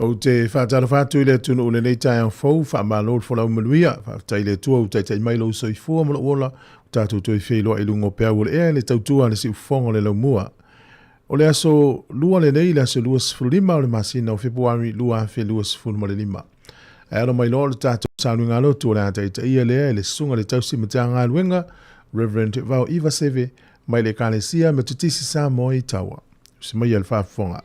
Ou te faatalofa atu i le atunuu i lenei taeao fou, faamalo le folau manuia, faafetai i le Atua ua taitai mai lou soifua ma lou ola, ua tatou toe feiloai i luga o peau o le ea i le tautua a le siufofoga o le laumua. O le aso Lua lenei, le aso 25 o le masina o Fepuari 2025. Ae alo mai loa o le tatou sauniga lotu o le a taitaia lea e le Susuga i le Tausi Matagaluega, Reverend Vao Ivaseve, mai le Ekalesia Metotisi Samoa i Taua. Usi maia le faafofoga.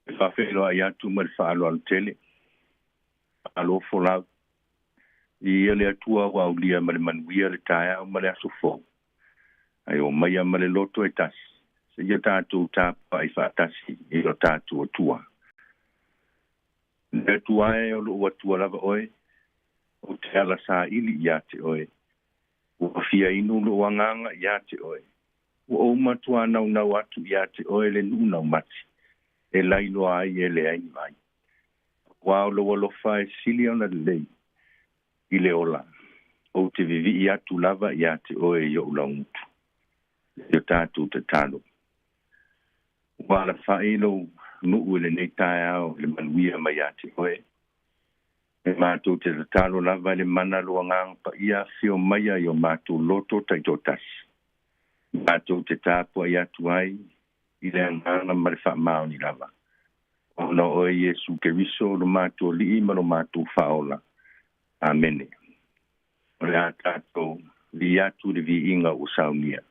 E faafeiloai atu ma le faaaloalo tele. Malo folau. Viia le Atua ua aulia ma le manuia le taeao ma le aso fou. Ae omaia ma le loto e tasi, seia tatou tapuai faatasi i lo tatou Atua. Le Atua e, o lou Atua lava oe, ou te ala saili ia te oe. Ua fia inu lou agaga ia te oe. Ua ou matuā naunau atu ia te oe le nuu naumati, e lailoa ai e leai ni vai. Aua o lou alofa e sili ona lelei i le ola, ou te vivii atu lava ia te oe i ou laugutu. I o tatou tatalo. Ua alafai lou nuu i lenei taeao i le manuia mai ia te oe. E matou te tatalo lava i le mana lou Agaga Paia afio maia i o matou loto taitoatasi. Matou te tapuai atu ai i le agaga ma le faamaoni lava. Ona o oe Iesu Keriso lo matou Alii ma lo matou Faaola. Amene. O le a tatou vii atu i le viiga ua saunia.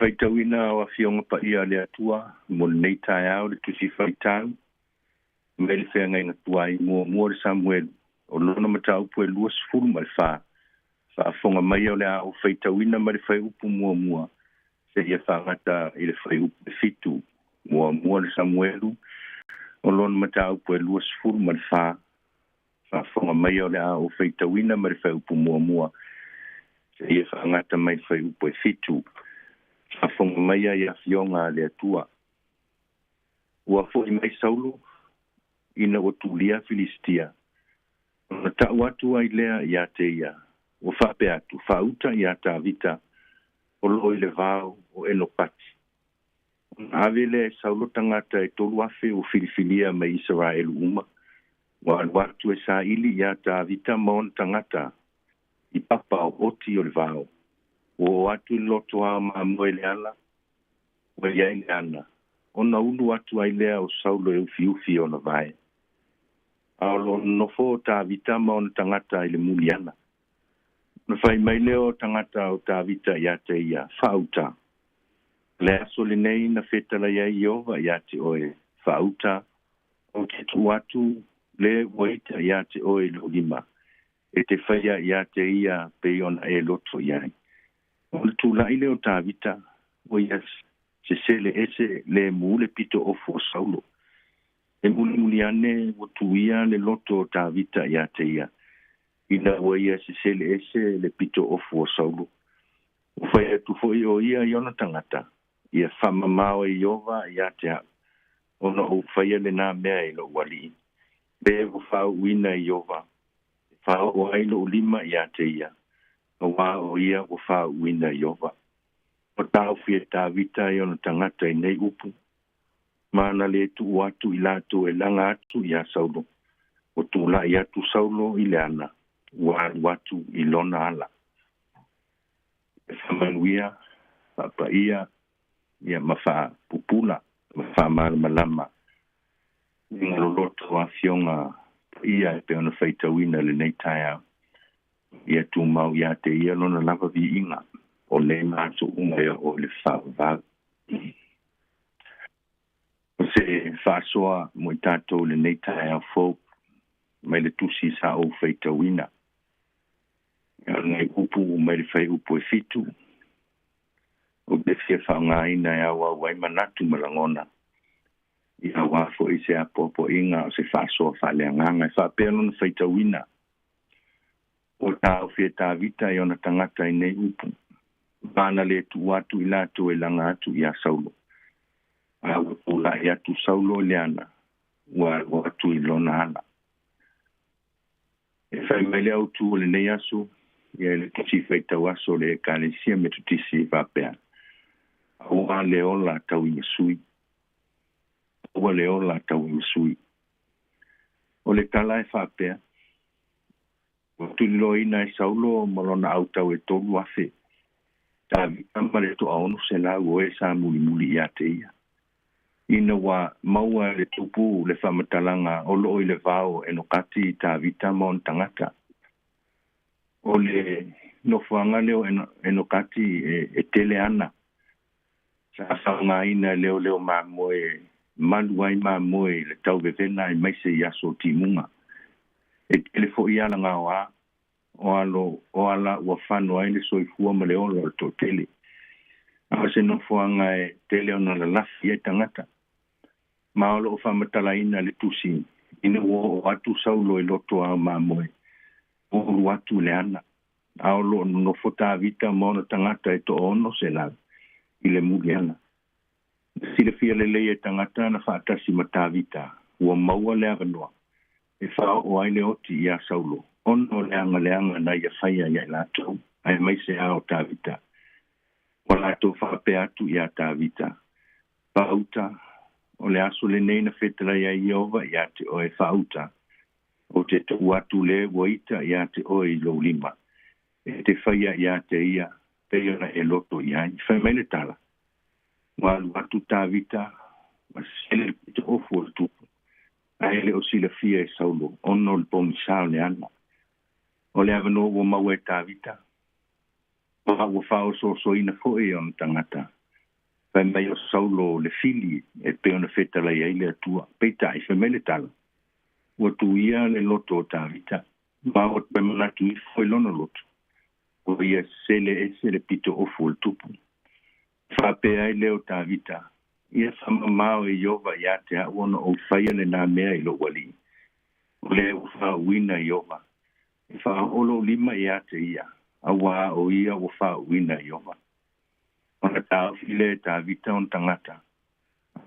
Faitauina o Afioga Paia a le Atua mo lenei taeao le Tusi Faitau mai le Feagaiga Tuai muamua le Samuelu o lona mataupu e 24. Faafofoga maia o le a ou faitauina mai le fuaiupu muamua seia faagata i le fuaiupu e 7. Muamua le Samuelu o lona mataupu e 24. Faafofoga maia o le a ou faitauina mai le fuaiupu muamua seia faagata mai le fuaiupu e 7. Faafofoga maia i Afioga a le Atua. Ua fo'i mai Saulo ina ua tulia Filistia. Ona ta'u atu ai lea iā te ia, ua faapea atu, Faauta iā Tavita o lo'o i le vao o Enopati. Ona ave lea e Saulo tagata e 3,000 ua filifilia mai Isaraelu uma, ua alu atu e saili iā Tavita ma ona tagata i papa o oti o le vao. Ua oo atu i le lotoa o mamoe le ala, ua i ai le ana, ona ulu atu ai lea o Saulo e ufiufi ona vae. A o lo o nonofo o Tavita ma ona tagata i le muliana. Ona fai mai lea o tagata o Tavita iā te ia, Faauta. O le aso lenei na fetalai ai Ieova iā te oe, Faauta, ou te tuu atu le ua ita iā te oe i lou lima, e te faia iā te ia pei ona e loto i ai. Ona tula'i lea o Tavita, ua ia sesele ese lemu le pito ofu o Saulo. E mulimuli ane ua tuia le loto o Tavita iā te ia, ina ua ia sesele ese le pito ofu o Saulo. Ua fai atu fo'i o ia i ona tagata, Ia faamamao e Ieova iā te a'u, ona ou faia lenā mea i lo'u alii, le ua faauuina e Ieova, e faaoo ai lo'u lima iā te ia, auā o ia ua faauuina e Ieova. Ua taofi e Tavita i ona tagata i nei upu, ma na lē tuu atu i latou e laga atu iā Saulo. Ua tula'i atu Saulo i le ana, ua alu atu i lona ala. E faamanuia, faapaia, ia ma faapupula ma faamalamalama uiga loloto o Afioga Paia e pei ona faitauina i lenei taeao. Ia tumau iā te ia lona lava viiga o nei matou uma e oo i le faavavau. O se faasoa mo i tatou i lenei taeao fou mai le tusi sa ou faitauina. O lenei upu mai le fuaiupu e 7, ou te fia faaaogaina e auau ai manatu ma lagona ia auā fo'i se apoapoaiga o se faasoa faaleagaga e faapea lona faitauina. Ua taofi e Tavita i ona tagata i nei upu, ma na lē tuu atu i latou e laga atu iā Saulo. A ua tula'i atu Saulo i le ana, ua alu atu i lona ala. E fai mai le autū o lenei aso, ia i le Tusi Faitau Aso o le Ekalesia Metotisi e faapea, Auā le ola tauimasui. Aua le ola tauimasui. O le tala e faapea, Ua tuliloaina e Saulo ma lona autau e 3,000, Tavita ma le 600 o e sa mulimuli iā te ia. Ina ua maua e le tupu le faamatalaga o loo i le vao o Enokati i Tavita ma ona tagata. O le nofoaga lea o Enokati e tele ana. Sa faaaogaina e leoleo mamoe e malu ai mamoe i le tauvevela aemaise i aso o timuga. E tele fo'i alagaoā o alo o ala ua fano ai le soifua ma le ola o le toatele. A o se nofoaga e tele ona lalafi ai tagata. Ma o loo faamatalaina le tusi ina ua oo atu Saulo i lotoa o mamoe, ua ulu atu i le ana, a o loo nonofo Tavita ma ona tagata e 600 i le muliana. Na silafia lelei e tagata na faatasi ma Tavita, ua maua le avanoa e faaoo ai le oti iā Saulo, ona o le agaleaga na ia faia iā i latou, aemaise a o Tavita. Ua latou faapea atu iā Tavita, Faauta, o le aso lenei na fetalai ai Ieova iā te oe, faauta, ou te tuu atu le ua ita iā te oe i lou lima, e te faia iā te ia, pei ona e loto i ai. Fai mai le tala, Ua alu atu Tavita, ua sele le pito ofu o le tupu, ae le o silafia e Saulo, ona o le pogisā o le ana. O le avanoa ua maua e Tavita, ma ua faaosoosoina fo'i e ona tagata. Fai mai o Saulo le fili e pei ona fetalai ai le Atua. Peitai, fai mai le tala, ua tuia le loto o Tavita, ma ua toe manatu ifo i lona loto, ua ia sele ese le pito ofu o le tupu. Faapea ai lea o Tavita, Ia faamamao e Ieova ia te a'u ona ou faia lenā mea i lo'u alii, o lea ua faauuina Ieova, e faaoo lo'u lima ia te ia, auā o ia ua faauuina Ieova. Ona taofi lea e Tavita ona tagata,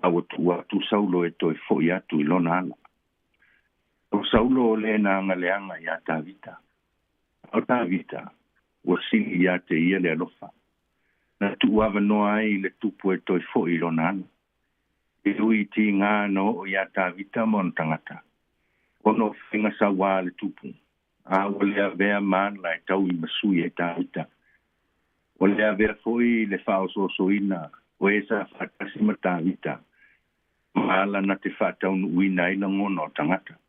a ua tuu atu Saulo e toe fo'i atu i lona ala. O Saulo o le na agaleaga iā Tavita, a o Tavita ua sili iā te ia le alofa, na tuuavanoa ai i le tupu e toe fo'i i lona ala. E ui i tigā na oo iā Tavita ma ona tagata, ona o faiga sauā a le tupu, a ua le avea ma ala e tauimasui ai Tavita. Ua le avea foi le faaosoosoina o e sa faatasi ma Tavita ma ala na te faataunuuina ai lagona o tagata.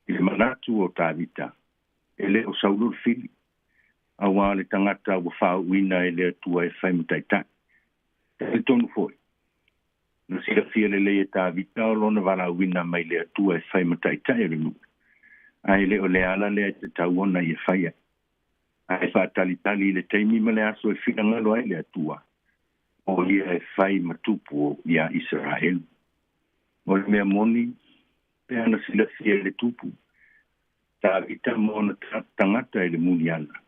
I le manatu o Tavita, e le o Saulo le fili, auā le tagata ua faauuina e le Atua e fai ma taitai. Talitonu foi, na silafia lelei e Tavita o lona valaauina mai le Atua e fai ma taitai o le nuu, a e le o le ala lea e tatau ona ia faia. Ae faatalitali i le taimi ma le aso e finagalo ai le Atua, o ia e fai ma tupu iā Isaraelu. O le mea moni, pe ana silafia e le tupu, Tavita ma ona tagata i le muniala.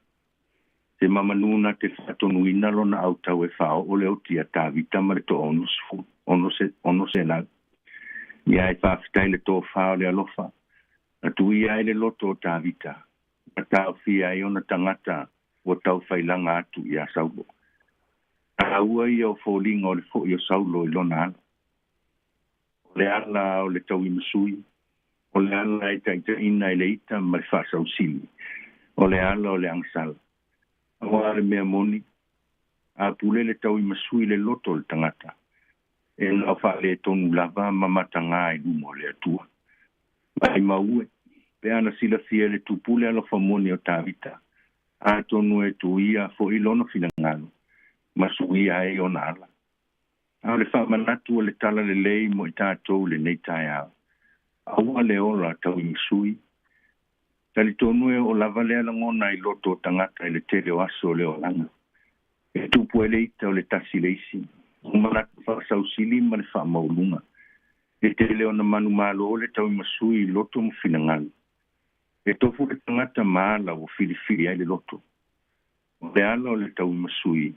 Se mamanū na te faatonuina lona autau e faaoo le oti a Tavita ma le toa 600. Ia e faafetai le tofā o le alofa, na tuia ai le loto o Tavita, ma taofia ai ona tagata ua taufailaga atu iā Saulo. Taua ia o foliga o le fo'i o Saulo i lona ala. O le ala o le tauimasui, o le ala e taitaiina i le ita ma le faasausili, o le ala o le agasala. Auā le mea moni, a pule le tauimasui i le loto o le tagata, e na o faaletonu lava ma matagā i luma o le Atua. Maimau e, pe ana silafia e le Tupu le alofa moni o Tavita, atonu e tuia fo'i lona finagalo, ma suia ai ona ala. A o le faamanatu o le tala lelei mo i tatou i lenei taeao, aua le ola tauimasui. Talitonu e oo lava lea lagona i loto o tagata i le tele o aso o le olaga. E tupu ai le ita o le tasi i le isi, o manatu faasausili ma le faamaualuga. E tele ona manumalo le tauimasui i loto ma finagalo. E tofu le tagata ma ala ua filifili ai le loto. O le ala o le tauimasui,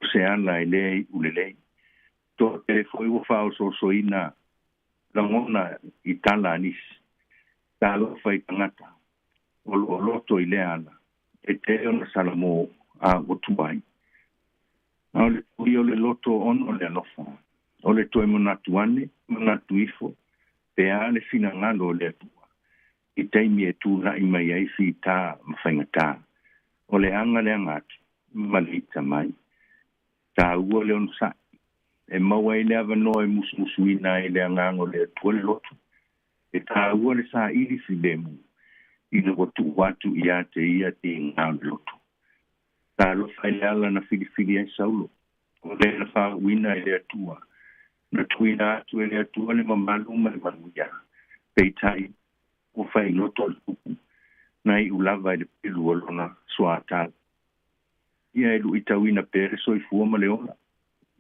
o se ala e le iu lelei. Toatele foi ua faaosoosoina lagona i tala a nisi. Talofa i tagata o lo o loto i lea ala, e tele ona salamo a ua tuai. A o le tui o le loto ona o le alofa, o le toe manatu ane, manatu ifo, pe a le finagalo o le Atua i taimi e tula'i mai ai fitā ma faigatā, o le aga le aga atu ma le ita mai. Taua le onosa'i, e maua ai le avanoa e musumusuina ai le Agaga o le Atua le loto. E taua le saili filemu ina ua tuu atu ia te ia tigā o le loto. Talofa i le ala na filifili ai Saulo, o lea na faauuina e le Atua. Na tuuina atu e le Atua le mamalu ma le manuia, peitai, ua failoto le tupu, na iu lava i le pelu o lona soatau. Ia e luitauina pea le soifua ma le ola,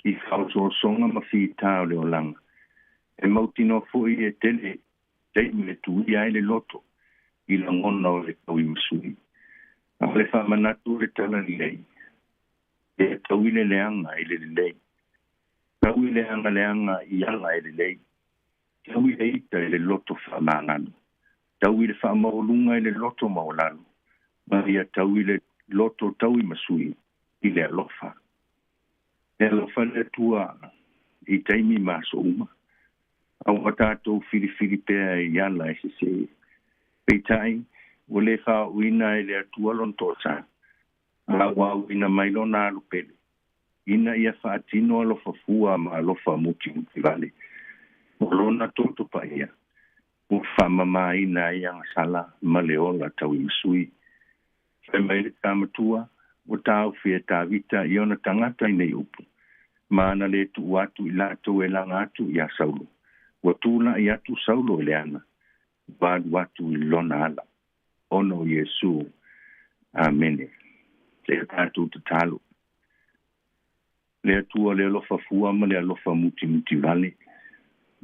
i faaosoosoga ma fitā o le olaga. E mautinoa foi e tele taimi e tuia ai le loto i lagona o le tauimasui. A o le faamanatu o le tala lelei, e taui le leaga i le lelei, taui le aga leaga i ala e lelei, taui le ita i le loto faamagalo, taui le faamaualuga i le loto maualalo, ma ia taui le loto tauimasui i le alofa. E alofa le Atua i taimi ma aso uma, a ua tatou filifili pea i ala e sesē. Peitai, ua lē faao'oina e le Atua lona toasā, a ua auina mai lona alu pele, ina ia faatino alofa fua ma alofa mutimutivale. O lona toto paia, ua faamamāina ai agasala ma le ola tauimasui. Fai mai le tama matua, ua taofi e Tavita i ona tagata i nei upu. Ma ana lē tuʻu atu i latou e laga atu iā Saulo, ua tulaʻi atu Saulo i le ana, ua alu atu i lona ala. Ona o Iesū. Amene. Seia tatou tatalo. Le Atua le alofa fua ma le alofa mutimuti vale,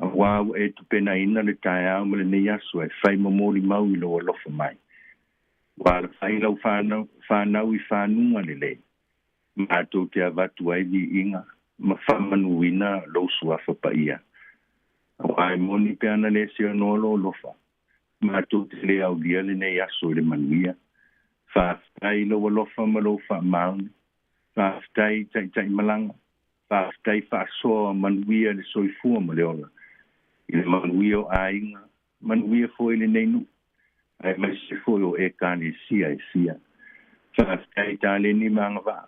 auā ua e tupenaina le taeao ma lenei aso e fai ma molimau i lou alofa mai. Ua alafai lau fanau, fanau i fanuga lelei, matou te avatu ai viiga ma faamanuina lou suafa paia. Auā e moni pe ana lē seanoa lou alofa, matou te lē aulia lenei aso i le manuia. Faafetai i lou alofa ma lou faamaoni. Faafetai taitaimalaga. Faafetai faasoa manuia le soifua ma le ola. I le manuia o aiga, manuia foi lenei nuu, aemaise foi o Ekalesia e fia. Faafetai taleni ma agavaa.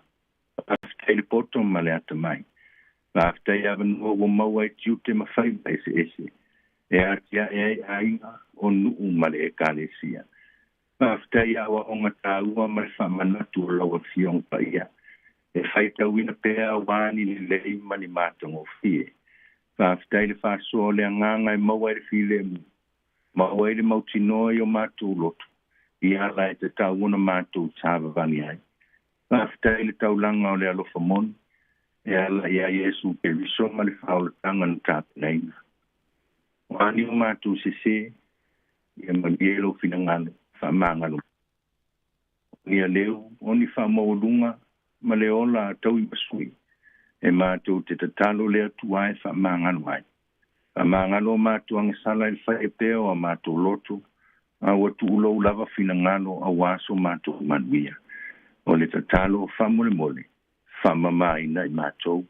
Faafetai le poto ma le atamai. Faafetai avanoa ua maua ai tiute ma faiva eseese e atiae ai aiga o nuu ma le Ekalesia. Faafetai i aoaoga taua ma le faamanatu o lau Afioga Paia e faitauina pea auā ni lelei ma ni matagofie. Faafetai i le faasoa o le agaga e maua ai le filemu, maua ai le mautinoa i o matou loto i ala e tatau ona matou savavali ai. Faafetai i le taulaga o le alofa moni e ala iā Iesu Keriso ma le faaolataga na tapenaina. O a ni o matou sesē, ia malie lou finagalo faamagalo mai. O ni aleu, o ni faamaualuga ma le ola a tauimasui, e matou te tatalo le Atua e faamagalo ai. Faamagalo o matou agasala i le faia pea o a matou loto, a ua tuulou lava finagalo auā so matou manuia. O le tatalo faamolemole, faamamāina i matou,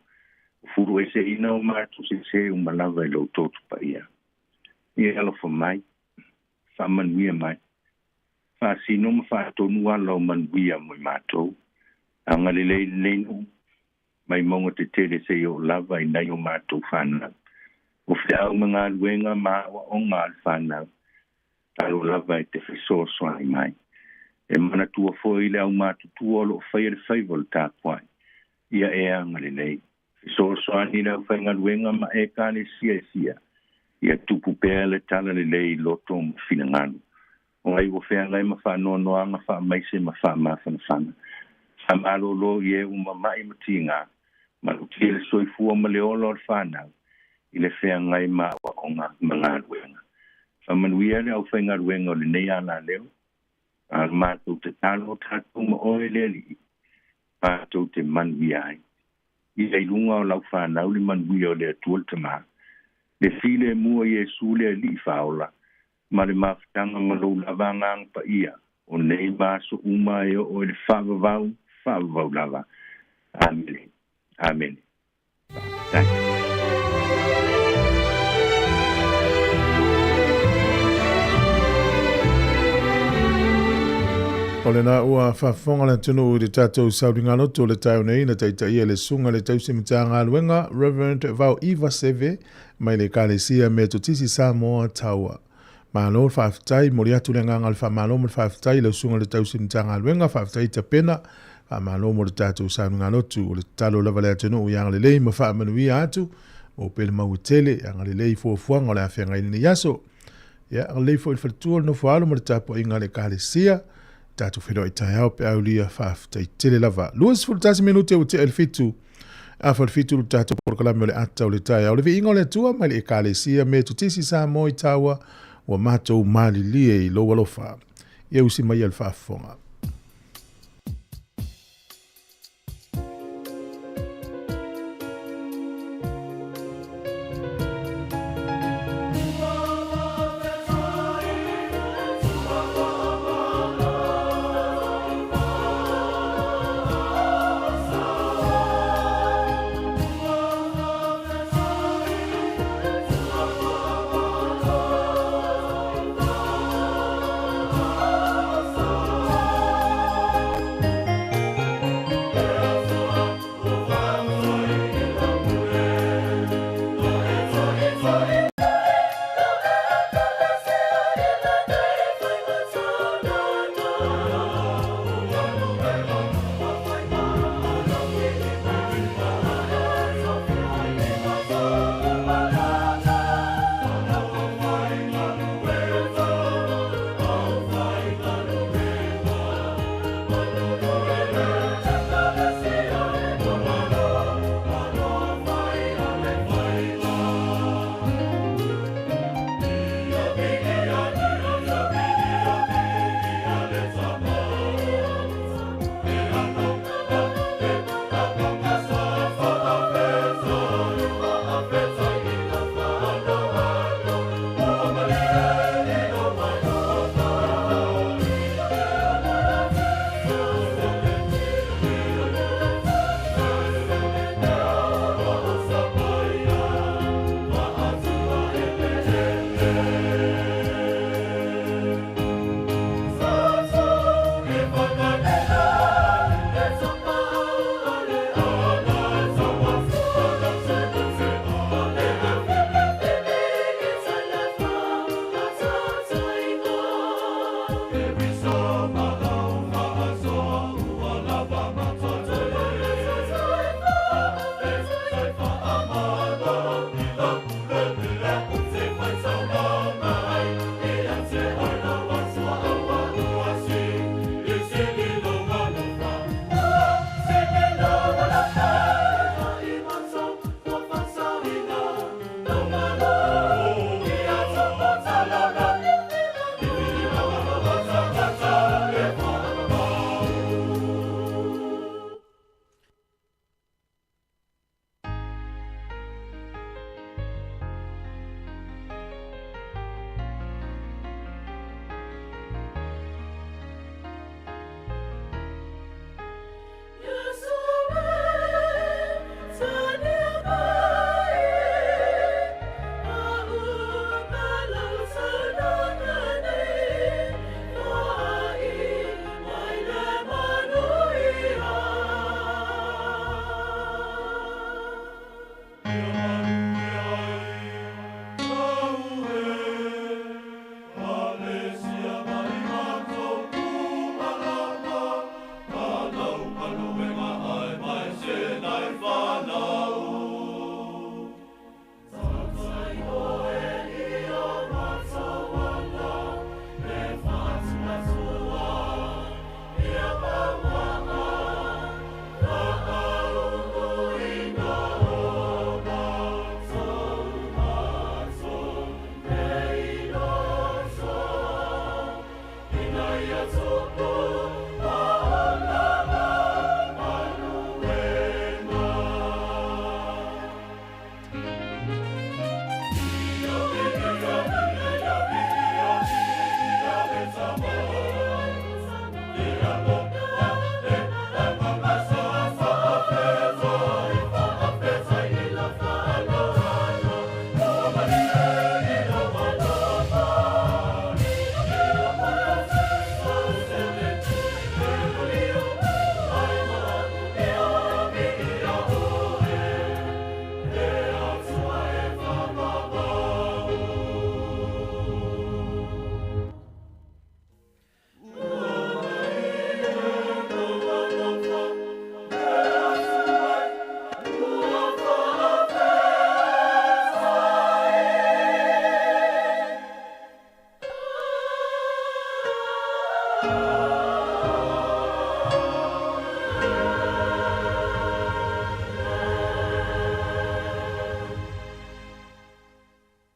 o fulueseina o matou sesē uma lava i lou toto paia. Ia alofa mai, faamanuia mai, faasino ma faatonu ala o manuia mo i matou. Agalelei lenei nuu, mai mauga tetele seia oo lava i nai o matou fanau. O feau ma galuega ma aoaoga a le fanau, talo lava e te fesoasoani mai. E manatua foi i le aumatutua o lo o faia le faiva o le tapuai, ia e agalelei. Fesoasoani i le aufaigaluega ma Ekalesia e fia, ia tupu pea le talalelei i loto ma finagalo. O ai ua feagai ma faanoanoaga faamaise ma faamafanafana. Faamalolo i e ua mama'i ma tiga, malutia le soifua ma le ola o le fanau i le feagai ma aoaoga ma galuega. Faamanuia le aufaigaluega o lenei alaleo, a o le matou tatalo o tatou ma oe le Alii, matou te manuia ai. Ia i luga o lau fanau le manuia o le Atua le Tama, le Filemu o Iesu le Alii Faaola, ma le mafutaga ma lou lava Agaga Paia, o nei ma aso uma e oo i le faavavau, faavavau lava. Amene. Amene. Faafetai. O lena ua faafofoga le atunuu i le tatou sauligaloto o le taeao nei na taitaia e le Susuga i le Tausi Matagaluega Reverend Vao Iva Seve mai le Ekalesia Metotisi Samoa Taua. Malo le faafetai, momoli atu le agaga o le faamalo ma le faafetai i lau Susuga i le Tausi Matagaluega, faafetai tapena, faamalo mo le tatou saunigalotu. O le tatalo lava le atunuu ia agalelei ma faamanuia atu, maua pea le mau e tele, ia agalelei i fuafuaga o le a feagai i lenei aso. Ia agalelei foi i le faletua o le nofo alo ma le tapuaiga a le Ekalesia. Tatou feiloai taeao pe aulia, faafetai tele lava. 21 minute ua tea i le 7 afa le 7 le tatou polokalame o le ata o le taeao. Le viiga o le Atua mai le Ekalesia Metotisi Samoa i Taua, ua matou malilie i lou alofa. Ia usi mai le faafofoga.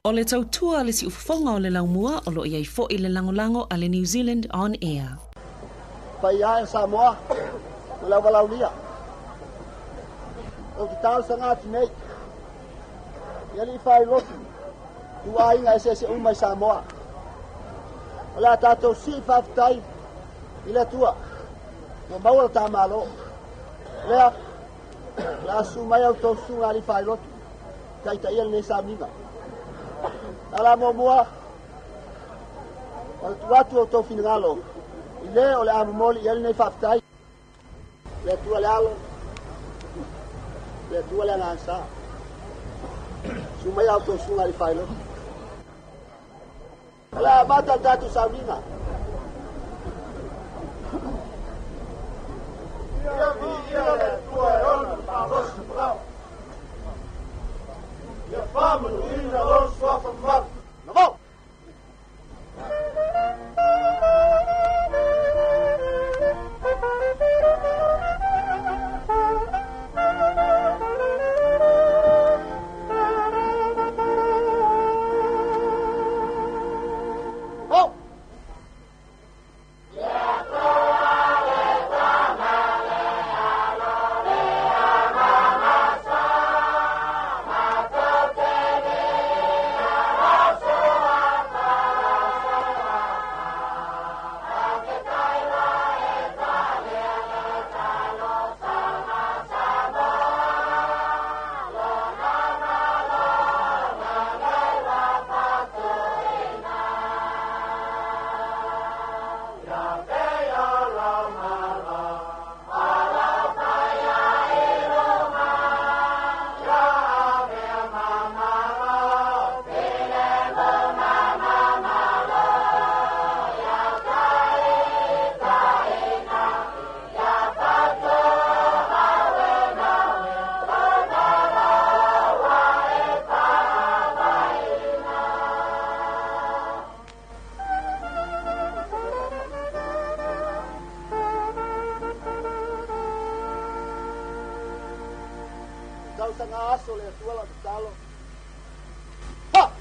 O le tautua a le siufofoga o le laumua o lo o i ai foi le lagolago a le New Zealand On Air. Paia e o Samoa ma le auvalaulia. Ou te talosaga atu nei i alii faailotu ituaiga eseese uma i Samoa. O le a tatou sii faafetai i le Atua ua maua le ta Malo. Lea, o le a susu mai a outou susuga alii faailotu taitaia lenei sauniga. A la muamua, o le tuu atu o outou finagalo i le o le a momoli i ai lenei faafetai. Le Atua le Alo, le Atua le Agaga Sa. Susu mai a outou susuga alii faailotu. O le a amata le tatou sauniga. Ia viia le Atua e ona le malosi ma Ia faamanuina lona suafa mamalu. Navao! Tausaga aso le Atua lau tatalo. Ha!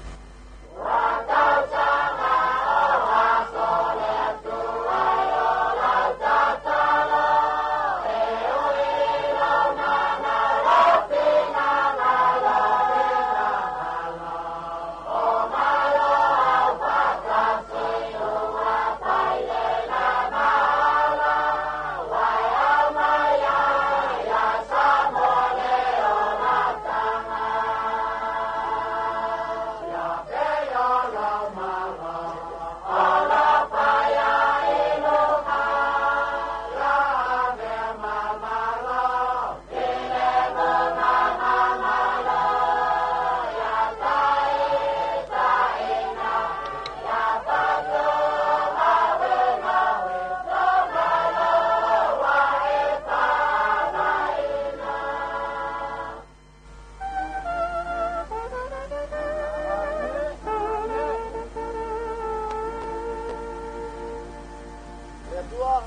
Le Atua,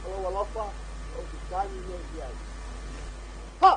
o lou alofa, ou te tagi nei i ai. Ha!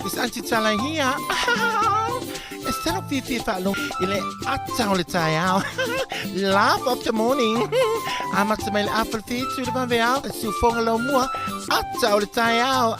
It's Aunty Tala here. E sala fiafia faalogo i le ata o le taeao. Laugh of the morning. Amata mai le afa le fitu le vaveao. Le siufoga laumua. Ata o le taeao.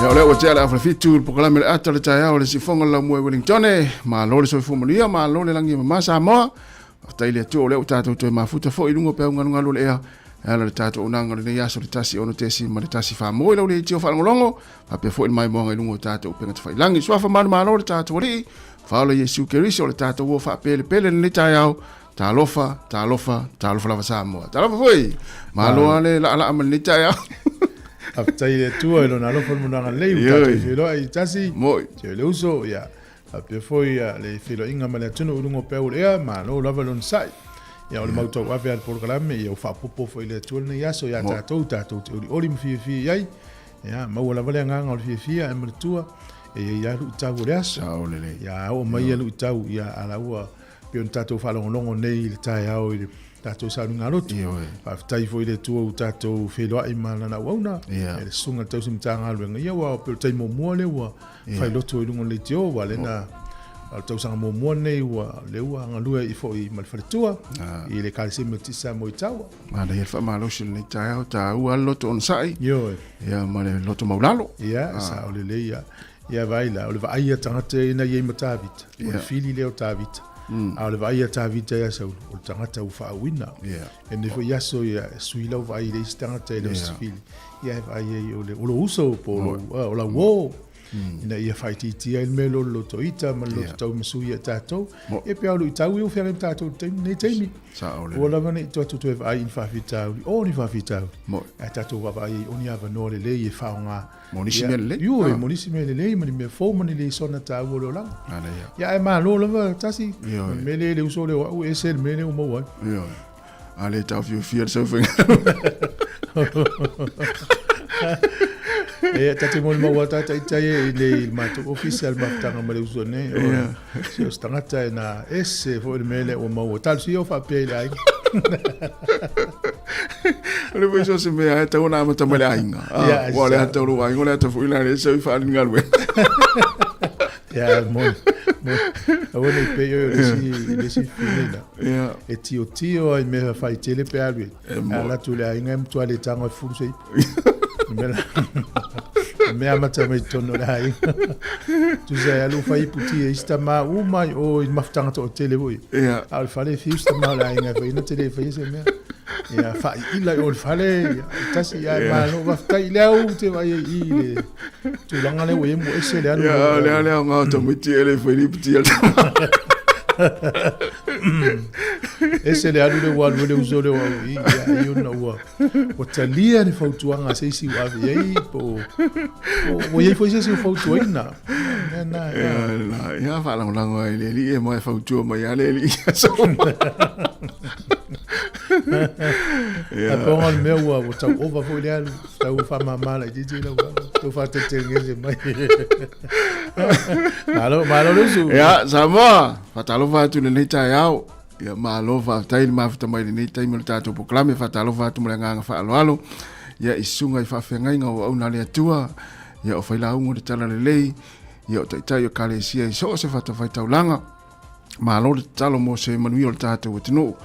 Ia o lea ua tea le afa fitu le polokalame le ata le taeao le sifoga le laumua i Wellington. Malo le soifua manuia, malo le lagi e mama Samoa. Faafetai le Atua o lea ua tatou toe mafuta foi i luga o peau galugalu o le ea e ala le tatou auaunaga o lenei aso le 16 ma le 1 mo i lau leitio faalogologo faapea foi le maimoaga i luga o tatou upega tafailagi. Suafa manumalo le tatou Alii, faaola Iesu Keriso o le tatou uo faapelepele lenei taeao. Talofa, talofa, talofa lava Samoa. Talofa foi. Malo lava le laalaa ma lenei taeao. Faafetai i le Atua i lona alofa ma lona agalelei ua tatou feiloai i tasi. Moi. Tio le uso, ia. Faapea foi le feiloaiga ma le atunuu i luga o peau o le ea, malo lava le onosai. Ia o le mau tauave a le polokalame, ia ua faaopoopo foi i le Atua lenei aso ia tatou, tatou te olioli ma fiafia i ai. Ia maua lava le agaga o le fiafia ae manatua e i ai lava luitau o le aso. Ia a oo mai ia luitau, ia a la ua pei ona tatou faalogologo nei i le taeao i le tatou sauniga lotu. Faafetai foi i le Atua ua tatou feiloai ma lana auauna, yeah. le susuga i le tausi Matagaluega. Ia ua pei o le taimi muamua lea ua yeah. fai lotu i luga o le leitio, ua lea na o le tausaga muamua nei ua lea ua galue i foi ma le faletua ah. i le Ekalesia Metotisi Samoa i Taua. Manaia le faamalosi o lenei taeao, taua le loto onosai. Ioe. Ia ma le loto maulalo. Ia, ah. sao lelei ia. Ia vaai la, o le vaai a tagata ina ia i ma Tavita, o le fili lea o Tavita. A o le vaai a Tavita ia Saulo, o le tagata ua faauuina. E nei foi aso ia e sui lau vaai i le isi tagata e le o se fili. Ia e vaai ai o le o lou uso po o lou o lau uo. Ina ia faaitiitia ai le mea lea o le loto ita ma le loto taumasui ia tatou. E pei lava o luitau ia ua feagai ma tatou i lenei taimi. Aua lava ne i tatou toe vaai i ni faafitauli, o ni faafitauli. Ae tatou vaavaai ai o ni avanoa lelei e faaaoga Mo nisi mea lelei. Ioe, mo nisi mea lelei ma ni mea fou ma ni lesona taua o le olaga. Manaia. Ia, ae malo lava tasi. O le mea lea le uso lea o au, e ese le mea lea ua maua ai. Ioe. A le taofiofia le saofaiga. E, ta te molimau a tata i tai e i le matou ofisa le mafutaga ma le uso nei. O, se o se tagata e na ese foi le mea lea ua maua. Talosia o faapea i le aiga. O le foi so se mea e tau ona amata mai le aiga. Ah, ua le ata o lou aiga, o le ata foi la le sau i whaalinga galuega. Ia, moni. Aua nei pei oe o le isi, le isi fili la. E tiotio ai mea whai tele pe alu e. A la tu le aiga e matua le tango e fulu se ipu. Le mea amata mai tonu o le aiga. Tusa e alu whai ipu ti e isi tama u mai o i mafutanga to'atele foi. A o le fale e fiu si tama o le aiga e whai ina tele e whai se mea. Ia, faaiila i o le fale, ia, tasi, ia, e malo, faafetai i le au te vaai ai i le tulaga lea ua i ai mo ese le alu. Ia, lea lea o ngā tamaiti e le whai lipu ti al tama. Ese le alu le ua alu ai le uso lea o au i, ia, ai ona ua, ua talia le fautuaga a se isi ua ave i ai, po o, ua i ai foi se isi ua fautuaina. Mea na, ia. Ia, ia, faalagolago ai le alii e moe fautua mai a le alii. Ae pau lena o le mea ua ua tau ova foi le alu, tau faamama laitiiti lau tau faatelegese mai. Malo, malo le usu. Ia, Samoa, faatalofa atu i lenei taeao. Ia, malo faafetai le mafuta mai i lenei taimi o le tatou polokalame. Faatalofa atu ma le agaga faaaloalo. Ia, i susuga i faafeagaiga o auauna a le Atua, ia o failauga o le Talalelei, ia o taitai o Ekalesia i so o se fatafaitaulaga. Malo le tatalo mo se manuia o le tatou atunuu.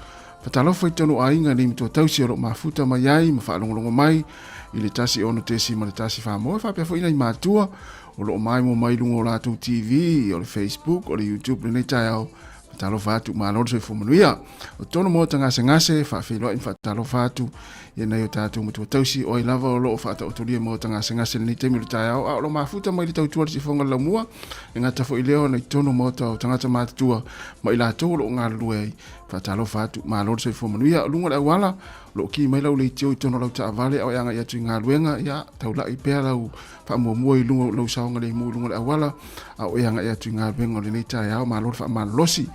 Faatalofa i totonu o aiga nei matua tausi o lo o mafuta mai ai ma faalogologo mai i le 1 6 ma le 1 4 moe faapea foi nai matua o lo o maimoa mai i luga o latou TV, o le Facebook, o le YouTube lenei taeao. Faatalofa atu, malo le soifua manuia. O totonu maota gasegase, faafeiloai ma faatalofa atu i nai o tatou matua tausi, o ai lava o lo o faataotolia maota gasegase i lenei taimi o le taeao, a o lo o mafuta mai le tautua le sifoga o le laumua, e gata foi lea ona i totonu o maota o tagata matutua ma i latou o lo o galulue ai. Faatalofa atu, malo le soifua manuia. O luga o le auala, o lo o ki mai lau leitio i totonu o lau taavale a o e agai atu i galuega, ia, taulai pea lau faamuamua i luga o lau saogalemu i luga o le auala, a o e agai atu i galuega o lenei taeao. Malo le faamalolosi.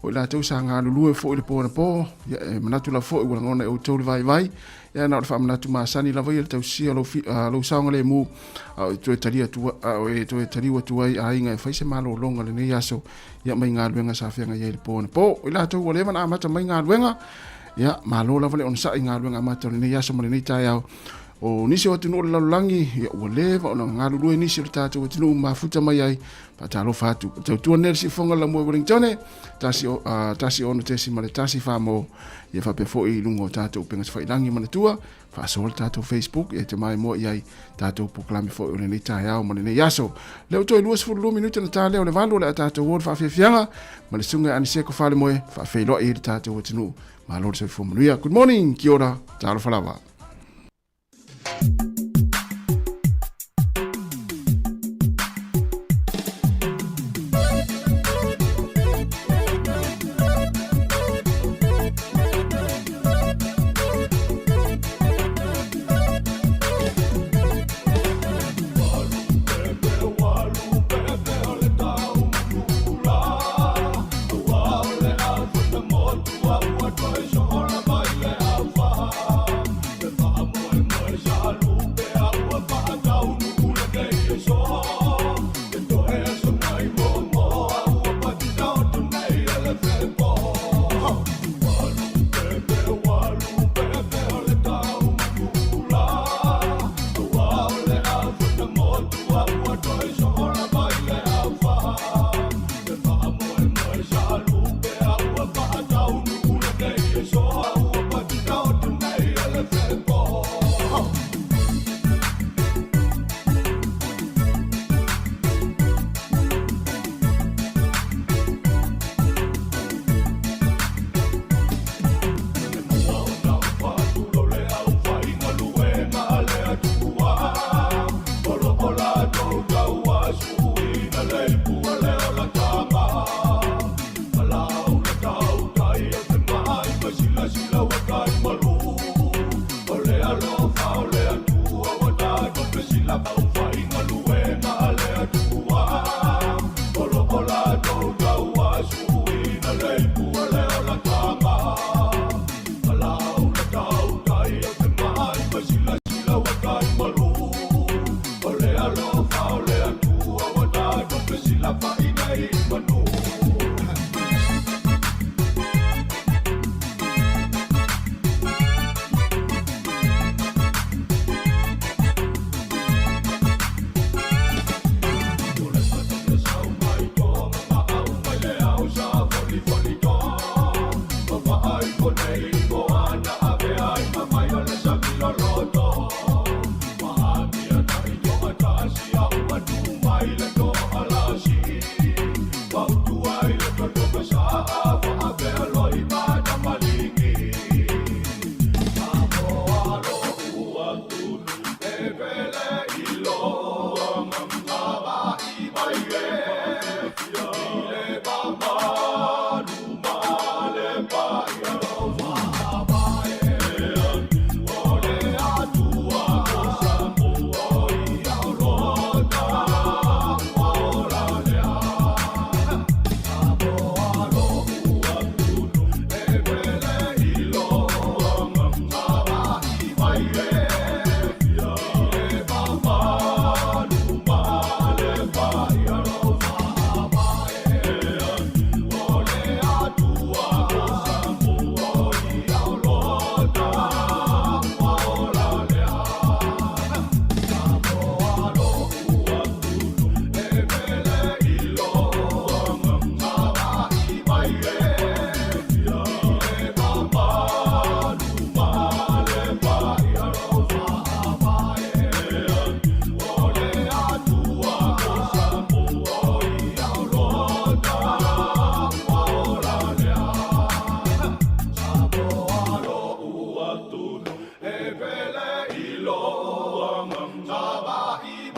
O i latou sa galulue foi i le po anapo, ia, e manatu lava foi ua lagona e outou le vaivai, ia na o le faamanatu masani lava ia le tausisia o lou, lou saogalemu, a o e toe tali atu, a o e toe taliu atu ai aiga e fai se malologa lenei aso, ia mai galuega sa feagai ai i le po anapo. O i latou ua leva ona amata mai galuega, ia, malo lava le onosai i galuega amata o lenei aso ma lenei taeao. O nisi o atunuu o le lalolagi, ia, ua leva ona galulue nisi o le tatou atunuu mafuta mai ai. Faatalofa atu. O tautua nei le siufofoga o le Laumua i Wellingtone, 1 6 ma le 1 4 mo, ia faapea foi i luga o tatou upega tafailagi manatua, faasoa le tatou Facebook, ia te maimoa i ai tatou polokalame foi o lenei taeao ma lenei aso. Lea ua toe 22 minute ona ta lea o le 8 o le a tatou o le faafiafiaga ma le susuga ia Aniseko Falemoe faafeiloai ai le tatou atunuu. Malo le soifua manuia. Good morning, kia ora, talofa lava.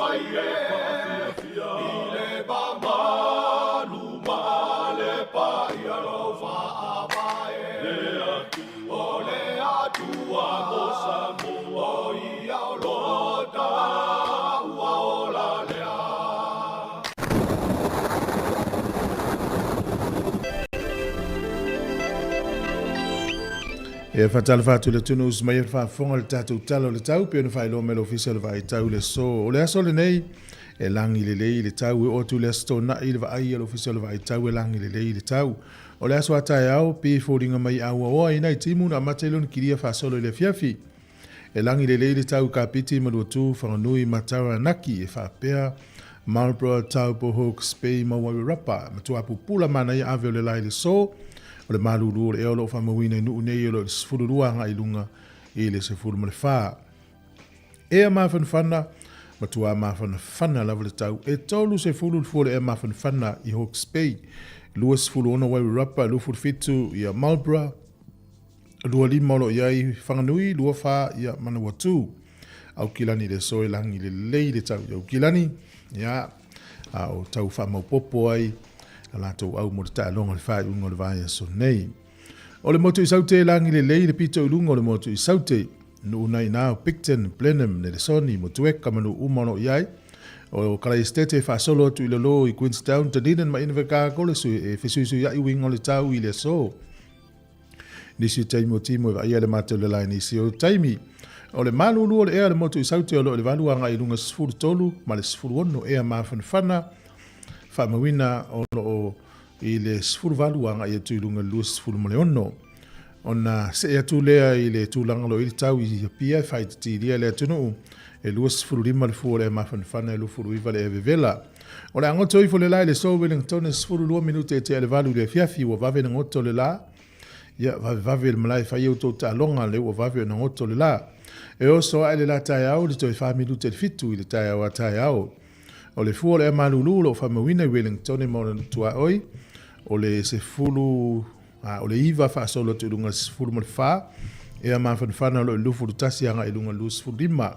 mai e faafiafia i le mamalu ma le paia lou faavae. Le Atua, o le Atua mo Samoa, o ia o lo taua ola lea. E faatalofa atu i le atunuu usi mai e le faafofoga i le tatou Tala o le Tau pei ona faailoa mai e le Ofisa o le Vaai Tau i le aso. O le aso lenei, e lagi lelei le tau e oo atu i le Aso Toonai i le vaai a le Ofisa o le Vaai Tau e lagi lelei le tau. O le aso a taeao, pei e foliga mai auaoa ai nai timu na amata ai lona kilia faasolo i le afiafi. E lagi lelei le tau i Kapiti, Maluatu, Whanganui ma Taranaki e faapea Marlborough, Taupo, Hawke's Bay ma Wairarapa. Matua pupula manaia ave o le la i le so. O le malulu o le ea o lo o faamauina i nuu nei o lo o i le 12 agai i luga i le 14. Ea mafanafana, matua mafanafana lava le tau. E 30 le fua o le ea mafanafana i Hawke's Bay, 26 Wairarapa, 27 ia Marlborough, 25 o lo o i ai Whanganui, 24 ia Manawatū. Aukilani le aso e lagi lelei le tau i Aukilani, ia, a o tau faamaupopo ai a latou au mo le taaloga o le faaiuga o le vaiaso nei. O le motu i Saute e lagi lelei le pito i luga o le motu i Saute. Nuu nai ina o Picton, Blenheim, Nelesoni, Motueka ma nuu uma o lo o i ai. O Kalaesetete e faasolo atu i lalo i Queenstown, Dunedin ma Invercargill e fesuisuiai uiga o le tau i le aso. Nisi o taimi o timu e vaaia le matou le lae nisi o taimi. O le malulu o le ea o le motu i Saute o lo o le valu agai i luga 13 ma le 16 ea mafanafana faamauina o lo o i le 18 agai atu i luga 26. Ona see atu lea i le tulaga o lo o i le tau i Apia e faaititilia le atunuu e 25 le fua o le ea mafanafana e 29 le ea vevela. O le a goto ifo le la i le aso Wellington e 12 minute e tea i le valu i le afiafi ua vave na goto le la. Ia, vavevave le malae fai outou taaloga lea ua vave ona goto le la. E oso ae le la taeao i le toe fa minute i le fitu i le taeao a taeao. O le fua o le ea malulu o lo o faamauina i Wellington ma ona tuaoi o le sefulu a o le iva faasolo atu i luga i le sefulu ma le fa, ea mafanafana o lo o i le 21 agai i luga i le 25.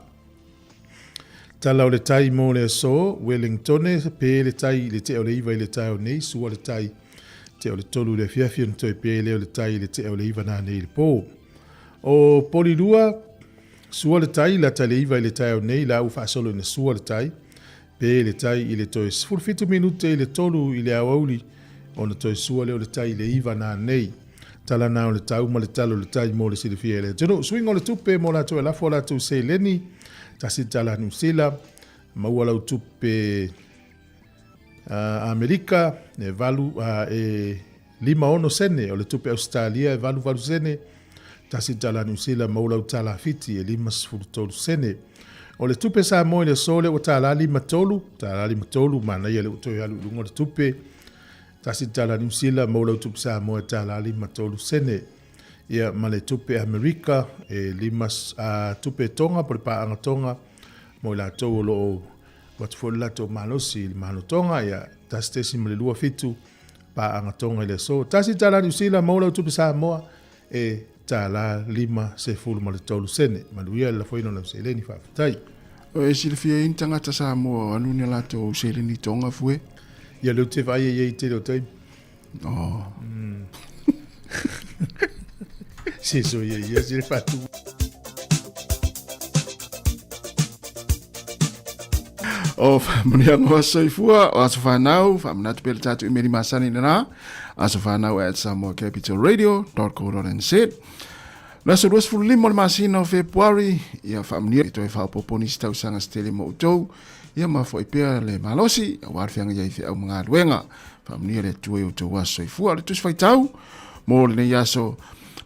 Tala o le tai mo le aso, Wellingtone, pe le tai i le tea o le iva i le taeao nei, sua le tai tea o le tolu i le afiafi ona toe pe lea o le tai i le tea o le iva nanei i le pō. O Polirua, sua le tai, lata le iva i le taeao nei, la ua faasolo ina sua le tai, pe le tai i le toe 17 minute i le tolu i le aoauli ona toe sua lea o le tai i le iva nanei. Tala na o le tau ma le tala o le tai mo le silafia e le atunuu. Suiga o le tupe mo latou e lafo a latou seleni, tasi tala Niu Sila, maua lau tupe Amerika e valu e lima ono sene, o le tupe Ausetalia e valu valu sene, tasi tala Niu Sila maua lau tala Fiti e 53 sene. O le tupe Samoa i le aso lea ua tala lima tolu, tala lima tolu, manaia lea ua toe alu i luga o le tupe. Tasi tala Niu Sila maua lau tupe Samoa e tala lima tolu sene. Ia ma le tupe Amerika e lima tupe Tonga po le paaga Tonga mo i latou o lo o avatu foi le latou malosi i le Malo Tonga, ia 1.27 paaga Tonga i le aso. Tasi tala Niu Sila maua lau tupe Samoa e tala 53 sene. Manuia le lafoina o lau seleni, faafetai. O e silafia ai ni tagata Samoa o alu ni a latou seleni Tonga fue? Ia lea ou te vaai ai i tele o taimi. Oh. Se so ia ia se le fatu. O faamanuiaga o aso soifua, o aso whanau, whaamanatu pea le tātou imeri masani nana, aso whanau at samoacapitalradio.co.nz. Le aso 25 o le masina o Fepuari, ia faamanuia i toe faaopoopo nisi tausaga se tele mo outou, ia mafuai pea le malosi, aua le feagai ai i feau ma galuega. Faamanuia le Atua i outou aso soifua. O le Tusi Faitau mo lenei aso,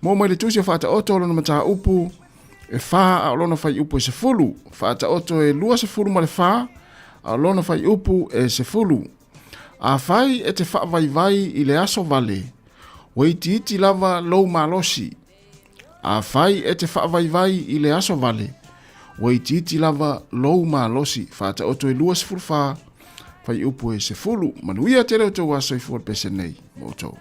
mo mai le Tusi o Faataoto o lona mataupu e fa a o lona fuaiupu e 10. Faataoto e 24 a o lona fuaiupu e 10. Afai e te faavaivai i le aso vale, ua itiiti lava lou malosi. Afai e te faavaivai i le aso vale, ua itiiti lava lou malosi. Faataoto e 24, fuaiupu e 10. Manuia tele outou aso soifua le pese nei ma outou.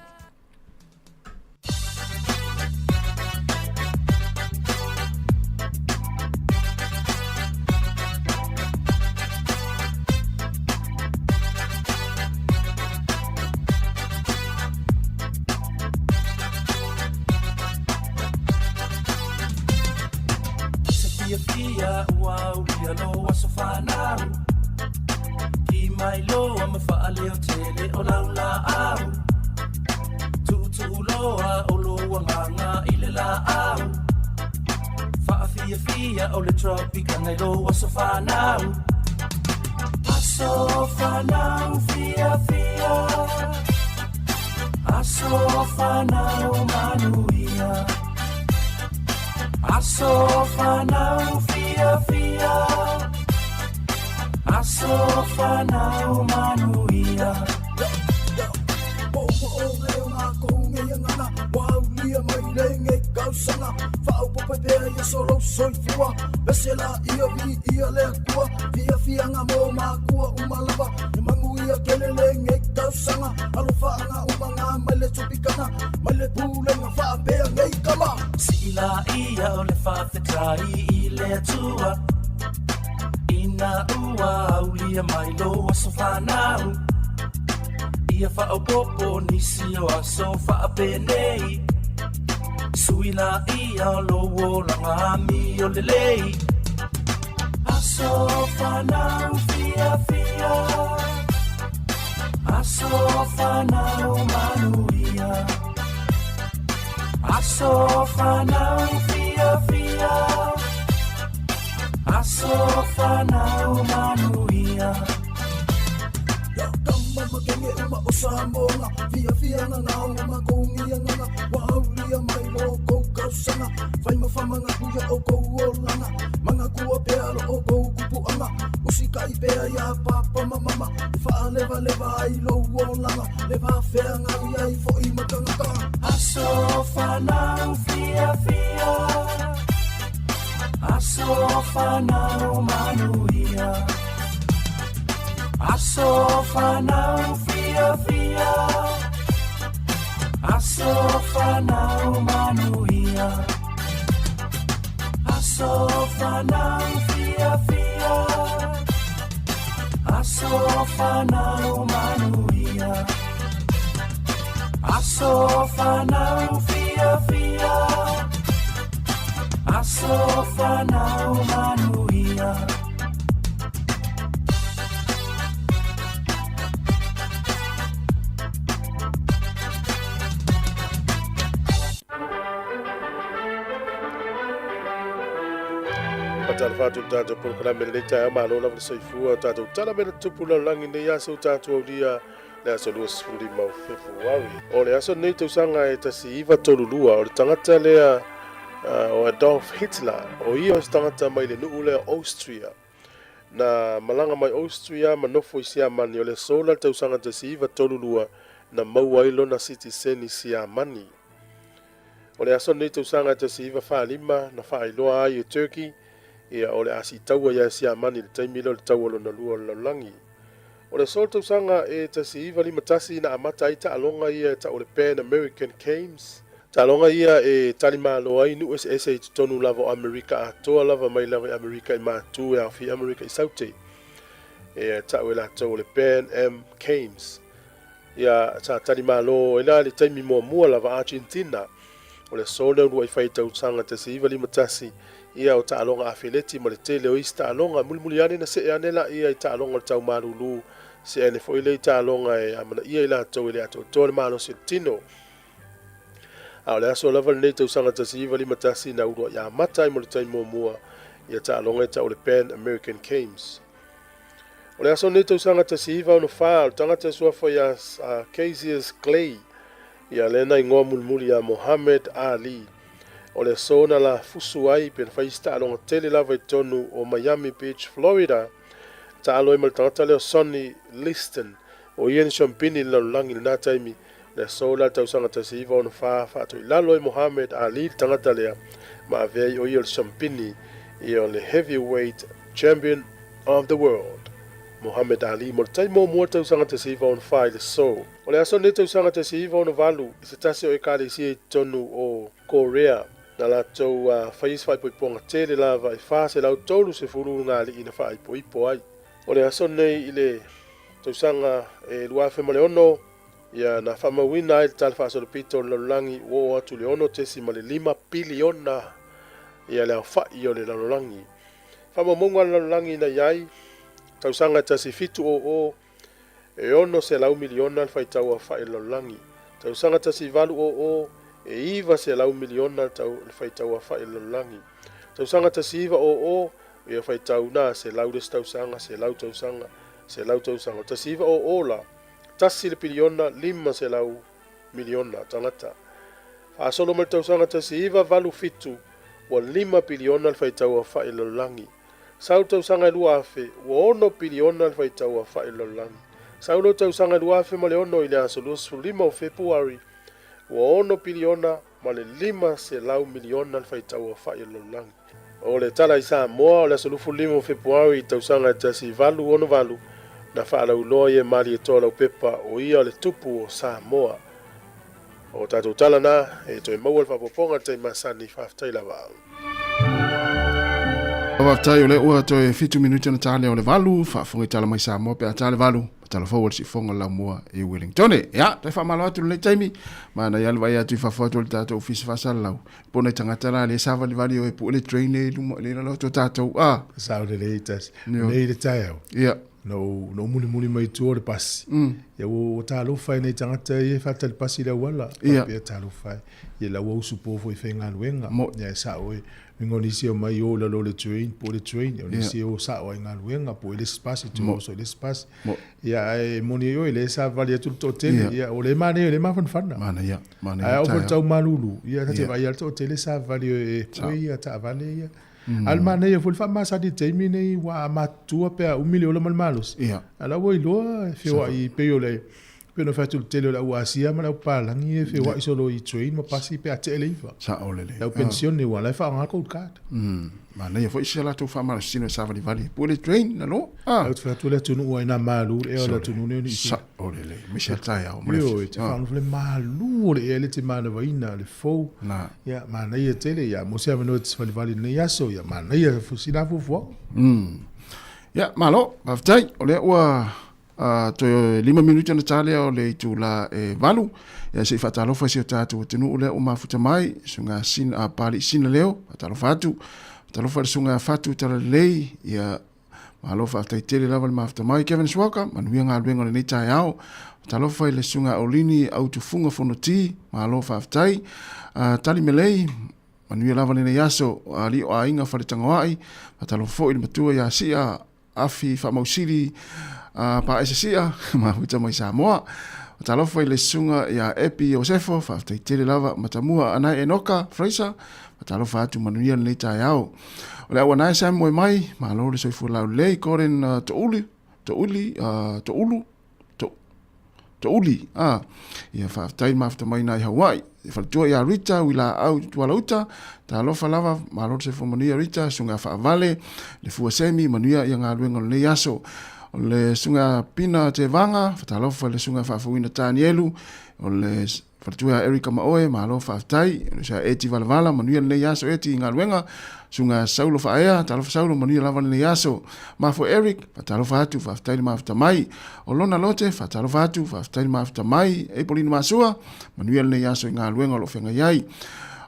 fiafia o le Tropicana i lou aso fanau. Aso fanau fiafia. Aso fanau manuia. Aso fanau fiafia. Aso fanau manuia. Sii laia o le faafetai i le Atua ina ua aulia mai lou aso fanau. Ia faaopoopo nisi o aso faapenei. Sui laia o lou olaga amio lelei. Aso fanau fiafia. Aso fanau manuia. Aso fanau fiafia. Aso fanau manuia. Aso fanau fiafia. Aso fanau manuia. Aso fanau fiafia. Aso fanau manuia. Aso fanau fiafia. Aso fanau manuia. Aso fanau fiafia. Aso fanau manuia. Faatalofa atu i le tatou polokalame i lenei taeao, malo lava le soifua o tatou tala mea na tutupu lalolagi nei aso ua tatou aulia le aso 25 o Fepuari. O le aso lenei tausaga e 1932, o le tagata lea o Adolf Hitler, o ia o se tagata mai le nuu lea Austria. Na malaga mai Austria ma nofo i Siamani, o le aso la le tausaga 1932 na maua ai lona sitiseni Siamani. O le aso lenei tausaga 1945 na faailoa ai e Turkey ia o le a siitaua ia Siamani i le taimi lea o le Taua Lona Lua o le Lalolagi. O le aso le tausaga e 1951 na amata ai taaloga ia e tau o le Pan American Games. Taaloga ia e talimalo ai nuu eseese i totonu lava o Amerika atoa lava mai lava i Amerika i Matu e aofia Amerika i Saute. E tau e latou o le Pan Am Games. Ia, sa talimalo ai la i le taimi muamua lava Argentina. O le aso lea uluai fai tausaga 1951, ia o taaloga afeleti ma le tele o isi taaloga. Mulimuli ane na see ane laia i taaloga o le tau malulu, see ane foi lea i taaloga e amanaia i latou e le atoatoa le malosi o le tino. A o le aso lava lenei tausaga 1951 na uluai amata ai mo le taimi muamua ia taaloga e tau o le Pan American Games. O le aso lenei tausaga 1964, o le tagata e suafa ia Cassius Clay, ia lea na igoa mulimuli ia Muhammad Ali. O le aso na lafusu ai pe na fai isi taaloga tele lava i totonu o Miami Beach, Florida, taalo ai ma le tagata lea o Sonny Liston, o ia ni siampini i le lalolagi i lena taimi. Le aso la le tausaga 1964, faatoilalo ai Muhammad Ali le tagata lea, ma avea ai o ia o le siampini ia o le Heavyweight Champion of the World. Muhammad Ali mo le taimi muamua tausaga 1964 i le aso. O le aso lenei tausaga 1968 i se tasi o ekalesia i totonu o Korea na latou fai ai se faaipoipoga tele lava e 430 ngā alii na faaipoipo ai. O le aso lenei i le tausaga e 2006 ia na faamauina ai le tala faasolopito o le lalolagi ua oo atu i le 6.5 piliona ia le aofai o le lalolagi. Faamaumauga a le lalolagi na i ai, tausaga e 1700, e 600 miliona le faitau aofai o le lalolagi. Tausaga 1800, e 900 miliona le faitau aofai o le lalolagi. Tausaga 1900, ia faitau na, 100 le isi tausaga, 100 tausaga, 100 tausaga. O le 1900 la, tasi le piliona 500 miliona tagata. Faasolo mai le tausaga 1987, ua lima piliona le faitau aofai o le lalolagi. Sau le tausaga e 2000, ua ono piliona le faitau aofai o le lalolagi. Sau loa le tausaga e 2006 i le aso 25 o Fepuari, ua ono piliona ma le 500 miliona le faitau aofai o le lalolagi. O le tala i Samoa, o le aso 25 o Fepuari i le tausaga e 1868, na faalauiloa ai e Malietoa Laupepa o ia le tupu o Samoa. O tatou tala na, e toe maua le faaopoopoga i le taimi masani. Faafetai lava. Faafetai o lea ua toe 7 minute ona ta lea o le 8, faafofoga i tala mai Samoa pe a ta le 8, ma tala fou o le siufofoga o le laumua i Wellingtone. Ia, toe faamalo atu i lenei taimi, manaia le vaai atu i fafo atu o le tatou ofisa faasalalau, po o nai tagata la lea e savalivali o e pue le train lea i luma, lea i lalo atu o tatou, a. Sao lelei tasi. Nei le taeao. Ia. Na ou, na ou mulimuli mai i tua o le pasi. Ia ua, ua talofa e nai tagata ia e faatali pasi i le auala. Ia. Faapea talofa e. Ia la ua usu po foi i faigaluega. Mo. Ia e sao e. Uiga o nisi e omai o i lalo o le train, pue le train. O nisi e o sao ai i galuega, pue le isi pasi, toe oso i le isi pasi. Mo. Ia ae moni ai oe, lea e savavali atu le toatele. Ia. Ia o lea e manaia, o lea e mafanafana. Manaia, manaia Ae a oo foi i le taeao. tau malulu, ia ta te Ia. vaai lava le toatele e savavali e pue ia taavale ia. Mm. A o le manaia foi le faamasani i le taimi lenei, ua a matutua pe a umi le ola ma le malosi. Ia. A o la ua iloa e feoai e pei o le pei ona fai atu i le tele o le au Asia ma le au papalagi e feoai solo i train ma pasi pe a tee le iva. Sao lelei. Le au penisione aua o la e faaaoga le gold card. Mm. Manaia foi si a latou faamalositino e savalivali e pue le train lalo. Ah. Ou te fai atu le atunuu ai nā malu le ea o le atunuu nei o Niu Sila. Sao lelei. Aemaise a taeao ma le Ioe, e te faalogologo le malu o le ea le te manavaina le fou. Na. Ia, manaia tele, ia, mo se avanoa e te savalivali i lenei aso, ia, manaia sina fuafuaga. Ia, malo, faafetai. O lea ua toe 5 minute ona ta lea o le itula e 8. Ia, se i faatalofa i si o tatou atunuu lea ua mafuta mai, susuga Sina, Papalii Sina Leo, faatalofa atu. Faatalofa i le susuga Fatu Talalelei, ia, malo faafetai tele lava le mafuta mai. Kevin Suaka, manuia galuega o lenei taeao. Faatalofa i le susuga Aulini Autufuga Fonoti, malo faafetai. Tali Melei, manuia lava lenei aso. Alii o Aiga Faletagoai, faatalofa foi i le matua ia Sia Afi Faamausili Paese Sia, mafuta mai Samoa. Faatalofa i le susuga ia Epi Iosefo, faafetai tele lava. Matamua Anae Enoka Fraser, faatalofa atu, manuia lenei taeao. O le auanae Sam mai, malo le soifua laulelei. Gordon Touli, Touli, Toulu, To, Touli, ah. Ia faafetai le mafuta mai nai Hawaii. E faletua ia Rita, Uilaau Tualauta, talofa lava, malo le soifua manuia Rita, susuga Faavale, le Fua Semi, manuia ia galuega o lenei aso. O le susuga Pina Tevaga, fatalofa le susuga Faafouina Tanielu, o le Faletua ia Erica ma oe, malo faafetai. O le susuga Eti Valavala, manuia lenei aso Eti i galuega. Susuga Saulo Faaea, talofa Saulo, manuia lava lenei aso. Mafo Eric, faatalofa atu, faafetai le mafuta mai. O Lona Lote, faatalofa atu, faafetai le mafuta mai. Apolina Masua, manuia lenei aso i galuega o lo o feagai ai.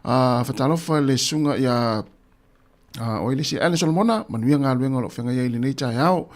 Faatalofa le susuga ia o ai le isi Alan Solomona, manuia galuega o lo o feagai ai i lenei taeao.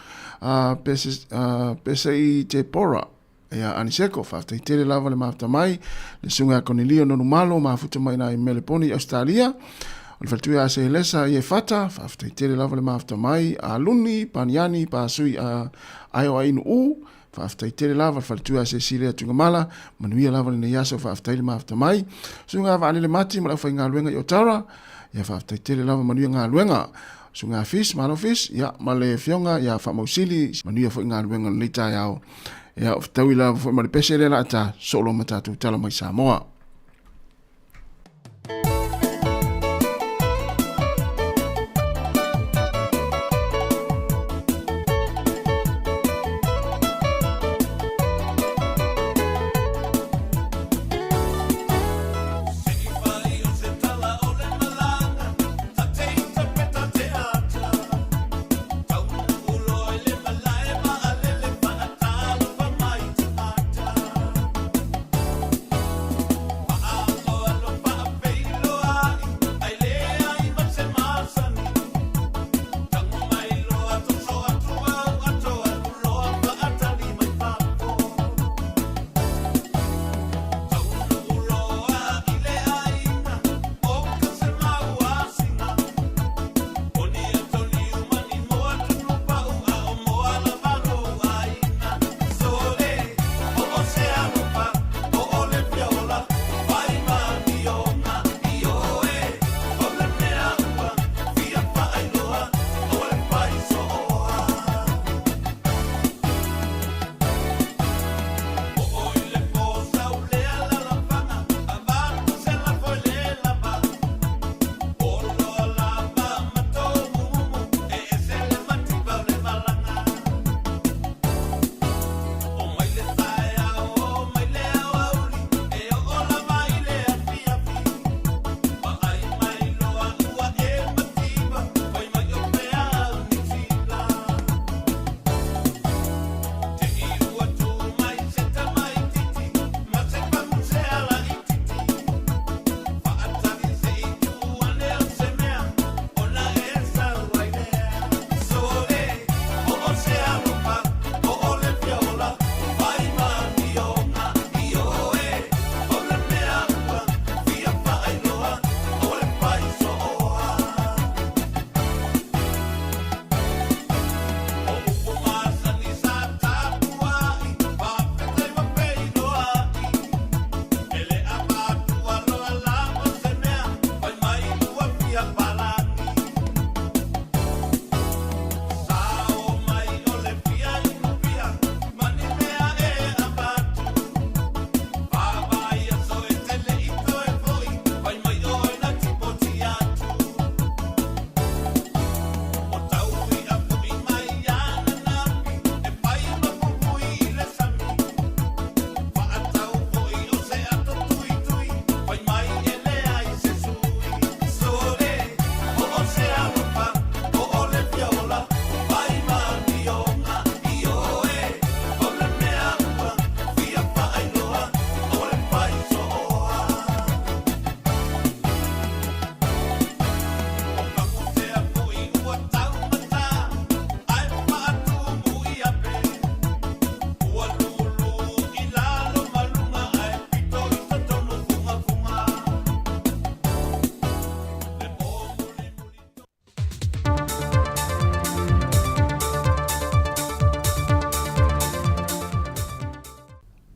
Pese i Tepora, Ia Aniseko, faafetai tele lava le mafuta mai, le susuga ia Konelio Nonumalo, mafuta mai nai Meleponi i Ausetalia, o le faletua ia Aselesa i Efata, faafetai tele lava le mafuta mai, a Luni, Paniani, Pasui, a Aeo Ainu U, faafetai tele lava le faletua ia Cecilia Tuigamala, manuia lava lenei aso, faafetai le mafuta mai. Susuga ia Vaalele Mati ma le aufaigaluega i Otara, ia faafetai tele lava, manuia galuega. Susuga Fish, malo Fish, ia ma le afioga ia Faamausili, manuia foi galuega o lenei taeao. Ia, o fetaui lava foi ma le pese lea la a ta solo ma tatou tala mai Samoa.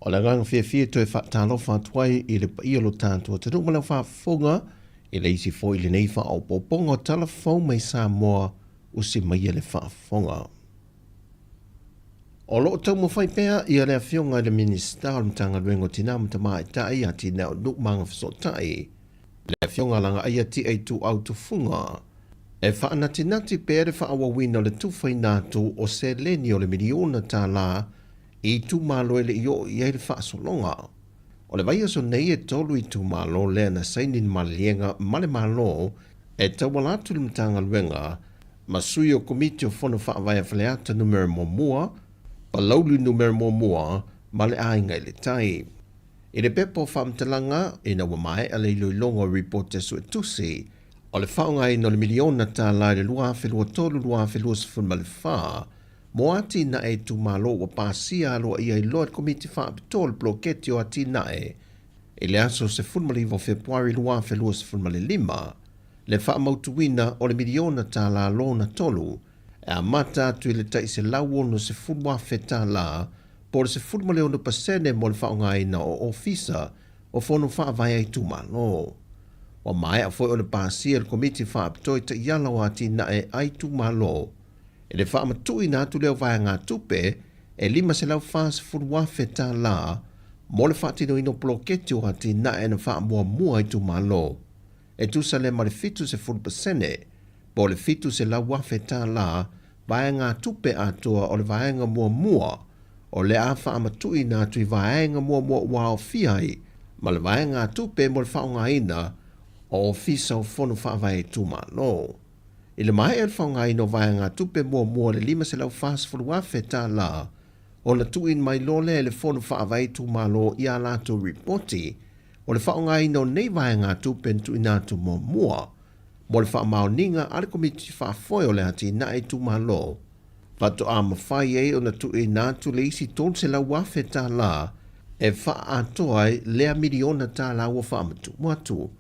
O le agaga fiafia e toe faatalofa atu ai i le paia o lo tatou atunuu ma lau faafofoga i le isi foi lenei faaopoopoga o tala fou mai Samoa usi maia le faafofoga. O lo o taumafai pea ia le Afioga i le Minisita o le Matagaluega o Tina ma Tamaitai, Atinae o Nuu ma Agafesootai, le Afioga Lagaaia Tia Ituau Tufuga, e faanatinati pea le faaauauina o le tufaina atu o seleni o le miliona tala i itumalo e le i oo i ai le faasologa. O le vaiaso nei e tolu itumalo lea na saini le maliliega ma le Malo e tauala atu i le Matagaluega ma sui o Komiti o Fono Faavae a Faleata Numera Muamua, Palauli Numera Muamua ma le Aiga i le Tai. I le pepa o faamatalaga ina ua maea le iloiloga o ripoti a suetusi o le faaaogaina o le miliona tala i le 2023/2024 mo atinae itumalo ua pasia aloaia ai loa e le Komiti Faapitoa o le Poloketi o Atinae i le aso 19 o Fepuari 2025, le faamautuina o le miliona tala lona tolu e amata atu i le tai $160,000 po o le 16% mo le faaaogaina o ofisa o Fono Faavae a Itumalo. Ua maea foi ona pasia e le Komiti Faapitoa i Taiala o Atinae a Itumalo i le faamatuuina atu lea o vaegatupe e $540,000 mo le faatinoina o poloketi o atinae na faamuamua a itumalo e tusa lea ma le 70% po o le $700,000 vaegatupe atoa o le vaega muamua o le a faamatuuina atu i vaega muamua ua aofia ai ma le vaegatupe mo le faaaogaina o Ofisa o Fono Faavae Itumalo. I le maea o le faaaogaina o vaegatupe muamua o le $540,000, ona tuuina mai loa lea e le Fono Faavae Itumalo i a latou ripoti o le faaaogaina o nei vaegatupe na tuuina atu muamua mo le faamaoniga a le Komiti Faafoe o le Atinae Itumalo, faatoa mafai ai ona tuuina atu le isi $300,000 e faaatoa ai lea miliona tala ua faamatuu atu.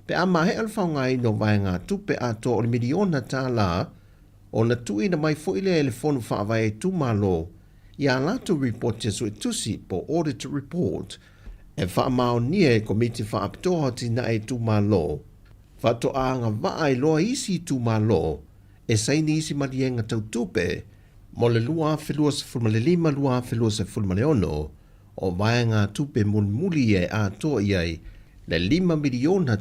Pe a maea le faaaogaina o vaegatupe atoa o le miliona tala, ona tuuina mai foi lea e le Fono Faavae Itumalo i a latou ripoti a suetusi po o audit report e faamaonia e Komiti Faapitoa o Atinae Itumalo, faatoa agavaa ai loa isi itumalo e saini isi maliega tau tupe mo le 2025-2026 o vaegatupe mulimuli ia e atoa i ai le $5 miliona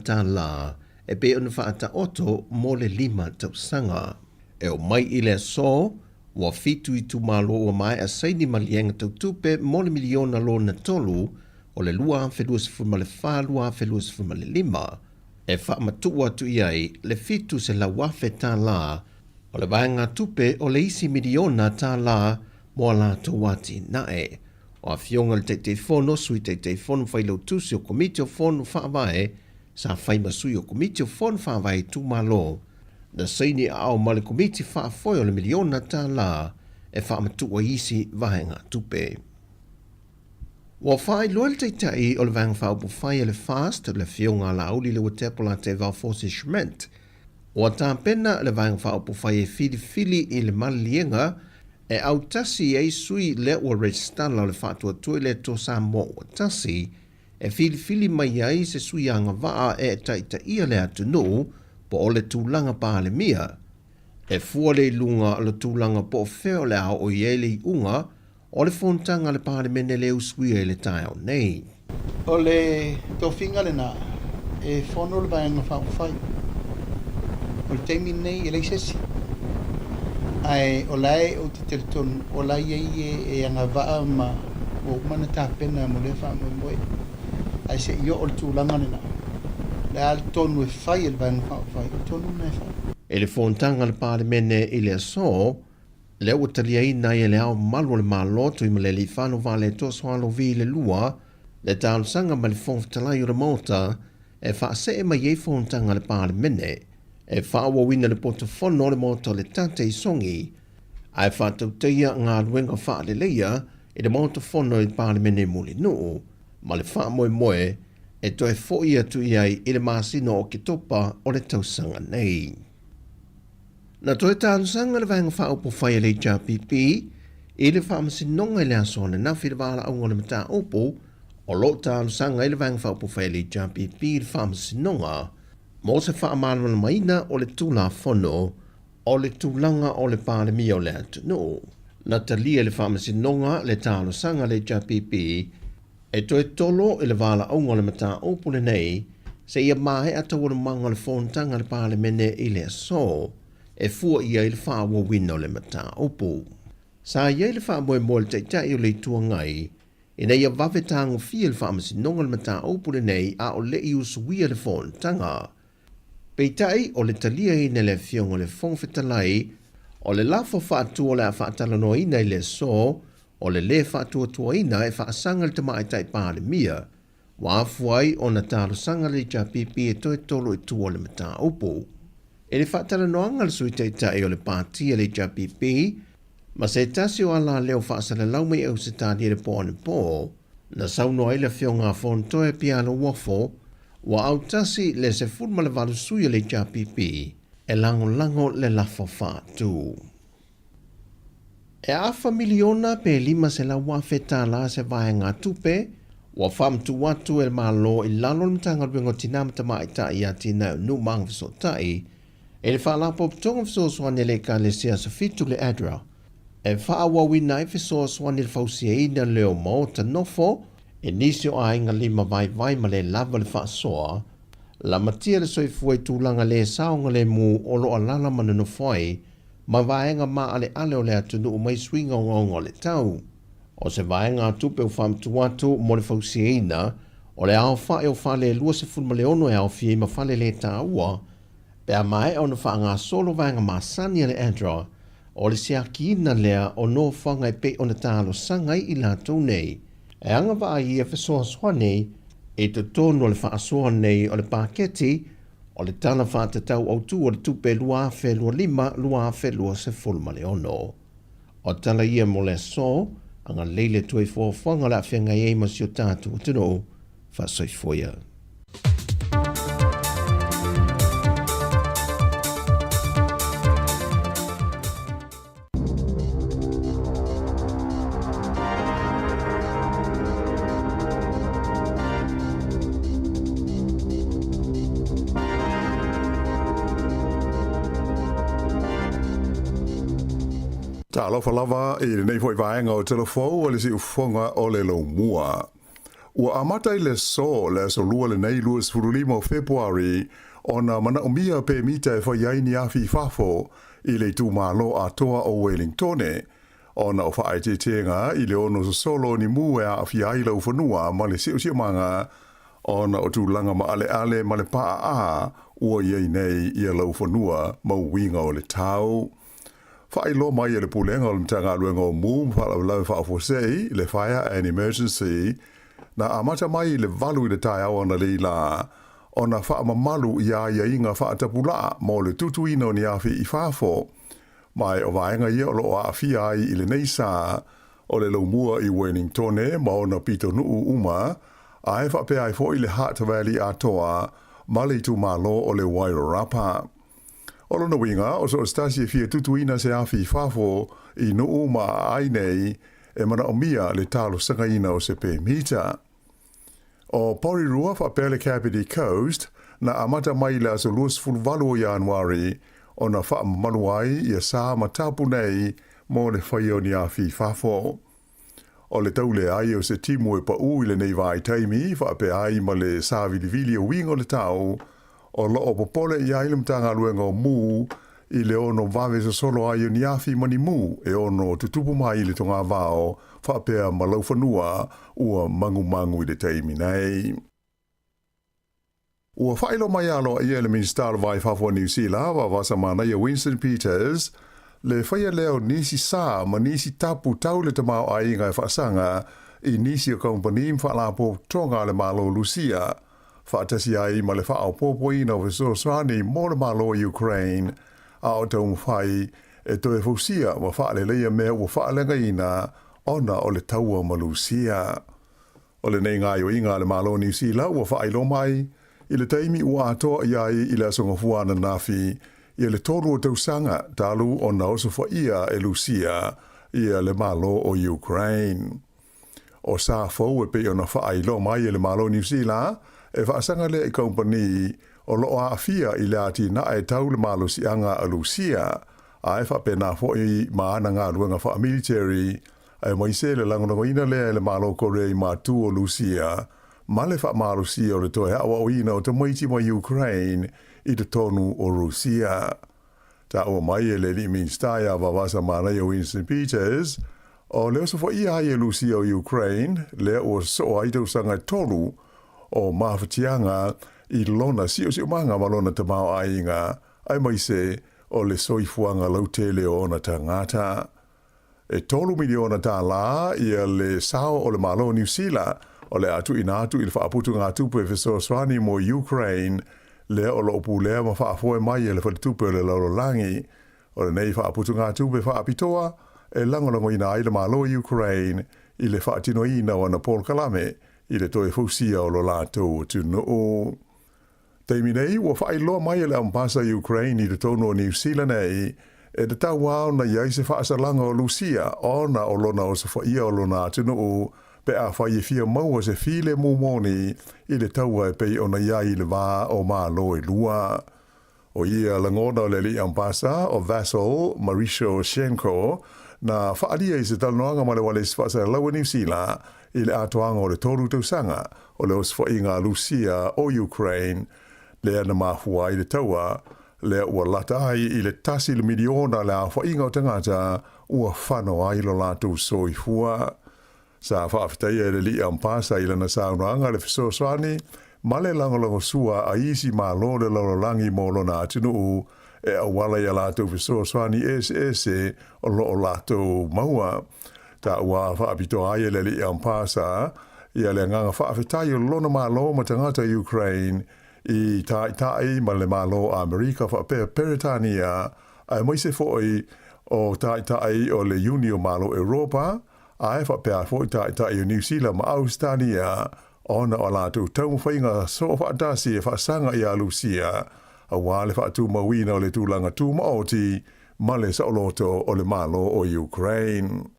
e pei ona faataoto mo le lima tausaga. E oo mai i le aso, ua fitu itumalo ua maea saini maliega tau tupe mo le miliona lona tolu o le 2024/2025 e faamatuu atu i ai le $700,000 o le vaegatupe o le isi miliona tala mo a latou atinae. O Afioga i le Taitaifono, Sui Taitaifono, Failautusi o Komiti o Fono Faavae, sa fai ma sui o Komiti o Fono Faavae Itumalo, na saini aao ma le Komiti Faafoe o le miliona tala e faamatuu ai isi vaegatupe. Ua faailoa le Taitai o le Vaega Faaupufai a le FAST, le Afioga a Laauli Leuatepo Latevao Force Schmidt, ua tapena le Vaega Faaupufai e filifili i le maliliega e autasi ai sui lea ua resitala o le Faatuatua i le Atua Samoa ua tasi, e filifili mai ai se sui agavaa e taitaia le atunuu po o le tulaga Palemia. E fua le iluga o le tulaga po o fea o le a oo i ai le iuga o le fonotaga a le Palemene le usuia i le taeao nei. O le tofiga lena e fono le Vaega Faaupufai. O le taimi lenei e leai se isi, ae o la e ou te talitonu o la e i ai e e agavaa ma ua uma ona tapena mo lea faamoemoe. Ae se i oo i le tulaga lena, o le a le tonu e fai e le Vaega Faaupufai, o le tonu lena e fai. I le fonotaga a le Palemene i le aso, lea ua taliaina ai e Le Ao Mamalu o le Malo Tuimalealiifano Vaaletoa Sualauvi le Lua le talosaga mai le Fofoga Fetalai o le Maota e faasee mai ai fonotaga a le Palemene e faaauauina le poto fono o le Maota o le Tate i Sogi ae faatautaia galuega faaleleia i le Maota Fono i le Palemene i Mulinuu ma le faamoemoe e toe foi atu i ai i le masina o Oketopa o le tausaga nei. Na toe talosaga le Vaega Faaupufai a le HRPP I le Faamasinoga i le aso ananafi i le valaauga o le mataupu o lo o talosaga ai le Vaega Faaupufai a le HRPP i le Faamasinoga mo se faamalamalamaina o le Tulafono o le tulaga o le Palemia o le atunuu. Na talia e le Faamasinoga le talosaga a le HRPP e toe tolo i le valaauga o le mataupu lenei seia maea taualumaga o le fonotaga a le Palemene i le aso e fua i ai le faaauauina o le mataupu. Sa i ai le faamoemoe o le Taitai o le Itu Agai ina ia vave tagofia e le Faamasinoga le mataupu lenei a o le i usuia le fonotaga. Peitai, o le taliaina e le Afioga i le Fofoga Fetalai o le lafo faatu o le a faatalanoaina i le aso o le lē faatuatuaina e faasaga i le Tamaitai Palemia, ua afua ai ona talosaga le HRPP e toe tolo i tua o le mataupu. I le faatalanoaga a le Sui Taitai o le Pati a le HRPP ma se tasi o alaleo faasalalau mai Ausetalia i le po anapo, na saunoa ai le Afioga a Fonotoe Pialo Uafo, ua autasi le 18 sui o le HRPP e lagolago le lafo faatu. E afa miliona pe $500,000 se vaegatupe ua faamatuu atu e le Malo i lalo o le Matagaluega o Tinā ma Tamaitai i Atinae o Nuu ma Agafesootai i le Faalapotopotoga Fesoasoani a le Ekalesia Aso Fitu le ADRA e faaauauina ai fesoasoani i le fausiaina leo maota nofo i nisi o aiga lima vaivai ma le lava le faasoa lamatia le soifua i tulaga le saogalemu o lo o alala ma nonofo ai ma vaega maaleale o le atunuu mai suiga ogaoga o le tau. O se vaegatupe ua faamatuu atu mo le fausiaina o le aofai o fale e 26 e aofia ai ma fale le taua pe a maea ona faagasolo vaega masani a le ADRA o le siakiina lea o nofoaga e pei ona talosaga ai i latou nei e agavaa ai ia fesoasoani i totonu o le faasoa nei o le paketi o le Tala Faatatau Autu o le Tupe 2025/2026. O tala ia mo le aso, agalelei le Atua i foafoaga o le a feagai ai ma si o tatou atunuu. Faasoifua ia. Talofa lava i lenei foi vaega o Telefou o le siufofoga o le Laumua. Ua amata i le aso, le aso lua lenei 25 o Fepuari, ona manaomia pemita e fai ai ni afi i fafo i le itumalo atoa o Welingtone, ona o faaeteetega i le ono sosolo o ni mu e aafia ai laufanua ma le siosiomaga, ona o tulaga maaleale ma le paaa ua i ai nei ia laufanua ma uiga o le tau. Faailoa mai e le Pulega o le Matagaluega o Mu ma Faalavelave Faafuasei, le Fire and Emergency, na amata mai i le valu i le taeao analeila lā, ona faamamalu i aiaiga faatapulaa mo le tutuina o ni afi i fafo. Ma o vaega ia o lo o aafia ai i lenei sa o le laumua i Wellingtone ma ona pitonuu uma, a e faapea ai foi le Hutt Valley atoa ma le itumalo o le Wairarapa. O lona uiga, o so o se tasi e fia tutuina se afi i fafo i nuu ma aai nei e manaomia le talosagaina o se pemita. O Porirua faapea le Kapiti Coast na amata mai i le aso 28 o Ianuari ona faamamalu ai ia sa ma tapu nei mo le faia o ni afi i fafo. O le tau leai o se timu e paʻū i lenei vaitaimi faapea ai ma le sāvilivili o uiga o le tau, o lo o popole i ai le Matagaluega o Mū i le ono vave sosolo ai o ni afi ma ni mū e ono tutupu mai i le togavao faapea ma laufanua ua magumagu i le taimi nei. Ua faailoa mai aloaia e le Minisita o le Va i Fafo o Niu Sila, Vavasa Manaia Winston Peters, le faia lea o nisi sa ma nisi tapu tau le tamaoaiga e faasaga i nisi o kamupani ma faalapotopotoga a le Malo o Lusia, faatasi ai ma le faaopoopoina o fesoasoani mo le Malo o Ukraine, a o taumafai e toe fausia ma faaleleia mea ua faaleagaina ona o le taua ma Lusia. O lenei gaoioiga a le Malo o Niu Sila ua faailoa mai i le taimi ua atoa i ai i le Aso Gafua ananafi ia le tolu o tausaga talu ona osofaia e Lusia. ia le Malo o Ukraine. O sa fou e pei ona faailoa mai e le Malo o Niu Sila, e faasaga lea i kamupani o lo o aafia i le atinae tau le malosiaga a Lusia, a e faapena foi ma ana galuega faamiliteri, aemaise le lagolagoina lea e le Malo Korea i matu o Lusia ma le faamalosia o le toe aoaoina o tamaiti mai Ukraine i totonu o Rusia. Taua mai e le alii Minisita ia Vavasa Manaia Winston Peters, o le osofaia ai e Lusia o Ukraine, lea ua sosoo ai tausaga e tolu o mafatiaga i lona siosiomaga ma lona tamaoaiga, aemaise o le soifuaga lautele o ona tagata. E $3 miliona ia le sao o le Malo o Niu Sila o le a tuuina atu i le faaputugatupe fesoasoani mo Ukraine lea o lo o pulea ma faafoe mai e le Faletupe o le Lalolagi. O lenei faaputugatupe faapitoa e lagolagoina ai le Malo o Ukraine i le faatinoina o ana polokalame i le toe fausia o lo latou atunuu. Taimi nei, ua faailoa mai e le Ambasa Ukraine i totonu o Niu Sila nei, e tatau lava ona i ai se faasalaga o Lusia ona o lona osofaia o lona atunuu pe afai e fia maua se filemu moni i le taua e pei ona i ai i le va o Malo e lua. ʻO ia lagona o le alii Ambasa o Vasyl Maryshchenko na faaalia i se talanoaga ma le ualesi faasalalau a Niu Sila i le atoaga o le tolu tausaga o le osofaiga a Lusia o Ukraine lea na mafua ai le taua lea ua lata ai i le tasi le miliona le aofaiga o tagata ua fano ai lo latou soifua. Sa faafetaia e le Alii Ampasa i lana saunoaga le fesoasoani ma le lagolagosua a isi Malo o le lalolagi mo lona atunuu e auala i a latou fesoasoani eseese o lo o latou maua. Taua faapitoa ai e le Alii Ampasa ia le agaga faafetai o lona Malo ma tagata Ukraine i Taitai ma le Malo Amerika faapea Peretania aemaise foi o Taitai o le Iuni o Malo Europa Ae faapea foi Taitai o Niu Sila ma Ausetalia ona o a latou taumafaiga soofaatasi e faasaga iā Lusia aua le faatumauina o le tulaga tumaoti ma le saoloto o le Malo o Ukraine.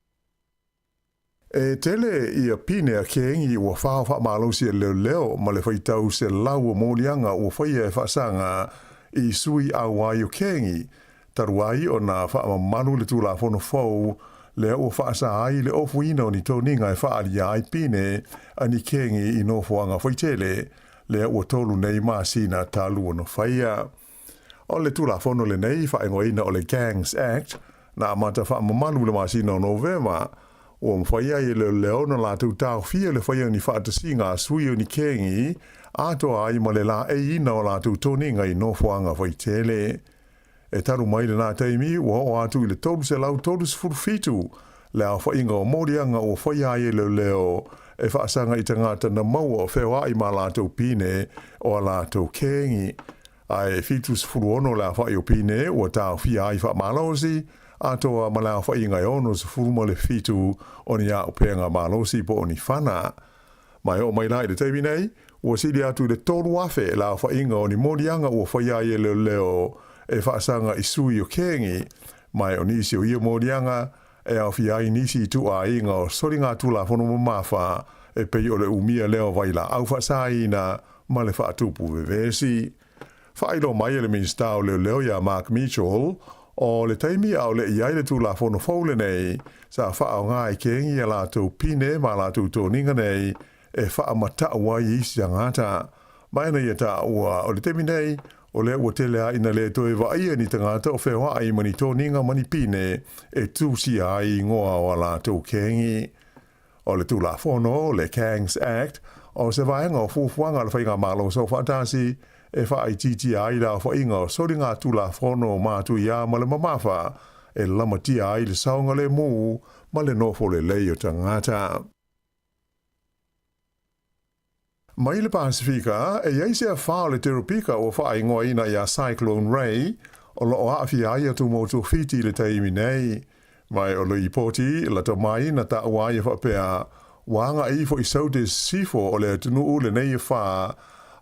E tele ia pine a kengi ua fao faamalosi e leoleo ma le faitau selau o moliaga ua faia e faasaga i sui auai o kengi Talu ai ona faamamalu le Tulafono fou lea ua faasa ai le ofuina o ni toniga e faaalia ai pine a ni kengi i nofoaga faitele, lea ua tolu nei masina talu ona faia. O le Tulafono lenei faaigoaina o le Gangs Act, na amata faamamalu i le masina o Novema, ua mafai ai e leoleo ona latou taofia le faia o ni faatasiga a sui o ni kengi atoa ai ma le laeiina o latou toniga i nofoaga faitele. E talu mai lenā taimi, ua oo atu i le 337 le aofaiga o moliaga ua faia ai e leoleo e faasaga i tagata na maua o feoai ma latou pine o a latou kengi. Ae 76 le aofai o pine ua taofia ai faamalosi, atoa ma le aofaiga e 67 o ni auupega malosi po o ni fana. Ma e oo mai la i le taimi nei, ua sili atu i le 3,000 le aofaiga o ni moliaga ua faia ai e leoleo e faasaga i sui o kengi, ma e o nisi o ia moliaga e aofia ai nisi ituaiga o soligatulafono mamafa e pei o le umia lea o vailaau faasaina ma le faatupu vevesi. Faailoa mai e le Minisita o Leoleo iā Mark Mitchell, o le taimi a o le i ai le Tulafono fou lenei, sa faaaoga e kengi a latou pine ma a latou toniga nei e faamatau ai i isi tagata. Ma ena ia taua, o le taimi nei, o lea ua tele lava ina le toe vaaia ni tagata o feoai ma ni toniga ma ni pine e tusia ai igoa o a latou kengi. O le Tulafono, le Gangs Act, o se vaega o fuafuaga a le Faigamalo Soofaatasi e faaitiitia ai le aofaiga o soligatulafono matuia ma le mamafa e lamatia ai le saogalemu ma le nofo lelei o tagata. Mai le Pasefika, e i ai se afa o le teropika ua faaigoaina iā Cyclone Ray, o lo o aafia ai atu motu o Fiti i le taimi nei. Ma e o le lipoti lata mai na taua ai e faapea, ua agai ifo i Saute Sisifo o le atunuu lenei afa,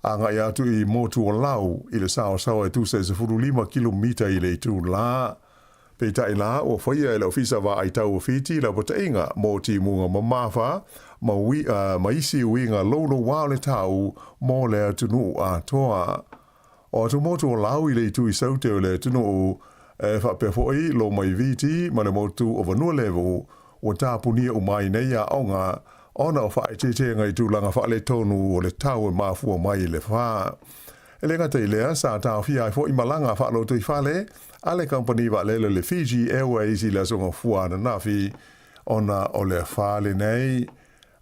agai atu i motu o Lau i le saosaoa e tusa e 15 kilomita i le itulā. Peitai la, ua faia e le Ofisa Vaai Tau o Fiti laupataiga mo timuga mamafa ma ma isi uiga loulouā o le tau mo le atunuu atoa. O atumotu o Lau i le itu i Saute o le atunuu, e faapea foi lo mai Viti ma le motu o Vanualevu, ua tapunia uma ai nei aoga ona o faaeteetega i tulaga faaletonu o le tau e mafua mai i le fa. E le gata i lea, sa taofia ai foi malaga faalotoifale a le kamupani vaalele le Fiji Airways i le Aso Gafua ananafi ona o le afa lenei.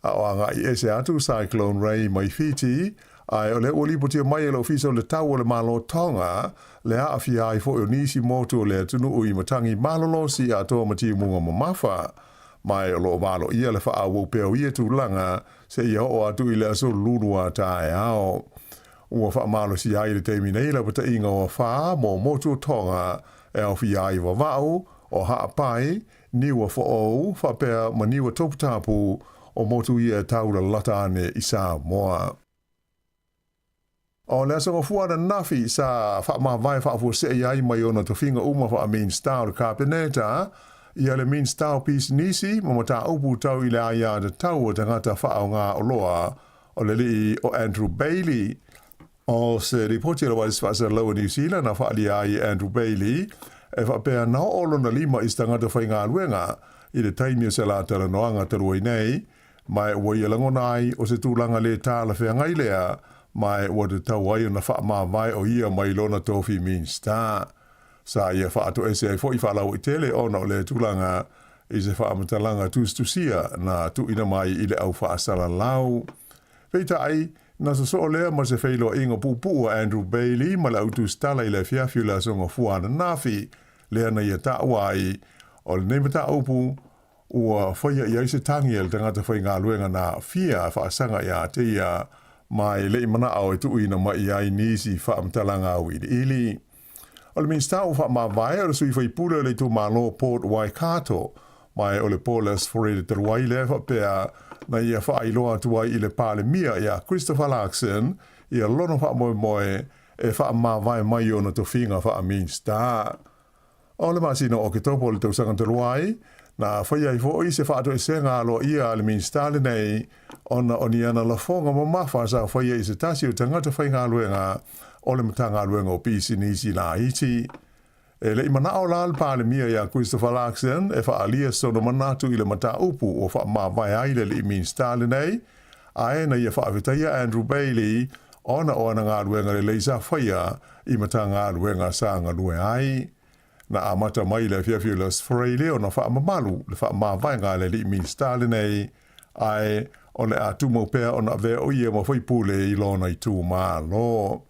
A o agai ese atu Cyclone Ray mai Fiti, ae o lea ua lipotia mai e le Ofisa o le Tau o le Malo Tonga le aafia ai foi o nisi motu o le atunuu i matagi malolosi atoa ma timuga mamafa. Ma o lo o valoia le faaauau pea o ia tulaga seia oo atu i le aso Lua taeao. Ua faamalosia ai i le taimi nei laupataiga o afa mo motu o Tonga e aofia ai Vava'u, o Ha'apai, Niua Fo'ou, faapea ma Niua Toputapu, o motu ia e tau lalata ane i Samoa. O le Aso Gafua ananafi sa faamavae faafuasei ai mai ona tofiga uma faa-Minista o le Kapeneta, ia le Minista o Pisinisi ma Mataupu Tau i le Aiatatau a Tagata Faaaoga Oloa, o le alii o Andrew Bailey. O se lipoti a le Wireless Faasalalaua New Zealand na faaalia ai e Andrew Bailey, e faapea na oo lona lima i se tagata faigaluega i le taimi o se latalanoaga talu ai nei, Ma e ua ia lagona ai o se tulaga lē talafeagai lea, ma e ua tatau ai ona faamavae o ia mai lona tofi Minista. Sa ia faatoese ai foi faalauaitele ona o lea tulaga i se faamatalaga tusitusia na tuuina mai i le au faasalalau. Peitai, na sosoo lea ma se feiloaiga puupuu a Andrew Bailey ma le au tusitala i le afiafi o le Aso Gafua ananafi, lea na ia taua ai, o lenei mataupu, Ua faia i ai se tagi a le tagata faigaluega na aafia a faasaga iā te ia, ma e le i manao e tuuina mai i ai nisi faamatalaga auiliili. O le Minisita ua faamavae o le sui faipule o le itumalo Port Waikato, ma e o le Paulus Forere talu ai lea e faapea na ia faailoa atu ai i le Palemia iā Christopher Luxon ia lona faamoemoe e faamavae mai ona tofiga faa-Minisita. O le masina o Oketopa o le tausaga talu ai, na faia ai foi se faatoesega aloaia a le Minisita lenei ona o ni ana lafoga mamafa sa faia i se tasi o tagata faigaluega o le Matagaluega o Pisinisi Laiti. E le i manao la le Palemia iā Christopher Luxon e faaalia sona manatu i le mataupu ua faamavae ai le alii Minisita lenei, ae na ia faafetaia Andrew Bailey ona o ana galuega lelei sa faia i Matagaluega sa galue ai. Na amata mai i le afiafi o le Aso Faraile ona faamamalu le faamavaega a le alii Minisita lenei, ae o le a tumau pea ona avea o ia ma faipule i lona itumalo.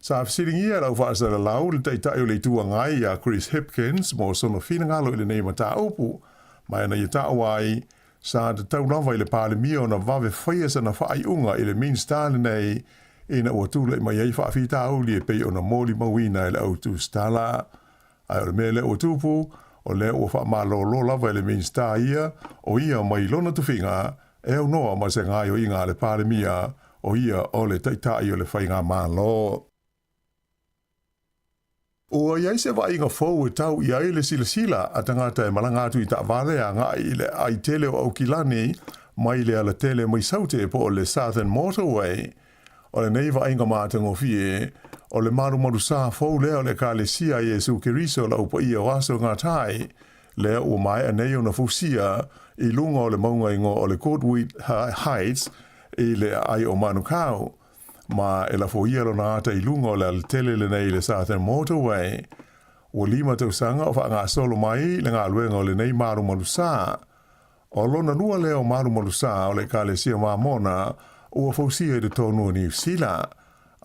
Sa fesiligia e lau faasalalau le Taitai o le Itu Agai ia Chris Hipkins mo sona finagalo i lenei mataupu, ma na ia taua ai, Sa tatau lava i le Palemia ona vave faia sana faaiuga i le Minisita lenei ina ua tulai mai ai faafitauli e pei ona molimauina e le au tusitala. Ae o le mea lea ua tupu, o lea ua faamalolo lava e le Minisita ia o ia mai lona tofiga e aunoa ma se gaoioiga a le Palemia, o ia o le Taitai o le Faigamalo. Ua i ai se vaaiga fou e tau i ai le silasila a tagata e malaga atu i taavale agai i le aai tele o Aukilani mai le alatele mai Saute po o le Southern Motorway. O lenei vaaiga matagofie, o le malumalu sā fou lea o le Ekalesia a Iesu Keriso Lau Paia o Aso Gatai, lea ua maea nei ona fausia i luga o le mauga igoa o le Goodweed Heights i le aai o Manukau. Ma e lafoia lona ata i luga o le alatele lenei i le Southern Motorway. Ua lima tausaga o faagasolo mai le galuega o lenei malumalu sā. O lona lua lea o malumalu sā o le Ekalesia Mamona ua fausia i totonu o Niu Sila.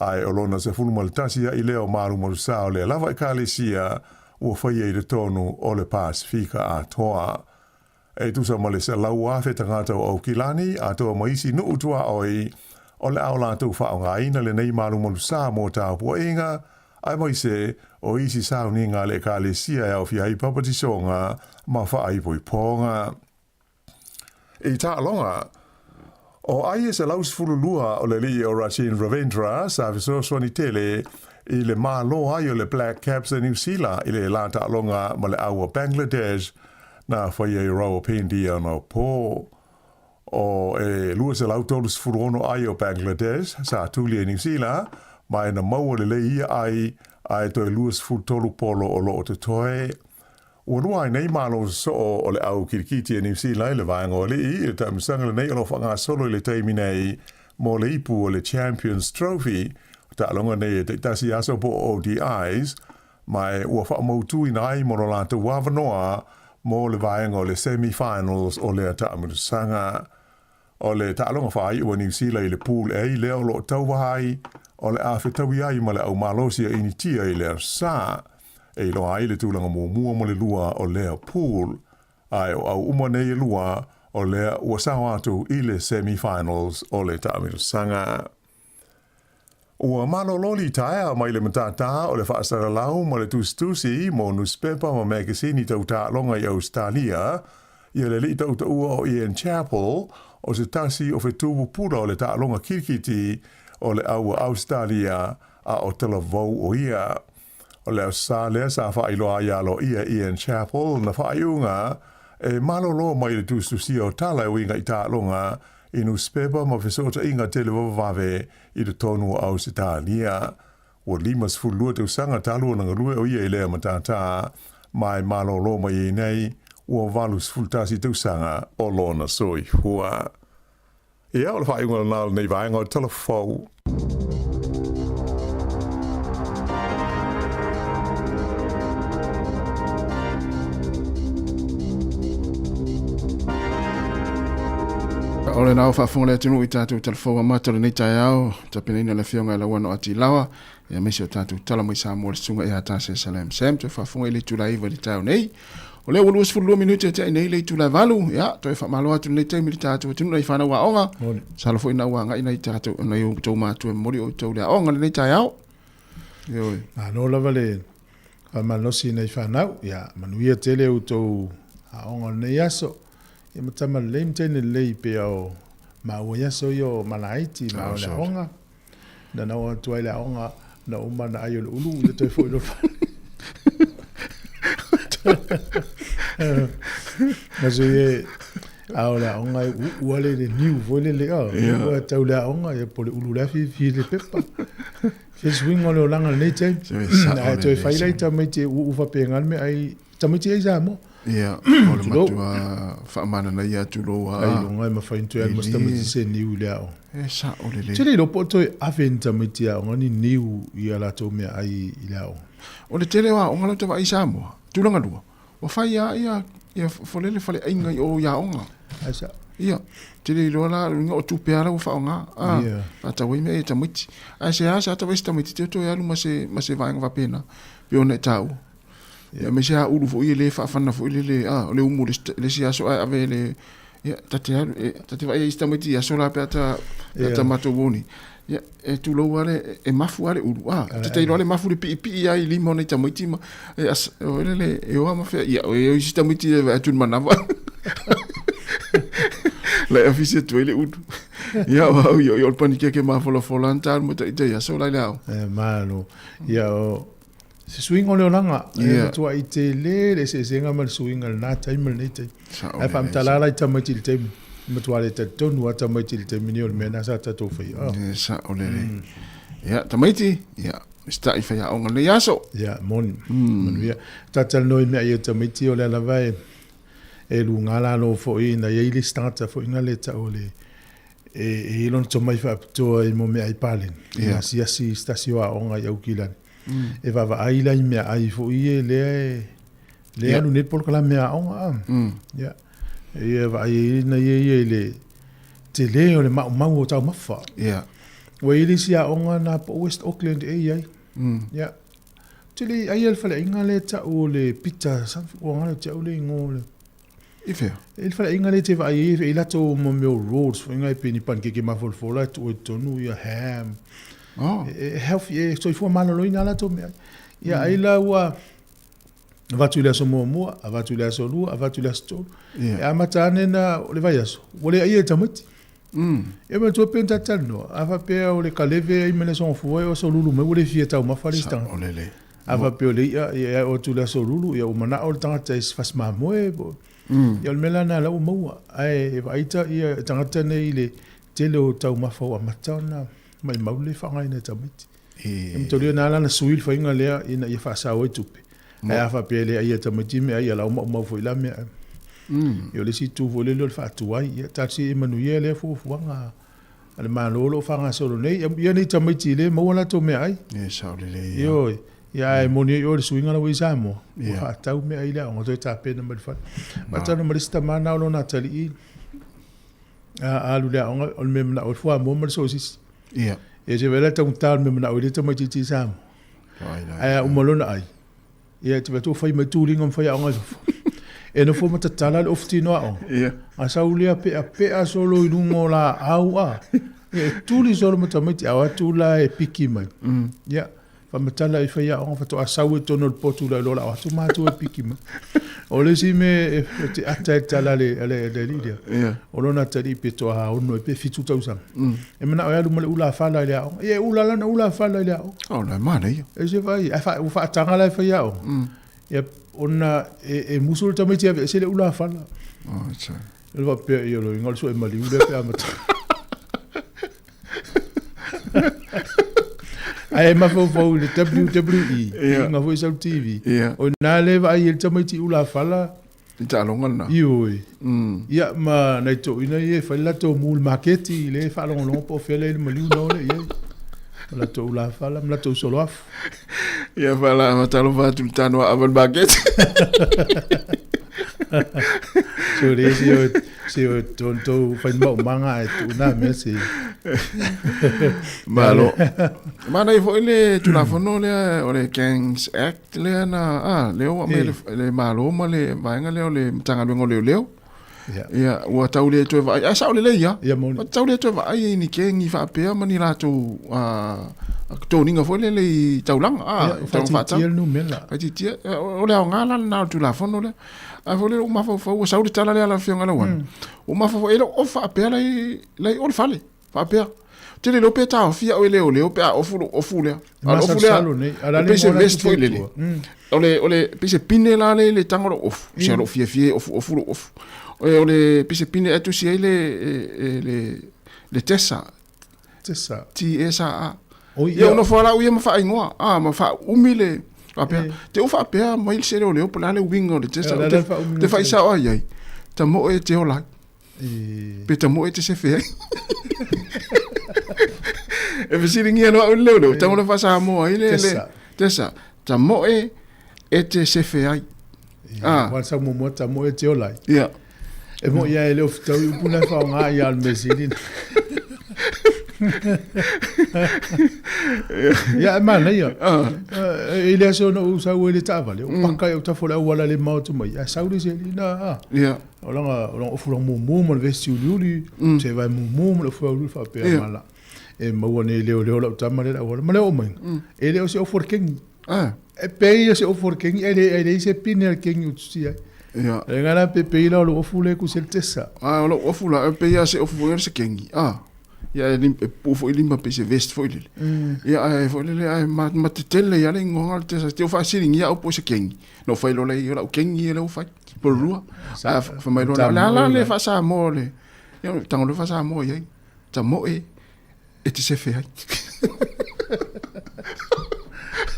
Ae o lona 11 a'i lea o malumalu sā o lea lava Ekalesia ua faia i totonu o le Pasefika atoa. E tusa ma le 100,000 tagata o Aukilani, atoa ma isi nuu tuaoi, o le a o latou faaaogaina lenei malumalu sā mo tapuaiga, aemaise o isi sauniga a le Ekalesia e aofia ai papatisoga ma faaipoipoga. I taaloga, o ai e 112 o le alii o Rachin Ravindra sa fesoasoani tele i le malo ai o le Black Caps a Niu Sila i le la taaloga ma le au a Bangladesh na faia i Rawalpindi anapo. O e 236 ai o Bangladesh sa tuli e Niu Sila, ma e na maua lelei ia ai ae toe 23 polo o lo o totoe. Ua lua ai nei malo sosoo o le au kilikiti a Niu Sila i le vaega o alii i le taamilosaga lenei o lo o faagasolo i le taimi nei mo le ipu o le Champions Trophy, o taaloga nei e taitasi aso po o ODIs, ma e ua faamautuina ai mo lo latou avanoa mo le vaega o le semi-finals o lea taamilosaga. O le taaloga faaiu a Niu Sila i le Pool A lea o lo o tauvaha ai, o le a fetaui ai ma le au malosi a Initia i le Aso Sa, e iloa ai le tulaga muamua ma le lua o lea pool. Ae o au uma nei e lua, o lea ua sao atu i le semi-finals o le taamilosaga. Ua malolo litaea mai le matātā o le faasalalau ma le tusitusi mo nusipepa ma mekesini tau taaloga i Ausetalia, ia le alii tautaua o Ian Chappell, o se tasi o fetu pupula o le taaloga kirikiti o le au a Ausetalia, a o talavou o ia. O le Aso Sa lea sa faailoa ai aloaia Ian Chappell na faaiuga e malolo mai le tusitusia o tala e uiga i taaloga i nusipepa ma fesootaiga televavavave i totonu o Ausetalia. Ua 52 tausaga talu ona galue o ia i lea matātā, ma e malōlō mai ai nei, ua 81 tausaga o lona soifua. Ia, o le faaiuga lena o lenei vaega o Tala Fou. O lena ua faafofoga le atunuu i tatou talafou amata o lenei taeao, tapenaina le afioga e Lauano Atilawa, aemaise o tatou tala mai Samoa le susuga ia Tase Salam Sam, toe faafofoga i le itula 9 i le taeao nei. O lea ua 22 minute e tea nei le itula e 8, ia, toe faamalo atu lenei taimi i le tatou atunuu nai fanau aoga. Masalo foi na ua agai nai tatou, nai outou matua e momoli outou le aoga lenei taeao. Ioe. Malo lava le faamalosi i nai fanau, ia manuia tele outou aoga o lenei aso. Ia ma tama lelei ma teine lelei pei o maua i aso ia o malaiti ma o le aoga. Na na oo atu ai le aoga, na uma na ai o le ulu, ia toe foi loa fale. Na sui e, a o le aoga e uu ale le niu foi lele, o, ua tau le aoga, ia po le ulu le afi fi le pepa. Se suiga o le olaga lenei taimi. Ae toe fai la i tamaiti e uu faapena le mea ai, tamaiti ai Samoa. Ia, o le matua faamananaia atu lou aa. Ailoga e mafai ona toe alu ma se tamaiti se niu i le aoga. E sao lelei. Ou te le iloa po o toe ave ni tamaiti aoga ni niu i a latou meaai i le aoga. O le tele o aoga la ou te vaai i Samoa, tulaga lua, ua fai lava ia, ia folele faleaiga i o i aoga. Ae sao. Ia, te le iloa la, luga o tupe lava la ua faaaoga, a, Ia. faatau ai mea ia tamaiti. Ae seasea ta vaai se tamaiti te toe alu ma se, ma se vaega faapena, pei ona e taua. Ia, aemaise lava ulu foi e le faafana foi lele, a, o le umu le, le isi aso ae ave le, ia, ta te alu, e, ta te vaai ai isi tamaiti i aso la pe a ta, pe a ta matou o nei. Ia, e tulou lava le, e mafu lava le ulu, a, ta te iloa le mafu le piipii lava i lima o nai tamaiti ma, e, as, o le, le, e o lava ma fea, ia, o isi tamaiti e vaai atu i le manava. La e afisi atu ai le ulu. Ia, o au, ia, o le panikeke mafolafola ana ta alu ma taitai aso la i le aoga. E, malo. Ia, o, se suiga o le olaga, e matuai tele le eseesega ma le suiga i lena taimi ma lenei taimi. Ae faamatala la i tamaiti i le taimi, e matua le talitonu lava tamaiti i le taimi nei o le mea lena sa tatou faia. E sao lelei. Ia, tamaiti, ia, usitai i faiaoga lenei aso. Ia, moni, manuia. Talatalanoa i mea ia tamaiti, o lea lava e luga lalo foi ina i ai le isi tagata foi na le tau o le e i ai lona tomai faapitoa i mo meaai paleni, e asiasi i se tasi o aoga i Aukilani. E vaavaai la i meaai foi ia lea e lea alu nei le polokalame aoga a. Ia. E vaai ai na ia ia i le tele o le maumau o taumafa. Ia. Ua i ai le isi aoga na po o West Auckland e i ai. Ia. Tele ai le faleaiga lea e tau o le Peter something, ua galo ia te au le igoa o le I fea? E i le faleaiga lea e te vaai ai, e i latou mo mea o rolls foi nai pei ni panikeke mafolafola e tuu ai i totonu ia ham. Oh. E healthy, e soifua maloloina a latou meaai. Ia ai la ua avatu i le aso muamua, avatu i le aso lua, avatu i le aso tolu. Yeah. E amata ane na o le vaiaso, ua le aia e tamaiti. Ia manatua pei ona tatou talanoa, a faapea o le kaleve ai ma le aso Gafua e o aso Lulu mai ua le fia taumafa le isi tagata. Saolele. A faapea o le i'a, ia e oo atu i le aso Lulu, ia ua mana'o le tagata e fasi mamoe po o. Ia o le mea la lena la ua maua. Ae vaai ta ia tagata nei i le tele o taumafa ua amata ona maimau le faaaogaina e tamaiti. E mataulia na ala ona sui le faiga lea ina ia faasao ai tupe. Ae a faapea e le aia e tamaiti meaai, ia la ua maumau foi la meaai. Ia o le isi itu foi lele o le faatuai. Ia talosia ia manuia lea fuafuaga a le Malo o lo o faagasolo nei. Ia nei tamaiti le maua latou meaai. Ia sao lelei. Ioe. Ia ae moni ai oe le suiga la ua i Samoa, ua faatau meaai i le aoga toe tapena mai le fale. Faatano ma le isi tama na o lona atalii a alu i le aoga, o le mea manao ai le fuamoa ma le sosisi. Ia. Ia se vaai la taugata o le mea manao ai le tamaitiiti i Samoa. Ae a uma lona ai, ia e te vaai atu ua fai mai tuliga ma faiaoga i fafo. E nofo ma tatala le ofutino aoga. Ia. A sau lea peapea solo i luga o laau a. Ia e tuli solo ma tamaiti, a o atu la e piki mai. Ia. Faamatala i faiaoga faatoa sau i totonu o le potu la iloa o atu matua e piki mai. O le isi mea e te ata e tala le le le alii lea. Yeah. O lona atalii pe toa ono e pe fitu tausaga. E manao e alu ma le ulafala i le aoga. Ia e ula lana ulafala i le aoga. Oh, la manaia. E se vai, ai fa ua faataga la e faiaoga. Ia ona e, e musu le tamaiti e aveese le ulafala. Oh, tsa. Le faapea ia lo inga o le sue maliu lea pe amata. Ae mafaufau i le WWE, Ia. inga foi sau TV. Ia. O ina le vaai e le tamaiti ulafala. I taaloga lena. Ioe. Ia ma nai toeaiina ia e fai le latou mu i le maketi i le faalogologo po o fea le maliu na o le i ai. Ma latou ulafala ma latou soloafu. Ia fala fatalofa atu i le tano aava i le maketi. So le si o si o tontou fai maumaga ae tuu na mea se. Malo. Manaia foi le Tulafono lea o le Gangs Act lea na a lea ua aumai le, le Malo ma le vaega lea o le Matagaluega o Leoleo. Ia. Ia, ua tau le toe vaai. Ae sao lelei ia. Ia moni. Ua tau le toe vaai i ni kengi faapea ma ni latou toniga foi lele i taulaga. A, Ia, i taulaga faatau. faaitiitia le numera. Faaitiitia. O le aoga la lena o le Tulafono lea. Ae foi lele ua mafaufau, ua sau le tala lea a lau Afioga Lauana. Ua mafaufau, e le o faapea la i, la i o le fale. Faapea. Ou te le iloa pe taofia oe leoleo pe a ofu lou ofu lea. A o le ofu lea, nei. A e pei se vest foi lele. O le, o le, pei se pine la le i le taga o lou ofu. Se lou fiafia e ofu ofu lou ofu. O le, pei se pine e tusi ai le, le, le tesa. Tesa. T-S-A-A. Ia, ona nofo lava au ia ma faaigoa, a, ma faaumi le, faapea, te u faapea mai se leoleo po o le a le uiga o le tesa. Ou te, te faisao ai ai, tamoe e te ola ai. Pe tamoe e te sefe ai. E fesiligia loa au e le leoleo, tago le faa-Samoa ai le, le, tesa, tamoe e te sefe ai. Ah. Ua sau muamua tamoe e te ola ai. Ia. E moi ia e le o fetaui upu na e faaaoga ia o le mea sili. Ia e manaia. E le aso na ou sau ai le taavale, o paka i autafa o le auala le mamao atu mai, ae sau le isi alii na, a. Ia. O langa, o langa ofu langa mumu ma le vesi uliuli, se vae mumu ma le ofu uliuli faapea ma la. E maua nei leoleo lau tama le auala. Ma le oo mai. E le o se ofu o le kengi. Ah. E pei o se ofu o le kengi, e le, e leai se pine a le kengi o tusi ai. Ia. Le ngana pe pei la o lou ofu le ku se le tesa. Ah, o lou ofu la, e pei lava se ofu foi o le se kengi. Ah. Ia, e, lim, e puu foi lima pei se vest foi lele. Ia, ae foi lele, ae ma, ma tetele ia le ingoa o le tesa. Te o faasiligia au po o se kengi. Na ou fai loa lea i o lau kengi ia lea ua fai. Po o le lua. Ae fai mai loa, o le a la le faa-Samoa o le, ia, tago loa faa-Samoa i ai. Tamoe e te sefe ai.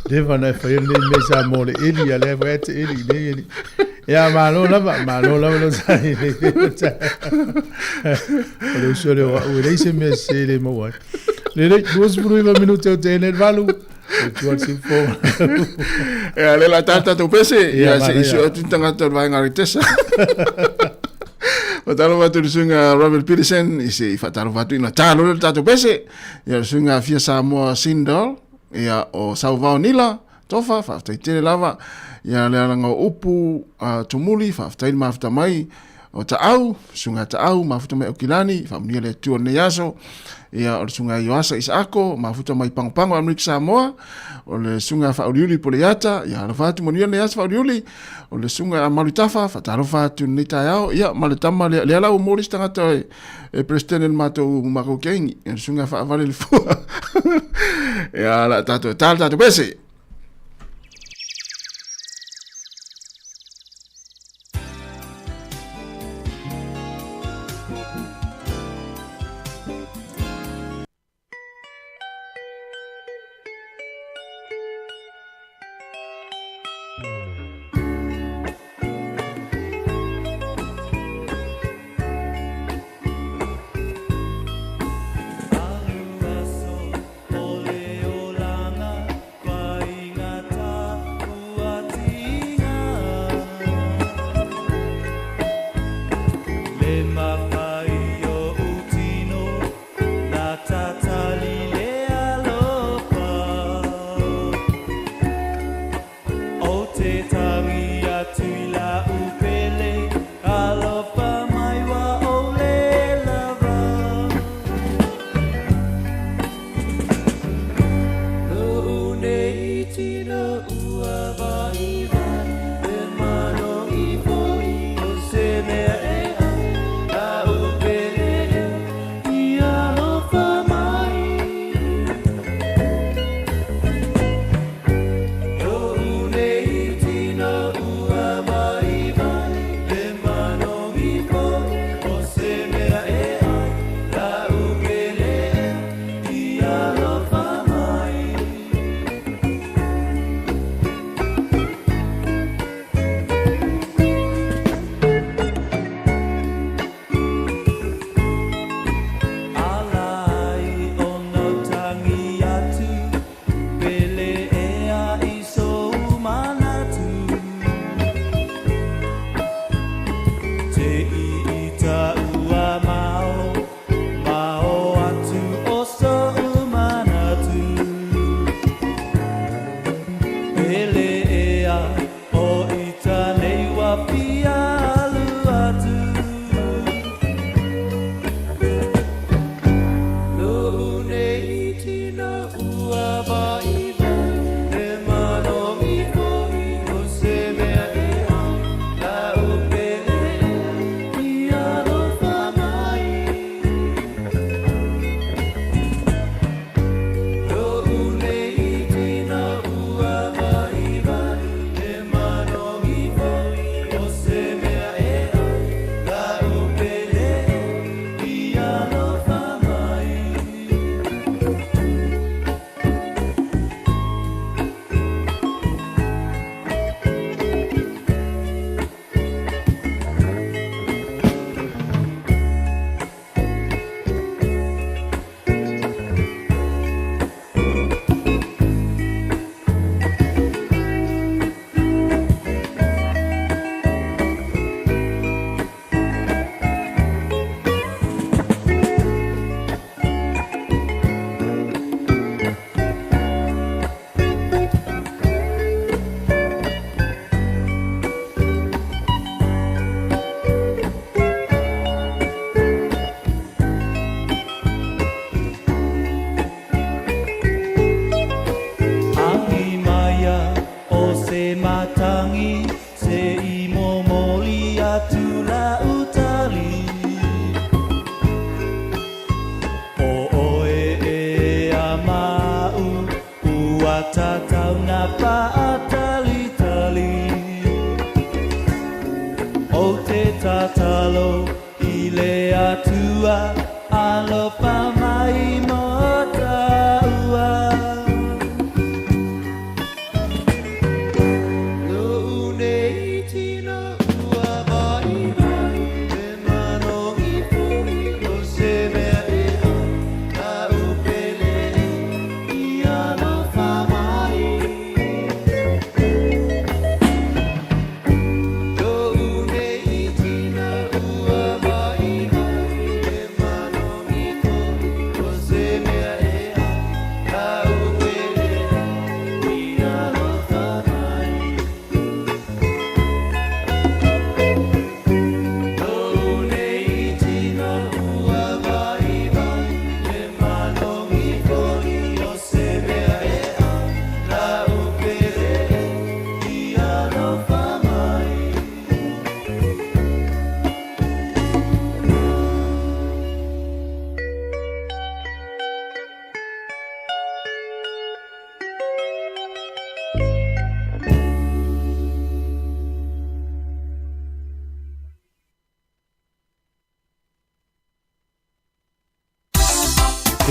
Leva na e fai nei mea Samoa le eli a lea foi te eli nei eli. Ia malo lava, malo lava lo sai. O le uso le o au e leai se mea se le maua ai. Lelei, 29 minute o te ene valu. O tua le sifo. Ia, le la tata tatou pese, Ia, ia se manaia. i sue atu ni tagata o le vaega o le tesa. Faatalofa atu i le suiga Robert Peterson, i se i faatalofa atu ina tā loa le tatou pese. Ia le suiga Fia Samoa Sindol, ia o Sauvao Nila, Tofa, faafetai tele lava. Ia le alaga o upu a Tumuli, faafetai le mafuta mai. o Taau, Susuga Taau, mafuta mai Aukilani, faamanuia le Atua i lenei aso. Ia, o le Susuga Ioasa Isaako, mafuta mai Pagopago Amerika Samoa, o le Susuga Faauliuli Poleiata, ia alofa atu manuia lenei aso Faauliuli, o le Susuga Malutafa, faatalofa atu i lenei taeao, ia, ma le tama lea, lea la ua maua le isi tagata e, e Peresetene i le matou, matou kengi, le Susuga Faavale le Fua. Ia, la tatou, tala tatou pese.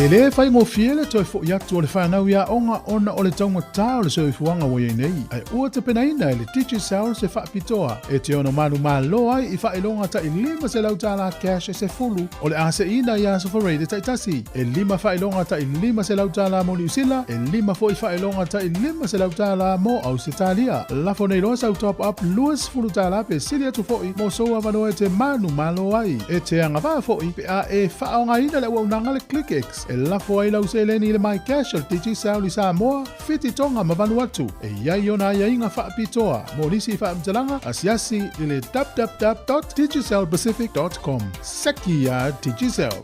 E lē faigofie le toe foʻi atu o le fanau i aoga ona o le taugata o le soifuaga ua i ai nei, ae ua tapenaina e le Digicel se faapitoa e te ono manumalo ai i faailoga taʻi $500 cash e sefulu o le a seʻiina i aso Faraile taitasi. E lima faailoga taʻi $500 mo Niusila, e lima foʻi faailoga taʻi $500 mo Ausetalia. Lafo nei loa sau top up $20 pe sili atu foʻi mo sou avanoa e te manumalo ai. E te agavaa foʻi pe a e faaaogaina le auaunaga le ClickX e lafo ai lau seleni i le MyCash o le Digicel i Samoa, Fiti, Tonga ma Vanuatu. E i ai ona aiaiga faapitoa mo nisi faamatalaga asiasi i le www.digicelpacific.com. Seki iā Digicel!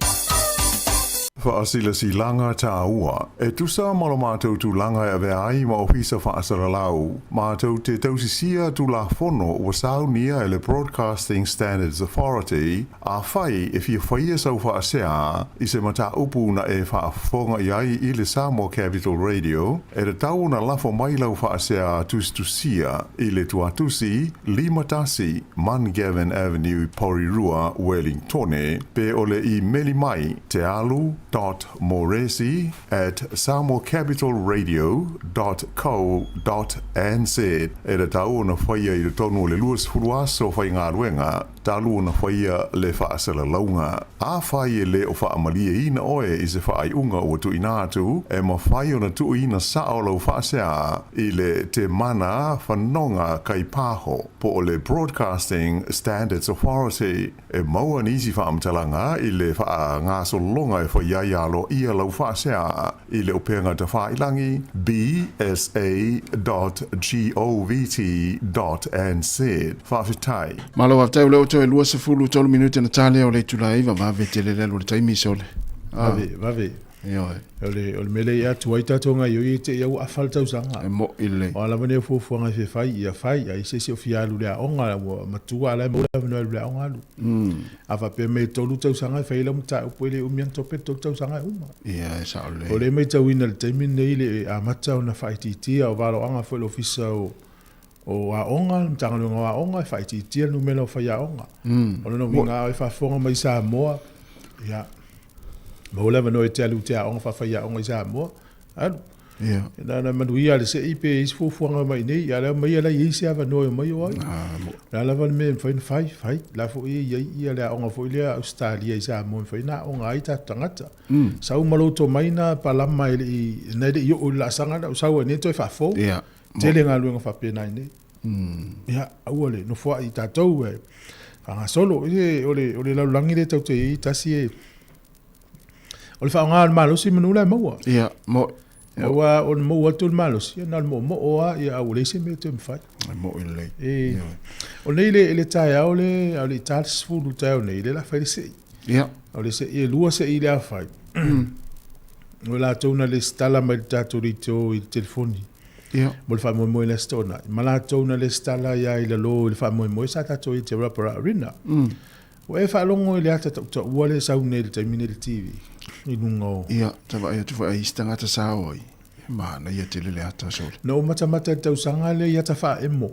Faasilasilaga taua. E tusa ma lo matou tulaga e avea ai ma Ofisa Faasalalau, matou te tausisia Tulafono ua saunia e le Broadcasting Standards Authority, Afai e fia faia sau faasea i se mataupu na e faafofoga i ai i le Samoa Capital Radio, e tatau ona lafo mai lau faasea tusitusia i le tuatusi 51 Mungavin Avenue, Porirua, Wellingtone, pe o le imeli mai tealu dot moresi at samoacapitalradio dot co dot nz. E tatau ona faia i totonu o le 20 aso faigaluega talu ona faia le faasalalauga. Afai e lē o faamalieina oe i se faaiuga ua tuuina atu, e mafai ona tuuina sao lau faasea i le Temana Fanoga Kaipaho po o le Broadcasting Standards Authority. E maua nisi faamatalaga i le faagasologa e fai ai aloaia lau faasea i le upega tafailangi bsa.govt.nz. Faafetai. Malo faafetai o lea ua toe 23 minute na talia o le itula e iva vave tele le alu o le taimi sole. Ah. Vave, vave. Ioe. O le, o le mea lea i atu ai tatou gaioi e te i au afa le tausaga. E mo'i lelei. O a lava nei fuafuaga e fia fai, ia fai. Ai se isi o fia alu i le aoga, ua matua a la e maua le avanoa e alu i le aoga alu. A faapea mai e tolu tausaga e fai ai lau mataupu e le umi ana tope le tolu tausaga e uma. Ia, e sao lelei. O lea e matauina i le taimi lenei le amata ona faaitiitia o valoaga foi o le Ofisa o o Aoga, le Matagaluega o Aoga e faaitiitia le numera o faiaoga. O lona uiga a e faafofoga mai i Samoa, ia, maua le avanoa e te alu i te aoga faafaiaoga i Samoa, alu. Ia. Na ona manuia le sei pe i ai se fuafuaga mai i inei, a o lea omai la e i ai se avanoa e omai o ai. O le a lava le mea e mafai ona fai, fai. O la foi e i ai ia le aoga foi lea a Ausetalia i Samoa e mafai ona aoga ai tatou tagata. Sau ma lou tomai na palama e le i, na e le i oo i le laasaga lea, o sau ai nei toe faafou. Ia. Tele galuega faapena i inei. Ia, aua le nofoai i tatou e faagasolo. O le lalolagi lea tatou te i ai, tasi e O le faaaoga o le malosi manu la e maua. Ia, mo. Aua o le maua atu le malosi, ia na o le moomoo lava, ia a ua leai se mea e toe mafai. E mo'i lelei. E, o nei le, le taeao le, a o le i ta le 10 i le taeao nei, lea la fai le sei. Ia. O le sei, e lua sei lea fai. O latou na lesitala mai le tatou leitio i le telefoni. Ia. Mo le faamoemoe i le Aso Toonai. Ma latou na lesitala ia i lalo i le faamoemoe sa tatou i te Rubber Arena. Ua e faalogo i le ata tautaua lea e sau nei i le taimi nei i le TV i luga o. Ia, ta vaai atu foi ai isi tagata sa o ai, e manaia tele le ata sole. Na ou matamata i le tausaga lea i ata faaemo.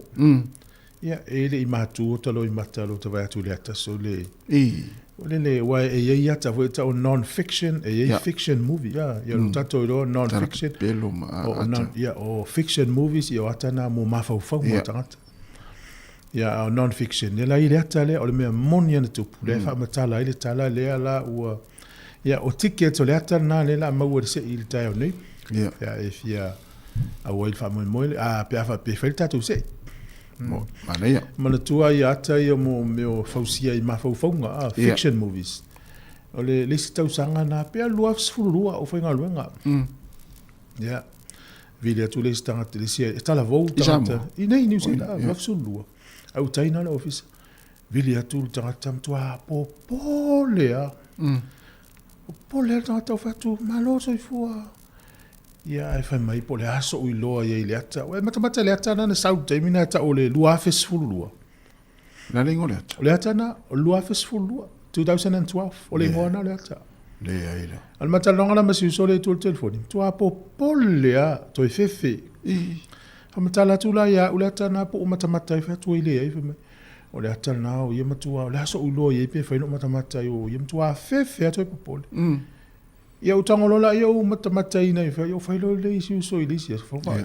Ia, e le i matu ota loimata lou ta vaai atu i le ata sole. I. O le le, aua e i ai ata foi e tau o non-fiction, e i ai fiction movie, ia, ia lo tatou iloa non-fiction. Tala pepelo ma ata. Ia, o fiction movies, ia o ata na mo mafaufauga o tagata. Ia, a o non-fiction, ia la i le ata lea, o le mea moni ana tupu, lea e faamatala ai le tala lea la ua, ia, o tickets o le ata lena lea la a maua i le sei i le taeao nei. Ia. Ia, e fia auai i le faamoemoe le, a, pe a faapea e fai le tatou sei. Mo, manaia. Manatua ia ata ia mo mea o fausia i mafaufauga, a, fiction movies. O le, le isi tausaga na, pe a 2012 o faigaluega. Ia, vili atu le isi tagata, le isi e talavou I tagata. Samoa? I nei, New Zealand, Ia. 2012. Au tai na le ofisa. Vili atu le tagata matua popole lava. Popole lava le tagata o fai atu, malo soifua. Ia, ae fai mai po o le a so'u iloa i ai i le ata. Ua e matamata i le ata na na sau i le taimi na tau o le 2012. Le a le igoa o le ata? O le ata na, o le 2012, 2012, o le igoa na o le ata. Leai la. O le ma talanoaga la ma si uso lea i tua o le telefoni, matua popole lava, toe fefe. Faamatala atu la ia au le ata na po o matamata ai, fai atu ai leai, fai mai, o le ata lena o ia matua, o le a so'u iloa i ai pe fai lou matamata ai o ia matua fefe lava toe popole. Ia ou tago loa laia ou matamataina i fai, ou fai loa le isi uso i le isi aso. Fai,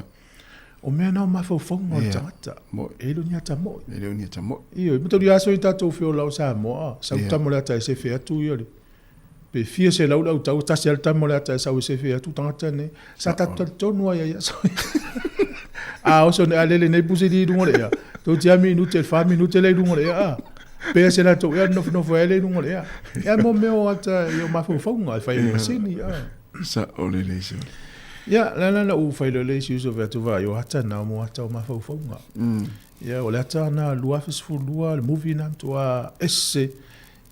o mea na o mafaufauga o le tagata. E le o ni ata moi. E le o ni ata moi. Ioe, mataulia aso i tatou feola o Samoa, sau tama o le ata e sefe atu ia le pe fia selau le autau, tasi lava le tama o le ata e sau e sefe atu tagata nei. Sa tatou talitonu ai i aso ia. A oso nei, a lele nei pusili i luga o le ea, tou te a minute, le fa minute lea i luga o le ea, a. Pea se latou ea nofonofo ai lea i luga o le ea. Ia mo mea o ata i o mafaufauga e fai e masini. A. Sa'o lelei sole. Ia, la la na ou fai loa le isi uso fai atu vaai o ata na mo ata o mafaufauga. Ia, o le ata na 2012 le movie na matua ese.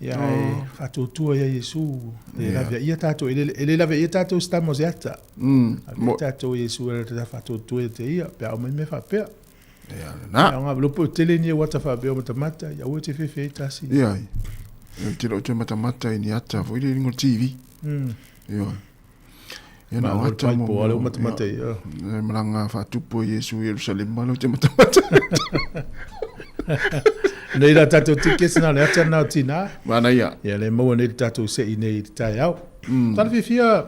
Ia, e faatuatua ia Iesu, e lavea ia tatou, e le lavea ia tatou se tama o se ata. Ave tatou Iesu e le faatuatua ia te ia, pe a aumai mea faapea. Ia, lena. Ia, nga lo po tele ni o ata faapea o matamata, ia aua e te fefe ai tasi. Ia, ou te le o toe matamata i ni ata foi le i luga o le TV. Ioe. Ia na o ata mo. Po ale o matamata ia. E malaga faatupu e Iesu i Ierusalema lea ou te matamata. Nei la tatou tickets na le ata na o tina. Manaia. Ia le maua nei le tatou sei nei i le taeao. Tala fiafia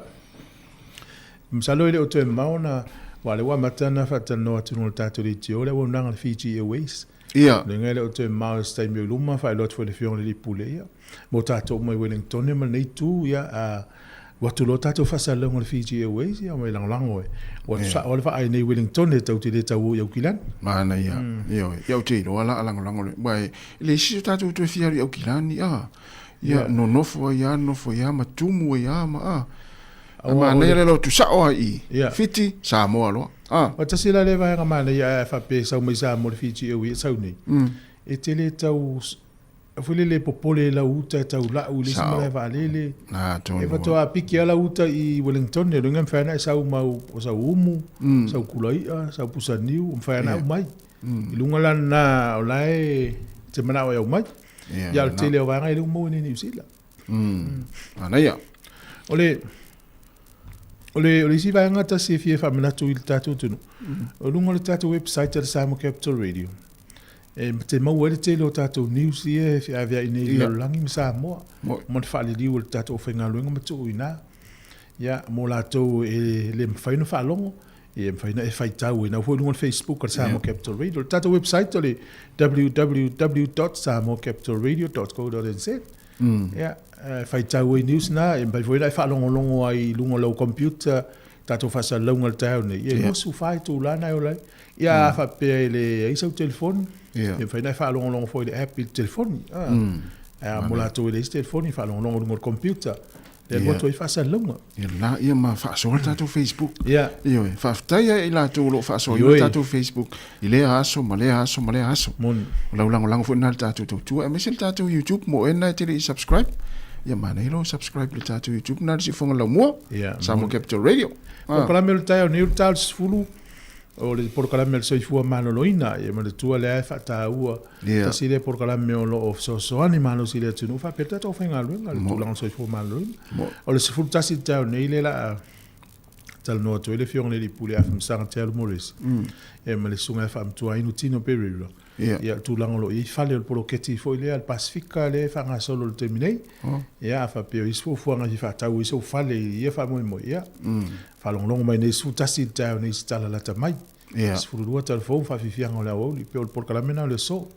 masalo e le o toe mamao na aua lea ua amata ona faatalanoa atu i luga o le tatou leitio le auaunaga a le Fiji Airways. Ia. Leaga e le o toe mamao i se taimi o i luma, faailoa atu foi i le Afioga i le Alii Pule, ia, mo tatou uma i Wellingtone ma lenei itu, ia, a alu atu loa tatou faasalalauga o le Fiji Airways, ia, omai lagolago e. Ua atu sao lava le vaai nei i Wellingtone tatou te le tau o i Aukilani. Manaia. Ioe. Ia ou te iloa la a lagolago le, aua e leai se isi o tatou toe fia alu i Aukilani, a. Ia, nonofo ai lava, nonofo ai lava ma tumu ai lava ma, a. A manaia le lotu sao ai i Fiti, Samoa loa. A. O tasi la lea vaega manaia ae faapea e sau mai Samoa le Fiji Airways e sau nei, e te le tau foi lele popole i lau uta e tau lau i le isi malae vaalele. E faatoa piki lava lau uta i Wellington, o lona uiga e mafai lava ona e sau ma au sau umu, sau kulai'a, sau pusa niu, e mafai lava ona aumai. I luga la lena o la e te manao e aumai. Ia o le tele o vaega e le ua maua nei i Niu Sila. Manaia. O le, o le, o le isi vaega tasi e fia faamanatu i le tatou atunuu, o luga o le tatou website a le Samoa Capital Radio, e te maua ai le tele o tatou news ia e feaveai nei i le lalolagi ma Samoa, ma le faaliliu o le tatou aufaigaluega ma tuu i ina. Ia, mo latou e le mafai ona faalogo, ia e mafai ona e faitau ai na foi i luga o le Facebook a le Samoa Capital Radio. O le tatou website o le www.samoacapitalradio.co.nz. Ia, e faitau ai news na, e mafai foi ona e faalogologo ai i luga o lau computer, tatou faasalalauga i le taeao nei, ia e 24 itula na e ola ai. Ia a faapea e leai sau telefoni, e mafai ona e faalogologo foi i le app i le telefoni. A mo latou e leai se telefoni, faalogologo i luga o le computer. Lea alu atu ai faasalalauga. Ia la, ia ma faasoa le tatou Facebook. Ia. Ioe, faafetai ia i latou o lo o faasoaina le tatou Facebook i lea aso ma lea aso ma lea aso. Moni. O lau lagolago foi lena i le tatou tautua, aemaise le tatou YouTube mo e na e te le i subscribe. Ia manaia lou subscribe i le tatou YouTube na le siufofoga laumua. Ia. Samoa Capital Radio. Polokalame o le taeao nei o le ta o le 10 O le polokalame a le soifua maloloina, ia manatua lea e faataua yeah. Tasi lea polokalame o lo o fesoasoani malosi i le atunuu faapea le tatou faigaluega le tulaga o le soifua maloloina. O le 11 i le taeao nei lea la a talanoa atu ai le Afioga i le Alii Pule Afamasaga Tealu Morris ia ma le Susuga ia Faamatuainu Tino Pereira. Yeah. Ia, tulaga o lo o i ai fale o le poloketi foi lea a le Pasefika lea e faagasolo i le taimi nei. Oh. Ia, a faapea o isi fuafuaga e fia faatau ai sou fale i ia faamoemoe, ia, faalogologo mai nei 11 i le taeao nei i se tala lata mai. Yeah. 12 tala fou faafiafiaga o le aoauli, pei o le polokalame lena o le aso.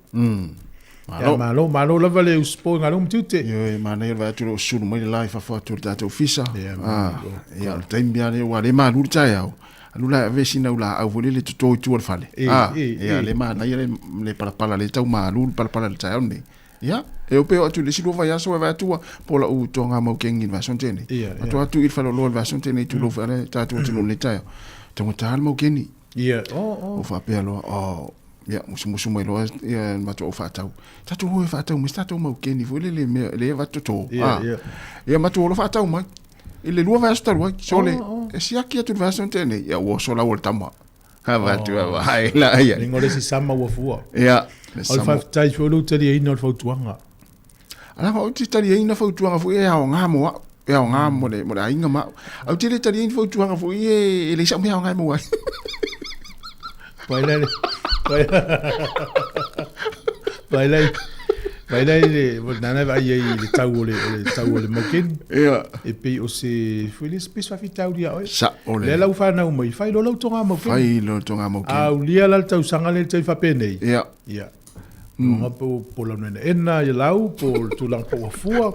Malo. Ia, malo, malo lava le usupo i galuega ma tiute. Ioe, manaia le vaai atu o lo o sulu mai le la i fafo atu o le tatou ofisa. Ia, Ah, ia, o le taimi lava lea ua le malu le taeao. Alu la e ave sina au laau foi lele toto i tua o le fale. E, Ah, e, ia, e. le manaia le, le palapala le tau malu le palapala i le taeao lenei. Ia, e o pe o atu i le isi lua vaiaso e vaai atu ua po o lau toga mau kengi i le vaiaso lenei. Ia, ia. Atu atu i le faleoloa i le vaiaso lenei tulou foi le tatou atunuu i lenei taeao. Taugata le mau keni. Ia, oh, oh. O faapea loa, oh, ia, musumusu mai loa, ia, le matou au faatau. Tatou o e faatau mai se tatou maukeni foi lele mea, le avatu toto. Ia, Ah. ia. Ia, matou o loa faatau mai. I le lua vaiaso talu ai, sole, Oh, oh. e siaki atu i le vaiaso lenei, ia, ua oso lau o le tama. Avatu, oh. Ai, la, ia. Ingo le isi sama ua fua. Ia, le O le sama. faafetai foi o lou taliaina o le fautuaga. Ala, ou te taliaina fautuaga foi e aoga mo au. E aoga mo le, mo le aiga ma au. Ou te le taliaina fautuaga foi e, e leai sau mea aoga e maua ai. Pai lai, pai, pai lai, Vai la i le, nana vai ai i le tau o le, o le tau o le maukeni. Ia. E pei o se, foi le se faafitauli ia oe. Sa'o Lea lelei. la ua fanau mai, fai loa lau toga maukeni. Fai loa toga maukeni. A aulia la le tausaga lea i le taimi faapenei. Ia. Ia. Luga po po lau enaena ia lau po o le tulaga po ua fua.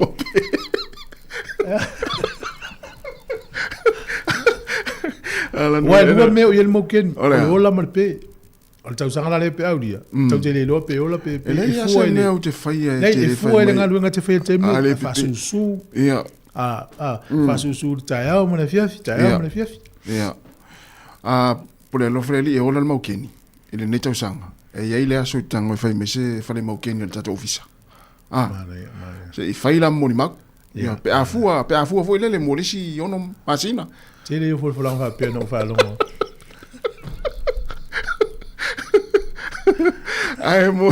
Aua e lua mea o i ai le maukeni, o le ola ma le pe. O le tausaga la lea pe aulia, tau te le iloa pe ola pe E leai e lava fua se i le mea ou te faia e Leai, te e le fua fai i le mai. galuega e te faia i le taimi, A le a pepe. faasusu, Ia. a faasusu i le taeao ma le afiafi, taeao Ia. ma le afiafi. Ia. A po le alofa le Alii e ola le maukeni i lenei tausaga. E i ai le aso i tago e fai mai se fale maukeni o le tatou ofisa. A. Manaia, manaia. Se i fai la molimau. Ia. Ia, pe a fua, pe a fua foi lele mo le isi 6 masina. Tele ia folafolaga faapea na ou faalogo. Ae mo,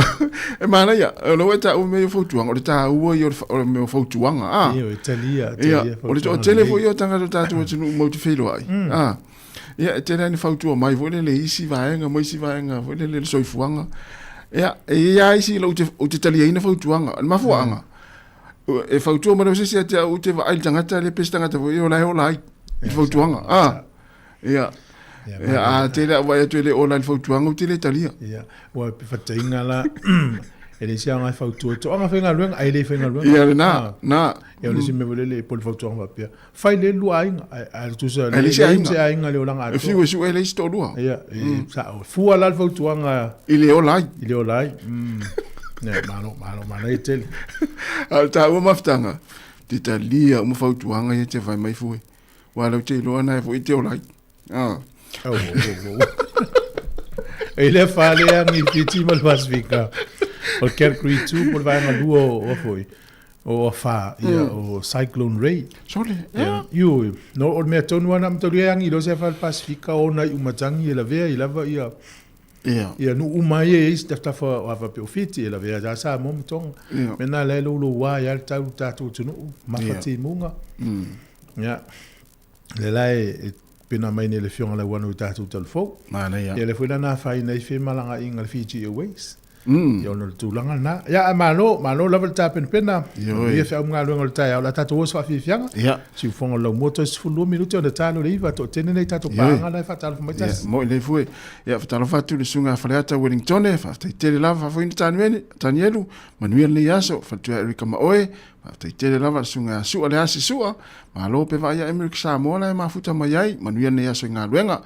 e manaia, o lea ua e taua mea ia o fautuaga, o le taua ia o le, o le mea o fautuaga, a. Ioe, e talia, Ia, talia o le fautuaga toatele lelei. foi ia o tagata o tatou atunuu matou te feiloai, a. Ia, e tele lava ina fautua mai foi lele i isi vaega ma isi vaega foi lele i le soifuaga. Ia, e i ai lava isi ou te, ou te taliaina fautuaga. O le mafuaaga, e fautua mai loa se isi ia te au, ou te vaai i le tagata lea pe se tagata foi o la e ola ai i le fautuaga. A, ia, ia, a tele au vaai atu e le ola i le fautuaga, ou te le talia. Ia, ua pe fataiga la, e leai se aoga e fautua i toaga faigaluega, ae le faigaluega. Ia, lena, na. Ia, o le isi mea foi lele, po o le fautuaga faapea, fai lelei le lua aiga, ae, ae tusa, Ae leai se leai aiga. se aiga i le olaga E atoa. fiu e sue e leai se toalua. Ia, e, sao, fua la le fautuaga I le ola ai. i le ola ai. Ia, malo, malo, manaia tele. A o le taua mafutaga, te talia uma fautuaga ia te fai mai fue. Aua o lea ou te iloa na e foi e te ola ai. Ah. Oh, oh, oh, oh. E le fale agi i Fiti ma le Pasifika. O le Category 2 po o le vaega lua o o foi. O afa ia o Cyclone Ray. Sole, Ia, ioe. No, o le mea tonu lava na mataulia e agi loa se afa le Pasifika ona i umatangi e lavea i lava ia Ia. Ia nuu uma ia e i ai se tafatafa o a faapea o Fiti e lavea ia Samoa ma Tonga. Ia. Mea na la e louloua ai lava le tau i le tatou atunuu, mafa timuga. Ia. Lea la e pena mai nei le Afioga i le Auano i tatou talafou. Manaia. Ia lea foi la na afaina ai femalagaaiga a le Fiji Airways. Ia ona o le tulaga lena. Ia ae malo, malo lava le tapenapena. Ioe. Manuia feau ma galuega o le taeao. O le a tatou o i se faafiafiaga. Ia. Siufofoga o le laumua toe 12 minute ona ta lea o le 9. Toatele nei tatou Ioe. paaga la e faatalofa mai Ia, tasi. moi lelei foi. Ia, faatalofa atu i le susuga a Faleata Wellingtone, faafetai tele lava, faafoeina Tanueni, Tanielu, manuia lenei aso, faletua Erika ma oe, faafetai tele lava le susuga ia Sua Leasi Sua, malo pe vaai ia Emerick Samoa la e mafuta mai ai, manuia lenei aso i galuega.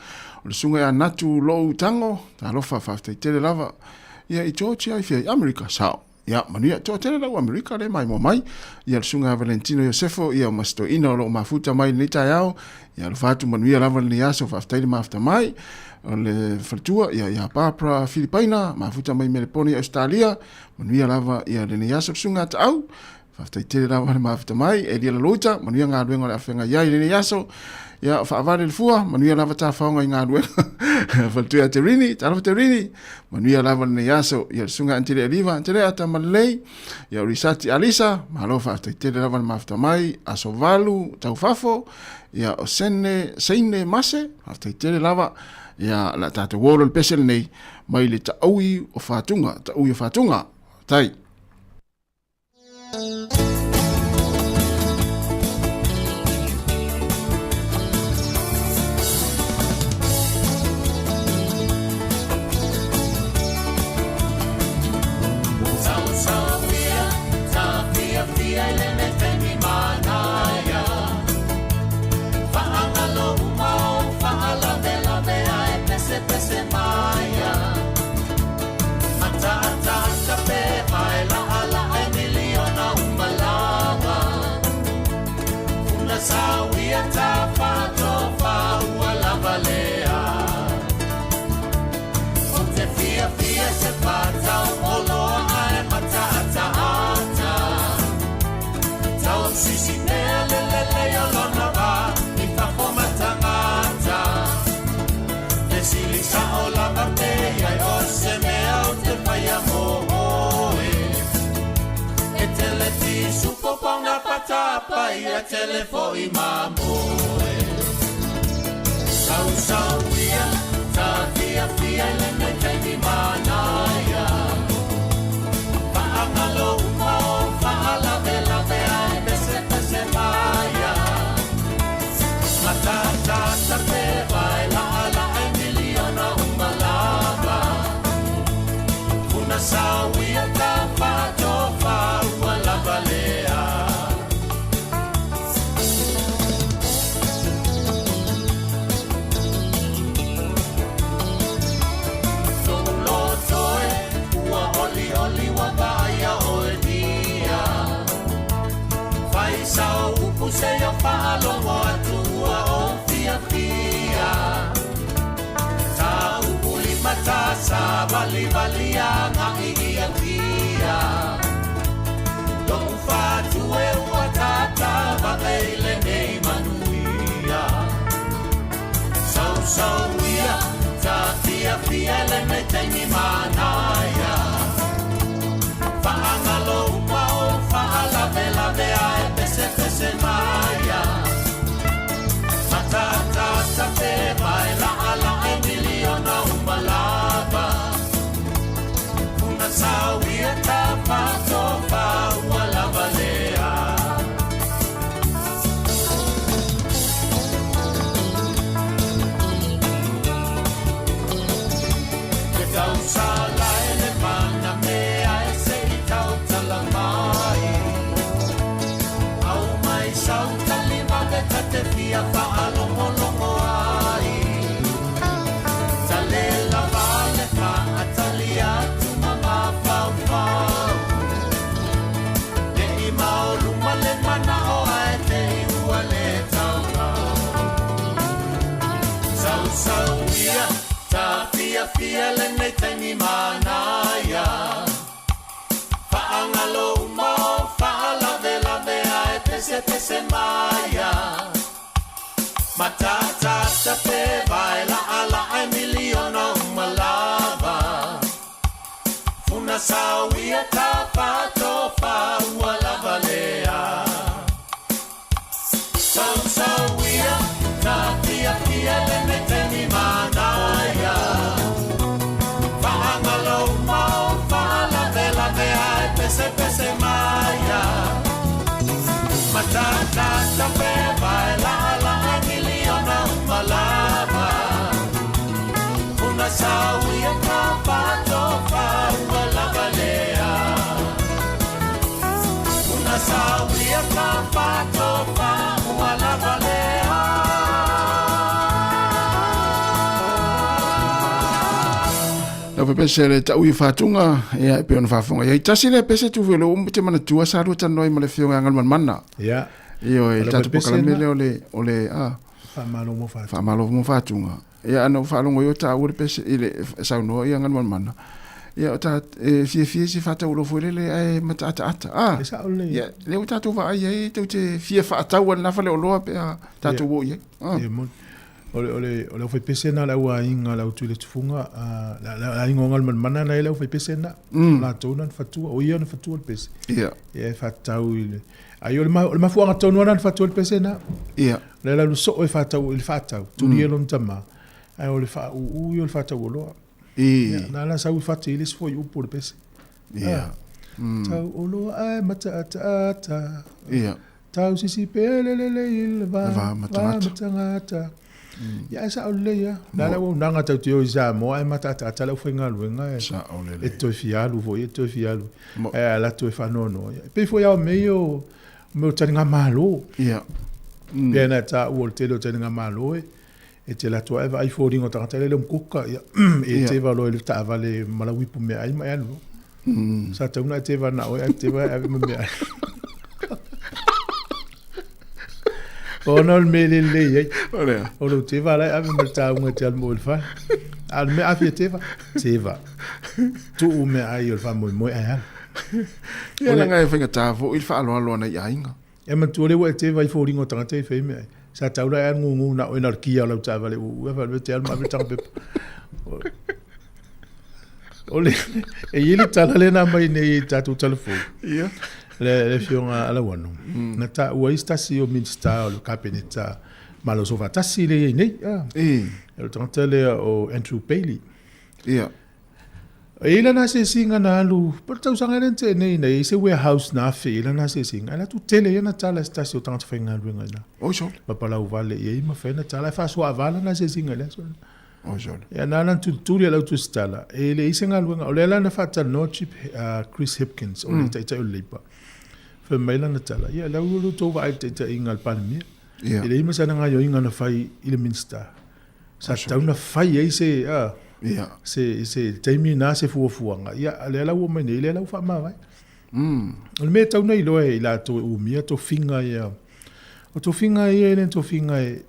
O le susuga ia Natu Lou Tago, talofa, faafetai tele lava. Ia, i Georgia i fea i Amerika, sao. Ia, manuia, toatele lau Amerika lea e maimoa mai. Ia, le susuga ia Valentino Iosefo, ia, ma si toeaina o lo o mafuta mai i lenei taeao. Ia, alofa atu, manuia lava lenei aso, faafetai le mafuta mai. O le faletua, ia, ia Barbara Filipaina, mafuta mai Melepone i Ausetalia. Manuia lava ia lenei aso, le susuga ia Taau. Faafetai tele lava le mafuta mai. Elia Laloita, manuia galuega o le a feagai ai i lenei aso. Ia, faavale le fua, manuia lava tafaoga i galuega. Faletua ia Terini, talofa Terini, manuia lava lenei aso. Ia, le susuga Antele Eliva, Antele a Tamalelei, ia, o Risati Alisa, malo faafetai tele lava le mafuta mai. Aso 8, taufafo, ia, o Sene, Seine Mase, faafetai tele lava. Ia, o le a tatou o loa i le pese lenei, mai le taui o Fatuga, taui o Fatuga. Faafetai. upu seia faalogo atu ua ou fiafia. Taupu limata savalivali agai i Apia. Lo'u fatu e ua tatavave i lenei manuia. Sausau ia, tafiafia lenei taimi manaia. Faagalo uma ou faalavelave ae pesepese maia. Matatata pe vae laalae miliona uma lava. Funa sau ia tafatofa ua lava lea. Ke tausala e le mana mea e se i tautala mai. Au mai sau talima ve tate fia faalogologo ai. Tale lava le faatali atu ma mafaufau. Ne i maoluma le manao ae te i ua le tautau. Sausau ia, tafiafia lenei taimi manaia. Faagalo uma o faalavelave ae pesepese maia. Matatata pe vae laalae miliona uma lava. Funa sau ia tafatofa ua lava lea. Sausau ia, tafiafia lenei taimi manaia. Faagalo uma o faalavelave ae pesepese maia. Matatata pe vae laalae miliona uma lava. Funa sau ia tafatofa ua lava lea. Funa sau ia tafatofa ua lava lea. Lau pepese le tau i fatuga ia e pei ona faafofoga i ai. Tasi lea pese tufu e lou ou te manatua sa lua talanoa ai ma le afioga ia Galumalemana. Ia. Ioe, O lau tatou pepese polokalame lena. lea o le o le a Faamalo mo fatuga. Faamalo mo fatuga. Ia ana ou faalogo ai o taua le pese i le saunoa ia Galumalemana. Ia o ta e fiafia i se faataulo foi lele ae mataataata. A. E sao lelei. Ia, lea ua tatou vaai ai tou te fia faatau lena faleoloa pe a tatou o i ai. A. Ia moni. O le, o le, o le aufaipese lena a le au aiga, le au Tuiletufuga, le, le aiga o Galumalemana na i ai le aufaipese lena. O latou na na fatua, o ia na fatua le pese. Ia. Ia e faatatau i le... Ai o le, o le mafuaaga tonu lava na fatua le pese lena. Ia. O le ala alu soo e faatau i le faatau, tuli e lona tama, ae o le faauu ia o le faatau oloa. Ia, na ala sau i fati i le isi foi upu o le pese. Ia. Tau oloa ae mataataata. Ia. Tau sisi pea le lelei i le va, Va ma tagata. ma tagata. Ia ae sao lelei lava. O le a le auaunaga tatou te o i Samoa ae mataataata le aufaigaluega e, Sao lelei. e toe fia alu foi, e toe fia alu. Mo- Ae alu atu e faanoanoa. Ia, e pei foi lava o mea ia o mea o taligamalo. Ia. Pei ona e taua o le tele o taligamalo e, e te alu atu lava e vaai foliga o tagata lele o mukuka, ia, e teva loa i le taavale ma lau ipu meaai ma e alu loa. Sa tatau ona e teva na oe ae teva e ave ma meaai. Ona o le mea e le lelei ai. O lea. O lou teva la e ave ma le tauga e te alu mo i le fale. A o le mea a fia teva, teva. Tuu meaai o le faamoemoe ae alu. Ia leaga e faigata foi le faaaloalo a nai aiga. E manatua lea ua e teva i foliga o tagata e fai meaai. Sa tatau la e alu gugu na oe na o le kia o lau taavale uu e fale te alu ma ave le taga pepa. O le, e i ai le tala lea na aumai nei i tatou tala fou. Ia. Le, le afioga a Lauano. Na taua ai se tasi o Minisita o le Kapeneta Malo Soofaatasi lea e i ai nei. Ah. E. O le tagata lea o Andrew Bailey. Ia. E i ai lana asiasiga na alu, po o le tausaga lea na tea nei, na i ai se warehouse na afe i ai lana asiasiga, ae alu atu tele ai ana tala e se tasi o tagata faigaluega i ina. Oi sole. Papalauvale i ai ma fai ana tala, ae faasoaava lana asiasiga i le aso lena. Oi sole. Ia, na ala ona tulituli e lau tusitala, e leai se galuega. O lea la na faatalanoa Chip, Chris Hipkins, o le taitai o le Labour. Fai mai lana tala, ia, lau ua outou vaai i le taitaiga a le Palemia. Ia. E leai ma sana gaoioiga na fai i le Minisita. Sa tatau na fai ai se, a, Ia. se, se taimi na se fuafuaga. Ia, a lea la ua omai nei, lea la ua faamavae. O le mea e tatau ona iloa e i latou e umia tofiga ia. O tofiga ia e le tofiga e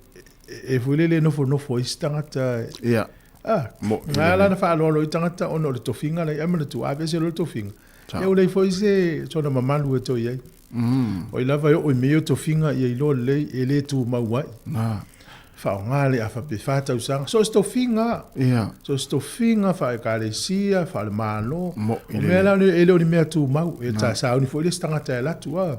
e foi lele e nofonofo ai se tagata. Ia. Ah, Mo, na ala na faaaloalo i tagata ona o le tofiga la i ai manatua aveese loa le tofiga. Ia ua leai foi se sona mamalu e toe i ai. O ai lava e oo i mea ia o tofiga ia iloa lelei e le tumau ai. Na. Faaaoga le afa pe fa tausaga. So o se tofiga. Ia. So o se tofiga faale-ekalesia, faale-Malo. Mo, O mea la e le o ni mea tumau. E ta sauni foi le isi tagata e alu atu a.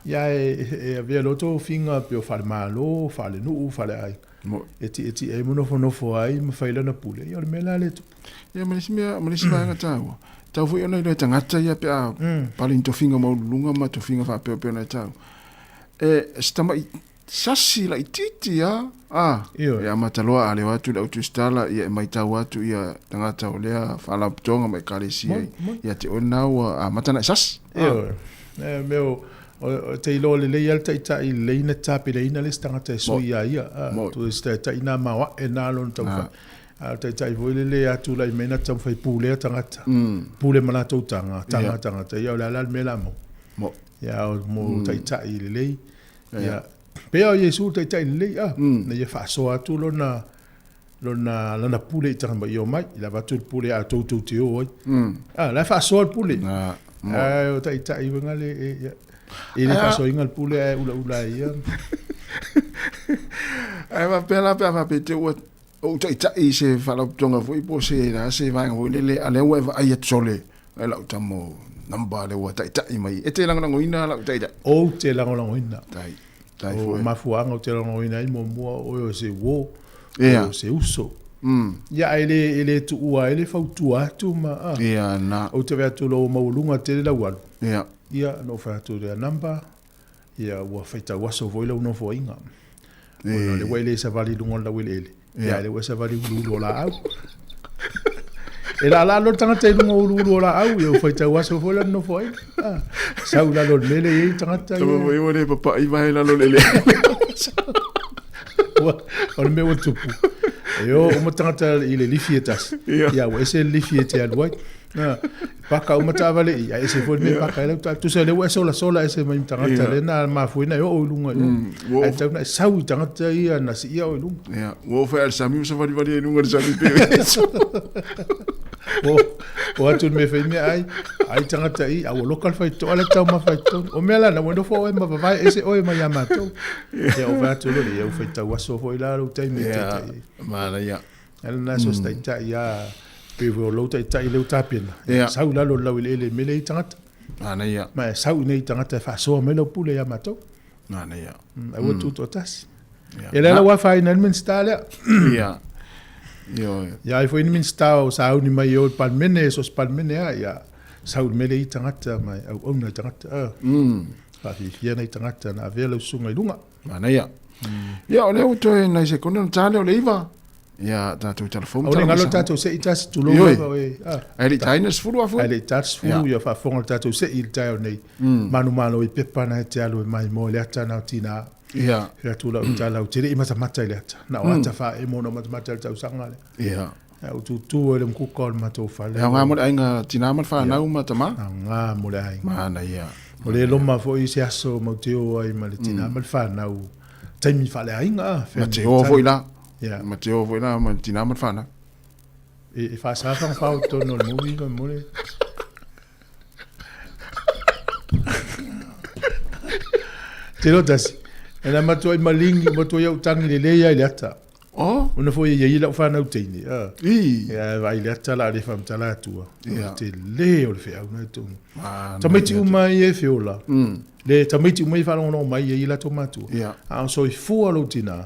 Ia e avea loa tofiga pei o faale-Malo, faale-nuu, faale-aiga. Mo. E tietie ai ma nofonofo ai ma fai lana pule. Ia o le mea la lea e tupu. Ia ma le isi mea, ma le isi vaega taua, tau foi ona iloa e tagata ia pe a pale ni tofiga maualuluga ma tofiga faapea pei ona e tau. E se tamai sasi laitiiti a, a, Ioe. e amata loa a leo atu le au tusitala, ia e maitau atu ia tagata o lea faalapotopotoga ma ekalesia Moi, moi. ia te oe lena ua amata ona e sasi. A. Ioe. E mea o, o, te iloa lelei lava le taitai lelei na tapenaina le isi tagata e sui ia ia. A, Moi. tu se taitai na maoae na lona taumafai. A o le taitai foi lele a tulai mai na taumafai pulea tagata. Pule ma latou taga, taga tagata. Ia o le a la le mea la maua. Mo. Ia o mo taitai lelei. Ia pei o Iesu le taitai lelei a. Na ia faasoa atu lona lona lana pule i tagata ma ia omai. I le avatu le pule a outou tou te o ai. A la e faasoa le pule. Ae o taitai foi na le e ia. E le faasoaina le pule ae ulaula ai ia. Ae faapea la pe a faapea te ua ou taitai i se faalapotopotoga foi po o se a se vaega foi lele, a lea ua e vaai atu sole e lau tama number lea ua taitai mai. E te lagolagoina lau taitai? Ou te lagolagoina. Tai, tai O foi. mafuaaga ou te lagolagoina ai muamua o oe o se uo, Ia. o se uso. Ia, ae le, e le tuua ai le fautua atu ma, a. Ia, na. Ou te vaai atu o lou maualuga tele lau alu. Ia. Ia, na ou fai atu lea number, Ia, ua faitau aso foi lau nofoaiga. Ona o lea ua e le savali i luga o le laueleele, ia, a o lea ua e savali i uluulu o laau. E laalaa loa le tagata i luga o uluulu o laau, ia ua faitau aso foi lana nofoaiga. Ah, sau i lalo o le mea lea e i ai le tagata ia. Tama foi ua le papai vae i lalo o le eleele. Ua, o le mea ua tupu. E o uma tagata i le lifi e tasi. Ia, ua ese le lifi e te alu ai. Na, paka uma taavale i, ae ese foi le mea e paka ai lau taavale. Tusa o lea ua e solasola ese mai ma tagata lea na mafua ai ona e oo i luga i o. Ae tatau ona e sau i tagata ia na siia oe i luga. Ia, ua oo foi lava i le sami ua savalivali ai i luga o le sami pei o Iesu. O atu le mea e fai meaai, ai tagata i, a ua loka le faitotoa la e taumafa i totonu. O mea la na, ua nofo oe ma vavae ese oe mai ia matou. Ia, ou fai atu loa lea, ia ua faitau aso foi la lou taimi e taitai ai. Ia, manaia. Ale na so se taitai a pe foi o lou taitai lea ua tapena. Ia. Sau i lalo o le laueleele i mea lea e i ai tagata. Manaia. Ma e sau i nei tagata e faasoa mai lau pule ia matou. Manaia. Aua tutoatasi. Ia. Ia lea la ua afaina ai le Minisita lea. Ia. Ioe. Ia ai foi ni Minisita o sauni mai o le Palemene, so se Palemene lava, ia sau i le mea lea e i ai tagata ma e auauna i tagata. Faafiafia nai tagata na avea lau susuga i luga. Manaia. Ia, o lea ua toe nai sekone ona ta lea o le 9. Ia, tatou talafou ma Aua ne i tala galo mai tatou sei tasi, tulou Ioe. lava oe. Ah. Ae le i taina le 10 afu. Ae le i ta le 10, ia faafofoga le tatou sei i le taeao nei. Manumalo i pepa na e te alu e maimoa i le ata na o tina. Ia. Fai atu lau tala, ou te le i matamata i le ata. Na o ata faaemo na ou matamata i le tausaga lea. Ia. Ae ou tutu ai i le mukuka o le matou fale. E aoga mo le aiga tina ma le fanau ma tama. Aoga mo le aiga. Manaia. O le loma foi i se aso matou te o ai ma le tina ma le fanau. Taimi faaleaiga a. Ma te o foi la. Ia. Ma te o foi la ma le tina ma le fanau. E faasa fagafao i totonu o le movie ma mo le. Te loa tasi. E na matuai malingi, matuai au tangi lelei lava i le ata. Oh. Ona foi e iai lau fanau teine. Ah. I. Ia, vaai i le ata la le whamtala atua. Ia. O te le o le wheau na i tonu. Manaia Tamaiti te. uma ia e whiola. Le tamaiti uma ia e whaalongolongo mai ia i latou matua. Ia. A o soifua lou tina,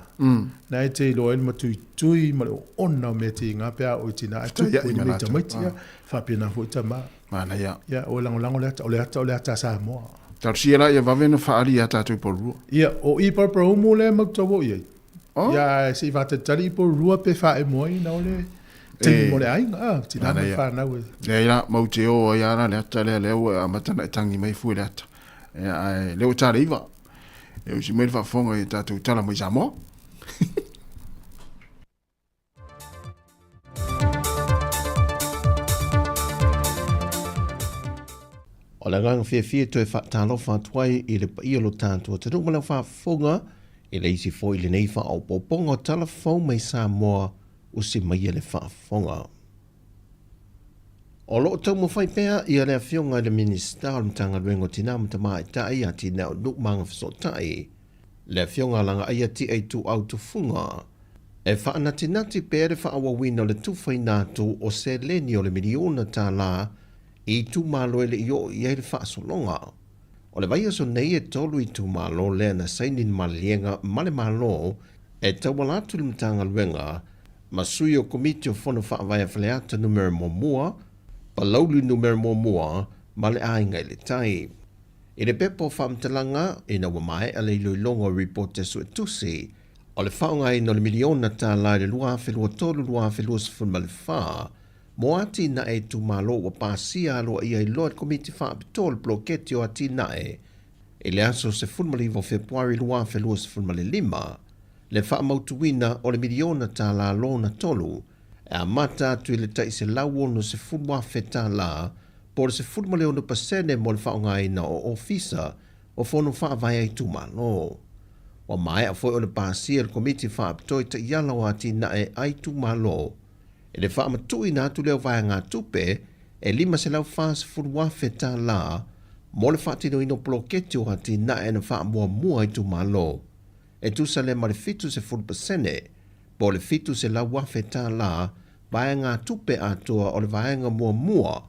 na e te iloa ai le matuitui ma le oona o mea tiga pe a o i tina ae tupu Fetaiai i ma mea latou. tamaiti, ia, faapena foi tama. Manaia. Ia, o e lagolago le ata, o le ata o le ata a Samoa. Talosia la ia vave ona faaali ia tatou i Porirua. Ia, o i Paraparaumu lea matou tau oo i ai. Oh. Ia, ae se i faatalitali i Porirua pe faaemo ai na o le taimi mo le aiga, a, tina ma le Manaia. fanau e. Leai la, mau te o ai lava la le ata lea, lea ua amata ona e tangi mai fua i le ata. Ia, ae lea ua ta le 9. E usi mai le faafofoga i tatou tala mai Samoa. O le agaga fiafia e toe faatalofa atu ai i le paia o lo tatou atunuu ma lau faafofoga i le isi foi lenei faaopoopoga o tala fou mai Samoa usi maia le faafofoga. O lo o taumafai pea ia le Afioga i le Minisita o le Matagaluega o Tina ma Tamaitai, Atinae o Nuu ma Agafesootai, le Afioga a Lagaaia Tia Ituau Tufuga, e faanatinati pea le faaauauina o le tufaina atu o seleni o le miliona tala i itumalo e le i oo i ai le faasologa. O le vaiaso nei e tolu itumalo lea na saini le maliliega ma le Malo e tauala atu i le Matagaluega ma sui o Komiti o Fono Faavae a Faleata Numera Muamua, Palauli Numera Muamua ma le Aiga i le Tai. I le pepa o faamatalaga ina ua maea le iloiloga o ripoti a suetusi, o le faaaogaina o le miliona tala i le 2023/2024 mo atinae itumalo ua pasia aloaia ai loa e le Komiti Faapitoa o le Poloketi o Atinae i le aso 19 o Fepuari 2025, le faamautuina o le miliona tala lona tolu e amata atu i le tai $160,000 po o le 16% mo le faaaogaina o ofisa o Fono Faavae a Itumalo. Ua maea foi ona pasia e le Komiti Faapitoa i Taiala o Atinae a Itumalo i le faamatuuina atu lea o vaegatupe e $540,000 mo le faatinoina o poloketi o atinae na faamuamua a itumalo e tusa lea ma le 70% po o le $700,000 vaegatupe atoa o le vaega muamua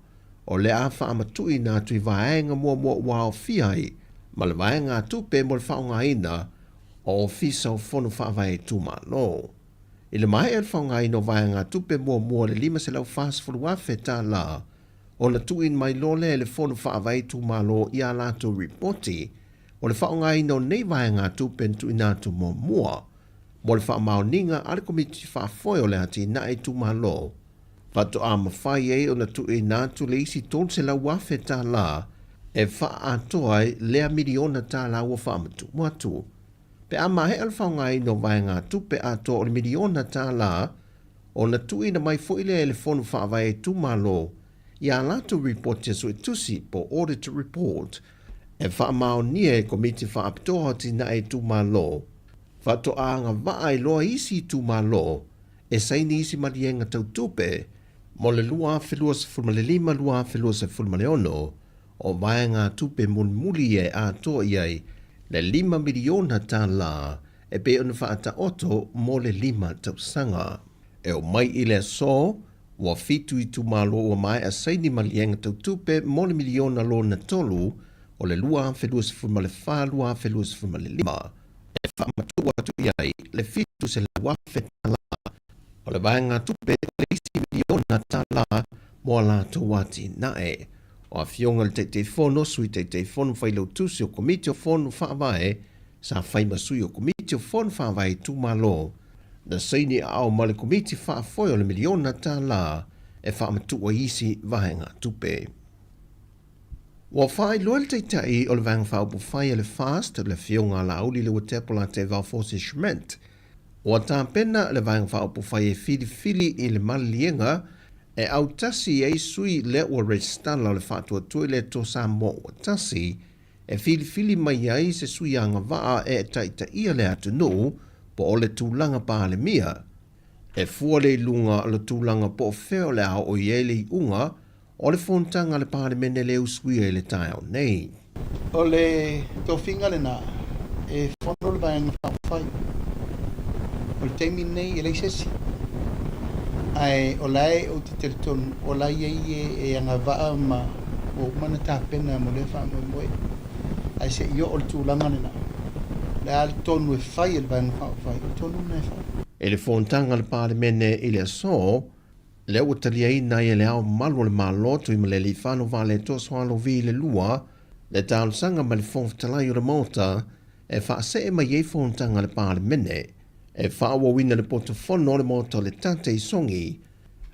o le a faamatuuina atu i vaega muamua ua aofia ai ma le vaegatupe mo le faaaogaina o Ofisa o Fono Faavae Itumalo. I le maea o le faaaogaina o vaegatupe muamua o le $540,000, ona tuuina mai loa lea e le Fono Faavae Itumalo i a latou ripoti o le faaaogaina o nei vaegatupe na tuuina atu muamua mo le faamaoniga a le Komiti Faafoe o le Atinae Itumalo, faatoa mafai ai ona tuuina atu le isi $300,000 e faaatoa ai lea miliona tala ua faamatuu atu. Pe a maea le faaaogaina o vaegatupe atoa o le miliona tala, ona tuuina mai foi lea e le Fono Faavae Itumalo i a latou ripoti a suetusi po o audit report e faamaonia e Komiti Faapitoa o Atinae Itumalo, faatoa agavaa ai loa isi itumalo e saini isi maliega tau tupe mo le 2025/2026 o vaegatupe mulimuli e atoa i ai le $5 miliona e pei ona faataoto mo le lima tausaga. E oo mai i le aso, ua fitu itumalo ua maea saini maliega tau tupe mo le miliona lona tolu o le 2024/2025 e faamatuu atu i ai le $700,000 o le vaegatupe o le isi miliona tala mo a latou atinae. O Afioga i le Taitaifono, Sui Taitaifono, Failautusi o Komiti o Fono Faavae, sa fai ma sui o Komiti o Fono Faavae Itumalo, na saini aao ma le Komiti Faafoe o le miliona tala e faamatuu ai isi vaegatupe. Ua faailoa le Taitai o le Vaega Faaupufai a le FAST, le Afioga a Laauli Leuatepo Latevao Force Schmidt, Ua tapena le Vaega Faaupufai e filifili i le maliliega e autasi i ai sui lea ua resitala o le Faatuatua i le Atua Samoa ua tasi, e filifili mai ai se sui agavaa e taitaia le atunuu po o le tulaga Palemia. E fua le iluga o le tulaga po o fea o le a oo i ai le iuga o le fonotaga a le Palemene lea e usuia i le taeao nei. O le tofiga lena e fono le Vaega Faaupufai. O le taimi lenei e leai se isi. Ae o la e ou te talitonu o la e i ai e e agavaa ma ua uma ona tapena mo lea faamoemoe. Ae se i oo i le tulaga lena, o le a le tonu e fai e le Vaega Faaupufai, o le tonu lena e fai. I le fonotaga a le Palemene i le aso, lea ua taliaina ai e Le Ao Mamalu o le Malo Tuimalealiifano Vaaletoa Sualauvi le Lua le talosaga mai le Fofoga Fetalai o le Maota e faasee mai ai fonotaga a le Palemene e faaauauina le poto fono o le Maota o le Tate i Sogi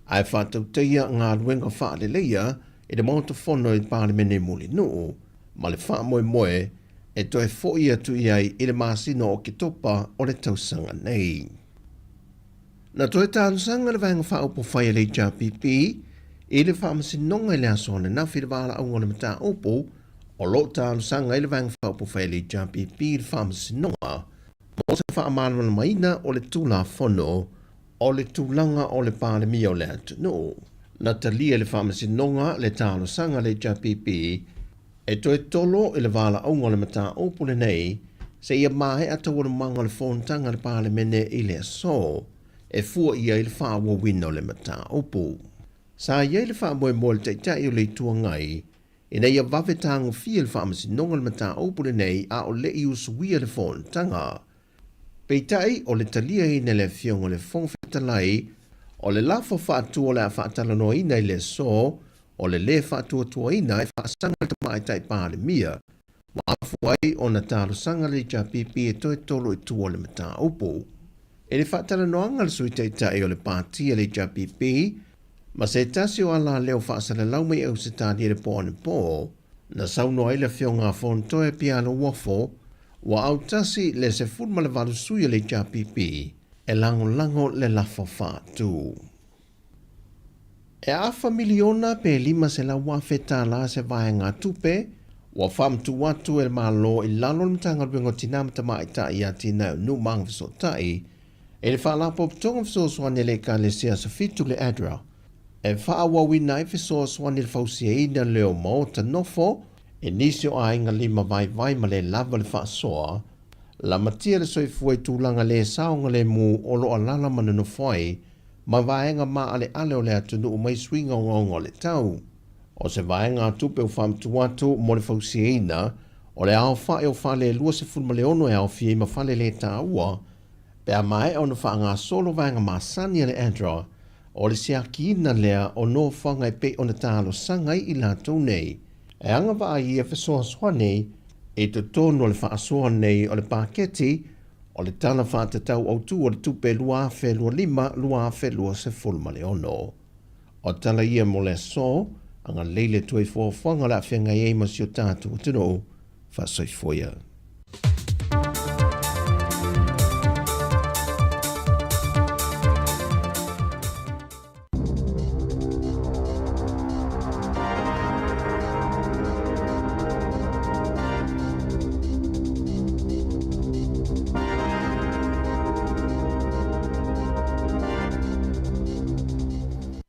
ae faatautaia galuega faaleleia i le Maota Fono i le Palemene i Mulinuu ma le faamoemoe e toe foi atu i ai i le masina o Oketopa o le tausaga nei. Na toe talosaga le Vaega Faaupufai a le HRPP I le Faamasinoga i le aso ananafi i le valaauga o le mataupu o lo o talosaga ai le Vaega Faaupufai a le HRPP i le Faamasinoga mo se faamalamalamaina o le Tulafono o le tulaga o le Palemia o le atunuu. Na talia e le Faamasinoga le talosaga a le HRPP e toe tolo i le valaauga o le mataupu lenei seia maea taualumaga o le fonotaga a le Palemene i le aso e fua i ai le faaauauina o le mataupu. Sa i ai le faamoemoe o le Taitai o le Itu Agai ina ia vave tagofia le Faamasinoga le mataupu lenei a o le i usuia le fonotaga. Peitai, o le taliaina e le Afioga i le Fofoga Fetalai o le lafo faatu o le a faatalanoaina i le aso o le lē faatuatuaina e faasaga le Tamaitai Palemia, ua afua ai ona talosaga le HRPP e toe tolo i tua o le mataupu. I le faatalanoaga a le Sui Taitai o le Pati a le HRPP ma se tasi o alaleo faasalalau mai Ausetalia i le po anapo, na saunoa ai le Afioga a Fonotoe Pialo Uafo, ua autasi le 18 sui o le HRPP e lagolago le lafo faatu. E afa miliona pe $500,000 se vaegatupe ua faamatuu atu e le Malo i lalo o le Matagaluega o Tina ma Tamaitai, Atinae o Nuu ma Agafesootai i le Faalapotopotoga Fesoasoani a le Ekalesia Aso Fitu le ADRA e faaauauina ai fesoasoani i le fausiaina lea o maota nofo i nisi o aiga lima vaivai ma le lava le faasoa lamatia le soifua i tulaga le saogalemu o lo o alala ma nonofo ai ma vaega maaleale o le atunuu mai suiga ogaoga o le tau. O se vaegatupe ua faamatuu atu mo le fausiaina o le aofai o fale e 26 e aofia ai ma fale le taua pe a maea ona faagasolo vaega masani a le ADRA o le siakiina lea o nofoaga e pei ona talosaga ai i latou nei e agavaa ai ia fesoasoani i totonu o le faasoa nei o le paketi o le Tala Faatatau Autu o le Tupe 2025/2026. O tala ia mo le aso, agalelei le Atua i foafoaga o le a feagai ai ma si o tatou atunuu. Faasoifua ia.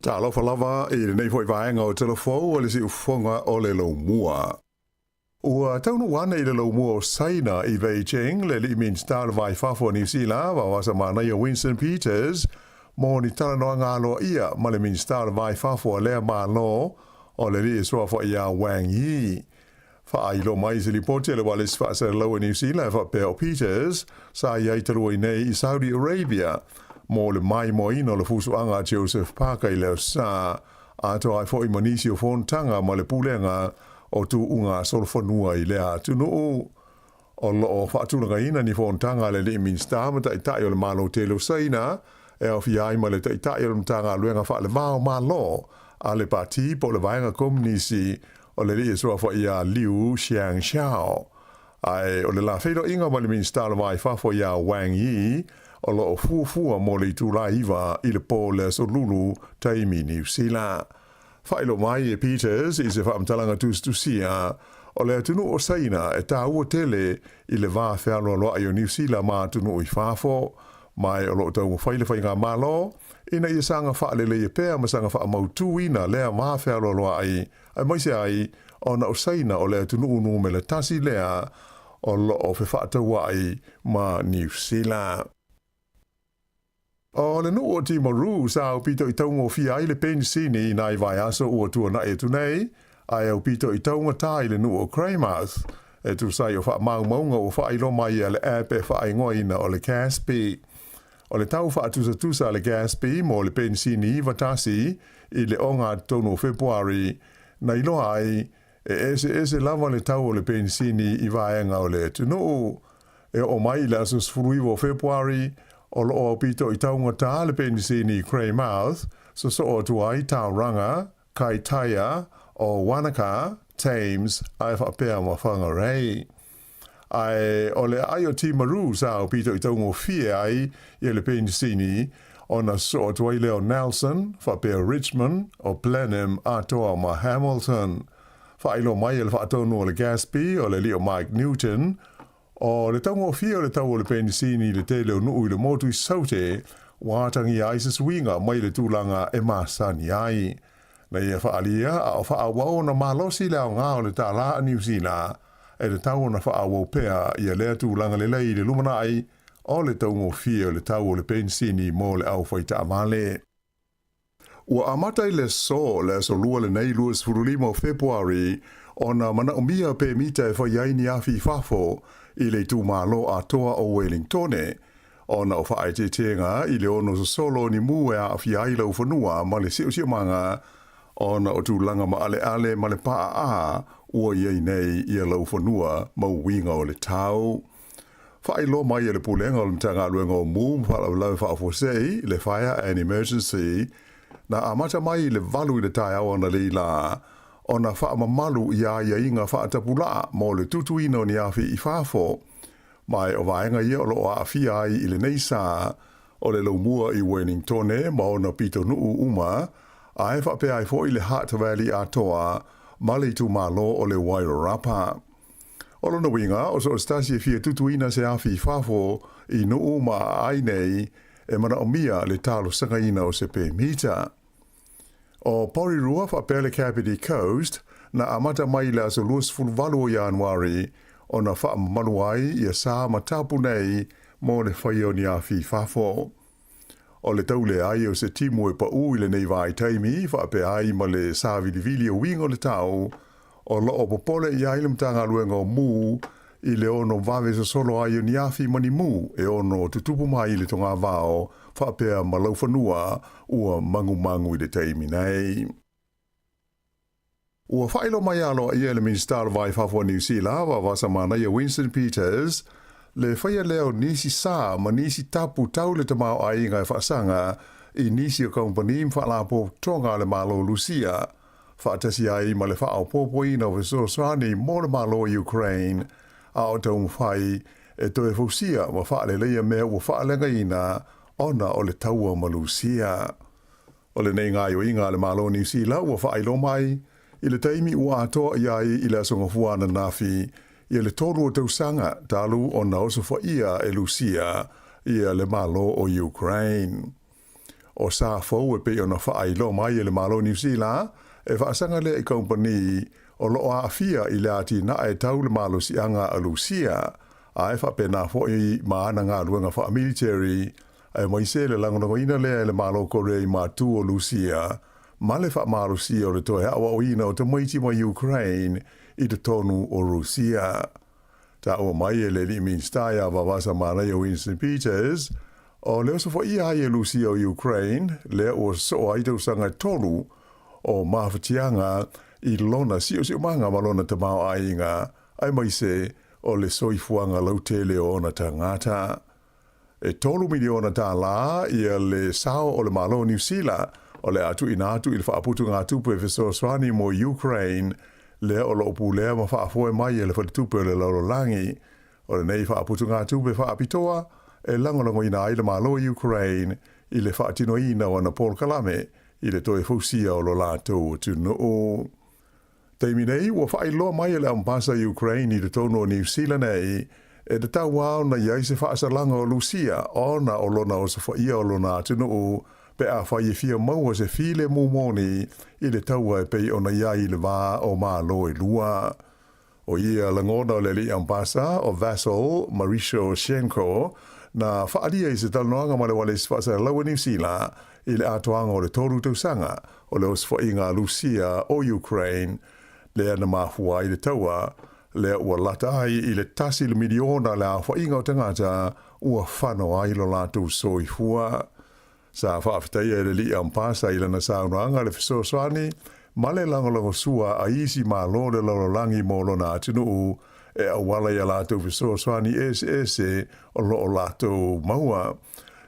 Talofa lava i lenei foi vaega o Telefou o le siufofoga o le Laumua. Ua taunuu ane i le laumua o Saina i Beijing le alii Minisita o le Va i Fafo o Niu Sila, Vaoasa Manaia Winston Peters, mo ni talanoaga aloaia ma le Minisita o le Va i Fafo a lea Malo, o le alii e suafa ia Wang Yi. Faailoa mai i se lipoti a le Ualesi Faasalalau a Niu Sila e faapea o Peters sa i ai talu ai nei i Saudi Arabia mo le maimoaina o le fusuaga a Joseph Parker i le aso Sa, atoa ai foi ma nisi o fonotaga ma le Pulega o tuuga solofanua i lea atunuu. O lo o faatulagaina ni fonotaga a le alii Minisita ma Taitai o le Malo tele o Saina, e aofia ai ma le Taitai o le Matagaluega Faalevao Malo a le Pati po o le Vaega Komunisi o le alii e suafa ia Liu Xiangxiao. Ae o le la feiloaiga ma le Minisita o le Va i Fafo ia Wang Yi o lo o fuafua mo le itula 9 i le po le Aso Lulu taimi Niu Sila. Faailoa mai e Peters i se faamatalaga tusitusia, o le atunuu o Saina e taua tele i le va fealoaloai o Niu Sila ma atunuu i fafo, ma o lo o taumafai le faigamalo ina ia saga faaleleia pea ma saga faamautuina lea va fealoaloai, aemaise ai ona o Saina o le atunuu numera tasi lea o lo o fefaatauai ma Niu Sila. O le nuu o Timaru sa aupito i taugofie ai le penisini i nai vaiaso ua tuanai atu nei, ae aupito i taugatā i le nuu o Greymouth, e tusa ai o faamaumauga ua faailoa mai a le app e faaigoaina o le Gaspy. O le tau faatusatusa a le Gaspy mo le penisini 91 i le ogatotonu o Fepuari, na iloa ai e eseese lava le tau o le penisini i vaega o le atunuu. E oo mai i le aso 19 o Fepuari, o lo o aupito i taugatā le penisini i Greymouth, sosoo atu ai Tauranga, Kaitaia, o Wanaka, Thames, ae faapea ma Whangarei. Ae o le aai o Timaru sa aupito i taugofie ai ia le penisini, Ona sosoo atu ai lea o Nelson, faapea Richmond, o Blenheim atoa ma Hamilton. Faailoa mai e le faatonu o le Gaspy o le alii o Mike Newton, o le taugofie o le tau o le penisini i le tele o nuu i le motu i Saute ua atagia ai se suiga mai le tulaga e masani ai. Na ia faaalia a o faaauau ona malosi le aoga o le tālā a Niu Sila, e tatau ona faaauau pea ia lea tulaga lelei i le lumanai o le taugofie o le tau o le penisini mo le au taavale. Ua amata i le aso, le aso Lua lenei 25 o Fepuari, ona manaomia pemita e fai ai ni afi i fafo i le itumalo atoa o Welingtone, ona o faaeteetega i le ono sosolo o ni mū e aafia ai laufanua ma le siosiomaga ona o tulaga maaleale ma le paaa ua i ai nei ia laufanua ma uiga o le tau. Faailoa mai e le Pulega o le Matagaluega o Mū ma Faalavelave Faafuasei, le Fire and Emergency, na amata mai i le 8 i le taeao analeila ona faamamalu i aiaiga faatapulaa mo le tutuina o ni afi i fafo. Ma o vaega ia o loo aafia ai i lenei sa o le laumua i Wellingtone ma ona pitonuu uma, ae faapea ai foi le Hutt Valley atoa ma le itumalo o le Wairarapa. O lona uiga, o so o se tasi e fia tutuina se afi i fafo i nuu ma aai nei e manaomia le talosagaina o se pemita. O Porirua faapea le Kapiti Coast na amata mai i le aso 28 o Ianuari ona faamamalu ai ia sa ma tapu nei mo le faia o ni afi i fafo. O le tau leai o se timu e paū i lenei vaitaimi faapea ai ma le savilivili o uiga o le tau, o loo popole i ai le Matagaluega o Mū i le ono vave sosolo ai o ni afi ma ni mū e ono tutupu mai i le togavao faapea ma laufanua ua magumagu i le taimi nei. Ua faailoa mai aloaia e le Minisita o le Va i Fafo a Niu Sila, Vaavasamanaia Winston Peters, le faia lea o nisi sa ma nisi tapu tau le tamaoaiga e faasaga i nisi o kamupani ma faalapotopotoga a le Malo o Lusia, faatasi ai ma le faaopoopoina o fesoasoani mo le Malo o Ukraine, a o taumafai e toe fausia ma faaleleia mea ua faaleagaina ona o le taua ma Lusia. O lenei gaoioiga a le Malo o Niu Sila ua faailoa mai i le taimi ua atoa i ai i le Aso Gafua ananafi ia le 3 o tausaga talu ona osofaia e Lusia ia le Malo o Ukraine. O sa fou e pei ona faailoa mai e le Malo o Niu Sila e faasaga lea i kamupani o loo aafia i le atinae tau le malosiaga a Lusia, ae faapena foi ma ana galuega faamiliteri, aemaise le lagolagoina lea e le Malo Korea i matu o Lusia ma le faamalosia o le toe aoaoina o tamaiti mai Ukraine i totonu o Rusia. Taua mai e le alii Minisita ia Vaavasamanaia Winston Peters, o le osofaia ai e Lusia o Ukraine, lea ua sosoo ai tausaga e 3 o mafatiaga i lona siosiomaga ma lona tamaoaiga, aemaise o le soifuaga lautele o ona tagata. E $3 miliona ia le sao o le Malo o Niu Sila o le a tuuina atu i le faaputugatupe fesoasoani mo Ukraine, lea o loo pulea ma faafoe mai e le Faletupe o le Lalolagi. O lenei faaputugatupe faapitoa e lagolagoina ai le Malo o Ukraine i le faatinoina o ana polokalame i le toe fausia o lo latou atunuu. Taimi nei, ua faailoa mai e le Ambasa Ukraine i totonu o Niu Sila nei, e tatau lava ona i ai se faasalaga o Lusia ona o lona osofaia o lona atunuu pe afai e fia maua se filemu moni i le taua e pei ona i ai i le va o Malo e lua. O ia lagona o le alii Ambasa o Vasyl Maryshchenko na faaalia i se talanoaga ma le ualesi faasalalau a Niu Sila i le atoaga o le 3 tausaga o le osofaiga a Lusia o Ukraine, lea na mafua ai le taua, lea ua lata ai i le 1 miliona le aofaiga o tagata ua fano ai lo latou soifua. Sa faafetaia e le alii Ambasa i lana saunoaga le fesoasoani ma le lagolagosua a isi Malo le lalolagi mo lona atunuu e auala i a latou fesoasoani eseese o loo latou maua.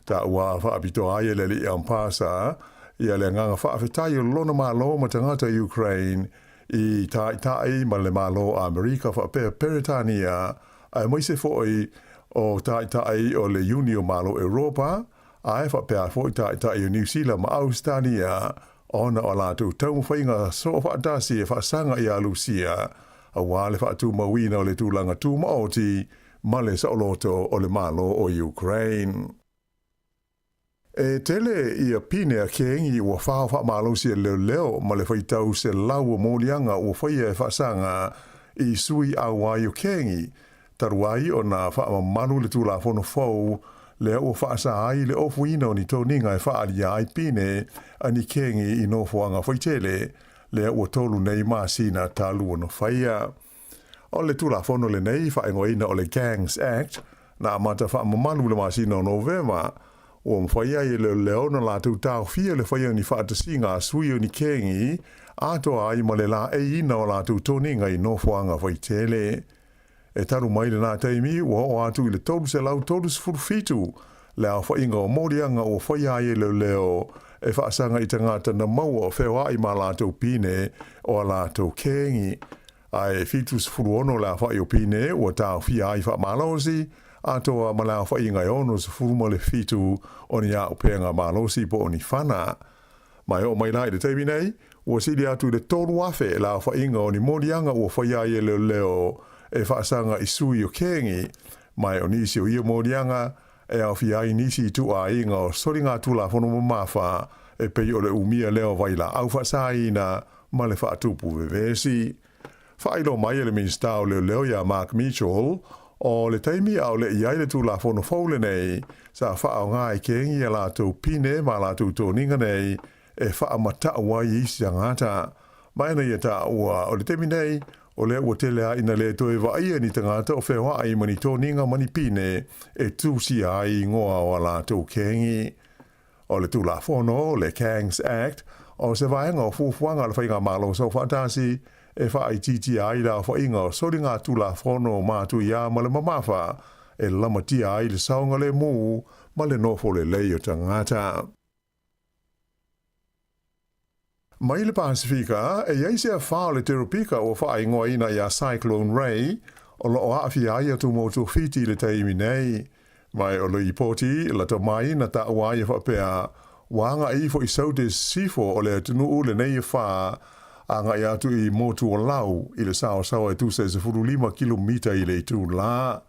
Taua faapitoa ai e le alii Ambasa ia le agaga faafetai o lona Malo ma tagata Ukraine i taitai ma le Malo o Amerika faapea Peretania, aemaise foi o taitai o le Iuni o Malo Europa. Ae faapea foi taitai o Niu Sila ma Ausetalia ona o a latou taumafaiga soofaatasi e faasaga iā Lusia aua le faatumauina o le tulaga tumaoti ma le saoloto o le Malo o Ukraine. E tele ia pine a kengi ua fao faamalosi e leoleo ma le faitau selau o moliaga ua faia e faasaga i sui auai o kengi talu ai ona faamamalu le Tulafono fou lea ua faasa ai le ofuina o ni toniga e faaalia ai pine a ni kengi i nofoaga faitele lea ua tolu nei masina talu ona faia. O le Tulafono lenei faaigoaina o le Gangs Act na amata faamamalu i le masina o Novema, ua mafai ai e leoleo ona latou taofia le faia o ni faatasiga a sui o ni kengi atoa ai ma le laeiina o latou toniga i nofoaga faitele. E talu mai lena taimi ua oo atu i le 337 le aofaiga o moliaga ua faia ai e leoleo e faasaga i tagata na maua o feoai ma latou pine o a latou kengi. Ae 76 le aofai o pine ua taofia ai faamalosi, atoa ma le aofaiga e 67 o ni auupega malosi po o ni fana. Ma e oo mai la i le taimi nei, ua sili atu i le 3,000 le aofaiga o ni moliaga ua faia ai e leoleo e faasaga i sui o kengi, ma e o nisi o ia moliaga e aofia ai nisi ituaiga o soligatulafono mamafa e pei o le umia lea o vailaau faasaina ma le faatupu vevesi. Faailoa mai e le Minisita o Leoleo iā Mark Mitchell, o le taimi a o le i ai le Tulafono fou lenei, sa faaaoga e kengi a latou pine ma a latou toniga nei e faamatau ai i isi tagata. Ma e na ia taua, o le taimi nei, o lea ua tele lava ina le toe vaaia ni tagata o feoai ma ni toniga ma ni pine e tusia ai igoa o a latou kengi. O le Tulafono, le Gangs Act, o se vaega o fuafuaga a le Faigamalo Saufaatasi e faaitiitia ai le aofaiga o soligatulafono matuia ma le mamafa e lamatia ai le saogalemu ma le nofo lelei o tagata. Mai le Pasifika, e i ai se afa o le teropika ua faaigoaina iā Cyclone Ray, o lo o aafia ai atu motu o Fiti i le taimi nei. Ma e o le lipoti lata mai na taua ai e faapea, ua agai ifo i Saute Sisifo o le atunuu lenei afa, agai atu i motu o Lau i le saosaoa e tusa e 15 kilomita i le itulā.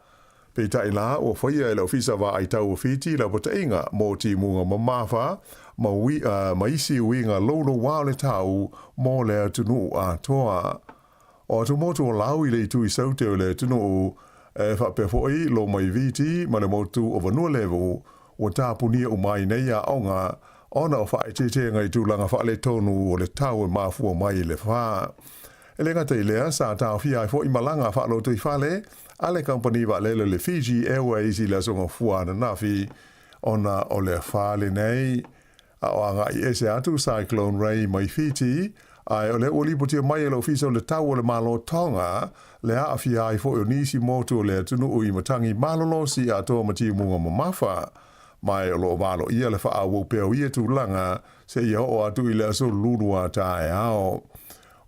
Peitai la, ua faia e le Ofisa Vaai Tau o Fiti lapataiga mo timuga mamafa ma ma isi uiga loulouā o le tau mo le atunuu atoa. O atumotu o Lau i le itu i Saute o le atunuu, e faapea foi Lomaiviti ma le motu o Vanualevu, ua tapunia uma ai nei aoga ona o faaeteetega i tulaga faaletonu o le tau e mafua mai i le fa. E le gata i lea, sa taofia ai foi malaga faalotoifale a le kamupani vaalele le Fiji Airways i le Aso Gafua ananafi ona o le afa lenei. A o agai ese atu Cyclone Ray mai Fiti, ae o lea ua lipotia mai e le Ofisa o le Tau o le Malo Tonga le aafia ai foi o nisi motu o le atunuu i matagi malolosi atoa ma timuga mamafa. Ma e o lo o valoia le faaauau pea o ia tulaga seia oo atu i le aso Lulu taeao.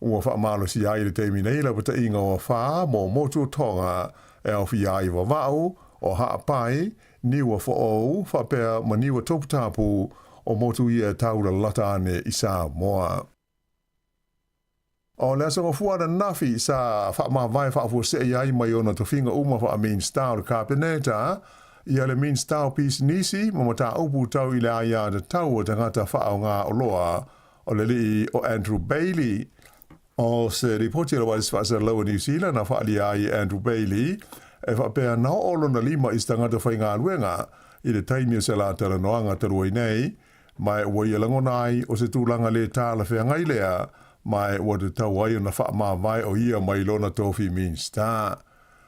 Ua faamalosia ai i le taimi nei lapataiga o afa mo motu o Tonga e aofia ai Vava'u, o Ha'apai, Niua Fo'ou, faapea ma Niua Toputapu, o motu ia e tau lalata ane i Samoa. O le Aso Gafua ananafi sa faamavae faafuasei ai mai ona tofiga uma faa-Minisita o le Kapeneta, ia le Minisita o Pisinisi ma Mataupu Tau i le Aiatatau a Tagata Faaaoga Oloa, o le alii o Andrew Bayly. O se lipoti a le Uaesi Faasalalau a Niu Sila na faaalia ai e Andrew Bayly e faapea na oo lona lima i se tagata faigaluega i le taimi o se la talanoaga talu ai nei, ma e ua ia lagona ai o se tulaga le talafeagai lea, ma e ua tatau ai ona faamavae o ia mai lona tofi Minisita.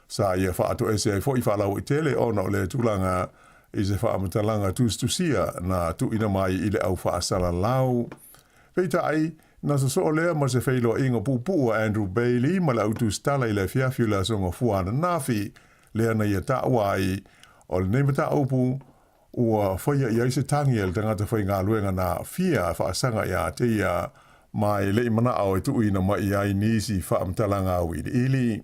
Sa ia faatoese ai foi faalauaitele ona o lea tulaga i se faamatalaga tusitusia na tuuina mai i le au faasalalau. Peitai, na sosoo lea ma se feiloaiga puupuu a Andrew Bayly ma le au tusitala i le afiafi o le Aso Gafua ananafi, lea na ia taua ai, o lenei mataupu ua faia i ai se tagi a le tagata faigaluega na aafia e faasaga iā te ia, ma e le i manao e tuuina mai i ai nisi faamatalaga auiliili.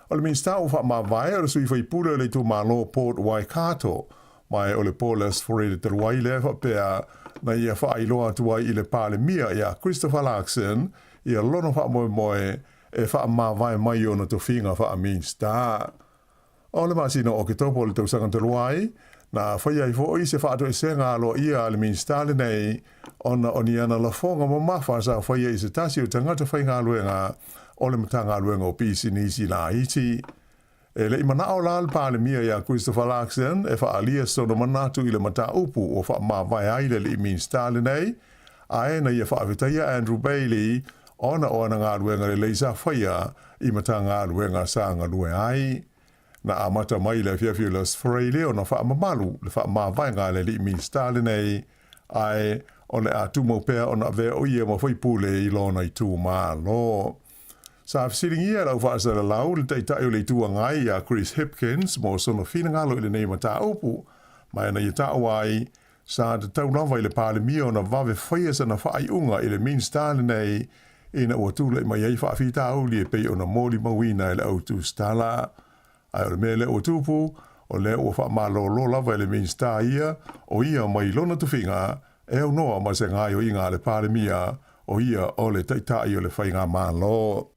O le Minisita ua faamavae o le sui faipule o le itumalo Port Waikato, Ma o le po o le Aso Faraile talu ai lea e faapea na ia faailoa atu ai i le Palemia ia Christopher Luxon ia lona faamoemoe e faamavae mai ona tofiga faa-Minista. O le masina o Oketopa o le tausaga talu ai, na faia ai foi se faatoesega aloaia a le Minista lenei ona o ni ana lafoga mamafa sa faia i se tasi o tagata faigaluega o le Matagaluega o Pisinisi Laiti. E le i manao la le Palemia ia Christopher Luxon e faaalia sona manatu i le mataupu ua faamavae ai le alii Minista lenei, ae na ia faafetaia Andrew Bayly ona o ana galuega lelei sa faia i Matagaluega sa galue ai. Na amata mai le afiafi o le Aso Faraile ona faamamalu le faamavaega a le alii Minista lenei, ae o le a tumau pea ona avea o ia ma faipule i lona itumalo. Sa fesiligia e lau faasalalau le Taitai o le Itu Agai ia Chris Hipkins mo sona finagalo i lenei mataupu, ma e na ia taua ai, sa tatau lava i le Palemia ona vave faia sana faaiuga i le Minista lenei ina ua tulai mai ai faafitauli e pei ona molimauina e le au tusitala. Ae o le mea lea ua tupu, o lea ua faamalolo lava e le Minista ia o ia mai lona tofiga e aunoa ma se gaoioiga a le Palemia, o ia o le Taitai o le Faigamalo.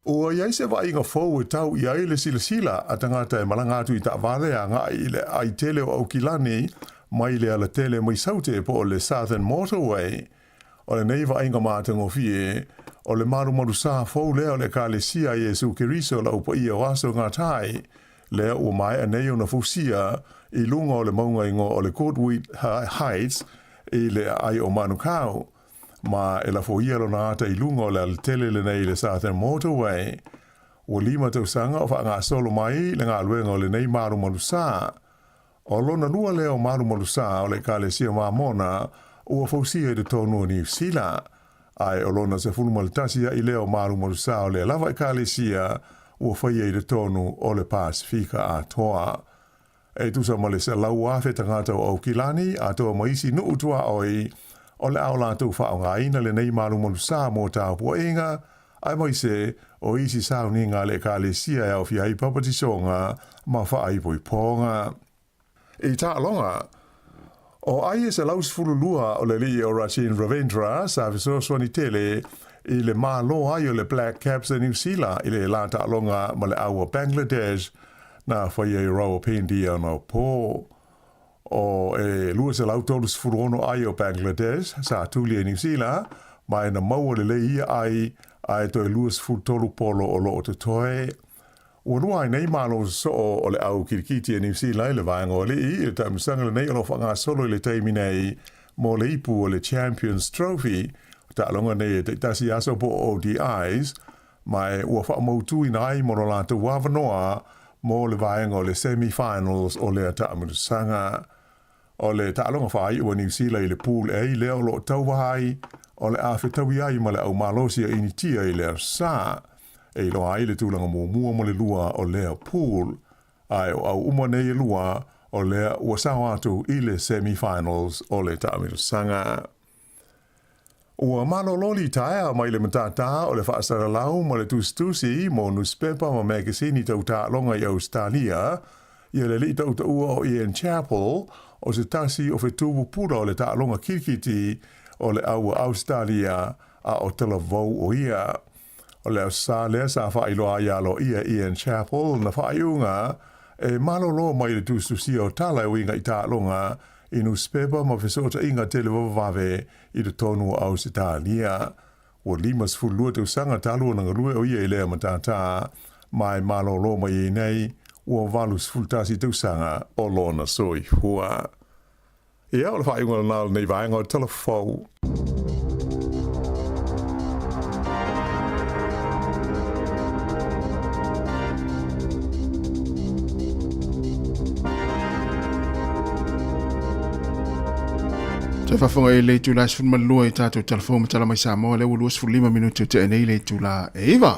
Ua i ai se vaaiga fou e tau i ai le silasila a tagata e malaga atu i taavale agai i le aai tele o Aukilani mai le alatele mai Saute po o le Southern Motorway. O lenei vaaiga matagofie, o le malumalu sa fou lea o le Ekalesia a Iesu Keriso Lau Paia o Aso Gatai, lea ua maea nei ona fausia i luga o le mauga igoa o le Goodwood Heights i le aai o Manukau, ma e lafoia lona ata i luga o le alatele lenei i le Southern Motorway. Ua 5 tausaga o faagasolo mai le galuega o lenei malumalu sa. O lona lua lea o malumalu sa o le Ekalesia Mamona ua fausia i totonu o Niu Sila, ae o lona 11 aʻi lea o malumalu sa o lea lava Ekalesia ua faia i totonu o le Pasefika atoa. E tusa ma le 100,000 tagata o Aukilani atoa ma isi nuu tuaoi o le a o latou faaaogaina lenei malumalu sa mo tapuaiga, aemaise o isi sauniga a le Ekalesia e aofia ai papatisoga ma faaipoipoga. I taaloga, o ai e 112 o le alii o Rachin Ravindra sa fesoasoani tele i le malo ai o le Black Caps a Niu Sila i le la taaloga ma le au o Bangladesh na faia i Rawalpindi anapo. O e 236 ai o Bangladesh sa tuli e Niu Sila, ma e na maua lelei ia ai ae toe 23 polo o loo totoe. Ua lua ai nei malo sosoo o le au kirikiti e Niu Sila i le vaega o alii i le taamilosaga lenei o lo o faagasolo i le taimi nei mo le ipu o le Champions Trophy, taaloga nei e taitasi aso po o ODIs, ma e ua faamautuina ai mo lo latou avanoa mo le vaega o le semi-finals o lea taamilosaga. O le taaloga faaiu a Niu Sila i le Pool A lea o lo o tauvaha ai, o le a fetaui ai ma le au malosi a Initia i le Aso Sa, e iloa ai le tulaga muamua ma le lua o lea pool. Ae o au uma nei e lua, o lea ua sao atu i le semi-finals o le taamilosaga. Ua malolo litaea mai le matātā o le faasalalau ma le tusitusi mo nusipepa ma mekesini tau taaloga i Ausetalia, ia le alii tautaua o Ian Chappell, o se tasi o fetupu pula o le taaloga kirikiti o le au a Ausetalia, a o talavou o ia. O le Aso Sa lea sa faailoa ai aloaia Ian Chappell na faaiuga e malolo mai le tusitusia o tala e uiga i taaloga i nusipepa ma fesootaiga televavavave i totonu o Ausetalia. Ua 52 tausaga talu ona galue o ia i lea matātā, ma e malolo mai ai nei ua 81 tausaga o lona soifua. Ia, o le faaiuga lena o lenei vaega o Tala Fou. Toe faafofoga i le itula e 12 i tatou telefoni ma tala mai Samoa lea ua 25 minute o tea nei le itula e 9.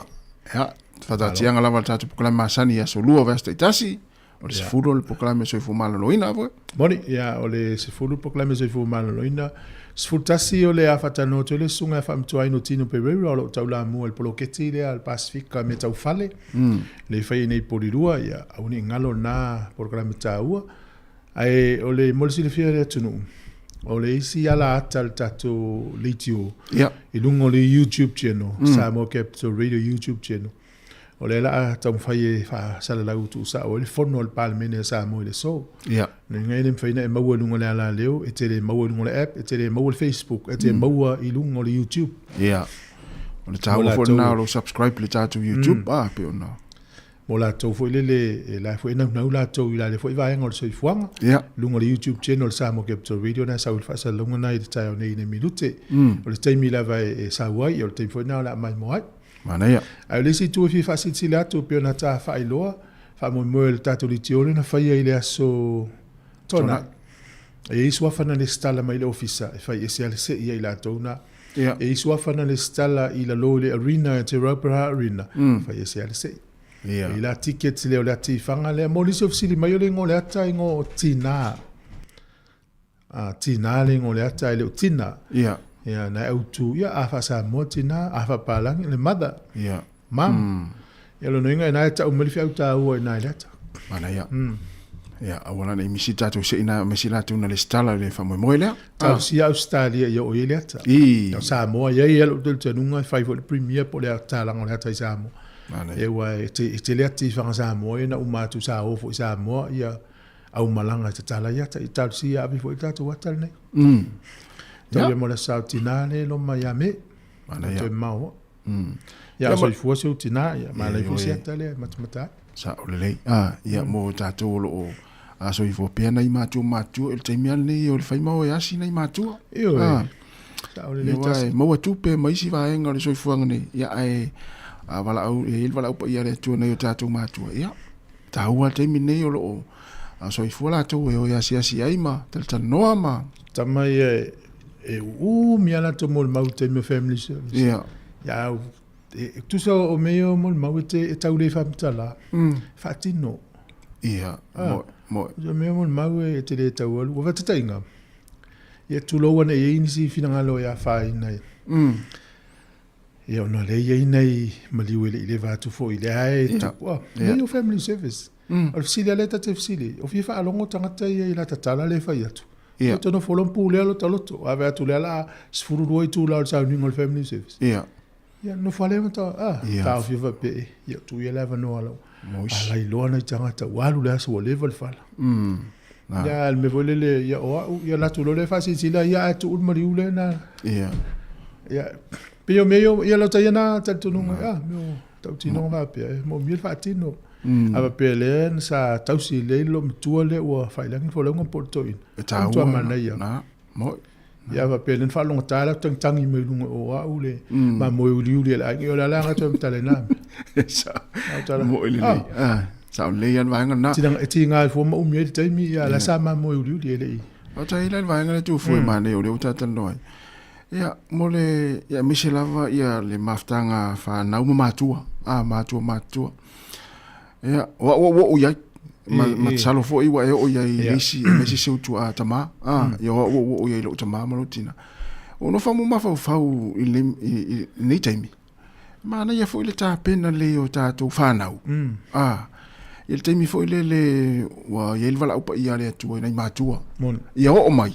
Ia, faataatiaga lava le tatou polokalame masani i aso lua o vaiaso taitasi. O le 10 o le polokalame soifua maloloina foi. Moni, ia, o le 10 polokalame soifua maloloina. 11 o le a faatalanoa atu ai le susuga ia Faamatuaino Tino Pereira o lo o taulamua i le poloketi lea a le Pasefika Mea Tau Fale, lea e fai ai nei i Polilua, ia, aua ne i galo lena polokalame taua. Ae o le mo le silafia e le atunuu, o le isi ala ata a le tatou leitio i luga o le YouTube channel, Samoa Capital Radio YouTube channel, O lea la a taumafai e faasalalau tuusao ai le fono a le Palemene a Samoa i le aso. Ia. Lona uiga e le mafai ona e maua i luga o le alaleo, e te le maua i luga o le app, e te le maua i le Facebook, e te maua i luga o le YouTube. Ia. O le taua foi lena o lou subscribe i le tatou YouTube, a, pei ona. Mo latou foi lele, e la foi e naunau latou i la lea foi vaega o le soifuaga. Ia. Luga o le YouTube channel o le Samoa Capital Radio na e sau ai le faasalalauga na i le taeao nei i le minute. O le taimi lava e sau ai, o le taimi foi lena o le a maimoa ai. Manaia. Ae o le isi itu e fia faasilasila atu e pei ona ta faailoa, faamoemoe o le tatou leitio lea na faia i le aso Toonai. E i ai suafa na lesitala mai i le ofisa e fai ese lava le sei ia i latou na. Ia. E i ai suafa na lesitala i lalo i le arena, Te Rauparaha Arena, fai ese lava le sei. Ia. E i ai la tickets lea o le ati i Fanga lea. Mo nisi o fesili mai o le igoa o le ata, igoa o Tina. A, Tina le igoa o le ata e le o Tina. Ia. Ia, na e autu, ia, a faa-Samoa Tina, a faa-Palagi, le mother. Ia. Mum. Ia, lona uiga, ina e tau mai le feau taua i ina i le ata. Manaia. Ia, aua la ne i misi tatou se ina misi latou na lesitala i le faamoemoe lea. Talosia Ausetalia ia oo i ai le ata. I. O Samoa, ia i ai lou talitonuga e fai foi le Premier po o le tatalaga o le ata i Samoa. Manaia. Ia, aua e tele ata i Fanga Samoa ia na uma atu sa o foi i Samoa, ia, aumalaga e tatala ai ata i talosia ave foi le tatou ata lenei. Tau ia mo le aso tina le loma ia me. Manaia. Toe mamao. Ia soifua si ou tina ia manaia foi si ata lea e matamata ai. Sao lelei. Ah, ia mo tatou o lo o soifua pea nai matua matua i le taimi lava lenei o le fai ma o e asi nai matua. Ioe. Ah. Sao lelei Ia, tasi. aua e maua tupe ma isi vaega o le soifuaga nei. Ia ae a valaau, e i ai le valaau paia a le Atua nai o tatou matua. Ia, taua le taimi lenei o lo o soifua latou e o e asiasi ai ma talatalanoa ma. Tama ia e uumi lava latou molimau i le taimi o family service. Ia. Ia, e tusa o mea ia o molimau e te e tau le faamatala, faatino. Ia, mo, mo. O mea o molimau e te le tau alu. Ua faataitaiga, ia tulou ane i ai nisi finagalo e afaina i. Ia ona o lea e i ai nai maliu e le i leva atu foi, lea e tupu, ah, mea ia o family service. O le fesili lava lea ta te fesili, o fia faalogo tagata ia i lata tala lea e fai atu. Ia. Toe nofo loa ma pulea lota loto. Ave atu lea la 12 itula o le sauniga o le family service. Ia. Ia, nofo lava lea ma ta, ah, Ia. taofia faapea, eh, ia tuu ia le avanoa lau. Moisi. A lailoa nai tagata, ua alu le aso ua leva le fala. Na. Ia, le mea foi lele, ia o au, ia latou loa lea faasilasila, ia ae tuu le maliu lea na. Ia. Ia, pei o mea ia, ia lau taia na talitonuga, ah, mea o tautinoga faapea, e moomia le faatino. A faapea lea na sa tausi lelei le loomatua lea ua faailagi le folauga po o le toeaina. E taua. Matua manaia. Na, moi. Ia faapea lea na faalogogata lau tagitagi mai luga o au le mamoe uliuli a le aiga. Ia o le ala lena toe matala i na mea. Sa, tala. moi lelei. Ah, sao lelei lava le vaega lena. Tinaga, e tiga ai fua ma umi ai le taimi, ia la sa mamoe uliuli e le i. Faafetai la i le vaega lea Tuafue manaia o lea ua talatalanoa ai. Ia, mo le, ia aemaise lava ia le mafutaga a fanau ma matua, a matua matutua. Ia, o au ua oo i ai, ma, I, ma i. masalo foi ua e oo i ai i Ia. le isi, aemaise si ou tuaa tama, a, ia o au ua oo i ai i lou tama ma lou tina. Ua nofo mo mafaufau i le, i, i lenei taimi, manaia foi le tapena lelei o tatou fanau, a, i le taimi foi lele ua i ai le valaau paia a le Atua i nai matua, Moni. ia oo mai,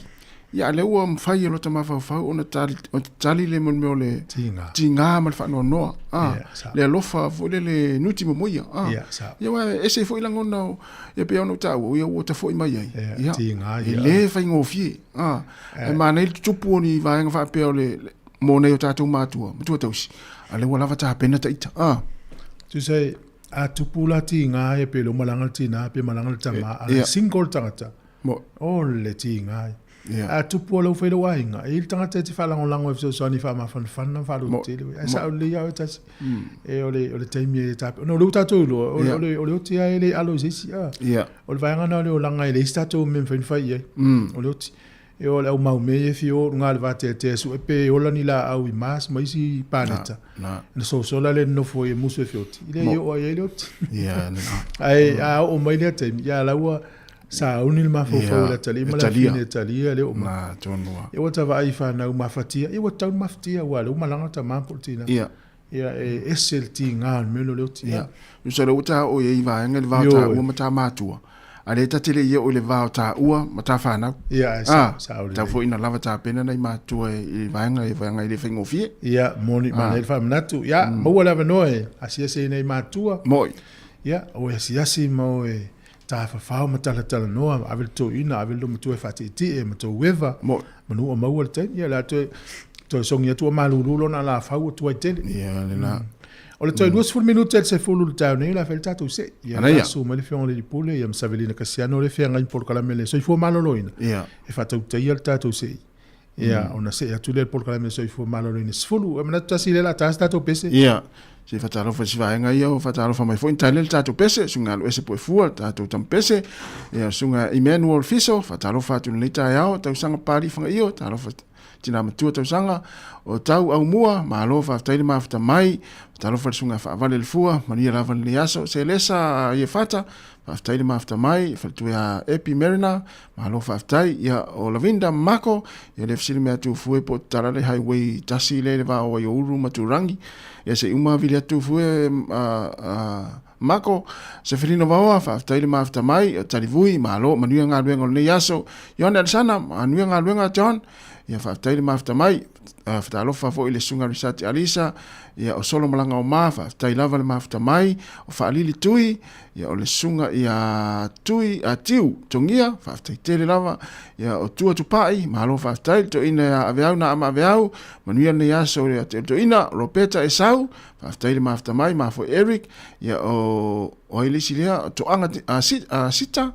Ia, a lea ua mafai e lota mafaufau ona tali, ona tali le mo le mea o le Tiga. tiga ma le faanoanoa, a, Ia, sa. le alofa foi lele nuti momoia, a. Ia, sa. Ia, aua e ese foi lagona o, ia pei ona ou taua, ia ua tafo'i mai ai. Ia, Ia, tiga, e ia. le faigofie, a. Ae manaia le tutupu o ni vaega faapea o le, le, mo nei o tatou matua, matua tausi, a lea ua lava tapena taita, a. Tusa e, a tupu la tiga ia pe le o malaga le tina pe malaga le tama, a Ia. single le tagata. Mo. O le tiga. Ia. A tupu o lau fai lou aiga, e i ai le tagata e te faalagolago e fesoasoani e faamafanafana ma faalototele. Ae sao lelei lava oe tasi. E o le, o le taimi e tape. Ona o lea ua tatou iloa, o le, o le, o le oti lava e le alo i se isi. Ia. O le vaega lena o le olaga e leai se tatou mea e mafai ona fai i ai. O le oti. E o le au mau mea ia e fia o i luga o le vateatea e sue pe ola ni laau i Mars ma isi paneta. Na sosola lea nonofo ai e musu e feoti. I le i oo ai ai le oti. Ae a oo mai lea taimi, ia la ua sauni le mafaufau o le atalii ma le afafine e talia le oo mai. Ia ua ta vaai i fanau mafatia, ia ua tatau ona mafatia aua o lea ua malaga le tama po o le tina. Ia e ese le tiga o le mea lea o le oti. Ia. Tusa lea ua ta oo i ai vaega i le va o taua ma ta matua, a lea ta te le i oo i le va o taua ma ta fanau. Ia, e sao, sao lelei. Tau foi ina lava tapena nai matua i vaega i vaega e le faigofie. Ia, moni, manaia le faamanatu. Ia, maua le avanoa e asiasi ai nai matua. Moi. Ia, o e asiasi ma o e tafafao ma talatalanoa, ave le toeaina, ave le loomatua e faatietie ma tou eva. Moi. Manu ua maua le taimi, ia o le a toe, toe sogi atu ua malulu lona alafau ua tuai tele. Ia, lena. O le toe 20 minute i le 10 i le taeao nei, o le a fai le tatou see. Ia, o le a susu mai le Afioga i le Alii Pule, ia ma Savelina Kasiano lea e feagai ma polokalame le Soifua Maloloina. Ia. E faatautaia le tatou see. Ia, ona see atu lea i le polokalame le Soifua Maloloina 10. E manatu tasi lea o le a ta se tatou pese. Ia. Se i faatalofa i si vaega ia o faatalofa mai foi tali le tatou pese, susuga alu ese Puefua, le tatou tama pese, ia susuga Emmanuel Fiso, faatalofa atu i lenei taeao, tausaga Papalii Fagaio, talofa tina matua tausaga o tau aumua, malo faafetai le mafuta mai, faatalofa i le susuga Faavale le Fua, manuia lava lenei aso, Selesa Iefata, faafetai le mafuta mai, faletua ia Epi Mariner, Malo faafetai. Ia, o Lavinda Mako, ia le fesili mea atu fue po o tatala le highway tasi lea i le va o Waiouru ma Turangi. Ia se i uma vili atu fue Mako. Sefelina Vaoa, faafetai le mafuta mai. Talivui, malo, manuia galuega o lenei aso. Ioane Alisana, manuia galuega John. Ia faafetai le mafuta mai. Faatalofa foi i le Susuga Risati Alisa, ia o Solo Malaga o Ma, faafetai lava le mafuta mai. O Faalili Tui, Ia o le susuga ia Tui a Tiu Togia, faafetai tele lava. Ia o Tua Tupai, malo faafetai le toeaina ia Aveau na ama Aveau, manuia lenei aso ia te toeaina Ropeta Esau, faafetai le mafuta mai, ma foi Eric, ia o o ai le isi lea, o Toaga a, si, a Sita,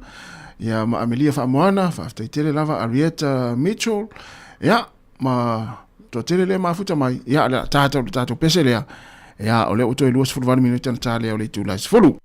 ia ma Amelia Faamoana, faafetai tele lava Arieta Mitchell, ia ma toatele lea mafuta mai, ia le tatou le tatou pese lea, ia o lea ua toe 28 minute na ta lea o le itula e 10.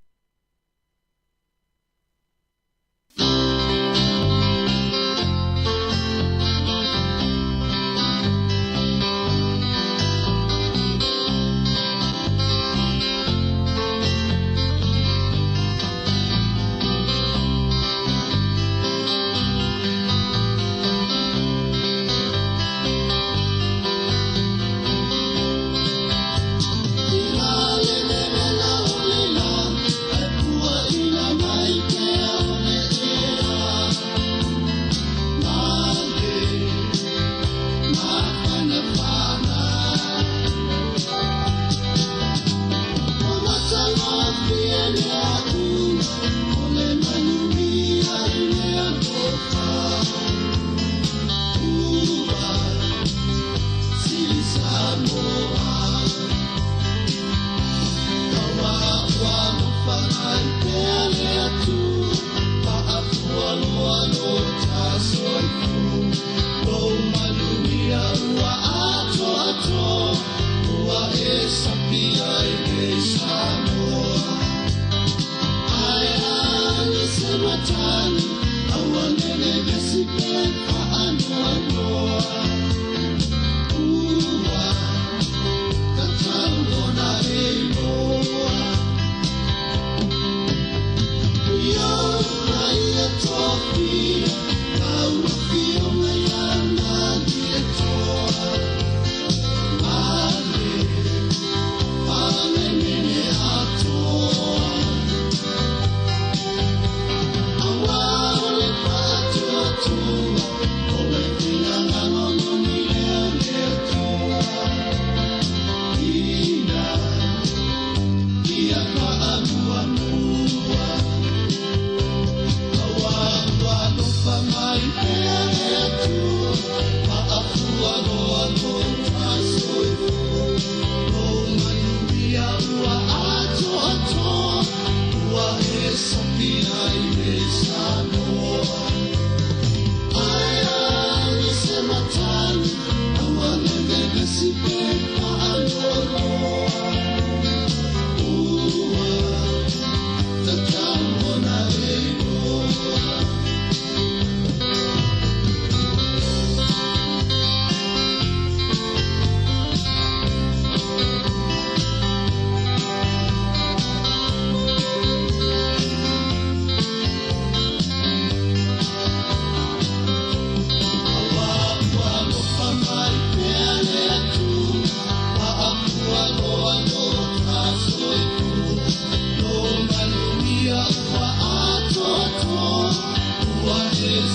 Thank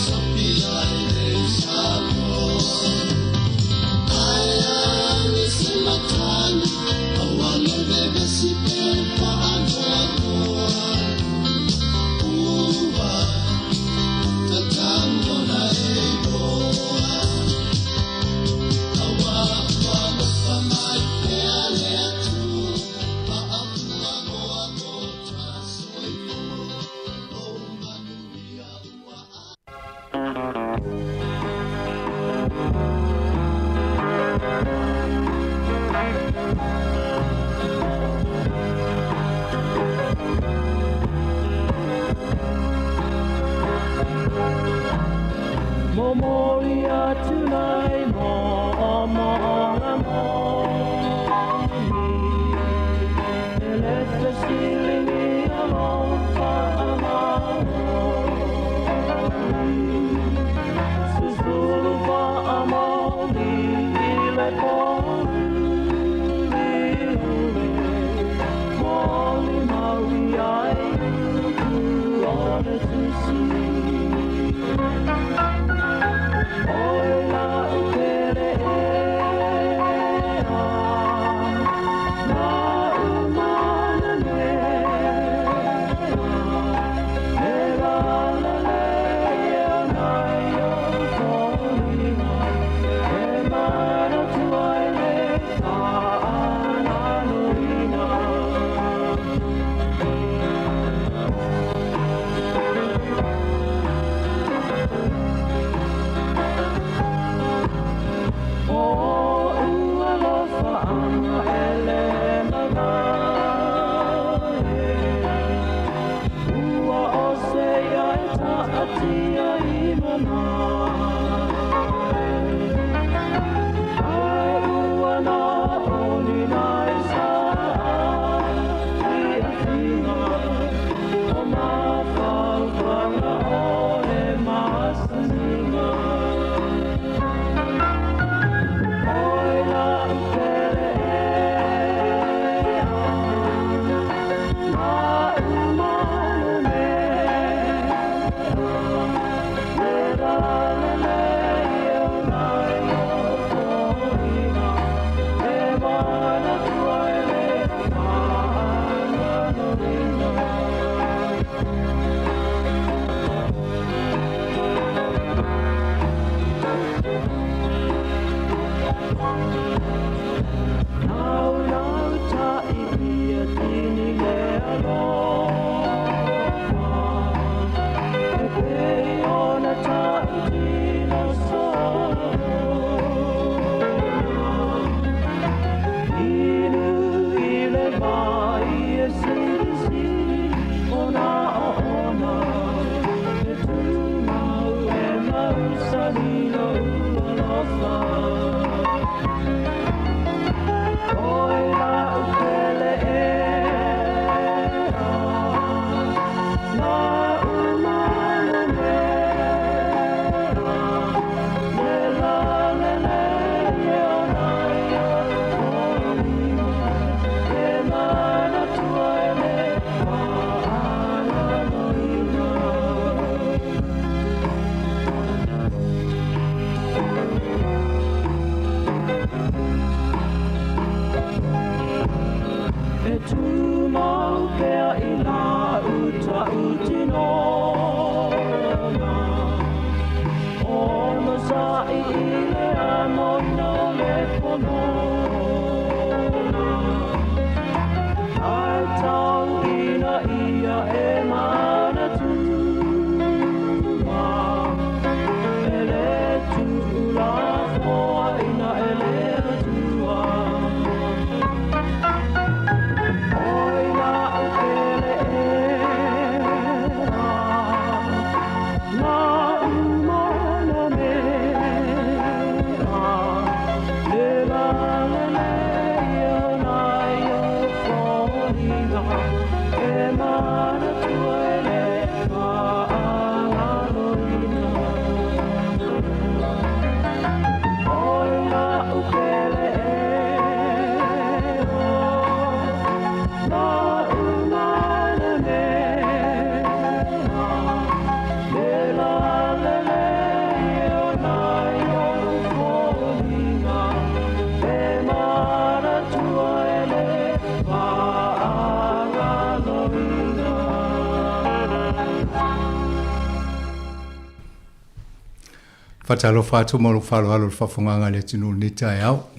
Faatalofa atu ma lou faaaloalo i le faafofogaaga a le atunuu i lenei taeao.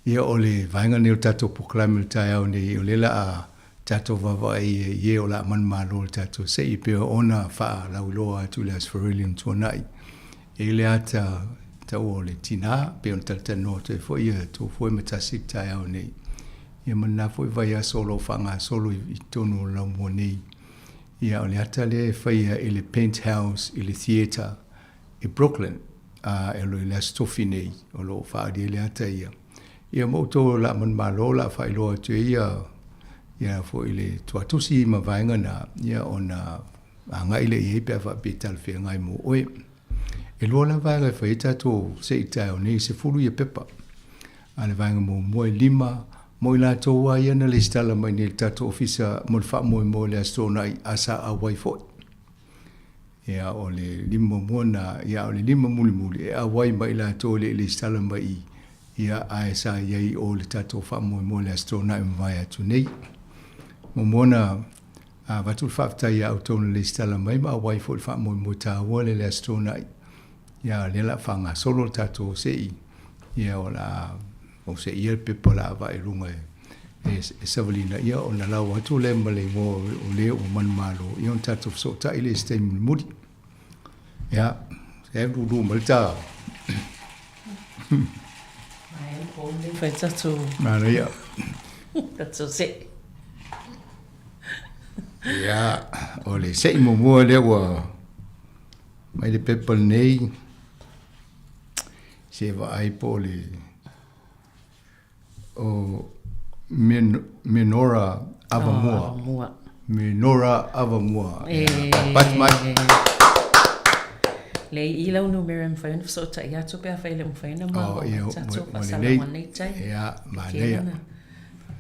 Ia o le vaega lenei o le tatou polokalame i le taeao nei, o lea la a tatou vaavaai i e o le a manumalo i le tatou se'i e pei ona faalauiloa atu i le Aso Faraile na tuanai. E i ai le ata taua o le tinā, pei ona talatalanoa atu ai foi ia Tofuae ma Tasi i le taeao nei. Ia ma lena foi vaiaso o lo o faagasolo i totonu o Laumua nei. Ia o le ata lea e faia i le Penthouse i le Theatre i Brooklyn, a e i le Aso Tofi nei o lo o faaali ai le ata ia. Ia ma outou o le a manumalo o le a faailoa atu ai ia ia foi le tuatusi ma vaega na, ia ona agai lea i ai pe a faapea e talafeagai mo oe. E lua la vaega e fai ai tatou se'i taeao nei, e 10 ia pepa. A le vaega muamua e lima mo i latou lava ia na lesitala mai nei i le tatou ofisa mo le faamoemoe i le Aso Toonai a sa auai foi. Ia, o le lima muamua lena, ia, a o le lima mulimuli, e auai ma i latou e le i lesitala mai i, ia, ae sa i ai i o i le tatou faamoemoe i le Aso Toonai ua mavae atu nei. Muamua ona avatu le faafetai ia outou na lesitala mai ma auai foi i le faamoemoe taua lea i le Aso Toonai. Ia, o lea o le a faagasolo le tatou se'i, ia, o le a ou seia le pepa o le a avai i luga e savalina, ia ona lau atu lea ma le igoa o le ua manumalo, ia ona tatou fesootai lea i se taimi mulimuli. Ia, se lulu mai le ta. Fai tatou. Manaia. Tatou se'i. Ia, o le se'i muamua lea ua mai le pepa lenei. Se vaai po o le o Menora Avamua. Oh, Menora Avamua. E... Pati mai. Le i lau numera e mafai ona fesootai atu pe afai e le o mafai ona maua oh, ia, tatou faasalaga nei tai. Ia, manaia.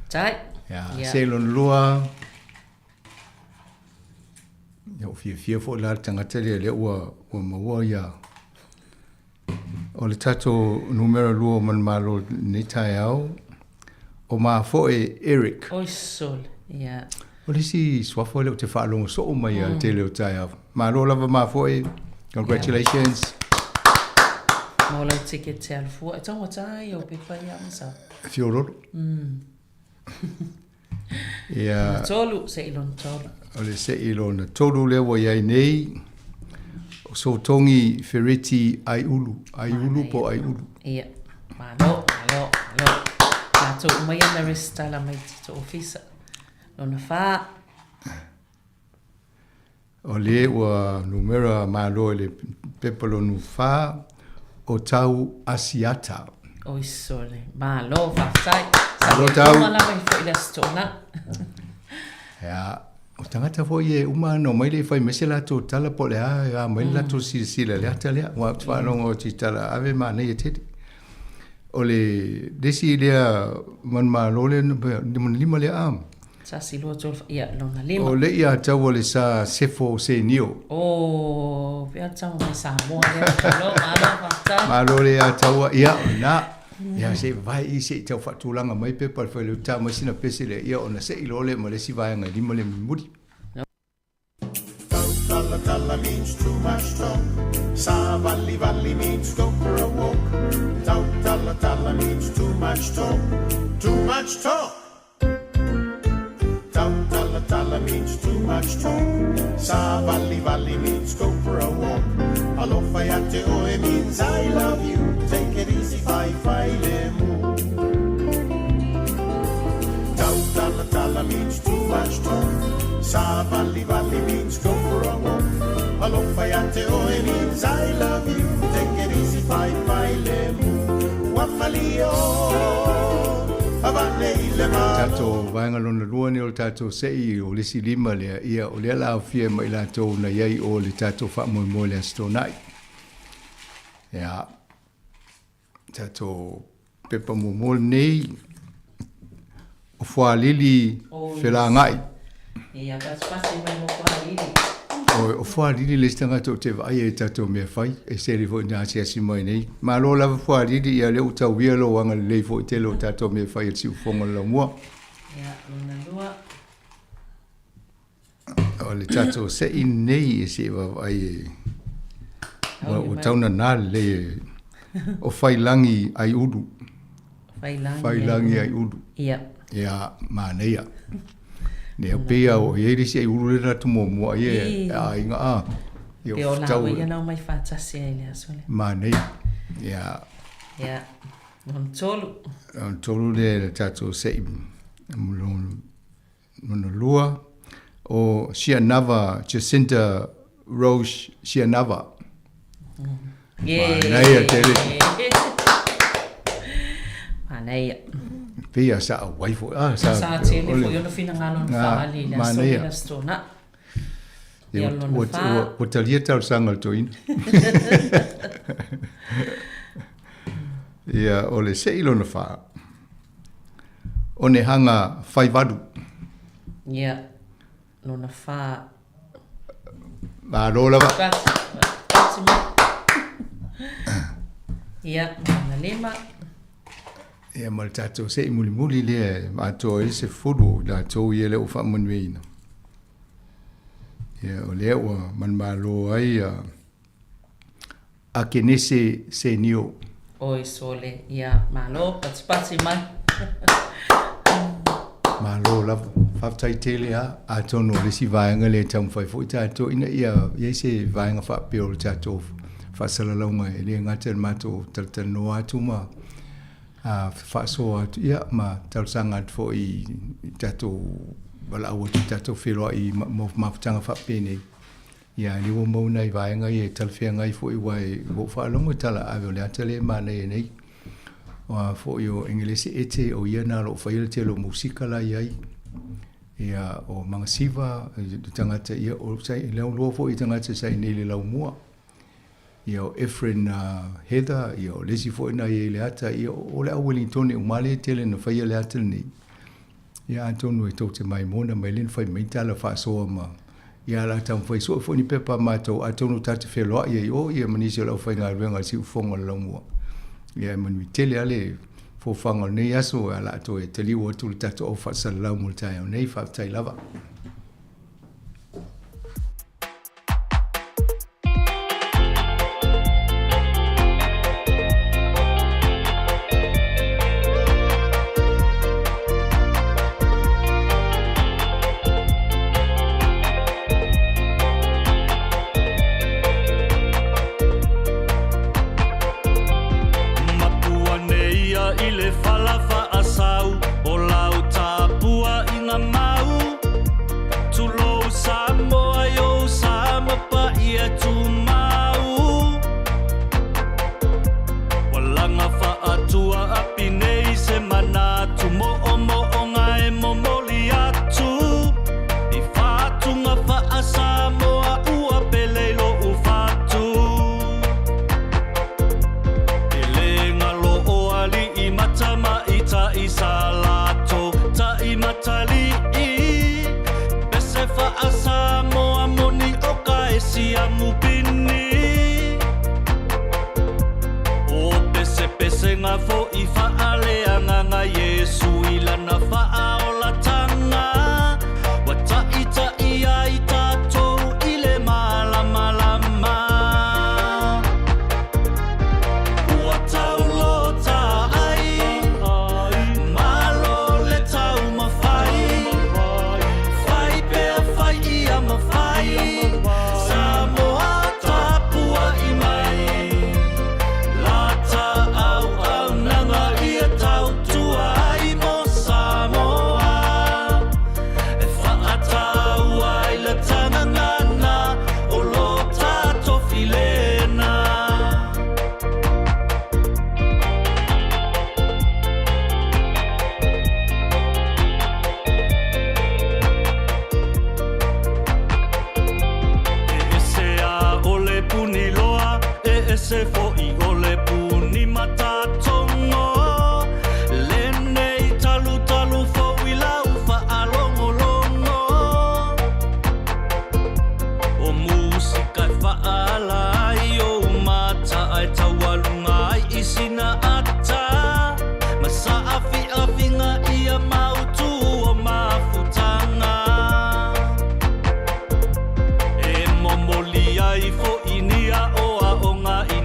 Tai. Ia, se lona lua. Ia, ua fiafia foi la le tagata lea, lea ua, ua maua ia o le tatou numera lua o manumalo lenei taeao, o Mafoe Eric. Oi sole, ia. O le isi suafa lea ou te faalogo soo mai mm. le tele o taeao. Malo lava Mafoe, congratulations. Yeah. Mo lau ticket te alufua. E taugata ai o pepa ia masa. Fiololo. Ia. Lona tolu, se'i lona tolu. O le se'i lona tolu lea ua i ai nei, o Sotogi Fereti Aiulu, Aiulu po o Aiulu. Ia, malo, malo, malo. Latou uma ia na resitala mai i te ofisa. Lona whā. O le ua numera malo i le pepa lonu whā, o Tau Asiata. Oi sole, malo, faafetai. Malo Tau. Sa lava i foi le aso toona. Ia, o tagata foi e uma ana omai le i fai mai se latou tala po o le a, e a mai le latou silasila i le ata lea. Aua ou te faalogo atu i tala ave manaia tele. O le isi lea manumalo lea, lima lea a. Tasi, lua, tolu, ia, lona lima. O le ia taua le sa Sefo Senio. O, pea tama mai Samoa lea. Malo, malo, faafetai. Malo le ia taua, ia, o lena. Ia, se i vavae i se i tau faatulaga mai pepa le failautu ta mai sina pese lea, ia, ona se i loa lea ma le isi vaega e lima lea mulimuli. Tautalatala means too much talk. Savalivali means go for a walk. Tautalatala means too much talk. Too much talk. Tautalatala means too much talk. Savalivali means go for a walk. Alofa ia te oe means I love you. Take it easy, fai fai le mu. Tautalatala means too much talk. Savalivali means go for a walk. Alofa ia te oe means I love you. Take it easy, fai fai le mu. Ua malio, avane i le malo. Tatou vaega lona lua nei o le tatou se'i o le isi lima lea, ia o lea la aofia ma i latou na i ai o le tatou faamoemoe i le Aso Toonai. Ia, tatou pepa muamua lenei, o Fualili Felagai. Ia, patipati mai mo Fualili. O Fualili le isi tagata ou te vaai ai i tatou mea fai, e seli foi ina asiasi mai nei. Malo lava Fualili, ia lea ua tauia lou agalelei foi i tele o tatou mea fai a le Siufofoga o le Laumua. Ia, lona lua. O le tatou se'i nei e se i vaavaai e ua taunana lelei e o Failangi Aiulu. Failangi, Failangi Aiulu. Ia. Ia, manaia. Nea pei a o i ai le isi aiulu le na atu muamua ai e aiga a. Ia, Pe o la ia na omai faatasi ai le aso lea. Manaia. Ia. Ia. Lona tolu. Lona tolu le le tatou se'i lona lua o Sianava Jacinta Rose Sianava. Yeah. Manaia tele. Manaia. Pei a sa auai foi. Ah, sa, sa tele foi ona finagalo na faali i le aso le aso tona. Ia, ua talia talosaga a le toeaina. Ia, o le se'i lona fa, o Nehaga Faivalu. Ia, lona fa. Malo lava. Pati mai. Ia, lona lima. Ia, ma le tatou se'i mulimuli lea e atoa ai le 10 o i latou ia lea ua faamanuiaina. Ia, o lea ua manumalo ai a Akenese Senio. Oi sole, ia, malo, patipati mai. Malo lava. Faafetai tele lava. Atonu o le isi vaega lea e taumafai foi tatou ina ia i ai se vaega faapea o le tatou faasalalauga e le gata i le matou talatalanoa atu ma faasoa atu ia ma talosaga atu foi i tatou valaau atu i tatou feiloai mo mafutaga faapenei. Ia, lea ua maua nai vaega ia e talafeagai foi aua ua ou faalogo i tala ave o le ata lea e manaia nei. Aua foi o Engelese Ete o ia na o lo o faia le tele o musika la i ai. Ia, o Magasiva, le tagata ia, o Leaulua foi tagata sa i inei i le laumua. Ia, o Efren Heather, ia, o le isi foi na i ai i le ata, ia, o le au Welingtone uma lea e tele na faia le ata lenei. Ia, atonu e tou te maimoa mai lea na fai mai tala faasoa ma, ia, o le a taumafai sue foi ni pepa a matou, atonu ta te feloai ai o ia ma nisi o le aufaigaluega a le Siufofoga o le Laumua. Ia, e manuia tele lava le fofaga o lenei aso, o le a toe taliu atu le tatou au faasalalau mo le taeao nei. Faafetai lava. Mapua nei ia i le fala faasau o lau tapuaiga mau. Tulou Samoa i ou sa ma paia tumau. Ua laga faatua api nei se manatu moomooga e momoli atu i faatuga faa-Samoa ua pele i lou fatu. E le galo o alii ma tamaitai sa latou taimatalii. Pese faa-Samoa moni o ka e siamu pini. O pesepesega fo'i faaleagaga Iesu i lana faaolatanga. Ua taʻitaʻi ai tatou i le malamalama. Ua taulota ai, malo le taumafai. Fai pea fai ia mafai, Samoa tapuai mai. Lata auaunaga ia tautua ai mo Samoa. E faataua ai le tagagana o lo tatou filena. E ese a o le puni loa, e ese fo'i o le puni matatogo. Lenei talutalu fou i lau faalogologo. O musika e faaala ai ou mata ae taualuga ai i sina ata. Ma saafiafiga ia mautu o mafutaga. E momoli ai fo'i ni aoaoga i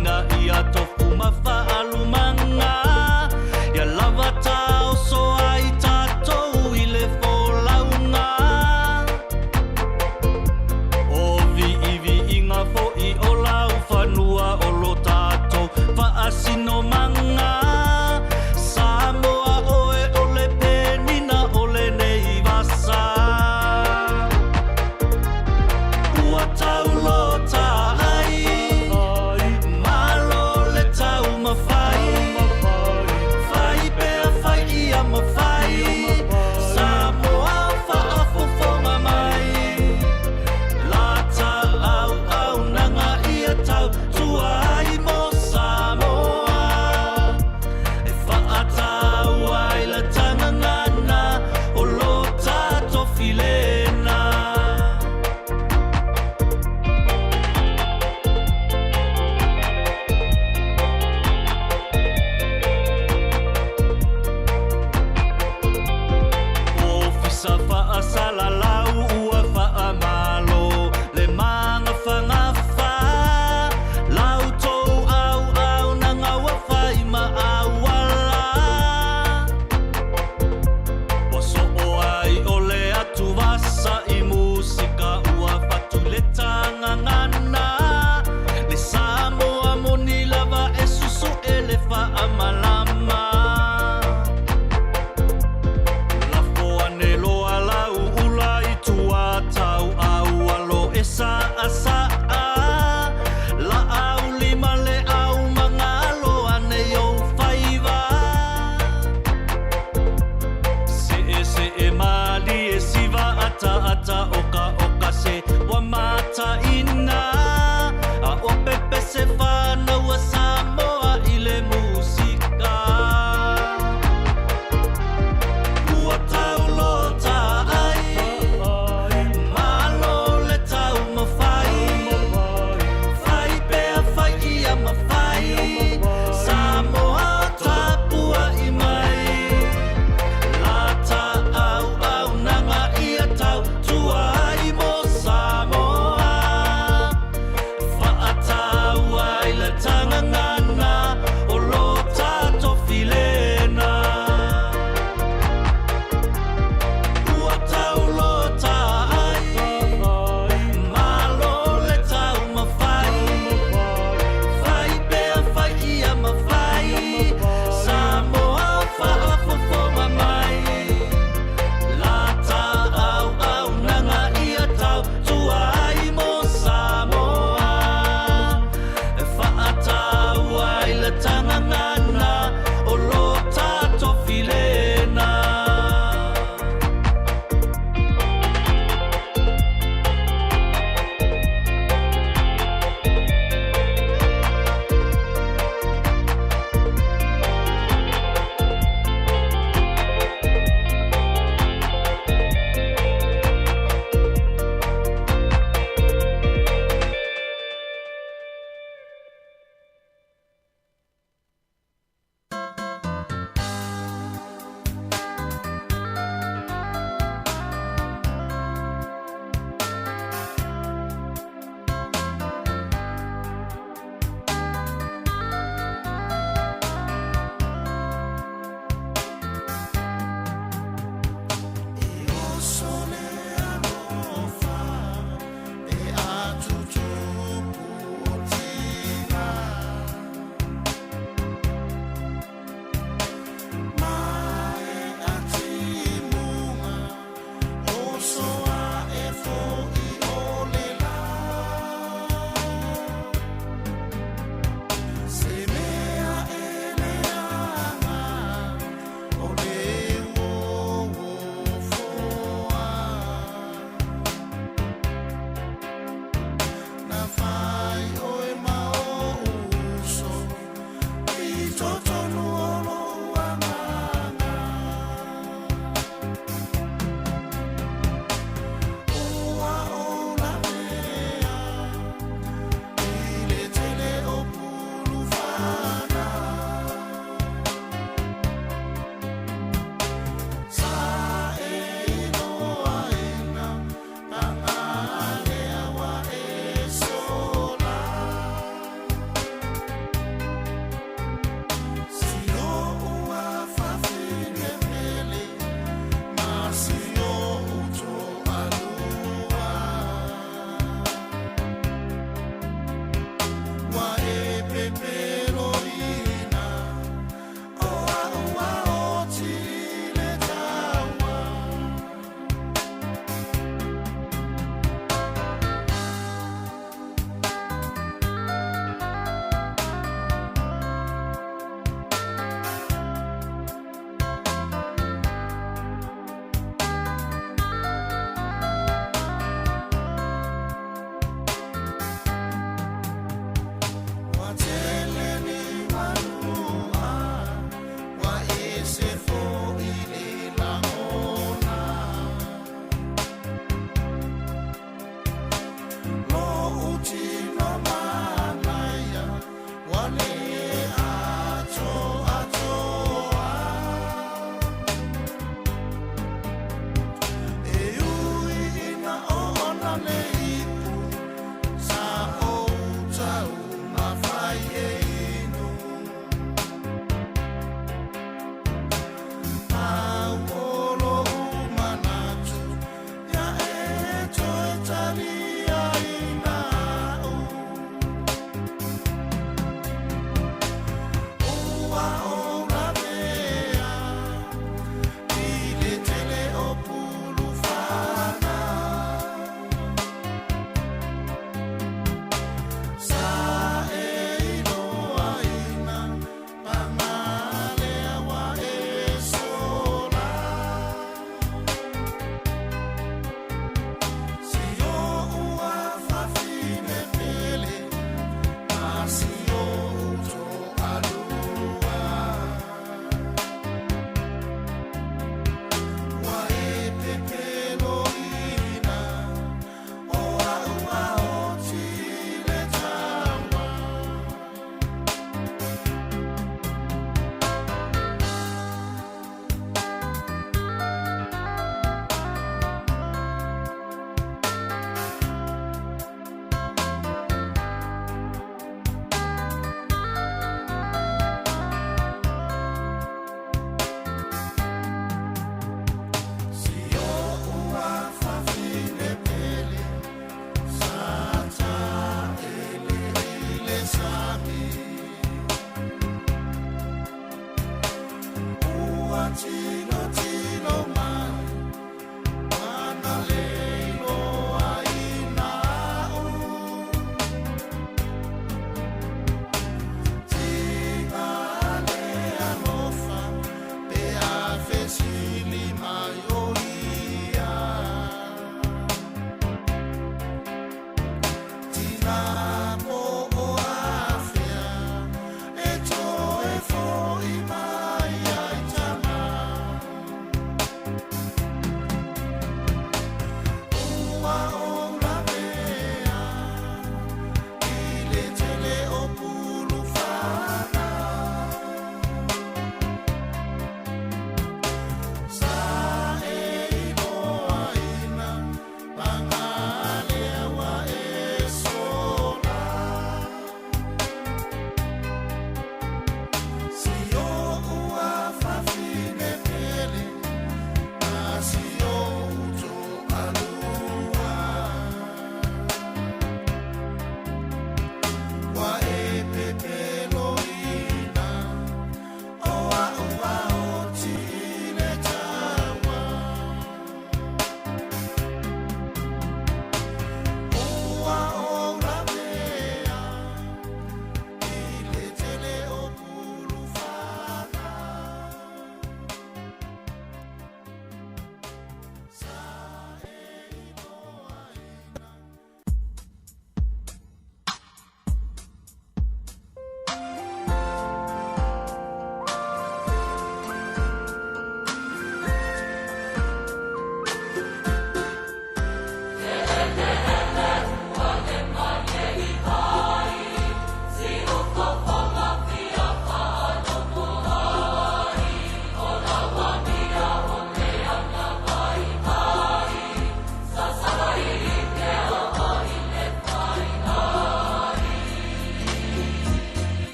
Malamalama. Lafo ane loa lau ula i tua tau au alo e saa saa la au lima le au mangalo ane i ou faiva. Seʻe seʻe malie siva ata ata oka oka se ua mataina a ua pepese whanau a Samoa i le musika.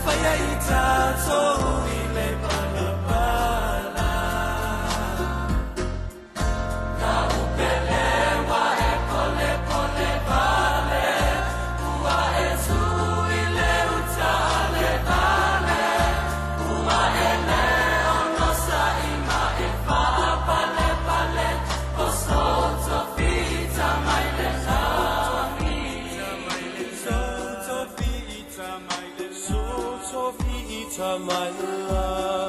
Pale, mai le lagi.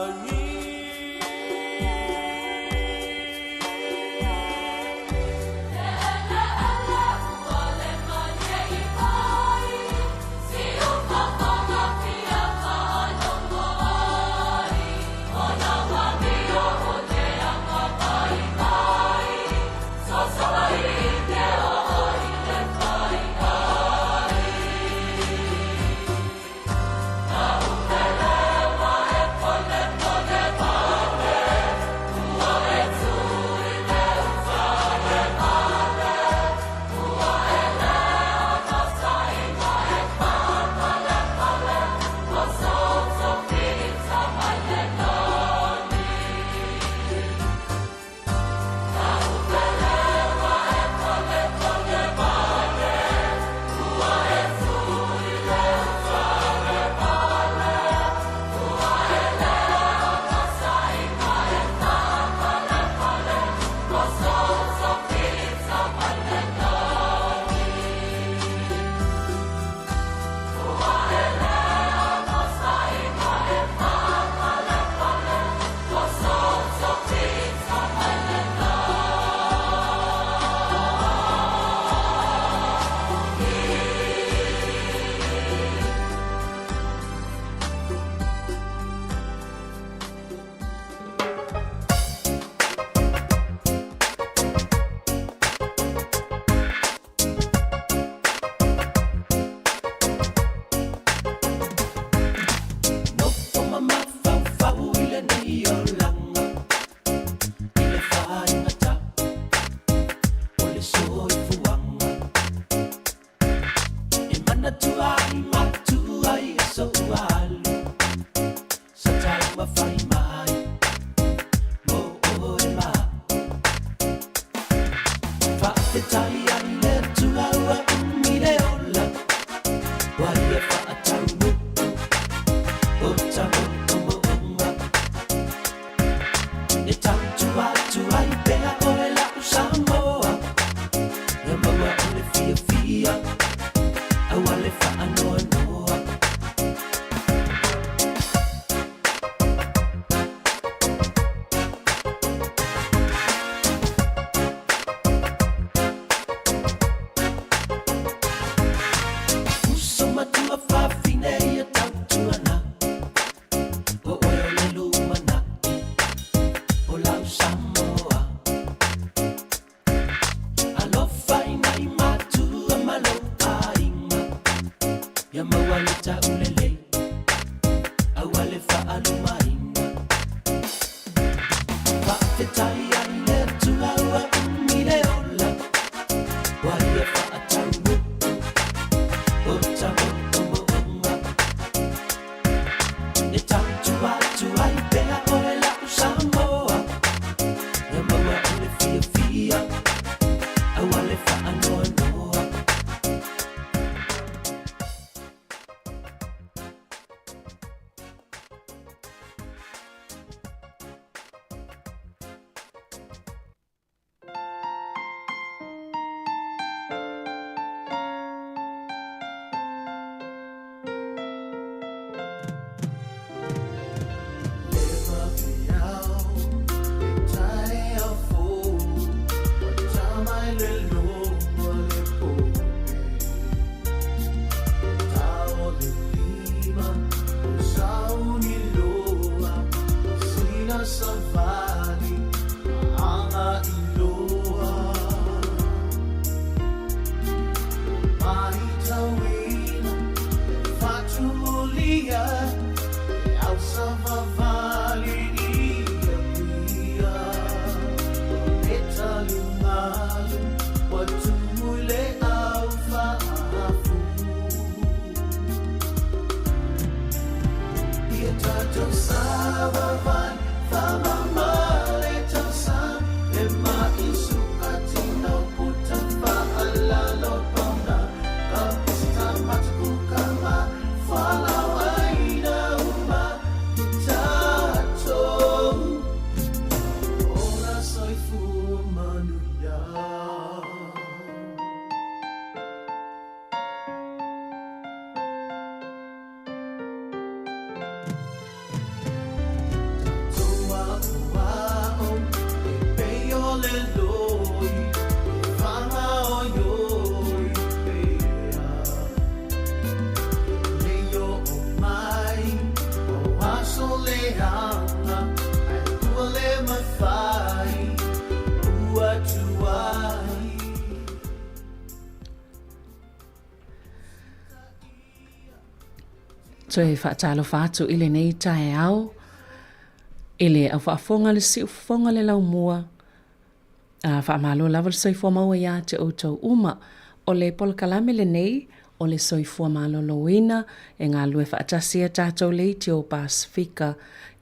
Manuia. Toe faatalofa atu i lenei taeao i le au faafofoga le siufofoga le laumua. A faamalo lava le soifua maua ia te outou uma. O le polokalame lenei o le soifua maloloina e galulue faatasi a tatou leitio Pasefika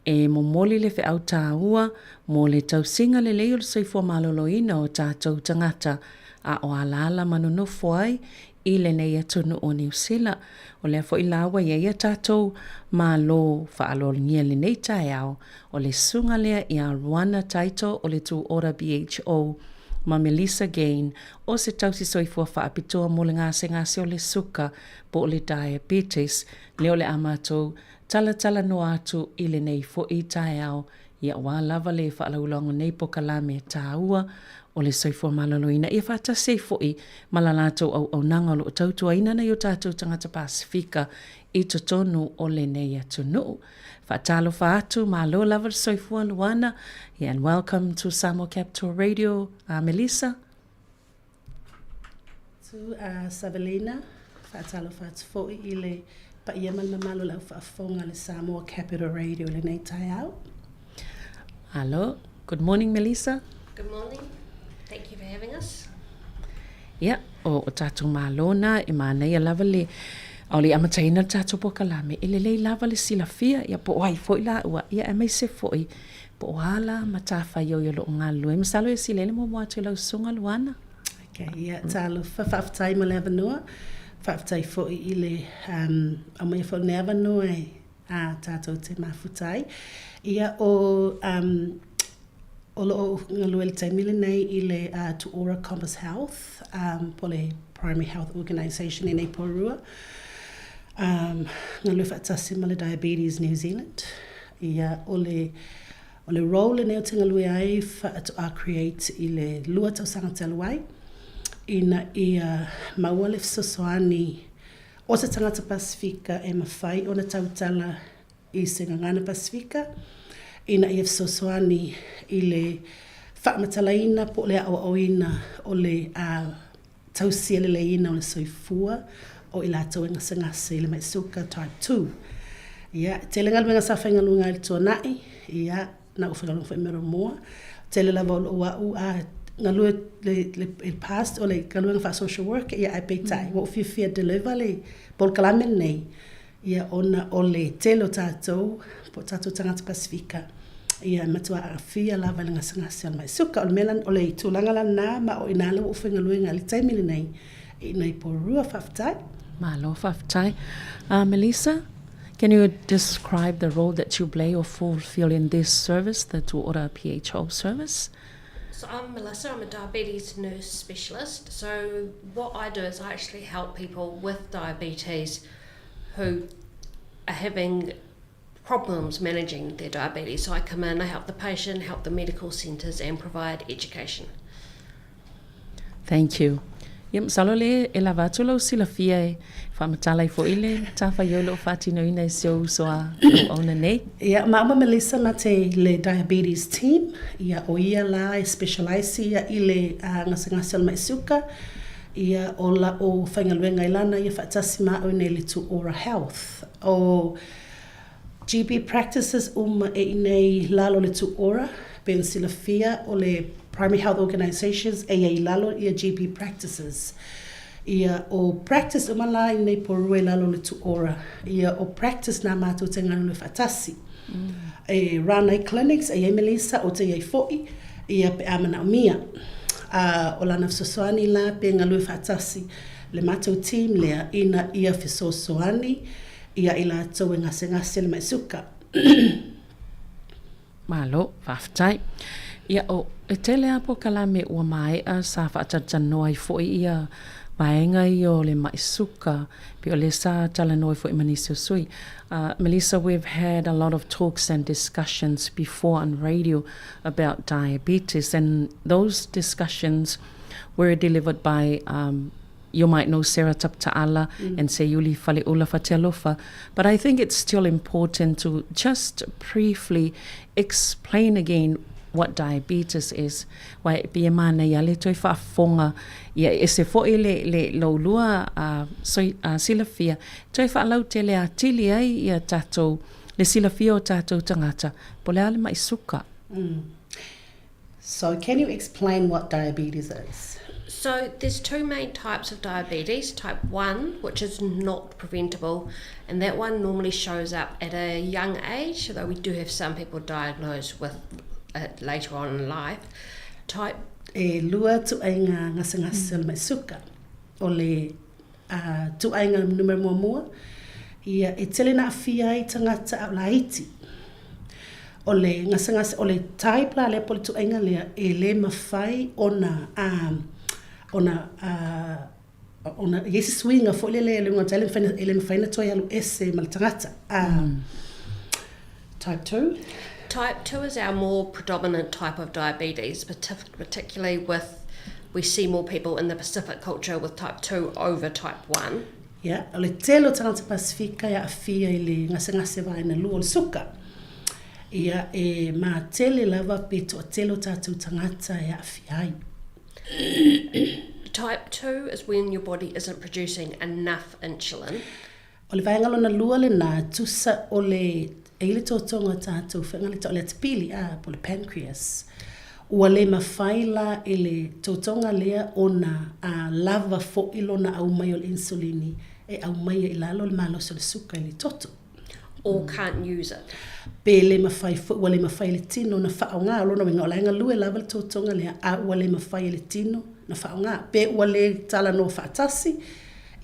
e momoli le feau taua mo le tausiga lelei o le soifua maloloina o tatou tagata a o alaala ma nonofo ai i lenei atunuu o Niu Sila. O lea foi la ua i ai a tatou Malo faaaloalogia i lenei taeao, o le susuga lea ia Ruana Taito o le Tū Ora BHO ma Melissa Gain o se tausi soifua faapitoa mo le gasegase o le suka po o le diabetes, lea o le a matou talatalanoa atu i lenei foi taeao Ia aua lava le faalauiloaga o nei pokalame taua o le soifua maloloina ia faatasi ai foi ma la latou auaunaga o lo o tautuaina nai o tatou tagata Pasefika i totonu o lenei atunuu. Faatalofa atu, malo lava le soifua Luana, yeah, and welcome to Samoa Capital Radio, uh, Melissa. Tu a Savelina, faatalofa atu foi i le paia ma le mamalu o le au faafofoga a le Samoa Capital Radio i lenei taeao. Alo, good morning Melissa. Good morning. Thank you for having us. Ia, o, o tatou malo na e manaia lava le ʻaʻole i amataina le tatou polokalame, e lelei lava le silafia, ia po o ai foi la ua, ia aemaise foi Po o a la matafaioi o lo o galulue. Masalo e silele muamua atu i lau susuga Luana. Okay, ia, talofa, faafetai mo le avanoa. Faafetai foi i le um, aumaia foi o lenei avanoa e a tātou te mafuta ai. Ia, o, um, o lo o galue i le taimi lenei i le uh, To Ora Compass Health, um, po le Primary Health Organisation i nei Porirua. Um, galue faatasi ma le Diabetes New Zealand. Ia, o le, o le role lenei ou te galue ai faatoa create i le lua tausaga talu ai, ina ia maua le fesoasoani o se tagata Pasefika e mafai ona tautala i se gagana Pasefika, ina ia fesoasoani i le faamatalaina po o le aoaoina o le tausia leleiina o le soifua o i latou e gasegase i le mai suka type 2. Ia, e tele galuega sa faigaluega ai i le tuanai, ia, na ou faigaluega foi i Middlemore. Tele lava o lou au a galue le, le, le past o le galuega faa-social worker, ia, ae peitai, ua ou fiafia deliver le polokalame lenei, Ia, ona o le tele o tatou, po o tatou tagata Pasefika, ia, e matua aafia lava i le gasegase o le mai suka. O le mea la, o le tulaga la lena, ma o i ina lea ua ou faigaluega ai i le taimi lenei, i inei i Porirua. Faafetai. Malo faafetai. Uh, Melissa, can you describe the role that you play or fulfill in this service, the Tuora PHO service? So I'm Melissa, I'm a diabetes nurse specialist. So what I do is I actually help people with diabetes who are having problems managing their diabetes. So I come in, I help the patient, help the medical centres and provide education. Thank you. Ia, masalo le e lava atu lau silafia e faamatala ai foi le matafaioi o lo o faatinoina e si ou uso a auauna nei. Ia, ma ma Melissa ma te le diabetes team, ia o ia la e specialise ia i le uh, gasegase o le mai suka, ia o la o faigaluega i lana ia faatasi ma au nei le To Ora Health. O GP practices uma e inei lalo le To Ora, pei ona silafia o le Primary Health Organisations e iai lalo ia GP practices. Ia o practice uma la i nei Porirua i lalo le To Ora, ia o practice na matou te galulue faatasi. E run ai clinics, e i ai Melissa, ou te i ai foi, ia pe a manaomia. A o lana fesoasoani la pe galue faatasi le matou team lea ina ia fesoasoani ia i latou e gasegase le mai suka. Malo, faafetai. Ia, o, e tele lava polokalame ua maea sa faatalatalanoa ai foi ia vaega ia o le mai suka, pei o lea sa talanoa ai foi ma nisi o sui. Uh, Melissa, we've had a lot of talks and discussions before on radio about diabetes, and those discussions were delivered by um, you might know Sarah Tapta'ala mm. and Seiuli Faleula Fatialofa, but I think it's still important to just briefly explain again what diabetes is. Aua e pei e manaia le toe faafofoga ia e ese foi le le loulua a soi a silafia toe faalautele atili ai ia tatou le silafia o tatou tagata po o le a le mai suka. So can you explain what diabetes is? So there's two main types of diabetes, type 1 which is not preventable and that one normally shows up at a young age, although we do have some people diagnosed with it later on in life. Type E lua ituaiga gasegase o le mai suka. O le ituaiga numera muamua, ia e tele na aafia ai tagata a o laiti. O le gasegase, o le type la lea po o le ituaiga lea, e le mafai ona, ona ona i ai se suiga foi lele e le uga e le mafai ona toe alu ese ma le tagata. Type 2. Type 2 is our more predominant type of diabetes, particularly with we see more people in the Pacific culture with type 2 over type 1. Ia, o le tele o tagata Pasifika e aafia i le gasegase vaena lua o le suka. Ia, e matele lava pe toatele o tatou tagata e aafia ai. Type 2 is when your body isn't producing enough insulin. O le vaega lona lua lena, tusa o le, e i le totoga o tatou feaga le tau o le atipili, a, po o le pancreas. Ua le mafai la e le totoga lea ona a, lava foi lona aumai o le insulini e aumaia i lalo le malosi o le suka i le toto. Or can't use it. Pe le mafai foi, ua le mafai e le tino ona faaaoga. O lona uiga, o la e galue lava le totoga lea, a ua le mafai e le tino ona faaaoga. Pe ua le talanoa faatasi,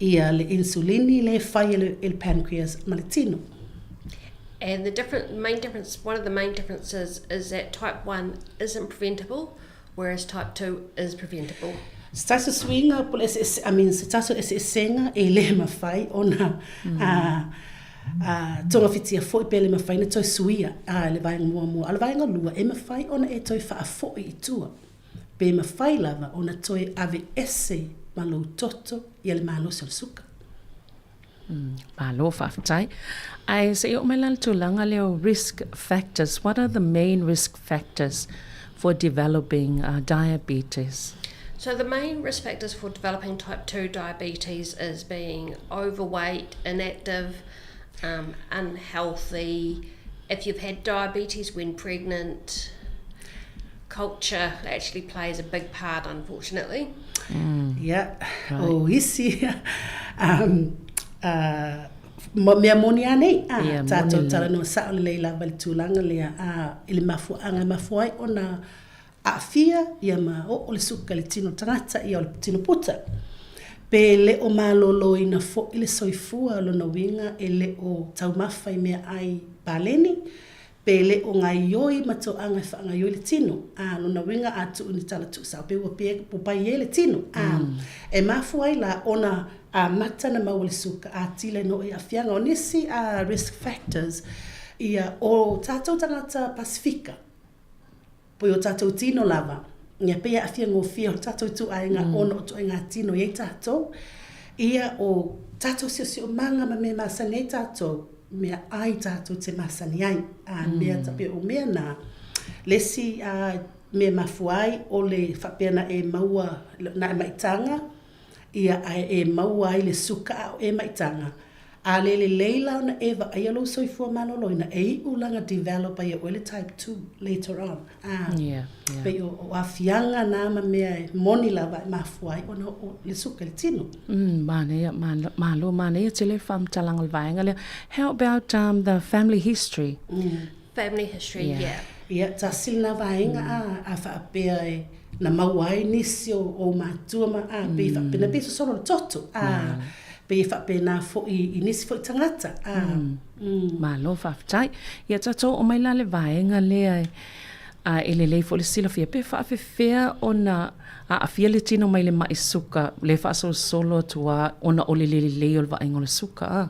ia le insulini lea e fai e le, e le pancreas ma le tino. And the different, main difference, one of the main differences is that type 1 isn't preventable, whereas type 2 is preventable. Se tasi o suiga po o le eseese, I mean, se tasi o eseesega e le mafai ona a, a, togafitia foi pe le mafai ona toe suia a, le vaega muamua. A o le vaega lua, e mafai ona e toe faafoi i tua. Pe mafai lava ona toe aveese ma lou toto ia le malosi o le suka. Malo faafetai. Ae se i oo mai la le tulaga lea o risk factors, what are the main risk factors for developing diabetes? So the main risk factors for developing type 2 diabetes is being overweight, inactive, um, unhealthy, if you've had diabetes when pregnant, culture actually plays a big part, unfortunately. Mm. Yeah. Right. O isi um, uh, mea moni a nei, a, yeah, tātou talanoa sao lelei lava i le tulaga lea, a, i le mafuaaga e mafua ai ona aafia ia ma oo le suka i le tino tagata ia o le tino puta. Pe le o malōlōina foi le soifua o lona uiga e le o taumafa i meaai paleni, pe le o gaioi ma toaga e faagaioi le tino, a, lona uiga a tuu ni tala tuusao pe ua pie popai e le tino, a, e mafua ai la ona amata na maua le suka a tile no i aafiaga o nisi a risk factors ia o tatou tagata Pasifika. Poi o tatou tino lava, ia pei e aafia gofie o tatou ituaiga ona o ituaiga tino i ai tatou, ia o tatou siosiomaga ma mea masani ai tatou, mea ai tatou te masani ai. A mea pei o mea na, le isi mea mafua ai o le faapea na e maua na e maitaga, ia ae e maua ai le suka a o e maitaga, A le lelei la ona e vaaia lou soifua maloloina, e iu la na develop ai e oe le type 2 later on. A, yeah, yeah. Pei o, o aafiaga na ma mea e moni lava e mafua ai ona oo le suka i le tino. Mm, manaia, malo, manaia tele faamatalaga o le vaega lea. How about um, the family history? Mm. Family history, yeah. yeah. Ia, tasi lena vaega mm. a, a faapea e na maua ai nisi o ou matua ma, a, pei mm. faapena, pei sosolo le toto, a, mm. pei e faapena foi i nisi foi tagata, a. Mm. Mm. Malo faafetai. Ia tatou oo mai la le vaega lea e, a, e lelei foi le silafia pe faafefea ona aafia le tino mai le mai suka le faasolosolo atu a ona o le le lelei o le vaaiga o le suka a.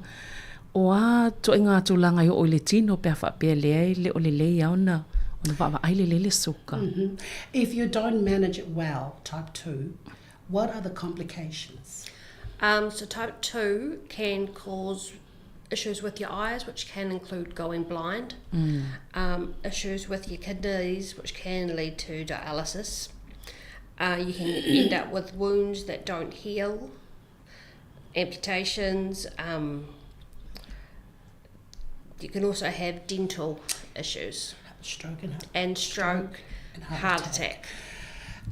O a ituaiga tulaga e oo i le tino pe a faapea lea e le o lelei a ona ona vaavaai lelei le suka. Mm -hmm. If you don't manage it well, type 2, what are the complications? Um, so type 2 can cause Issues with your eyes, which can include going blind. Um, issues with your kidneys, which can lead to dialysis. Uh, you can end up with wounds that don't heal, amputations. Um, you can also have dental issues. Stroke and, and stroke, and heart, heart attack. attack.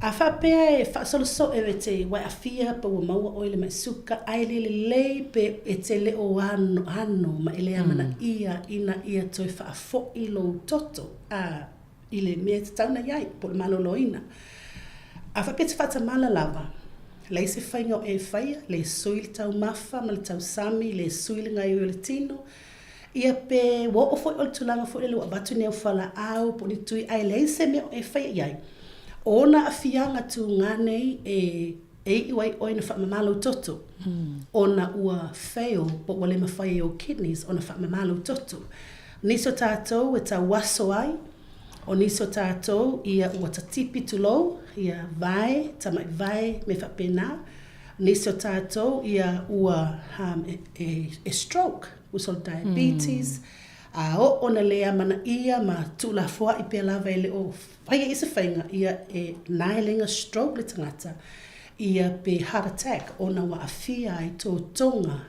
A faapea e faasolo e te wa afia pe ua maua oe le mai suka ai le lelei pe e te le o ano ano ma ele amana ia ina ia toe faafo'i lou toto a i le mea e tatau ona i ai po o le maloloina. A faapea e te faatamala lava, leai se faiga o e faia, le sui le taumafa ma le tausami, le sui le gaoioi o le tino, ia pe ua oo foi o le tulaga foi lele ua avatu ni au fualaau po o ni tui ae leai se mea o e faia i ai. O ona aafiaga tuga nei e e iu ai oe ina faamama lou toto, ona ua fail po ua le mafai e ou kidneys ona faamama lou toto. Nisi o tatou e tauaso ai, o nisi o tatou ia ua tatipi tulou, ia vae, tamai vae, mea faapena. Nisi o tatou ia ua e, e stroke, ua sort of diabetes, a oo ona le amanaia ma tuulafoai pea lava e le o Faia i se faiga ia e naelenga stroke le tagata ia pe heart attack ona ua aafia ai totoga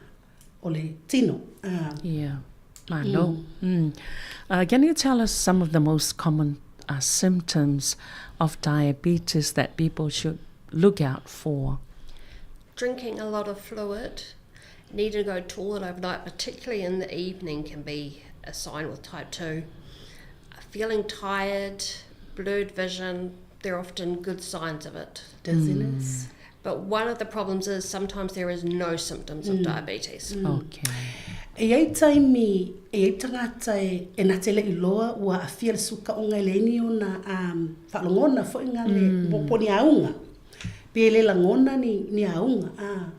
o le tino. Ah. Yeah. Malo. Mm. Can you tell us some of the most common uh, symptoms of diabetes that people should look out for? Drinking a lot of fluid, needing to go toilet overnight, particularly in the evening, can be a sign with type 2. Feeling tired, blurred vision, they're often good signs of it. Dizziness. Mm. But one of the problems is sometimes there is no symptoms of mm. diabetes. Mm. Okay. E iai taimi, e iai tagata e, e na te le iloa ua aafia le suka ona e leai ni ona um, faalogona foi nga le mm. po ni auga. Pe le lagona ni, ni auga. Ah,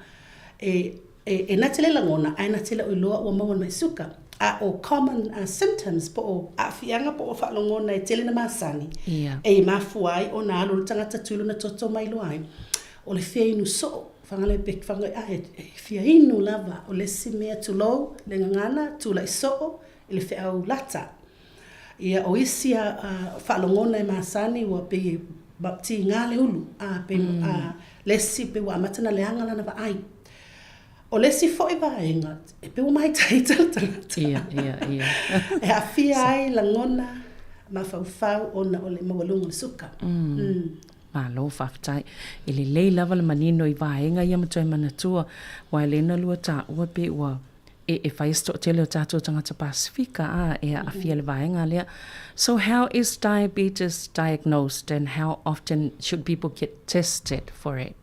e, E, e na te le lagona, ae na te le o iloa ua maua mai suka. A o common uh, symptoms po o aafiaga po o faalogona e tele na masani, yeah. e mafua ai ona alu le tagata tui lona toto mai loa ai. O le fia inu soo, fagale pe faga a e, e fia inu lava, o le isi mea tulou, le gagana, tulai soo, i le feau lata. Ia, o isi a, a faalogona e masani ua pei e tiga le ulu, a pei mm. a, le isi pei ua amata na leaga lana vaai. O le isi foi vaega, e pei ua māitaita le tagata. Ia, ia, ia. e aafia ai lagona, mafaufau ona o le maualuga o le suka. Mm. Mm. Malo faafetai. E lelei lava le manino i vaega ia ma toe manatua, aua e le na lua taua pe ua e, e fai se toatele o tatou tagata Pasifika a e aafia le vaega lea. So how is diabetes diagnosed and how often should people get tested for it?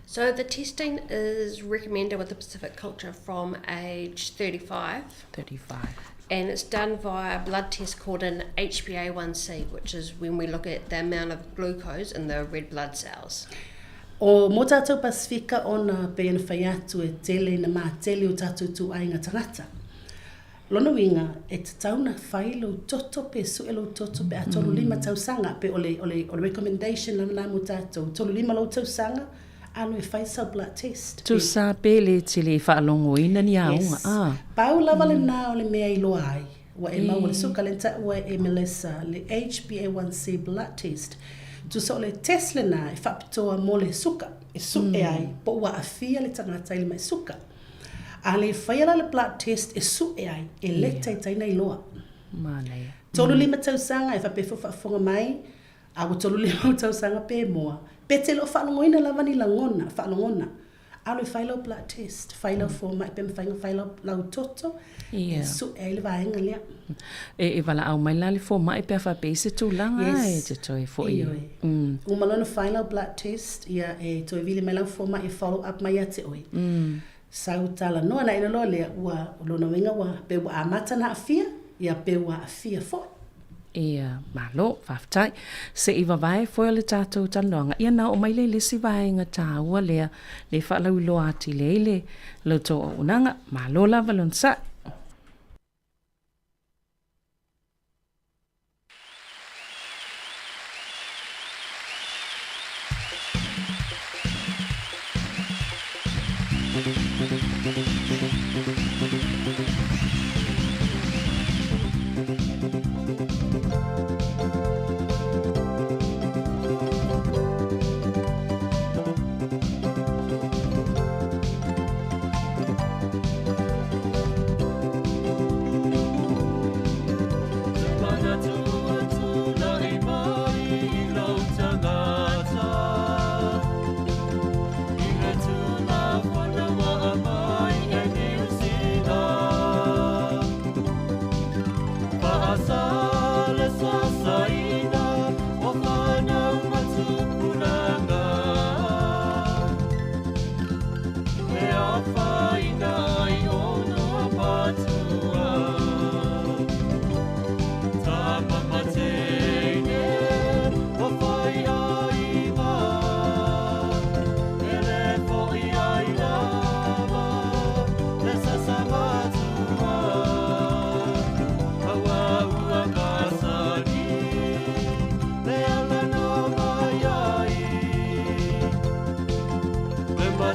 So the testing is recommended with the Pacific culture from age 35. 35. And it's done via a blood test called an HbA1c, which is when we look at the amount of glucose in the red blood cells. O mō tātou Pasifika ona pei ona whai atu e tele ina mātele o tātou tūāinga tangata. Lona uiga, e tatau ona whai lou toto pe sue lou toto pe a 35 tausaga pe o le, o le, o le recommendation lava na mō tātou, 35 lou tausaga, alu e whai sau blood test. Pe. Tusa pe le tele i faalogoina ni aoga, Yes. a. Pau lava lena o le mea i loa ai, ua e maua le suka le taua e Melissa, le HbA1c blood test. Tusa o le test lena e faapitoa mo le suka, e sue ai po ua aafia le tagata i le mai suka. A le faia la le blood test e sue ai, e le taitai na iloa. Manaia. 35 tausaga e faapea foi faafofoga mai, a ua 35 tausaga pe moa. Pe te le o faalogoina lava ni lagona, faalogona. Alu e fai lau blood test, fai lau fomai pe mafai ona fai lau, lau toto, Ia. e sue ai le vaega lea. E, e valaau mai la le fomai pe a faapea i se tulaga Yes. e te toe foi. Ioe. Mm. Uma loa ona fai lau blood test, ia e toe vili mai lau fomai e follow up mai ia te oe. Mm. Sau talanoa na ina loa lea, ua, o lona uiga ua, pe ua amata ona aafia, ia pe ua aafia foi. Ia, malo, faafetai. Se i vavae foi o le tatou talanoaga, ia na oo mai lea i le isi vaega taua lea, le faalauiloa atili ai le la outou auaunaga. Malo lava le onosai.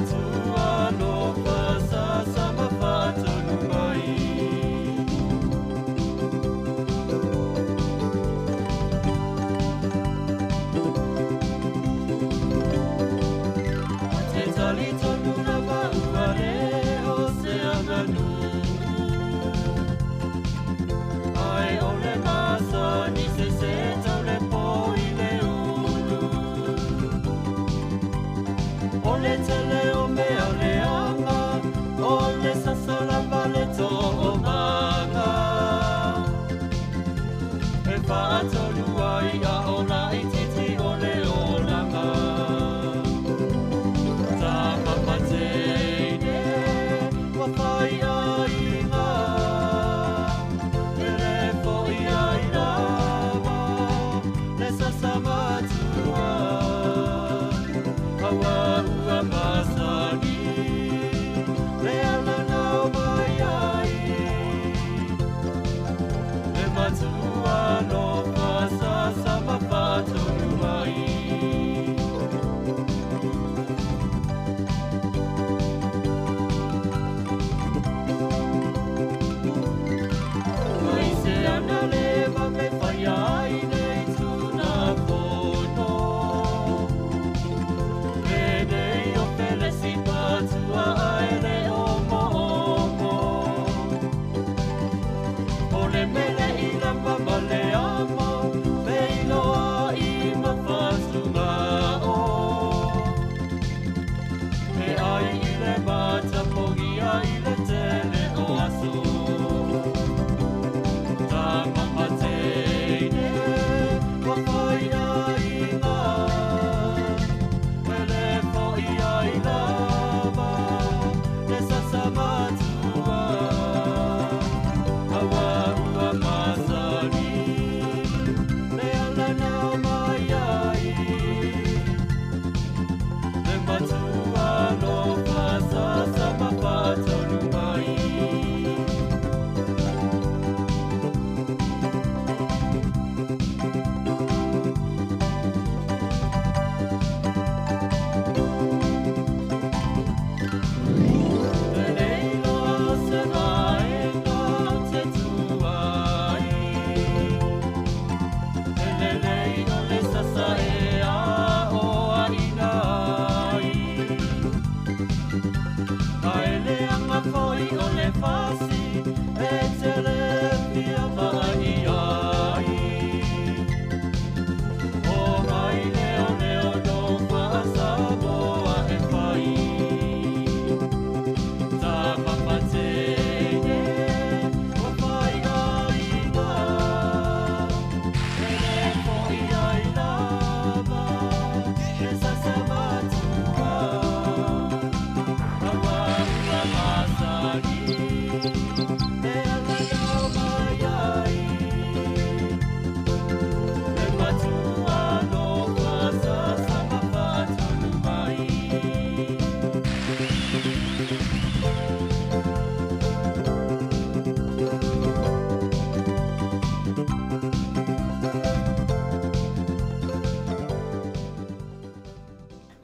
matua alofa sasa ma faatonu mai. Ou te talitonu lava ua le o se aganuu. Ae o le masani se se tau le po i le ulu. O le tele o mea leaga, o le sasa lava le toomaga. E faatonu ai a o laitiiti o le olaga. Tama ma teine, ua fai aiga, e le fo'i ai lava le sasa matua. Aua ua masani le ala na omai ai. Le matua alofa sasa ma faatonu mai. Mai se ana le vave whai ai nei tūnafono. E nei o Felesi patua ai le omo omo. O le mele i lava ma le amo, feiloa i ma fatugao. E ai i le matapogia i le tele o aso. Tama ma teine, ua fai aiga, e le fo'i ai lava le sasa matua. Aua ua masani le ala na omai ai. Le matua alofa sasa ma faatonu mai. E le iloa o se vaega o te tu ai. E lelei o le sasa e aoaina ai. Ae leaga foi o le fasi e tele fia vaai ai. O mai leo leo no faasamoa e fai. Tama ma teine, ua fai aiga. E le fo'i ai lava le sasa matua. Aua ua masani le ala na omai ai. Le matua alofa sasa ma faatonu mai.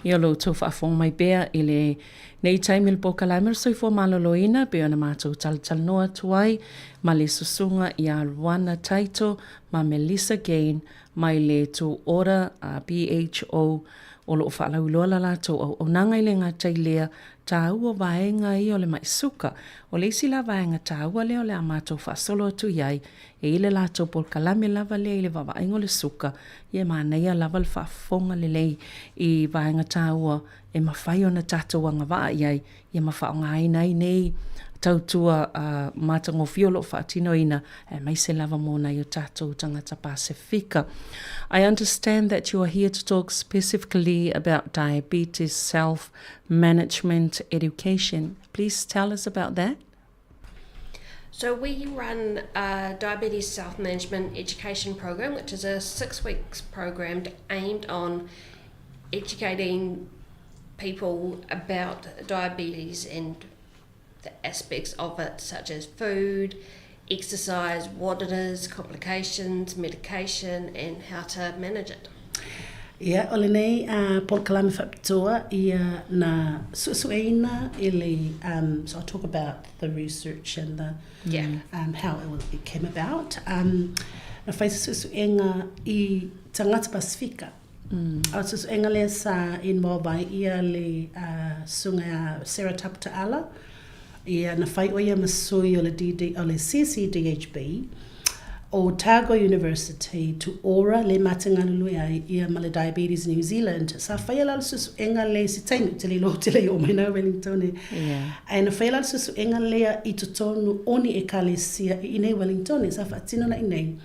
Ia o lo outou faafofoga mai pea i lenei taimi i le polokalame o le Soifua Maloloina e pei ona matou talatalanoa atu ai ma le susuga ia Luana Taito ma Melissa Gain mai le Two Order a BHO o lo o faalauiloa la latou auaunaga i le gata i lea taua vaega ia o le mai suka. O le isi la vaega taua lea o le a matou faasolo atu i ai e i le latou polokalame lava lea i le vaavaaiga o le suka, ia e manaia lava le faafofoga lelei i vaega taua e mafai ona tatou agavaa i ai ia ma faaaogaina ai nei tautua matagofie o lo o faatinoina aemaise lava mo nai o tatou tagata Pasefika. I understand that you are here to talk specifically about diabetes self-management education. Please tell us about that. So we run a diabetes self-management education program, which is a 6 weeks program aimed on educating people about diabetes and the aspects of it, such as food, exercise, what it is, complications, medication, and how to manage it. Ia, o lenei polokalame faapitoa ia na suesueina i le, um, so I'll talk about the research and the, yeah. um, how it, was, it came about. Um, na whai se suesuega i tagata Pasifika. Mm. O suesuega lea sa involve ai ia le uh, susuga ia Sarah Taputa'ala, ia na fai ʻo ia ma sui o le DD, o le CCDHB, o Otago University, To Ora le ma te galulue ai ia ma le Diabetes New Zealand. Sa faia la le suesuega lea i se taimi, ou te le iloa ou te le i oo mai na Wellington. Ae na faia la le suesuega lea i totonu o ni ekalesia i inei Wellington, sa faatino la inei,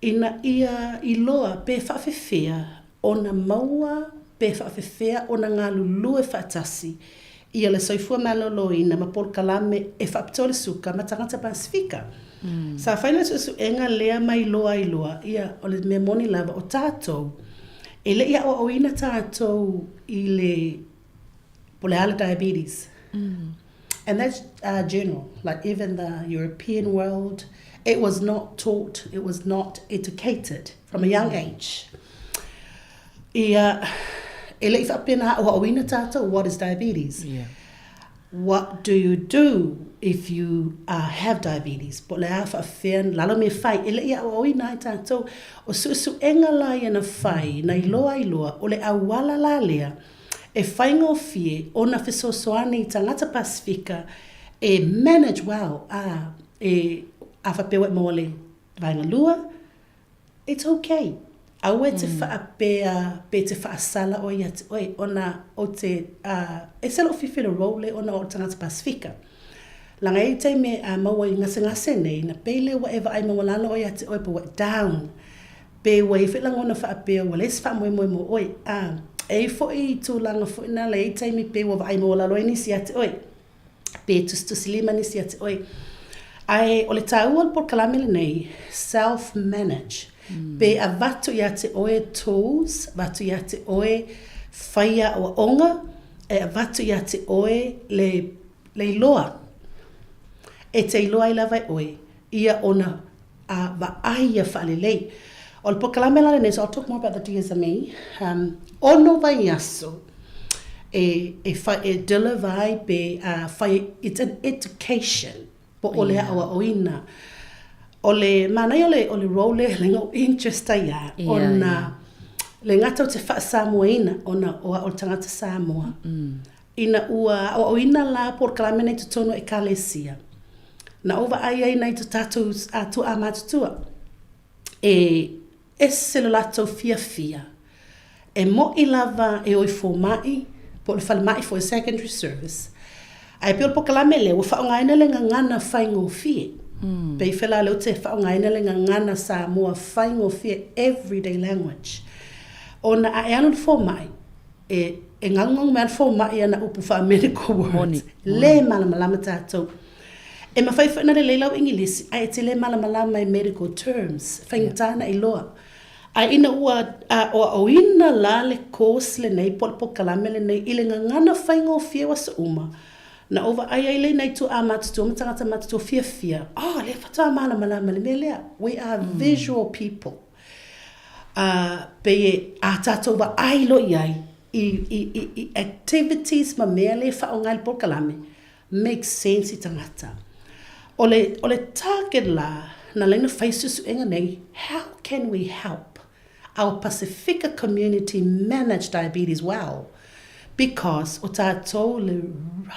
ina ia iloa pe faafefea ona maua pe faafefea ona galulue faatasi ia le soifua maloloina ma polokalame e faapitoa le suka ma tagata Pasifika. Sa fai le suesuega lea mai loa i loa, ia, o le mea moni lava, o tatou, e le i aoaoina tatou i le, po o le a le diabetes. And that's uh, general, like even the European world, it was not taught, it was not educated from a young age. Ia, e le i faapena aoaoina tātou, what is diabetes? Yeah. What do you do if you uh, have diabetes? Po le a whaawhea, lalo me whai, e le i aoaoina ai tātou, o suesuega la ia na whai, na iloa iloa, o le auala la lea, e faigofie ona fesoasoani i tagata Pasifika e manage well, ā, e a faapea ua e maua le vaega lua, it's okay. Aua e te faapea pe te faasala oe ia te oe ona o te, ā, ese lou fifi le role ona o le tagata Pasifika. Laga e i taimi e maua i gasegase nei, na pei lea ua e vaai maualalo oe ia te oe pe ua e down. Pe ua i ai foi lagona faapea ua leai se faamoemoe mo oe, ā, e i ai foi tulaga foi na le i ai taimi pe ua vaai maualalo ai nisi ia te oe, pe tusitusilima nisi ia te oe. Ae o le tāua o le polokalame lenei, self manage, pe avatu ia te oe tools, avatu ia te oe whaia aoaoga, e avatu ia te oe le, le iloa, e te iloa ai lava e oe ia ona a vaai ia faalelei. O le polokalame la lenei, so I'll talk more about the DSME, um, ono vaiaso e, e, whai, e deliver ai pe uh, whai, it's an education po o le aoaoina. O le manaia o le, o le role le le ngau interest ai a, yeah, ona yeah. le gata o te whaasamoaina ona o a o le tangata Samoa. Mm. Ina ua aoaoina la polokalame nei totonu o Ekalesia, na ou vaai ai nai to tatou tuaa matutua, e ese lo latou fiafia, e mo'i lava e o i foma'i, po o le falemai foi secondary service, ae pei o le polokalame lea ua faaaogaina le gagana faigofie, pei foi la lea ou te faaaogaina le gagana Samoa faigofie everyday language, ona a e alu i le foma'i, E, e ngaungaunga mai ana fomai ana upu faa-medical words. Moni. Le malamalama tatou. E mawhai foi na lelei lau Ingilisi, ae e te le malamalama i medical terms. Faigata na iloa. Ae ina ua aoaoina la le course lenei po o le polokalame lenei i le gagana faigofie o aso uma, na ou vaai ai lea i nai tuaa matutua ma tagata matutua fiafia, oh, lea faatoa malamalama le mea lea. We are visual people. Ā, pei e ā tātou vaai loa i ai i, i, i, i activities ma mea lea e whaonga ai le polokalame, make sense i tangata. O le, o le target la, na laina whai suesuega nei, how can we help our Pasifika community manage diabetes well? Because o tātou le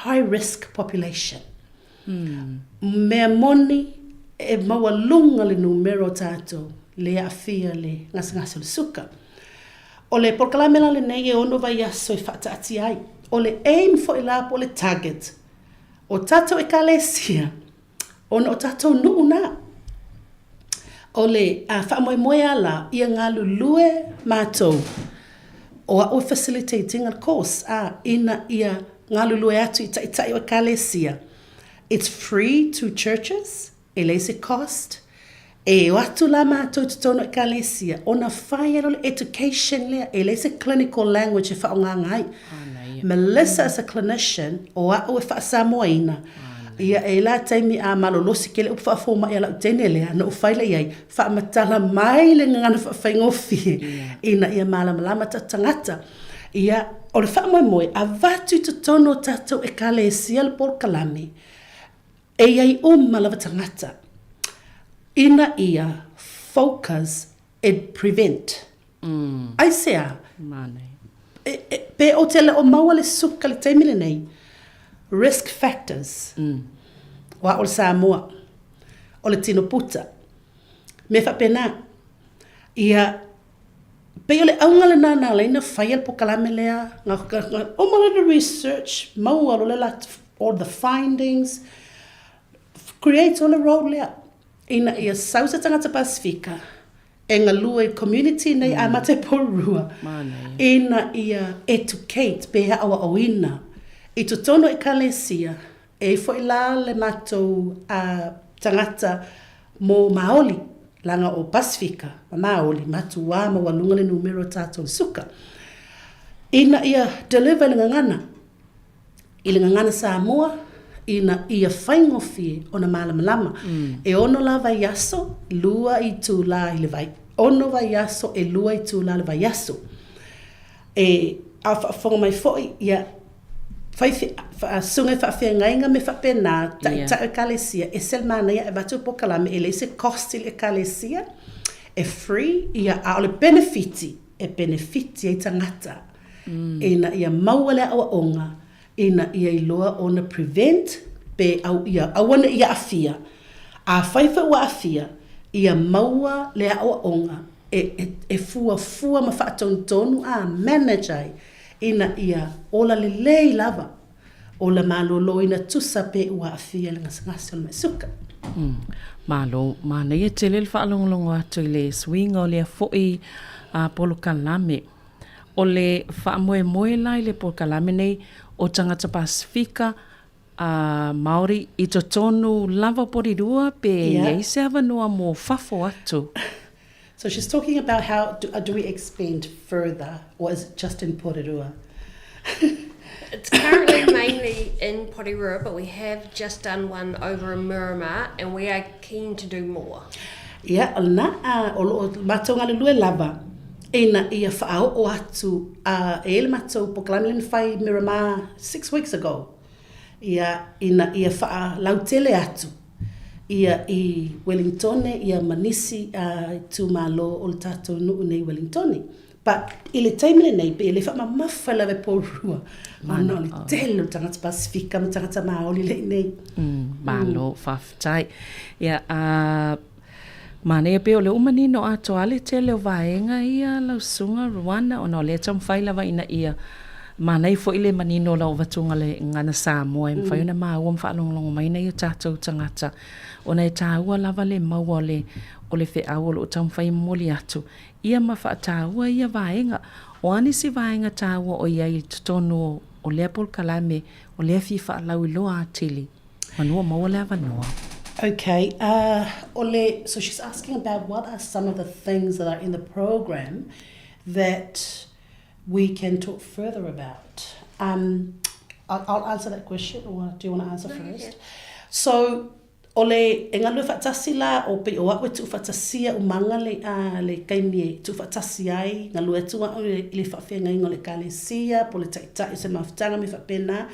high risk population. Mea moni, e maualuga le numera o tatou le aafia le gasegase o le suka. O le polokalame la lenei e ono vaiaso e faataatia ai. O le aim foi la po o le target o tatou ekalesia ona o tatou nuu na. O le faamoemoe a la ia galulue matou o a'u e facilitate ina le course a ina ia galulue atu i taitai o ekalesia. It's free to churches, e leai se cost. E o atu la matou i totonu o ekalesia ona fai ai lea o le education lea, e leai se clinical language e faaaogaina ai. Melissa is a clinician, o a'u e faa-Samoaina. Ia, e i la taimi a malolosi kele upu faafomaʻi a lau teine lea, na ou fai lea i ai, faamatala mai le gagana faafaigofie ina ia malamalama tatou tagata. Ia, o le faamoemoe, avatu i totonu o tatou Ekalesia le polokalame e i ai uma lava tagata ina ia focus e prevent. Aisea? Pe ou te le o maua le suka i le taimi lenei, risk factors, o au o le Samoa, o le tino puta, mea faapena. Ia, pei o le auga lena na ala ai ona faia le polokalame lea, uma loa le research, maua loa le all the findings, create loa le role lea, ina ia sau se tagata Pasefika e galue i community nei a mate Porirua ina ia educate pe aoaoina i totonu o Ekalesia e ai foi la le matou tagata mo Maoli leaga o Pasefika ma Maoli matuā maualuga le numera o tatou i suka ina ia deliver i le gagana. I le gagana Samoa, ina ia faigofie ona malamalama. E ono la vaiaso, lua itulā i le vai, ono vaiaso e lua itulā le vaiaso. E, a o faafofoga mai foi, ia, fai susuga i faafeagaiga me faapena, taitai o Ekalesia, ese le manaia e avatu le polokalame, e leai se cost i le Ekalesia, e free, ia, a o le penefiti, e penefiti ai tagata. Ina ia maua le aoaoga ina ia iloa ona prevent pe au ia aua ne i aafia. Afai foi ua aafia, ia maua le aoaoga e e fuafua ma faatonutonu a manage ai ina ia ola lelei lava, ola maloloina tusa pe ua aafia i le gasegase o le mai suka. Malo, manaia tele le faalogologo atu i le suiga o lea foi polokalame. O le faamoemoe la i le polokalame nei o tagata Pasefika a Māori i totonu lava o Porirua pe i ai se avanoa mo fafo atu. So she's talking about how do, do we expand further or is it just in Porirua? It's currently mainly in Porirua, but we have just done one over in Miramar and we are keen to do more. Ia, o lena, o lo o matou galulue lava ina ia faaoo atu a e i ai le matou polokalame lea na fai i Miramar 6 weeks ago, ia, ina ia faalautele atu ia i Welingtone ia ma nisi itumalo o le tatou nuu nei i Welingtone. But i le taimi lenei pei e le faamamafa lava e Porirua ona o le tele o tagata Pasefika ma tagata Maoli lea i inei. Malo, faafetai. Ia, a, manaia pei o lea ua manino atoa le tele o vaega ia lau Susuga Rwanda ona o lea e taumafai lava ina ia manaia foi le manino o lau avatuga le gagana Samoa e mafai ona maua ma faalogologo mai nai o tatou tagata ona e taua lava le maua o le o le feau o lo o taumafai e momoli atu ia ma faataua ia vaega. O a nisi vaega taua o i ai i totonu o lea polokalame o lea fia faalauiloa atili manu o maua le avanoa. Okay, uh, o le, so she's asking about what are some of the things that are in the program that we can talk further about. Um, I'll, I'll answer that question, or do you want to answer no, first? So, O le, e galue faatasi la, o pei o a'u e tuufaatasia umaga le, a, le taimi e tuufaatasi ai, galue atu a'u i le, i le faafeagaiga o le Ekalesia, po o le taitai o se mafutaga me faapena,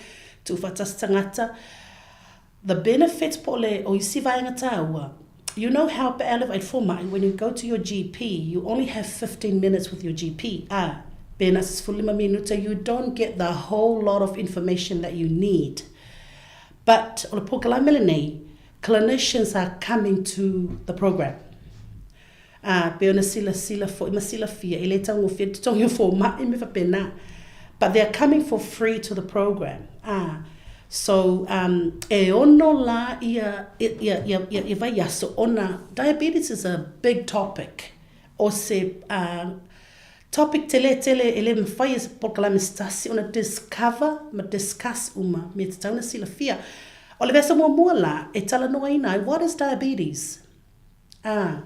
tuufaatasi tagata. The benefits po o le, o isi vaega tāua, you know how pe a leva i le fomai, when you go to your GP, you only have 15 minutes with your GP, a, pēnā se 15 minuta, you don't get the whole lot of information that you need. But o le polokalame lenei, clinicians are coming to the program. Ā, pei ona silasila foi ma silafia, e le taugofie le totogi o fomai me faapena. But they are coming for free to the program. Ā, so um, e ono la ia, ia, ia, ia, ia vaiaso ona diabetes is a big topic. O se, uh, Topic tele tele e le mawhai e se polokalame se tasi ona discover ma discuss uma mea tatau ona silafia. O le vaiaso muamua la e talanoaina ai what is diabetes? Ah,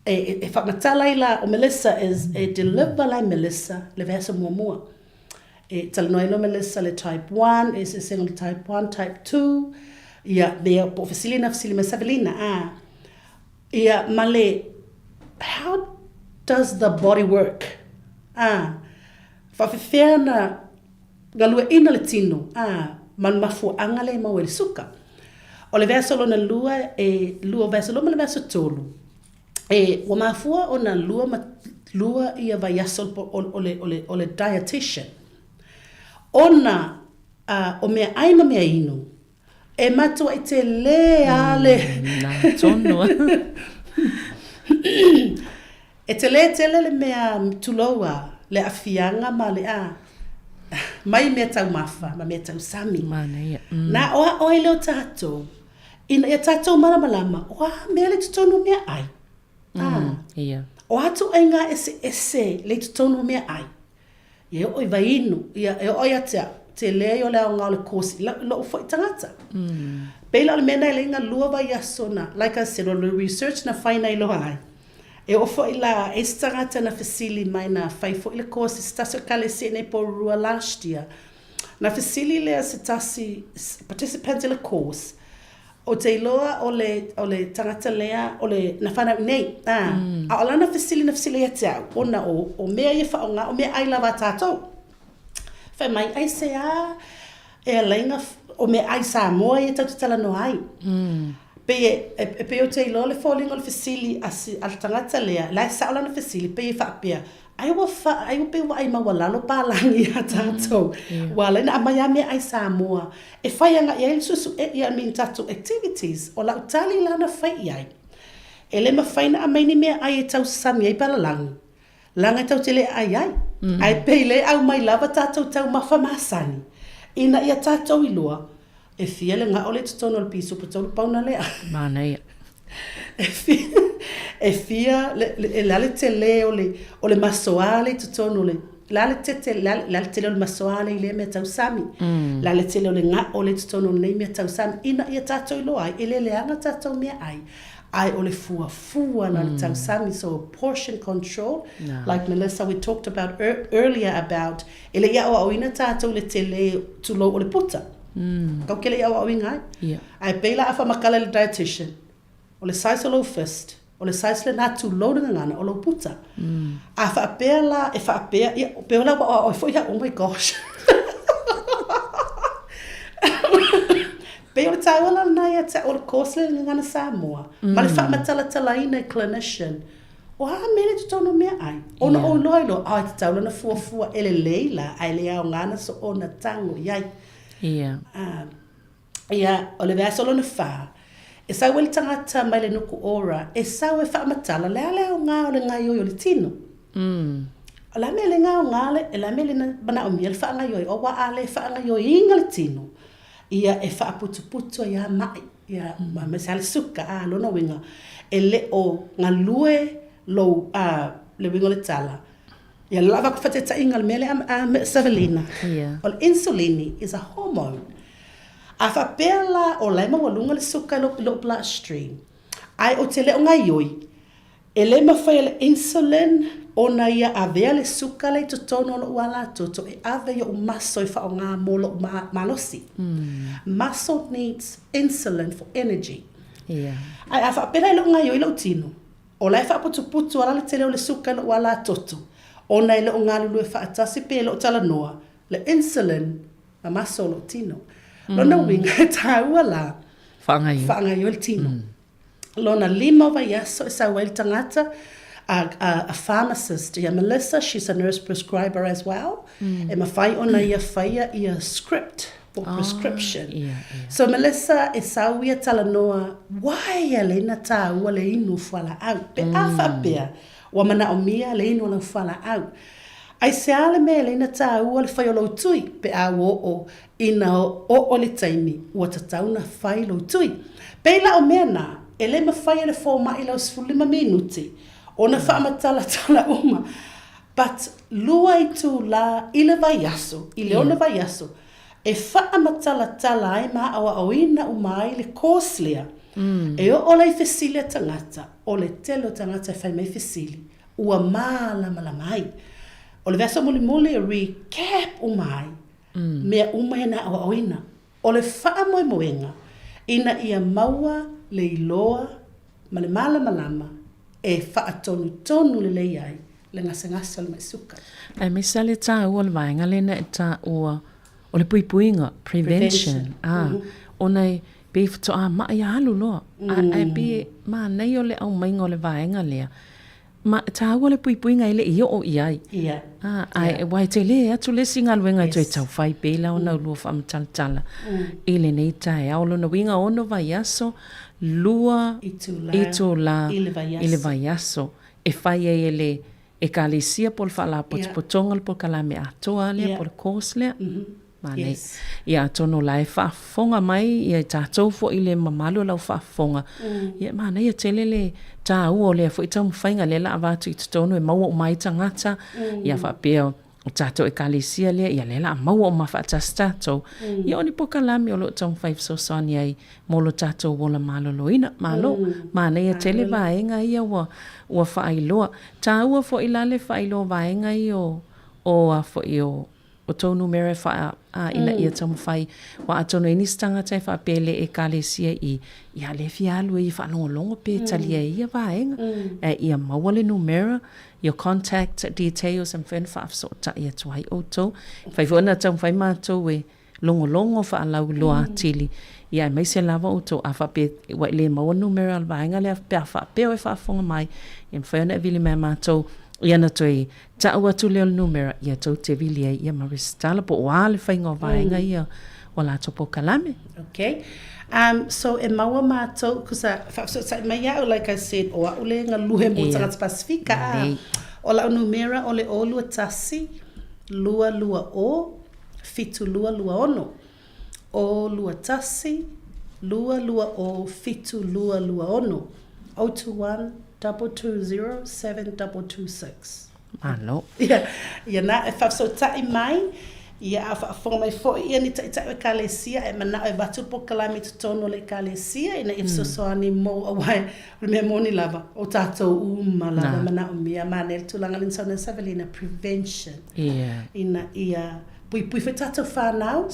e, e, e whaamatala ai la o Melissa is e deliver la e Melissa le vaiaso muamua. E talanoa ai loa Melissa le type 1, eseesega o le type 1, type 2. Ia, mea, po o fesili na fesili mai Savelina, a, ia, ma le, how does the body work? A, faafefea na galueaiina le tino, a, ma le mafuaaga lea e maua ai le suka. O le vaiaso lona lua, e lua vaiaso lua ma le vaiaso tolu, e, ua mafua ona lua ma lua ia vaiaso o, o, o le, o le, o le dietitian, ona a, o meaai ma meainu, e matuai telē a le Nā tonu a. E telē tele le mea tulou a, le aafiaga ma le a, mai mea taumafa ma mea tausami. Manaia. Na aoao ai lea o tatou, ina ia tatou malamalama, o a mea le totonu o meaai. A, o a ituaiga eseese le i totonu o meaai. Ia e oo i Vainu, ia e oo ia te au, tele ai o le aoga o le course i lou foi tagata. Pei la o le mea lena e leai na lua vaiaso na, like I said, o le research na fai na iloa ai. E oo foi la e isi tagata na fesili mai na fai foi le course i se tasi o ekalesia i nei Porirua last year, na fesili lea se tasi participant i le course, Ou te iloa o le, o le tagata lea, o le, na whanau nei, ā. A o lana fesili na fesili ia te au, ona o, o mea ia whaonga, o mea ai lava a tātou. Whai mai, ai se a, e alainga, o mea ai Samoa ia tau te talanoa ai. Pei e, e, e pei ou te iloa le foliga o le fesili a si, a le tagata lea, la e sao lana fesili, pei e faapea, ai ua wha, ai ua pei ua ai maualalo palagi a tātou. Ua ala ai na aumai a mea ai Samoa. E whai anga i ai le suesuega I mean tatou activities, o lau tali la na fai i ai. E le mawhai na aumai ni mea ai e tausami ai palalagi, leaga e tau te le ai ai. Ae pei le aumai lava tatou taumafa masani, ina ia tatou iloa, e fia le gao le i totonu o le pisupo tolu pauna lea. Manaia. E fia, e fia, le, le, le a le tele o le, o le masoa le i totonu o le, le a le tete, le a, le a le tele o le masoa le i lea mea tausami, le a le tele o le gao le i totonu o lenei mea tausami, ina ia tatou iloa ai, e le leaga tatou meaai, ae o le fuafua la o le tausami, so portion control, like Melissa we talked about earlier about, e le i aoaoina tatou i le tele, tulou, o le puta. Kau ke le i aoaoina ai. Ae pei la a whamakala i le dietitian, o le size o lou fist, o le size lena tulou le gagana o lou puta. A faapea la e faapea, ia, pei o le ua aoao ai foi au, oh my gosh. Pei o le taua la lena ia te au o le course lea i le Gagana Samoa, ma le faamatalatalaina e clinician, o a mea le totonu o meaai. Ona ou iloa ai loa, ah, e tatau la ona fuafua e lelei la, ae le aoga na soona tago i ai. Ah, Ia, o le vaiaso lona wha, e sau ai le tagata mai le nuku ora, e sau e whaamatala, le a le aoga o le ngaioi o le tino. O le a mea le ngaoga le, e le a mea le manaomia le whaangaioi, o wa a le whaangaioiga le tino, ia e whaaputuputu ai a mai, ia, ma me sa le suka, a, lona uiga, e le o galue lou, a, le uiga o le tala, Ia lava ku whatetaiga le mea lea a Savelina. O le insulini is a hormone. A faapea la o la e maualuga le suka i lou blood stream, ae ou te le o gaioi, e le mafai e le insulin ona ia avea le suka lea i totonu o lou alatoto e ave i ou maso e faaaoga mo lou malosi. Muscle needs insulin for energy. Ae a faapea la e le o gaioi lou tino, O la e faaputuputu ala le tele o le suka i lou alatoto, ona e le o galulue faatasi pe e le o talanoa le insulin ma maso o lou tino. Lona uiga e taua la faagaioi le tino. Lona lima o vaiaso e sau ai le tagata, a, a, a pharmacist, ia Melissa, she's a nurse prescriber as well, e mafai ona ia faia ia script po prescription. So Melissa e sau ia talanoa, why e alai na tāua le inu o fualaau? Pe a faapea, ua manaomia le inu o lau fualaau. Aisea le mea e alai na tāua le whai o lou tui, pe a ua oo ina oo le taimi, ua tatau na whai lou tui. Pei la o mea nā, e le mawhai e le fōma'i lau 15 minuti, ona whaamatalatala uma, but lua itulā i le vaiaso, i le ono vaiaso, e whaamatalatala ai ma aoaoina uma ai le course lea. E oo la i fesili a tagata, o le tele o tagata e fai mai fesili, ua mālamalama ai. O le vaiaso mulimuli e recap uma ai, mea uma ia na aoaoina. O le faamoemoega, Ina ia maua le iloa ma le malamalama e faatonutonu lelei ai le gasegase o le mai suka. Aemaise lava le taua o le vaega lena e taua o le puipuiga, prevention, a, ona e pei faatoa mai a alu loa, ae pei e manaia o le aumaiga o le vaega lea, Ma, e taua le puipuiga e le i oo i ai. Ia. A, ae, aua e tele atu le isi galuega e toe tau fai pei la ona ulua faamatalatala i lenei taeao. O lona uiga ono vaiaso, lua Itula. itula I le vaiaso. i le vaiaso e fai ai e le Ekalesia po o le Faalapotopotoga le polokalame atoa lea po o le course lea. Manaia. Yes. Ia atonu o la e faafofoga mai ia i tatou foi le mamalu o lau faafofoga. Ia e manaia tele le taua o lea foi taumafaiga lea la avatu i totonu e maua uma ai tagata. Ia faapea o tatou ekalesia lea, ia lea la maua uma faatasi tatou. Ia o ni polokalame o lo o taumafai fesoasoani ai mo lo tatou ola maloloina. Malo, manaia tele vaega ia ua ua faailoa. Taua foi la le faailoa vaega ia o o a foi o o tou numera e faa a ina ia taumafai aua atonu e i ai nisi tagata e faapea e le ekalesia i ia lea e fia alu ai e faalogologo pe talia e ia vaega ae ia maua le numera your contact details e mafai ona faafesootai atu ai outou. E mafai foi ona taumafai matou e logologo faalauiloa atili ia aemaise lava outou a faapea ua e le maua numera o le vaega lea pe a faapea o e faafofoga mai ia mafai ona e vili mai ia matou ia ona toe Ta'u atu lea o le numera ia tou te vili ai ia ma resitala po o a le faiga o vaega ia o latou polokalame. Okay. Um, so e maua mātou, kusa faafesootai mai au, like I said, o a'u le galue mo tagata Pasifika, a o la'u numera o le 0 21 220 7226. 0 21 220 7226. 021 220 7226. Malo. Ia, ia na, e faafesootai mai, ia a faafofoga mai foi ia ni taitai o Ekalesia e manao e avatu le polokalame i totonu o le Ekalesia ina ia fesoasoani mo auae o le mea moni lava o tatou uma lava e manaomia. Manaia le tulaga lea na saunoa ai Savelina, prevention. Ina ia puipui foi tatou whanau,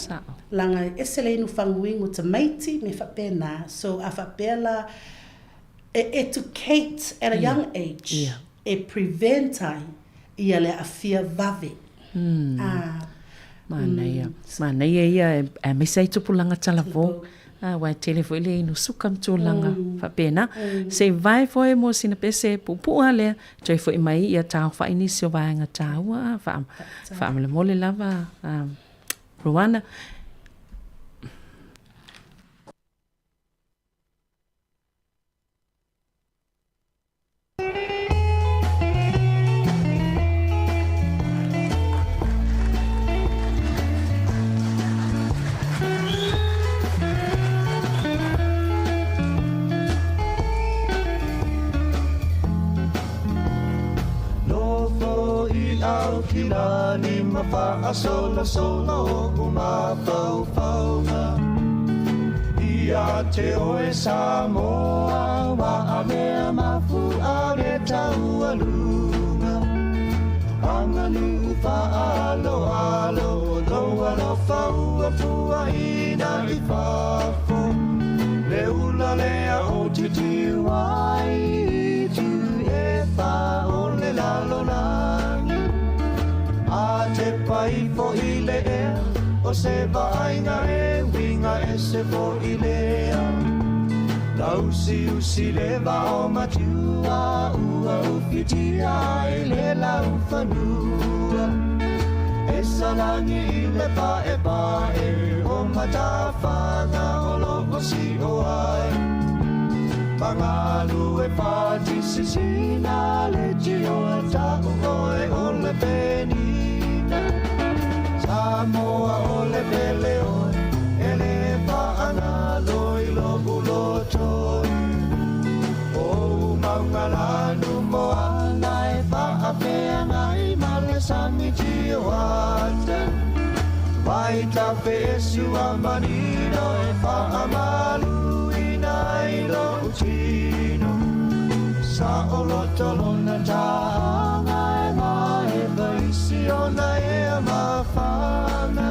leaga e ese le inu faguinu o tamaiti me faapena. So a faapea la e educate at a young age e prevent ai ia le aafia vave. Ah. Manaia. Manaia ia aemaise ai tupulaga talavou. Aua e tele foi le inu suka ma tulaga faapena. Se i vae foi mo sina pese puupuu lava lea, toe foi mai ia taofai nisi o vaega taua a faamolemole lava Roana. Nofo i Aukilani ma faasolasolo oʻu mafaufauga Ia te oe Samoa wa avea mafu'a le taualuga Aganuu faaaloalo lou alofa ua fuaina i fafo Le ula lea o Titiwai i tu e fa o le lalolagi A tepa ifo i le ea o se vaaiga e uiga ese foi lea Lausiusi le vao matua ua ufitia ai le laufanua E salagi i le paepae o matafaga o lo o sio ai Magalu e pati sisina le tio e ta'u oe o le penina Samoa o le pele oe e le faagalo i lo'u loto O mauga lanu moana e faafeagai ma le sami tioata Vaitafe e sua manino e faamaluina ai lou tino Saoloto lona taaga e maefa i siona ea mafana.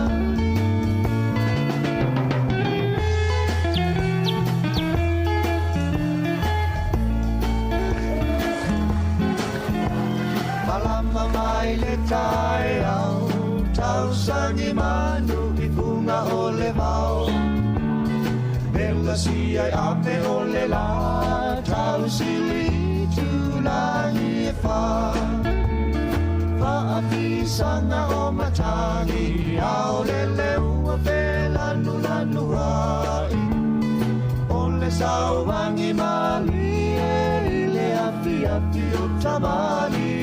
uta o le vao Mela si ai ape o le la Tau sili tūlagi e whā Whaafisanga o matangi Ao le le ua lanu lanu ai O le sauangi mali e i le afi afi o tamali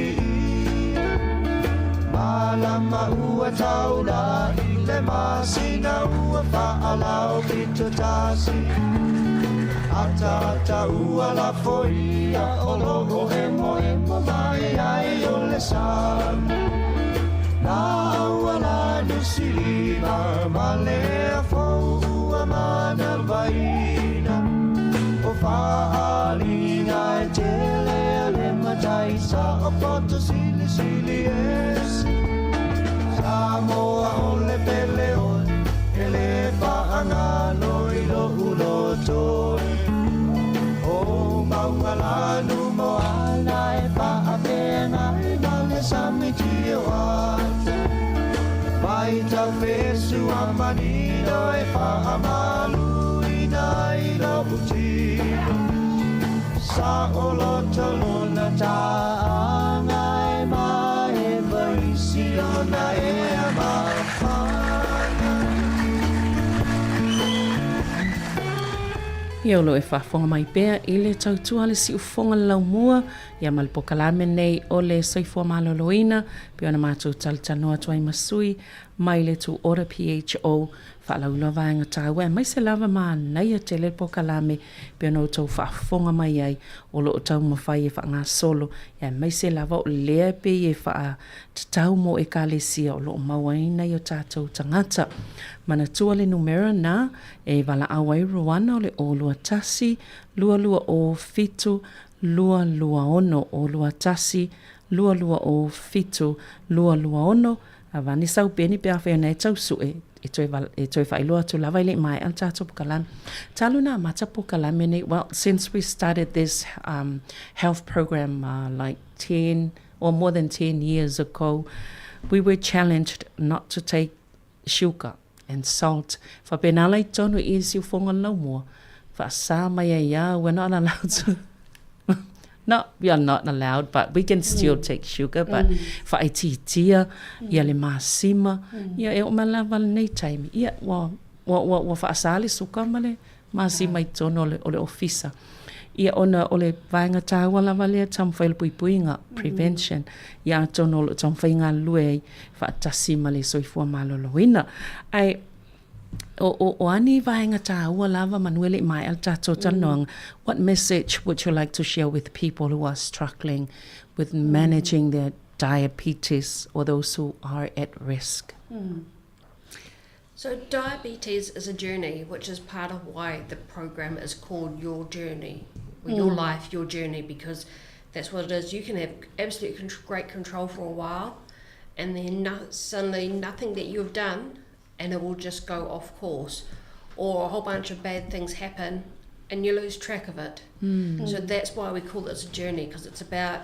Malama ua taula i le masina ua fa'alau pito tasi Ata ata ua lafoia o lo'o emoemo mai ai o le sami La ua lanu silima ma le afou ua manavaina O fa'aaliga e tele a le matai sa o poto silisili ese Samoa o le pele oe e le fa'agalo i lo'u loto O maugalanu moana e fa'afeagai ma le sami tio atu Mai tafesu a manino e fa'amaluina i lo'u tino Sa'oloto lona ta'aga e mae vaisi ona ea mafana Ia o lo o e faafofoga mai pea i le tautua a le siufofoga le laumua ia ma le pokalame nei o le soifua maloloina pei ona matou talatalanoa atu ai ma sui mai le To Order PHO faalauiloa vaega taua aemaise lava manaia tele le pokalame pei ona outou faafofoga mai ai o lo o taumafai e faagasolo aemaise lava o lea e pei e faatatau mo Ekalesia o lo o maua ai nai o tatou tagata. Manatua le numera na e valaau ai Roana o le 0 2 1 2 2 0 7 2 2 6 0 2 1 2 2 0 7 2 2 6 Avane sau peni pe afai ona e tau sue e toe, e toe faailoa atu lava i le maea le tatou pokalame. Talu na amata pokalame nei, well, since we started this um, health program uh, like 10 or more than 10 years ago, we were challenged not to take sugar and salt. Faapena la i tonu i siufoga le laumua. Faasa mai ai a, we're not allowed to not we are not allowed but we can still mm. take sugar but mm. faaitiitia mm. ia le masima mm. ia e oo mai lava lenei taimi ia ua ua ua, ua faasā le suka ma le masima i totonu o le, o le ofisa ia ona o le vaega tāua lava lea taumafai o le puipuiga prevention ia atonu o lo o taumafai galulue ai faatasi ma le soifua maloloina ae o, o, o a ni vaega tāua lava manu e le i maea le tātou talanoaga what message would you like to share with people who are struggling with managing their diabetes or those who are at risk? So, diabetes is a journey, which is part of why the program is called Your Journey, or Your Life, Your Journey, because that's what it is. You can have absolute con- great control for a while, and then no- suddenly nothing that you've done, and it will just go off course, or a whole bunch of bad things happen, and you lose track of it. So that's why we call this a journey, because it's about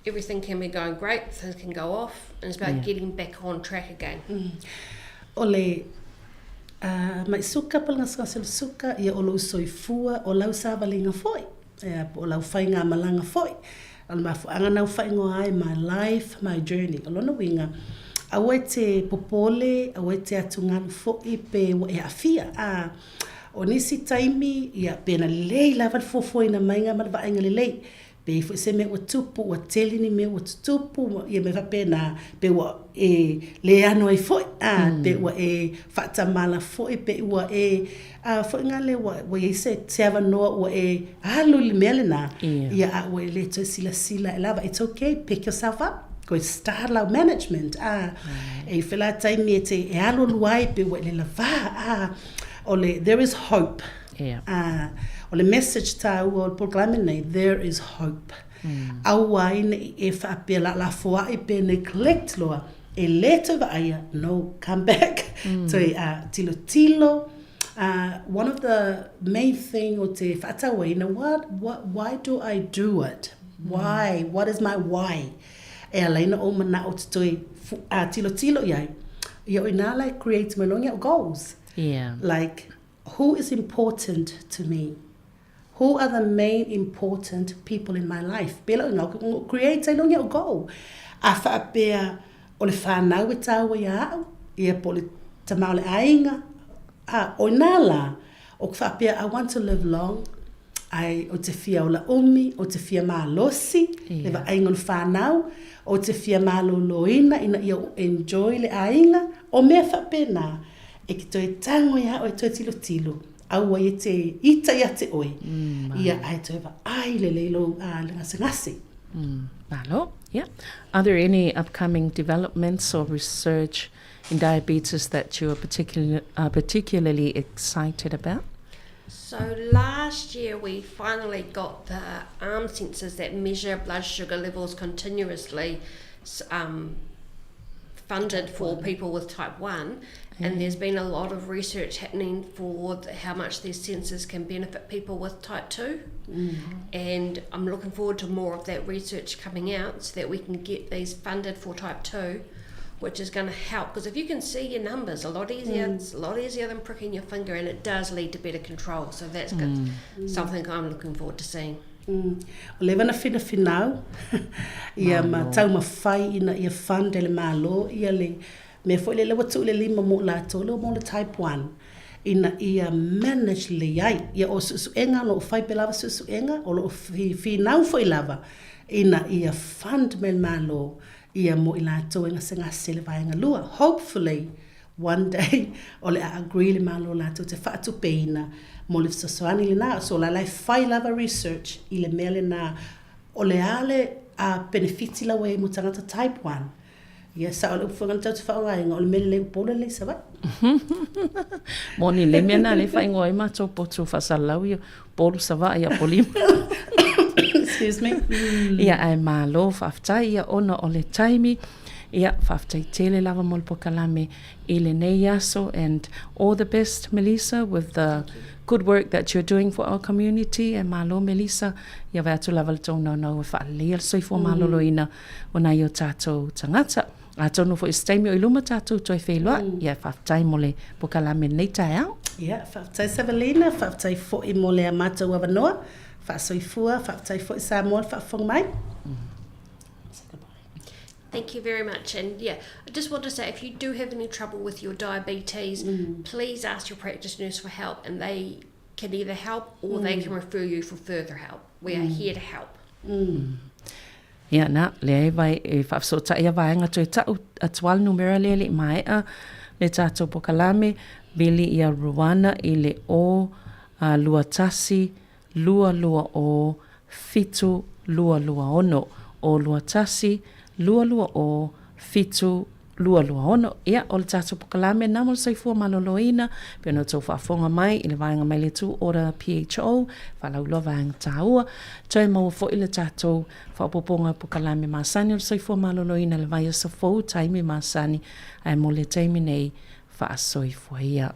everything can be going great, things can go off, and it's about getting back on track again. O le uh, mai suka po o le gasegase o le suka, ia o lou soifua, o lau savaliga foi, ia, po o lau faigamalaga foi. O le mafuaaga na u faaigoa ai My Life, My Journey. O lona uiga, aua e te popole, aua e te atugalu foi pe ua e aafia. A, o nisi taimi, ia, pe na lelei lava le fuafuaina maiga ma le vaaiga lelei, Pe i ai foi se mea ua tupu, ua tele ni mea ua tutupu, ia mea faapena, pe ua e le ano ai foi, a, pe ua e faatamala foi, pe ua e, a, foi nga le ua, ua i ai se, se avanoa ua e alu i le mea lena, ia, a ua e le toe silasila e lava, it's okay, pick yourself up, go start lau management, a, e i foi la taimi e te e alualu ai, pe ua e le lavā, a, o le, there is hope. Yeah. A, o le message tāua o le polokalame nei, there is hope. Mm. Aua ai ne i e whaapea la la foai pe neglect loa, e le toe vaaia, no, come back. Mm. Toe uh, tilo tilo, uh, one of the main thing o te whaatauaina, what, what, why do I do it? Why? Mm. What is my why? E ala ina o mana o te toe uh, tilo tilo iai. Ia o ina la e create mai loa goals. Yeah. Like, who is important to me? Who are the main important people in my life? Pēlā ʻoe na create ai loa goal. A faapea o le whanau e tāua iā a'u, ia po o le tama o le aiga, a o inā lā, o ka faapea I want to live long, ae ou te fia ola umi, ou te fia malosi, le vaaiga o le fanau, ou te fia malōlōina ina ia ou enjoy le aiga, o mea faapena, e ke toe tago iā oe toe tilotilo, aua ia te ita ia te oe, ia ae toe vaai lelei lou le gasegase. Malo, yeah. Are there any upcoming developments or research in diabetes that you are particularly, particularly excited about? So last year we finally got the arm sensors that measure blood sugar levels continuously um, funded for people with type 1 and there's been a lot of research happening for the, how much these sensors can benefit people with type 2 mm. and I'm looking forward to more of that research coming out so that we can get these funded for type 2 which is going to help because if you can see your numbers a lot easier mm. it's a lot easier than pricking your finger and it does lead to better control so that's mm. good, something I'm looking forward to seeing Mm. Ua leva ona finafinau ia ma taumafai ina ia fund e le Malo ia le mea foi lele ua tuu le lima mo latou lea mo le type 1 ina ia manage lelei ai. Ia o suesuega o lo o fai pea lava suesuega o lo o finau foi lava ina ia fund mai le Malo ia mo i latou e gasegase i le vaega lua. Hopefully one day o le a agree le Malo latou te faatupeina mo le fesoasoani lena. So la la e fai lava research i le mea lena o le a le a penefiti la ua i ai mo tagata type 1. Ia sao le upu foi lena tou te faaaogaina o le mea lelei Upolu e lelei Savaii. Moni le mea na le faaigoa ai matou potu faasalalau ia Upolu Savaii ia Apolima. Excuse me. Ia ae malo faafetai ia ona o le taimi. Ia faafetai tele lava mo le pokalame i lenei aso and all the best Melissa with the good work that you're doing for our community e malo Melissa ia vae atu lava le tou naunau e faaleleia le soifua maloloina o nai o tatou tagata. Atonu foi i se taimi o i luma tatou toe feiloai, mm. ia faafetai mo le pokalame lenei taeao. Ia, faafetai Savelina, faafetai foi mo le a matou avanoa, faasoifua, faafetai foi Samoa le faafofoga mai. Mm. Thank you very much. And yeah, I just want to say if you do have any trouble with your diabetes, mm. please ask your practice nurse for help and they can either help or mm. they can refer you for further help. We mm. are here to help. Mm. Ia, na, leai vai e faafesootai ia vaega toe ta'u atu a le numera lea e le i maea le tatou pokalame, vili ia Ruana i le 0 2 1 2 2 0 7 2 2 6, 0 2 1 2 2 0 7 226, Ia, o le tatou pokalame na mo le soifua maloloina, pei ona outou faafofoga mai i le vaega mai le Itu Ora PHO, faalauiloa vaega tāua, toe maua foi le tatou faaopoopoga pokalame masani o le soifua maloloina i le vaiaso fou, taimi masani, ae mo le taimi nei, faasoifua ia.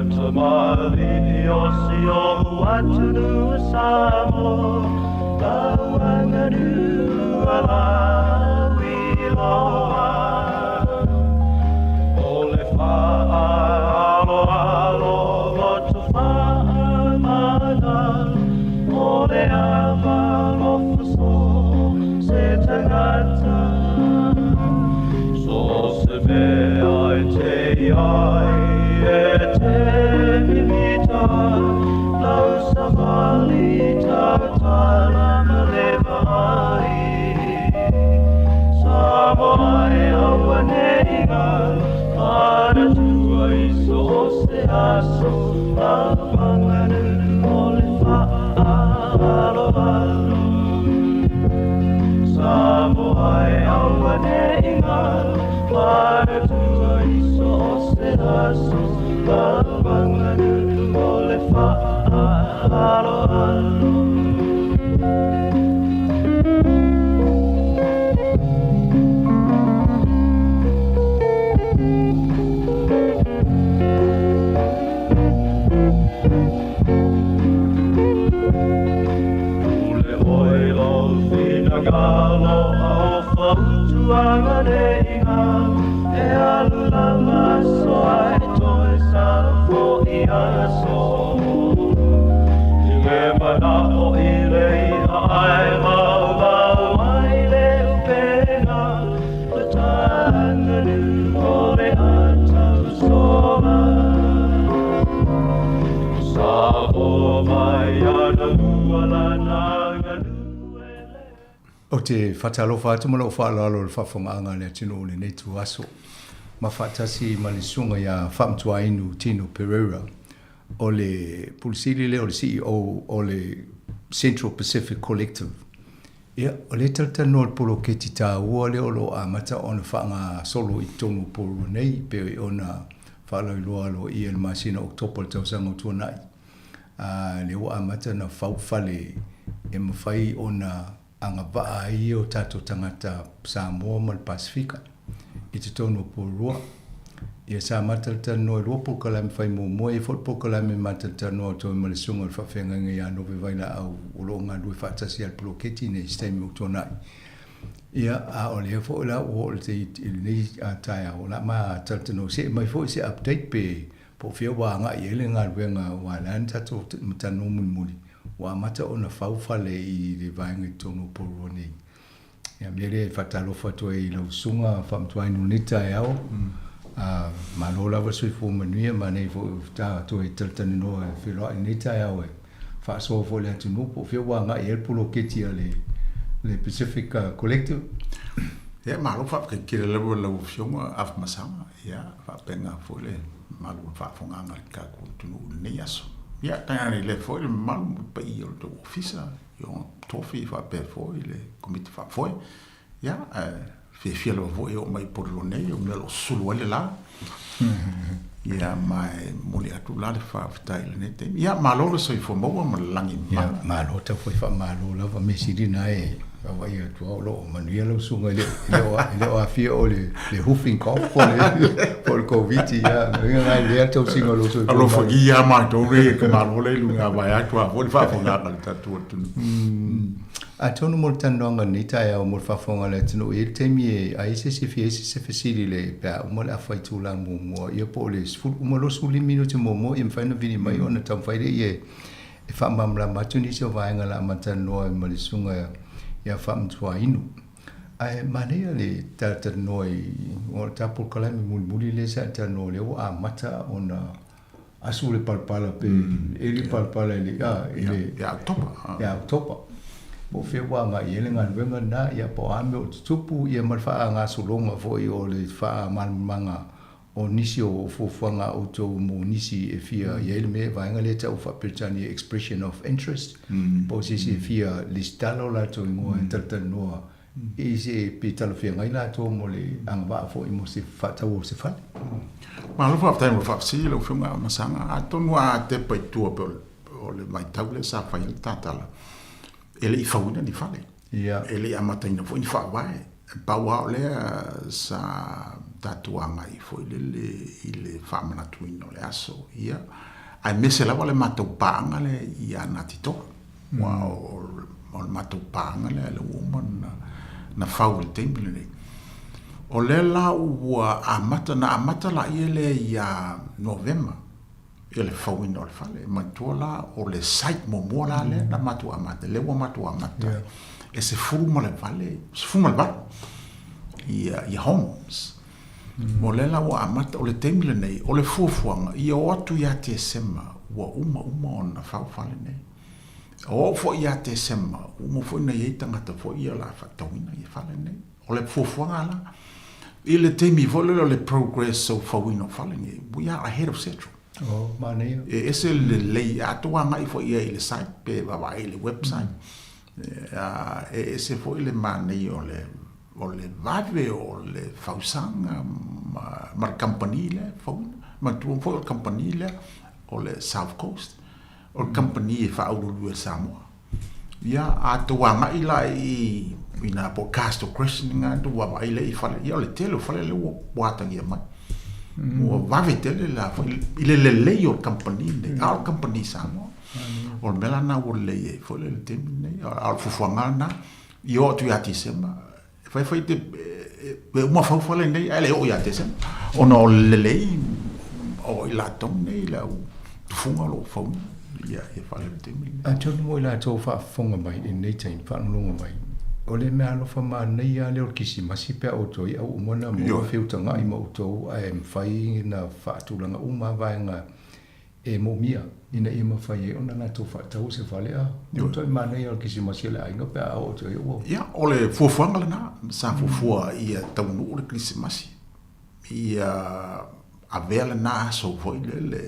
Tamalii o si o'u atunuu o Samoa, lau aganuu a lauiloa. O le faaaloalo loto faamagalo, o le ava alofa so se tagata. So se mea e te iai e te mimita, lau savali tautala ma le vaai. Samoa e auanei galo, manatua i so se aso, lau aganuu o le faaaloalo. Samoa e auanei galo, manatua i so se aso, lau aganuu o le faaaloalo. Pule oe lou finagalo a o fautuaga nei galo, e alu lava aso ae toe safo'i aso. I le mana'o i le i'a ae maumau ai le upega, le taganuu o le atausola. Samoa mai anamua lana aganuu e le. Ou te faatalofa atu ma lou faaaloalo i le faafofogaaga a le atunuu i lenei ituaso, ma faatasi ma le Susuga ia Faamatuainu Tino Pereira, o le Pule Sili lea o le CEO o le Central Pacific Collective. Ia, o lea e talatalanoa i le poloketi taua lea o lo o amata ona faagasolo i totonu o Porirua nei, e pei ona faalauiloa aloaia i le masina o Oketopa i le tausaga ua tuanai. A, lea ua amata ona fau fale e mafai ona agavaa ai o tatou tagata Samoa ma le Pasefika i totonu o Porirua. Ia sa matalatalanoa i lua polokalame fai muamua, e i ai foi le polokalame matalatalanoa atu ai ma le Susuga i le Faafeagaiga ia Nove Vailaau o lo o galulue faatasi ai i le poloketi nei i se taimi ua tuanai. Ia, a o lea foi la ua oo i lenei taeao, o le a matalatalanoa, se i aumai foi se update pe Po o fea ua agai i ai le galuega aua o le a na tatou talanoa mulimuli, ua amata ona fau fale i le vaega i totonu o Porirua nei. Ia, mea lea e faatalofa atu ai i lau susuga Faamatuainu i lenei taeao. Malo lava le soifua manuia, manaia foi o tatou e talatalanoa e feiloai i lenei taeao e faasoa foi i le atunuu po o fea ua agai i ai le poloketi a le Pacific Collective. Ia, malo faafetai tele lava i lau Afioga Afamasaga. Ia, faapena foi le mamalu o le faafofogaaga a le tatou atunuu i lenei aso. Ia, tainane lea foi le mamalu ma le paia o le tou Ofisa i ona tofi faapea foi le Komiti Faafoe. Ia, ae fiafia lava foi e oo mai i Porirua nei, o mea o lo o sulu ai le la. Ia, ma e momoli atu la le faafetai i lenei taimi. Ia, malo le soifua maua ma le lagi e mama. Ia, malo tau foi faamalo lava. Mea sili lena e vaavaai atu lava o lo o manuia lau susuga e le o aafia o le whooping cough po o le Koviti. Ia, lona uiga lena e lelei lava le tausiga o lou soifua. Alofagia lava matou nei e te malo lea i luga vaeatu a foi le faafofogaaga a le tatou atunuu. Atonu mo le talanoaga i lenei taeao mo le faafofoga a le atunuu, e i ai le taimi e ai se isi e fia i ai se fesili i le pe a uma le afa itula muamua, ia po o le sefulu, uma loa 15 minute muamua ia mafai ona vili mai ona taumafai lea e faamalamalama atu nisi o vaega o le a ma talanoa ai ma le susuga ia Faamatuainu. Ae manaia le talatalanoa i, o le ta polokalame mulimuli lea sa e talanoa lea ua amata ona asu le palapala pe eli palapala i le i le ia Oketopa. Ia Oketopa. Po o fea ua agai i ai le galuega lena, ia po o a mea o tutupu, ia ma le faagasologa foi o le faamalamalamaga o nisi o fuafuaga a outou mo nisi e fia i ai le mea vaega lea e tau faa-Peretania expression of interest, po o se isi e fia lesitala o latou igoa e talatalanoa I se pe talafeagai latou mo le agavaa foi mo se faatau o se fale. Malo faafetai mo le faafesili lau Afioga Masaga. Atonu a tepa i tua pei o le vaitau lea sa fai ai le tatala, e le i fauina ni fale. E le i amataina foi ni faavae. Pau lava o lea sa tatou agai foi lele i le faamanatuina o le aso, ia, aemaise lava le matou paaga lea ia Natitoa. Aua o le matou paaga lea lea ua uma ona fau i le taimi lenei. O lea la ua amata, na amata laia lea ia Novema ia le fauina o le fale. Manatua la o le site muamua la lea na matou amata, lea ua matou amata e 18, 18 ia homes. O lea la ua amata, o le taimi lenei, o le fuafuaga, ia o atu ia Tesema ua uma uma ona fau fale nei. O oo foi ia Tesema, ua uma foi ona i ai tagata foi ia o le a faatauina ia fale nei. O le fuafuaga la, i le taimi foi lele o le progress o le fauina o fale nei, we are ahead of schedule. Oh, manaia. E ese le lelei, a tou agai foi i ai i le site pe vaavaai i le website, e ese foi le manaia o le O le vave o le fausaga ma le kamupani lea e fauina. Manatua foi o le kamupani lea o le South Coast, o le kamupani e faauluulu e Samoa. Ia, a tou agai la i ina po o Castle Crescent na tou vaavaai lea i fale, ia o le tele o fale lea ua atagia mai. Ua vave tele la foi i le lelei o le kamupani lenei, a o le kamupani Samoa. O le mea la lena ua lelei ai foi le taimi lenei. A o le fuafuaga lena, I oo atu ia Tesema, e fai fai te, e uma fau fale nei, ae le oo ia Tesema. Ona o le lelei o i latou nei le au tufuga o lo o fauina ia fale i le taimi lenei. Atonu mo i latou o faafofoga mai i lenei taimi, faalogologo mai, o le mea alofa manaia lava lea o le Kirisimasi pe a outou i au uma na maua feutagai ma outou ae mafai ona faatulaga uma lava vaega e moomia ina ia mafai ai ona latou faatau se fale a ua toe manaia o le Kirisimasi a le aiga pe a oo atu ai ua. Ia, o le fuafuaga lena, sa fuafua ia taunuu le Kirisimasi, ia avea lena aso foi lele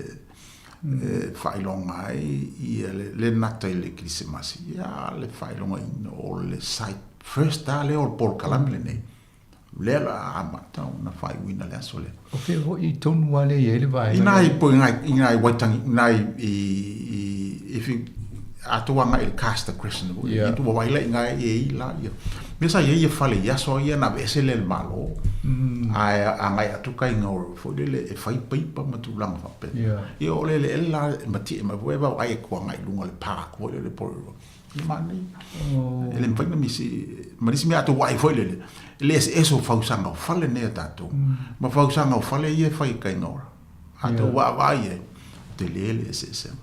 e faailoga ai ia le nata i le Kirisimasi, ia le faailogaina o le site first lava lea o le polokalame lenei. Lea la a amata ona faaiuina le aso lea. O fea foi tonu lava lea e i ai le vaega lea? I nai, i nai Waitangi, i nai, i, i, if you, a tou agai i le Castor Crescent foi, yeah. Tou vaai la i ngai e i la, ia. Mea sa i ai ia fale i aso ia na aveese lea e le Malo, ae agai atu kai ngau foi lele e fai paipa ma tulaga faapena. Yeah. Ia o le eleele la e matie mai foi e vaavaai atu agai i luga o le park foi lele po o le manaia. E le mafai ona misi, ma le isi mea a tou vaai foi lele, i le eseese o fausaga o fale nei a tatou, ma fausaga o fale ia e fai i Kaingaora. A tou vaavaai i ai, tele le eseesega.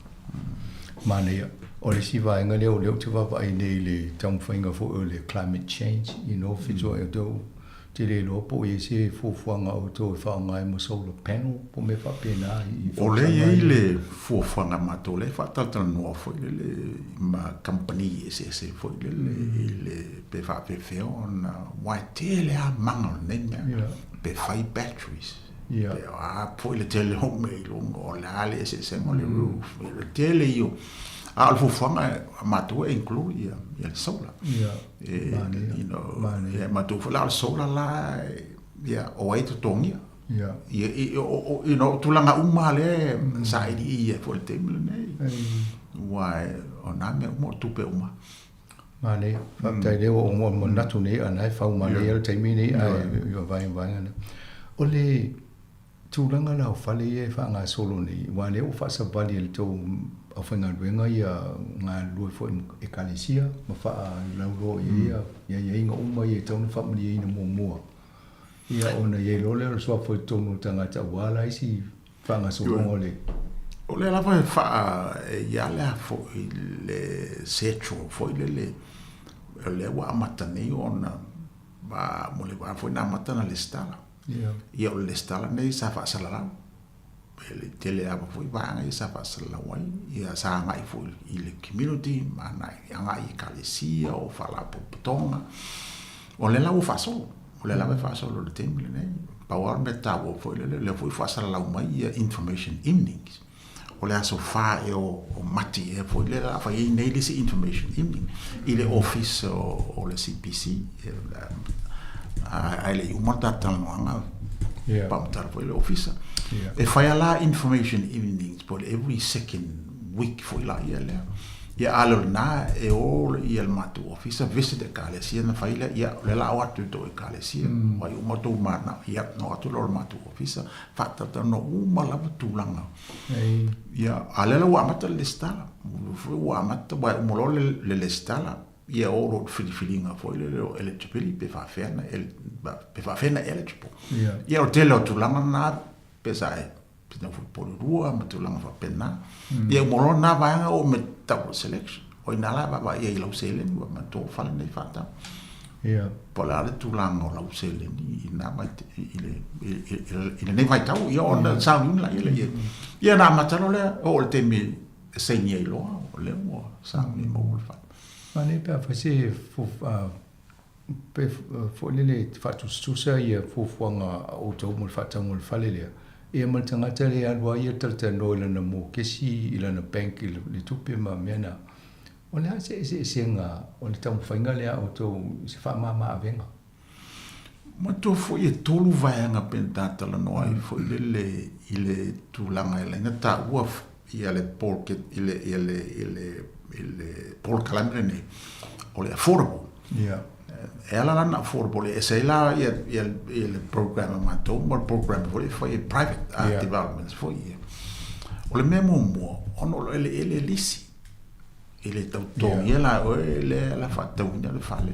Manaia. O le isi vaega lea o lea ou te vaavaai nei i le taumafaiga foi o le climate change, you know, fetua'i outou te le iloa po o i ai se fuafuaga a outou e faaaoga ai mo solar panel po o mea faapena i O lea e i ai le fuafuaga a matou lea e faatalatalanoa foi lele ma kamupani eseese foi lele i le pe faapefea ona aua e tele lava maga o lenei mea pe fai batteries pe o a foi le tele o mea i luga o le a le eseesega o le roof le tele ia a o le fuafuaga a matou e include ia le solar. E, you know, ia matou foi la o le solar la, ia, o ai totogia. Ia. Ia, i, o, o, you know, tulaga uma lea e saili ia foi le taimi lenei. Aua o nā mea uma o tupe uma. Manaia. Faafetai lea ua ou manatu nei a na e fau manaia le taimi nei ae i vaega na. O le Tulaga la o fale ia e faagasolo nei, aua lea ua faasavali e le tou aufaigaluega ia galulue foi ma Ekalesia ma faalauiloa i ai ia aiaiga uma ia e tatau ona faamalieina muamua, ia ona i ai loa lea o le suafa i totonu o le tagata aua la isi faagasologa o le. O lea lava e faa, e i ai lea foi le schedule foi lele, o lea ua amata nei ona, mo le vaa foi na amata ona resitala. Ia o le lesitala lenei sa faasalalau. E le tele lava foi vaega ia sa faasalalau ai. Ia sa agai foi i le community, ma agai i ekalesia o faalapotopotoga. O lea la ua faasolo, o lea lava e faasolo i le taimi lenei. Pau lava le mea taua foi lele, o lea foi ua faasalalau mai ia information evenings. O le aso 4 ea o Mati ea foi lea o le a fai ai nei le isi information evening i le office o le CPC. Ae le i uma le tatou talanoaga, faamatala foi le ofisa. E fai lava la information evenings po o le every second week foi la ia lea. Ia a le o lena e o ia le matou ofisa visit ekalesia na fai lea, ia o lea la o atu i tou ekalesia, mm. ai uma tou manao, ia na o atu lea o le matou ofisa, faatalatanoa uma lava tulaga. Ei. Ia, a lea la ua amata le lesitala, ua amata, ua uma loa le, le lesitala, ia o lo filifiliga foi lele o eligibility pe faafefea na, pe faafefea na eligible. Ia. Ia o le tele o tulaga na, pe sa e pina foi Porirua ma tulaga faapena. Mm. Ia uma loa na vaega o me tau selection. O ina la vaavaai ai i lau seleni ua matou fale nei faatau. Ia. Po o le a le tulaga o lau seleni i na vai i le i lenei vaitau ia ona mm. sauniuni la ia le ia. Ia na amata loa lea o le taimi e saini ai loa o lea ua sauni maua le fale. Manaia pe a fai se Pe foi lele e faatusatusa ia fuafuaga a outou mo le faatauga o le fale lea, ia ma le tagata lea e alu lava ia talatalanoa i lana mokesi, i lana bank i le tupe ma mea na. O le a se eseesega o le taumafaiga lea a outou i se faamama avega? Manatua foi e tolu vaega pe na ta talanoa ai foi lele i le tulaga e ala ai ona taua ia le i le i le i le i le polokalame lenei o le affordable. Yeah. E ala la na affordable e ese ai la ia ia ia le program a matou ma le program foi e fai e private uh, yeah. developments foi ia. O le mea muamua, ona o lo eleele lisi. E le tau totogia yeah. la oe le la faatauina le fale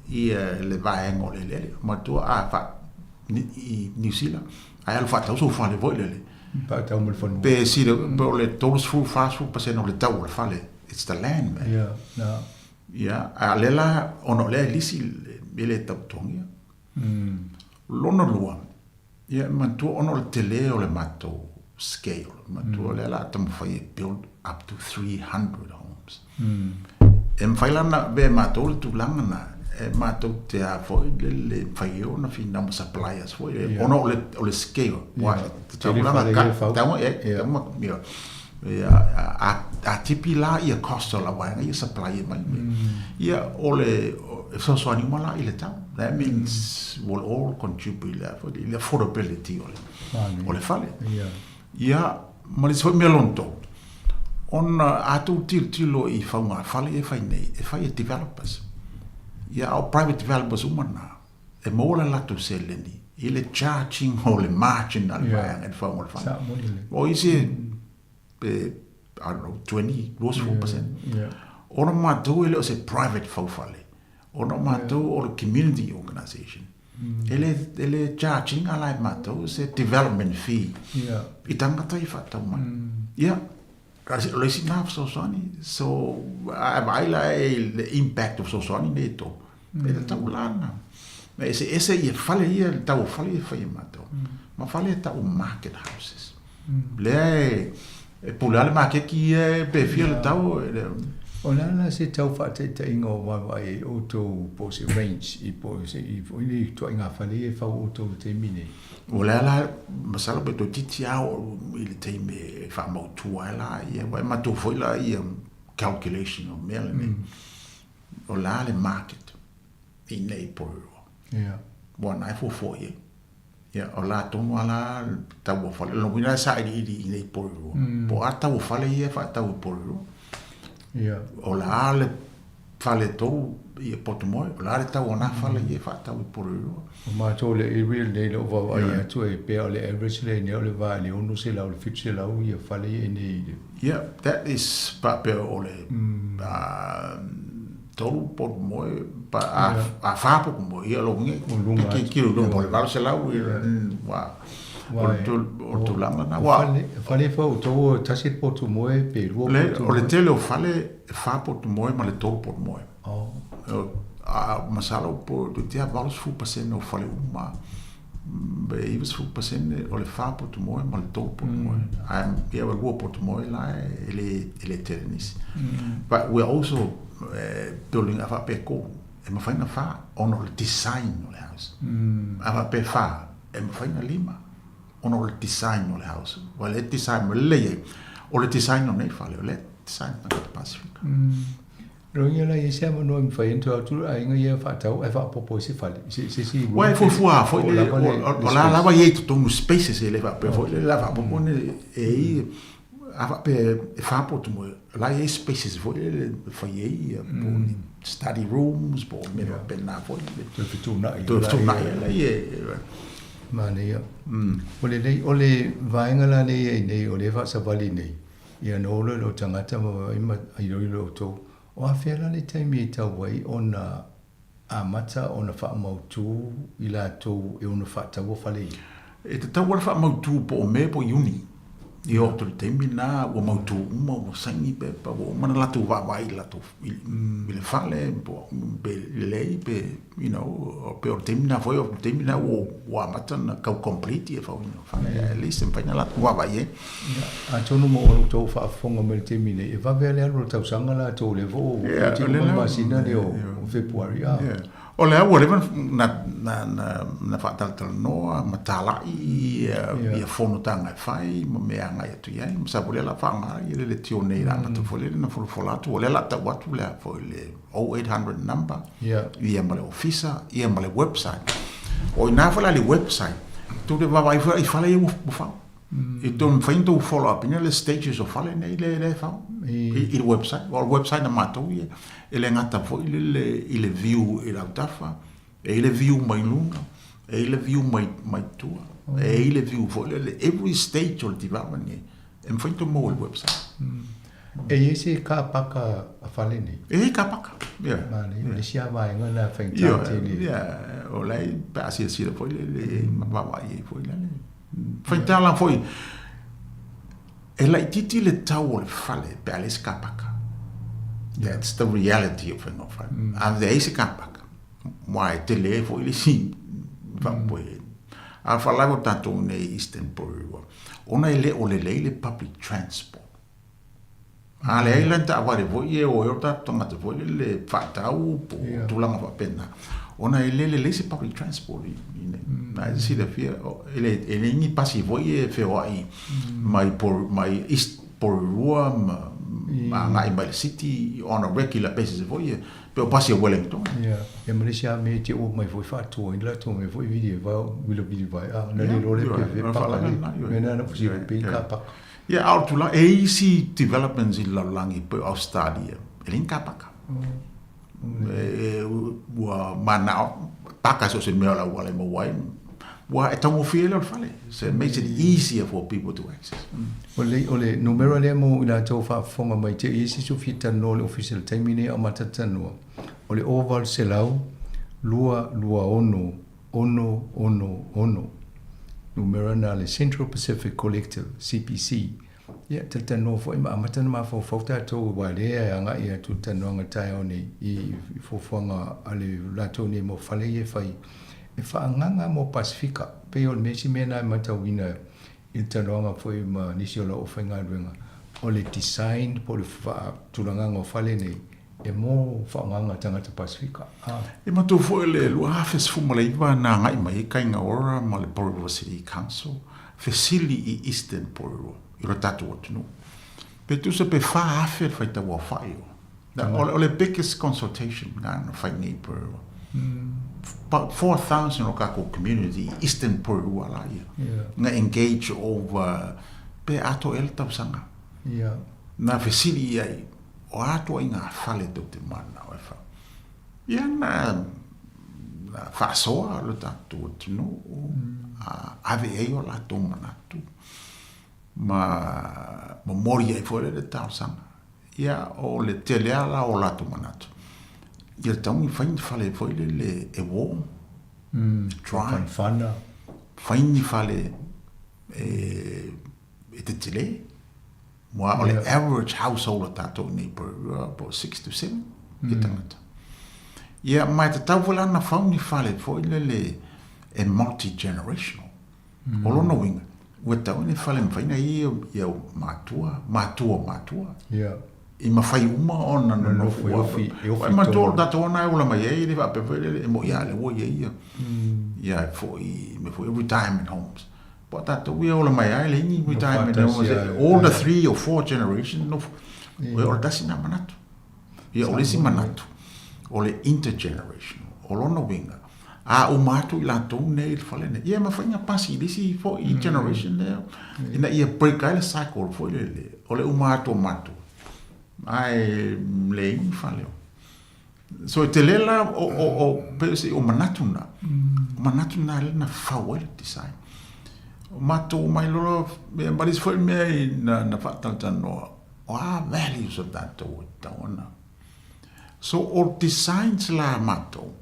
ia le vaega o le eleele. Matua a fa i New Zealand, ae alu faatau sou fale foi lele. Faatau ma le fanua. Pe sili, pe o le 30, 40% o le tau o le fale. It's the land, man. Yeah, no. Yeah, a lea la, ona o lea e lisi e le tau totogia. Lona lua, ia, manatua ona o le tele o le matou scale, manatua mm. lea la taumafai e build up to 300 homes. Mm. E mafai la ona avea e matou le tulaga na, e matou te a foi le, le mafai ai ona finau ma suppliers foi, yeah. ona o le, o le scale. Yeah. Te tulaga ka, tau, e, yeah. tau, yeah. Ia, a, a tipi la ia cost o la vaega ia supply e mai. Mm. Ia, o le, e fesoasoani uma la i le tau. That means mm. we'll all contribute le, i le affordability o le, o le fale. Yeah. Ia, ma le isi foi mea lona tolu, ona a tou tilotilo i fauga fale ia e fai nei, e fai e developers. Ia, a o private developers uma na, e maua le latou seleni i le charging o le margin a le vaega i le fauga o le fale. O isi pe, I don't know, 20, 20%. Yeah. Ona matou e le o se private faufale, ona o matou o le community organisation. E le, e le charge ina la e matou se development fee yeah. i tangata i whaatau mai. Mm. Yeah. O le isi nā fesoasoani, so a vaai la e le impact o fesoasoani nei e tō. Mm. E le tau lana. Ma ese ese ia fale ia, le tau o fale ia whai e matou. Mm. Ma fale e tau market houses. Mm. Lea e, e pule a le makeki ia e pe fia le tau. E le, O le a la se tau faataitaiga o vaavaai ai outou po o se range i po o se i i ituaiga fale ia e fau outou i le taimi nei? O le a la, masalo pe toeitiiti lava oo i le taimi e faamautu ai la ia, aua e matou foi la ia calculation o mea lenei. O le a le market i nei Porirua. Ia. Ua na e fuafua i ai. Ia, o la tonu lava la le tau o fale. O lona uiga e sailiili i nei Porirua. Po o a tau o fale ia e faatau i Porirua. Ia. O le a le fale tolu i Potumoe, o le a le tau o nā fale ia e faatau i Porirua. O matou le area lenei lou vaavaai atu e pei o le average lea i nei o le va i le 600 i le 700 ia fale ia i nei i le. Ia, that is faapea o le tolu Potumoe, pa a a fa Potumoe, ia lou uiga O luga atu. Ki luga po o le 800 ia ua o le o le tulaga lena. O fale, fale e fau outou e tasi le potu moe pe lua Le, potu o le moe. tele o fale e fa potu moe ma le tolu potu moe. Oh. A masalo po toeitiiti lava 80% o fale uma pe 90% o le fa potu moe ma le tolu potu moe. Ae ia ua lua potu moe la e le e le tele nisi. But we are also building a faapea e tolu, e mafai ona fa ona o le design o le house. A faapea e fa, e mafai ona lima ona o le design o le house. Ua le design mai lelei ai, o le design o nei fale, o le design o tagata Pasifika. Loia la i ai se avanoa e mafai ai ona toe atu le aiga ia e faatau ae faaopoopo ai se fale, se isi room. Ua e fuafua lava foi le, o la lava e i ai i totonu spaces e le faapea foi le la faaopoopo ni e i ai. A faapea e fa potu moe, o la e i ai spaces foi lele e fai ai ia, po o ni study rooms, po o mea faapena foi lele. Toe fetuunai. Toe fetuunai ai laia e. Manaia. O lenei, o le vaega la lea e i ai nei, o lea e faasavali nei, ia ona o loa lea o tagata ma vaai ma iloilo e outou, o afea la le taimi e tau ai ona amata ona faamautu i latou e ono faataua fale ia. E tatau lava faamautu po o Me po o Iuni. I oo atu i le taimi lena ua mautu uma, ua saini pepa, ua uma ona latou vaavaai i latou i le fale po pe lelei pe you know, pe o le taimi lena foi o le taimi lena ua amata ona tau complete ia fauina o fale, at least e mafai ona latou vaavaai i ai. Atonu mo outou faafofoga mai i le taimi nei, e vave lava le alu o le tausaga latou, o lea foi ua oti uma le masina lea o Fepuari. O lea ua leva na faatalatalanoa ma talai ia fonotaga e fai ma mea e agai atu i ai. Masalo o lea o le a faaaoga le leitio nei i le amata foi lele na folafola atu, o lea o le a tau atu le a foi le 0800 number ia ma le ofisa ia ma le website. O i ina foi la i le website, tou te vaavaai foi la i fale ia ua fau. E tou mafai ona tou follow up ina le stages o fale nei lea e fau i le website. O le website na matou ia, e le gata foi le i le view i Lautafa, e i le view mai luga, e i le view mai mai tua, e i le view foi lele, every stage o le development nei, e mafai ona tou maua i le website. E i ai se car paka a fale nei? E i ai car paka, yeah. Manaia, o le isi lava vaega lena faigata tele. Yeah, o la e pe a silasila foi lele, ma vaavaai ai foi lale. Faigata la foi, e laitiiti le tau o le fale pe a leai se car paka. That's the reality o faiga o fale. A leai se car paka, aua e tele ai foi le isi faamoemoe. A o le faalavelave o tatou nei i Eastern Porirua, ona e le o lelei le public transport. A leai la ni taavale foi e o ai o tatou tagata foi lele faatau po o tulaga faapena, ona e le lelei se public transport i inei. Na e silafia, e leai ni pasi foi e feoai mai mai East Porirua ma agai mai le city on a regular basis foi e pei o pasi a Wellington. Ia, ia ma le isi lava mea e te oo mai foi faatoa ina latou mea foi vili e vao, uila vili vai, a, na le iloa le pe fe paka le, mea na na fusi pe i ka paka. Ia, a o le tulaga, e i ai isi developments i le lalolagi pei o Australia, e leai ni car paka. E, ua manao, paka so o se mea o le auala e maua ai, ua e taugofie lea o le fale. So it makes it easier for people to access. O le, o le numera lea mo i latou faafofoga mai te i ai se isi o fia talanoa i le ofisa i le taimi lenei a o matou talanoa, o le 0800 226 666, numera na le Central Pacific Collective, CPC. Ia, talatalanoa foi ma amata ona mafaufau tatou aua o lea e agai atu le talanoaga taeao nei i fuafuaga a le latou nei mau fale ia e fai e faaagaga mo Pasefika. Pei o le mea isi mea na e matauina i le talanoaga foi ma nisi o lau aufaigaluega, o le design po o le faatulagaga o fale nei, e mo faaaogaga a tagata Pasefika. A. I matou foi le 2019 na agai mai ai Kainga Ora ma le Porirua City Council fesili i Eastern Porirua i lo tatou atunuu. Pe tusa pe 4,000 le faitau aofai o. O le biggest consultation na na fai nei i Porirua. About 4,000 o kakou community i Eastern Porirua la ia. Na engage over pe ato ea le tausaga. Na fesili i ai O a ituaiga fale tou te manao e fau? Ia na faasoa lo tatou atunuu, a ave i ai o latou manatu ma momoli ai foi le talosaga. Ia o le tele lava la o latou manatu, ia tatau ona fai ni fale foi lele e warm, dry, Fanafana. Fai ni fale e tetele. Aua o le average household a tatou i nei Porirua po o 6 to 7 ia tagata. Ia ma e tatau foi la ona fau ni fale foi lele e multi-generational. O lona uiga, ua tatau ni fale e mafai ona i ai ou matua, matua o matua. I mafai uma ona nonofo. E manatua o le tatou ona e ola mai ai, e le faapea foi lele, e moni lava o lea ua i ai ia foi mea foi retirement homes. Po o tatou ia ola mai ai le ini retirement homes, all the 3 or 4 generations nofo. O le tasi na manatu. Ia o le isi manatu, o le intergenerational. O lona uiga, A uma atu i latou nei i le fale nei, ia e mafai ona pasi i le isi foi generation lea, ina ia break ai le cycle foi lele, o le uma atu o matou, ae leai ni fale. So e tele la o, o, o, pei o se, o manatu na, o manatu na lea na fau ai le design. O matou mai loa, ma le isi foi mea i na, na faatalatalanoa, o a values o tatou e tatau ona. So o designs la a matou,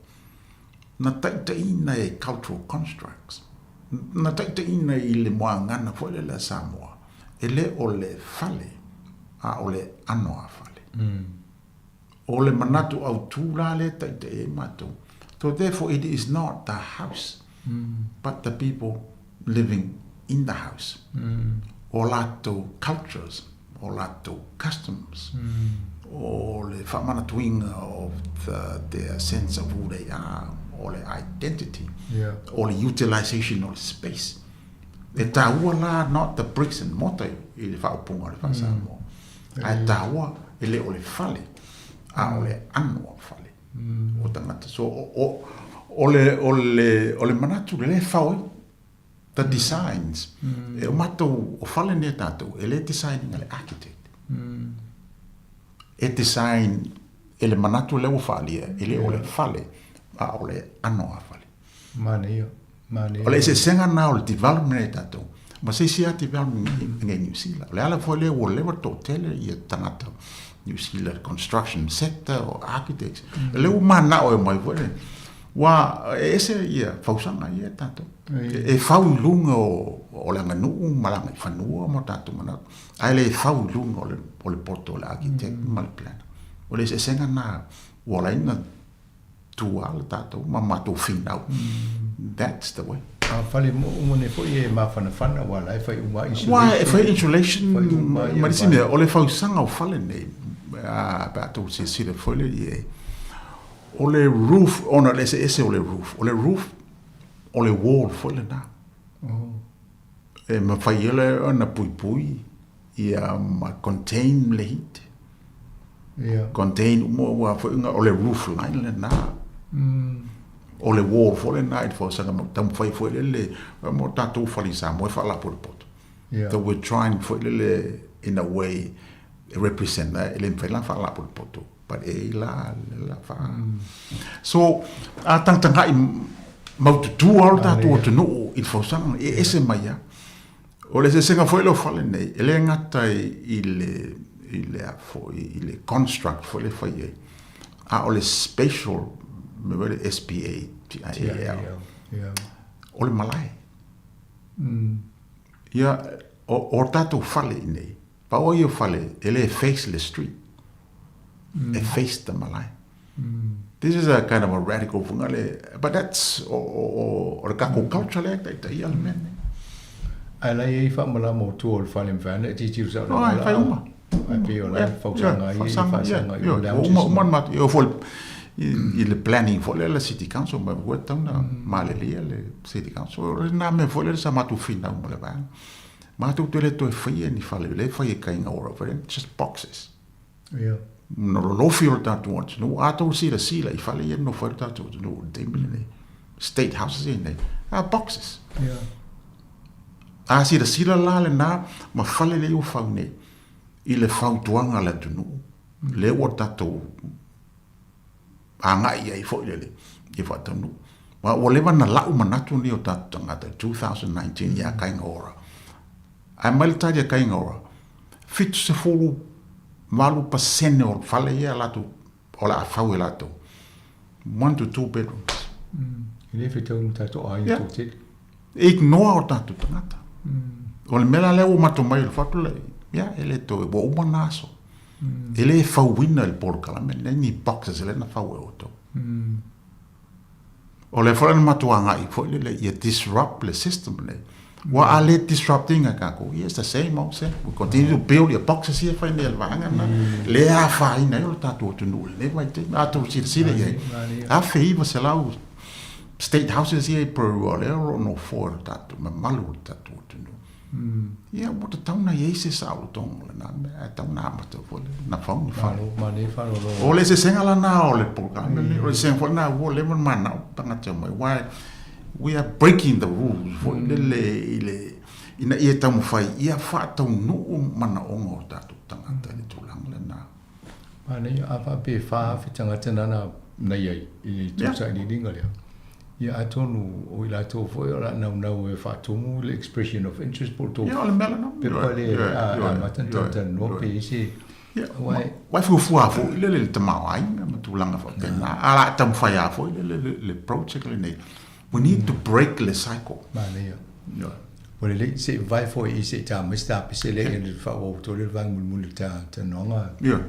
na taitaiina e cultural constructs, na taitaiina i le muagana foi lele a Samoa, e le o le fale, a o le ano a fale. O le manatu autū la lea e taitai ai matou. So therefore it is not the house, but the people living in the house. O latou cultures, o latou customs, o le faamanatuina of the, their sense of who they are, o le identity, o le utilization o le space. E tāua la not the bricks and mortar i le faaupuga o le faa-Samoa. Ae tāua e le o le fale, a o le ano o fale o tagata. So o, o, o le, o le, o le manatu le le fao ai, the designs. E o matou, o fale nei a tatou, e le design ina le architect. E design e le manatu lea ua faaalia, e le o le fale, a o le ano a fale. Manaia. Manaia. O le eseesega lena o le development e tatou ma se isi lava development i New Zealand. O le ala foi lea ua leva toatele ia tagata New Zealand construction sector o architects. Mm. Lea ua manao e omai foi lea. Ua e ese ia fausaga ia e tatou. E, e fau i luga o, o le aganuu ma le agaifanua ma tatou manatu. Ae le fau i luga o le, o le poto o le architect mm. ma le planner. O le eseesega lena ua ala ai ona tua le tatou ma matou finau. That's the way. A fale uma nei foi e mafanafana aua la e fai uma insulation. Aua e fai insulation ma le isi mea, o le fausaga o fale nei, pe a tou silasila foi lea i ai, o le roof, ona o le eseese o le roof, o le roof, o le wall foi lena. E mafai ai ona puipui ia ma contain le heat. Yeah. Contain uma ua foi nga o le roof line le na. O le wall foi le na i fausaga mo taumafai foi le le mo tatou fale i Samoa e faalapotopoto. Yeah. So we're trying foi le le in a way represent that e le mafai la faalapotopoto but e la la fa. So a tagatagai maututu lava lo tatou atunuu i le fausaga e ese mai lava. O le eseesega foi lea o fale nei, e le gata i le, i le a foi, i le construct foi lea e fai ai, a o le spatial, mea foi lea S-P-A T-I-A-L, o le malae. Ia, o, o tatou fale i nei, pau lava ia o fale, e le face le street, e face the malae. This is a kind of a radical fugale, but that's o, o, o, o le tatou culture lea e taitaia le mea lenei. Ae la e i ai faamalama o tua o le fale mafai ona e tilotilo sao le auala. Fai uma. Ae pei o la e fausaga ai, faasaga i lounges. Uma, uma ma, e oo foi i le planning foi lea le city council ma ua tatau ona malilie le city council. O lena mea foi lea sa matou finau ma le vaega. Matou te le toe faia ni fale, lea e fai e Kainga Ora, just boxes. Ia. Na lolofi o le tatou atunuu, a tou silasila i fale ia e nofo ai le tatou atunuu i le taimi lenei, state houses ia nei, a boxes. Ia. A silasila la lena ma fale lea ua fau nei i le fautuaga a le atunuu, lea ua tatou agai ai foi lele ia faataunuu. Ma ua leva ona lau manatu nei o tatou tagata i 2019 ia Kainga Ora. Ae mai le tali a Kainga Ora, 78% o fale ia latou, o le a fau e latou. 1 to 2 bedrooms. E le fetau ma tatou aiga toatele. E ignore o tatou tagata. O le mea la lea ua matou mai i le fatu lea, ia, e le toe, ua uma na aso. E le fauina i le polokalame lenei ni boxes lea na fau e outou. O lea foi la na matou agai foi lele ia disrupt le system lenei. Ua a le disrupt ina e tatou, ia it's the same old same. We continue to build ia boxes ia e fai nei e le vaega lena. Lea e afaina ai o le tatou atunuu i lenei vaitaimi. A outou silasila i ai, 1900 state houses ia i Porirua lea o lo o nofoa e le tatou mamalu o le tatou atunuu. Ia, ua tatau ona i ai se saolotoga o lena mea, ae tatau ona amata foi na fau ni fale. O le eseesega la lena o le polokalame lenei, o le eseesega foi lena ua leva ona mananao tagata e omai, aua we are breaking the rules foi lele i le, ina ia taumafai ia faataunuu manaoga o tatou tagata i le tulaga lena. Manaia, a faapea e 4,000 tagata na na i ai i le tou sailiiliga lea, ia atonu o i latou foi o le a naunau e faatumu le expression of interest po o le tou pepa lea e amata ona talatalanoa pe i ai se aua e Aua e fuafua lava foi lele i le tamaoaiga ma tulaga faapena, a o le a taumafai lava foi lele le project lenei, we need to break le cycle. Manaia. Ua lelei, se i vavae foi i se i ta mai se tapese lea ia ona faaauau atu ai lea o le vaega mulimuli o le talanoaga. Ioe.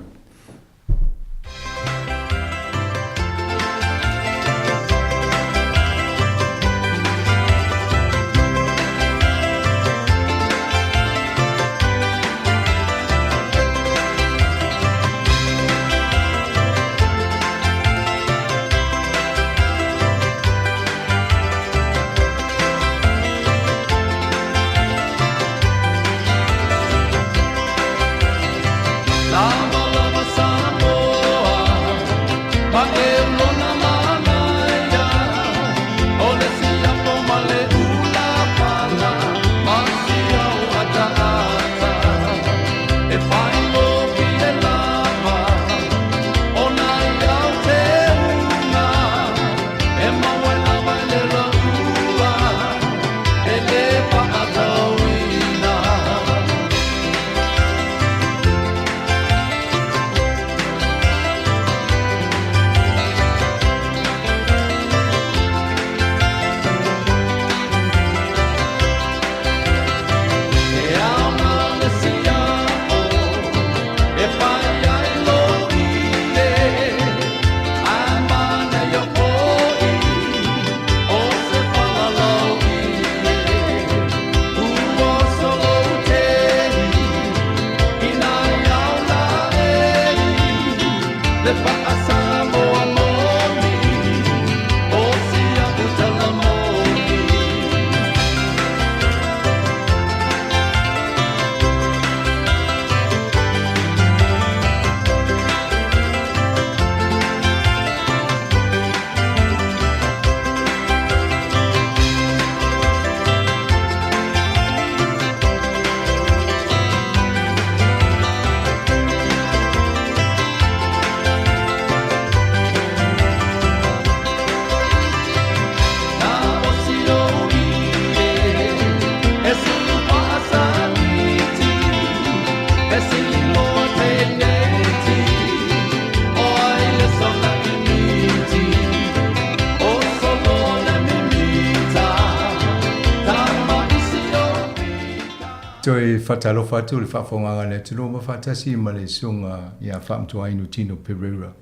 Toe faatalofa atu i le faafofogaaga a le atunuu ma faatasi ma le Susuga ia Faamatuainu Tino Pereira,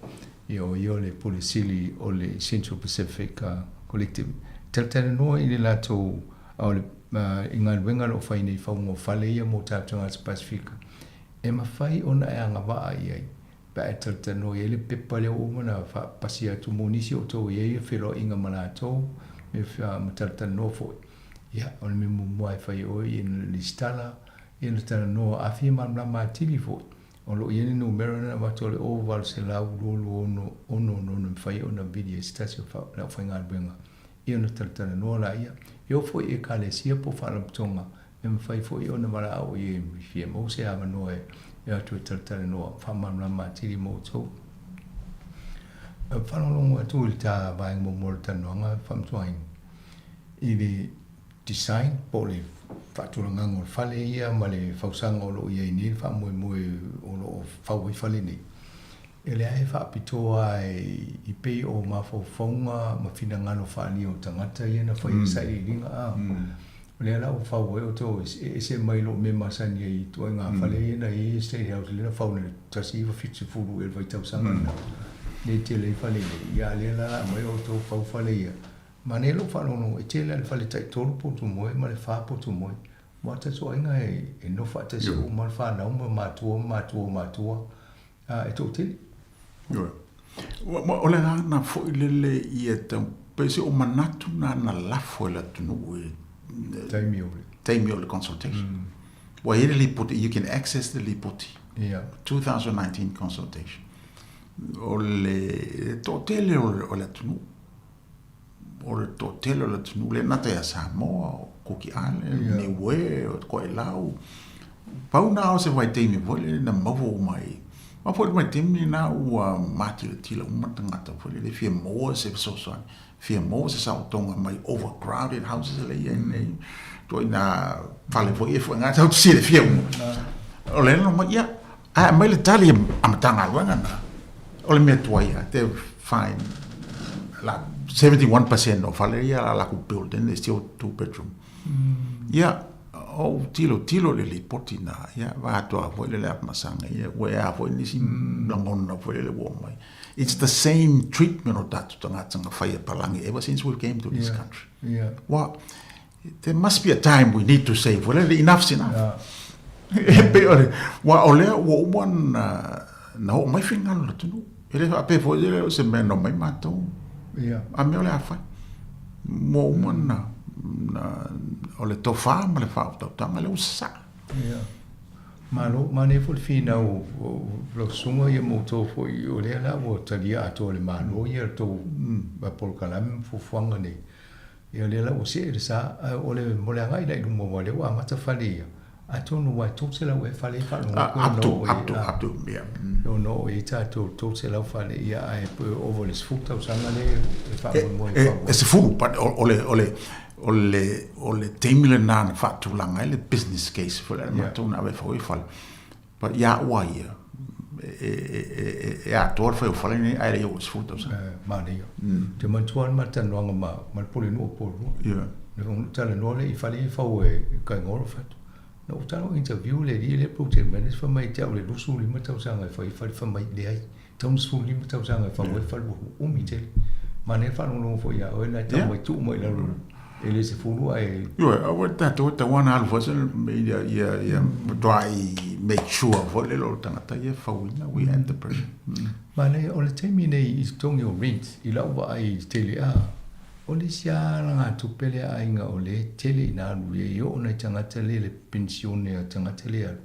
ia o ia o le Pule Sili o le Central Pacific Collective. Talatalanoa i le latou o le i galuega o lo o fai nei fauga o fale ia mo tatou tagata Pasefika, e mafai ona e agavaa i ai pe a e talatalanoa i ai le pepa lea ua uma ona faapasia atu mo nisi o outou e i ai feloaiga ma latou ma talatalanoa foi. Ia, o le mea muamua e fai e oe ia ona lesitala, ia ona talanoa, a fia malamalama atili foi, o lo o i ai le numera lena e avatu o le 0800 226 666 e mafai ona vili ai se tasi o le aufaigaluega ia ona talatalanoa laia. E oo foi i Ekalesia po o faalapotopotoga, e mafai foi ona valaau i ai e fia maua se avanoa e o atu e talatalanoa, faamalamalama atili mo outou. E faalogologo atu i le ta vaega muamua o le talanoaga faamanatuaina i le design po o le faatulagaga o le fale ia ma le fausaga o lo o i ai nei le faamoemoe o lo o fau ai fale nei. E leai e faapitoa lava i pei o mafaufauga ma finagalo faaalia o tagata ia na fai ai sailiiliga a. O lea la ua fau ai outou e ese mai lou mea masani ai i ituaiga fale ia na i ai State House lea na fau i le 1970 ea le vaitausaga lena lea e tele ai fale nei. Ia a o lea la a aumai outou fau fale ia. Manaia lou faalogologo e tele lava i le fale tai tolu potu moe ma le fa potu moe. Aua o tatou aiga e nofo faatasi uma le fanau ma matua ma matua o matua. A, e toatele. Ioe. O le agaga foi lele ia tau, pei se o manatu na na lafo e le atunuu i taimi o le. taimi o le consultation. Ua i ai le lipoti, you can access le lipoti. 2019 consultation. O le toatele o le atunuu, o le toatele o le atunuu, le gata ia Samoa, o Kuki Island, Niue, o Tokelau, pau na o se vaitaimi foi lele na maua uma ai. Aua foi le vaitaimi lena ua matilatila uma tagata foi lele fia maua se fesoasoani, fia maua se saotoga mai overcrowded houses lea e i ai nei, ituaiga fale foi ia e faigata tatou te silafia uma. O le mai, ia, ae aumai le tali a Matagaluega na, o le mea tuai lava, they find la 71% o fale ia a latou build in is still two bedroom. Ia, ou tilotilo i le lipoti na, ia, vaeatu foi le Afamasaga, ia, ua ea foi nisi lagona foi lele ua omai. It's the same treatment o tatou tagata na fai e palagi ever since we came to this country. Well, there must be a time we need to say, well, enough's enough. E pei o le, ua o lea ua uma na, na oo mai finagalo o le atunuu. E le faapea foi lea o se mea na omai matou. A mea o le a fai. Ua uma na, na, o le tofa ma le faautautaga lea ua sasaa. Malo, manaia foi le finau o lau susuga ia ma outou foi, o lea la ua talia atoa e le Malo ia le tou polokalame ma fuafuaga nei. Ia o lea la ua see le sa, ae o le mo le agai la i luma aua o lea ua amata fale ia, atonu aua e 300 ea fale ia faalogo atu e ono oo i ai, a, e ono oo i ai tatou 300 fale ia, ae pe ova i le 10 tausaga lea e faamoemoe e fau ai. E 10, but o le, o le, o le, o le taimi lena na faatulaga ai le business case foi lea matou na ave e fau ai fale. But ia au a ia, e, e, e, e atoa le fai o fale nei, ae le i oo i le 10 tausaga. Eh, manaia. Ou te manatua lava le ma talanoaga ma, ma le pulenuu o Upolu. Yeah. Na ou talanoa lea i fale ia e fau e Kaingoa o Fatu. Na ou tago interview le alii lea project manager fai mai ia te au i le 25 tausaga e fai ai fale, fai mai, leai, Tatau ona 15 tausaga e fau ai fale ua umi tele. Manaia le faalogologo foi ia oe na e tau mai tuu mai i lalo e le 10 ae. Ioe, aua tatou e tatau ona alu foi se ia ia ia matuai make sure foi lele o le tagata ia e fauina, we add the pressure. Manaia, o le taimi nei i totogi o rent i lau vaai i le tele a, o le isi lava alagatupe lea a aiga o lea e tele ina alu i ai, e oo nai tagata lea i le penisione a tagata lea e alu,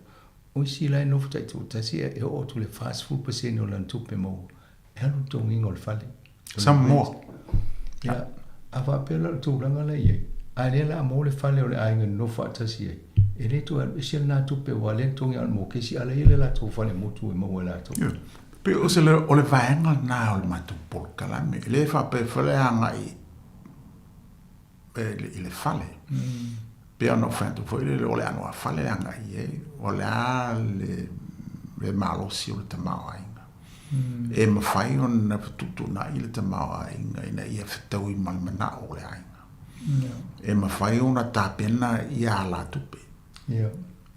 O isi la e nofo taitoatasi e oo atu i le 40% o lana tupe maua e alu i le totogiina o le fale. Some more. Ia, a faapea la o le tulaga la e i ai, a lea la a maua le fale o le aiga e nonofo faatasi ai, e le toe alu ese lena tupe aua o lea e totogi lava o le mokesi, a o la e i ai le latou fale motu e maua e latou. Ia, pei o se o le vaega lena o le matou polokalame, e le faapea foi le agai i le fale. Pei ona ou fai atu foi lele, o le ʻano a fale e agai i ai, o le a le, le malosi o le tamaoaiga. E mafai ona fetuutuunai le tamaoaiga ina ia fetaui ma le manao o le aiga. E mafai ona tapena ia alatupe.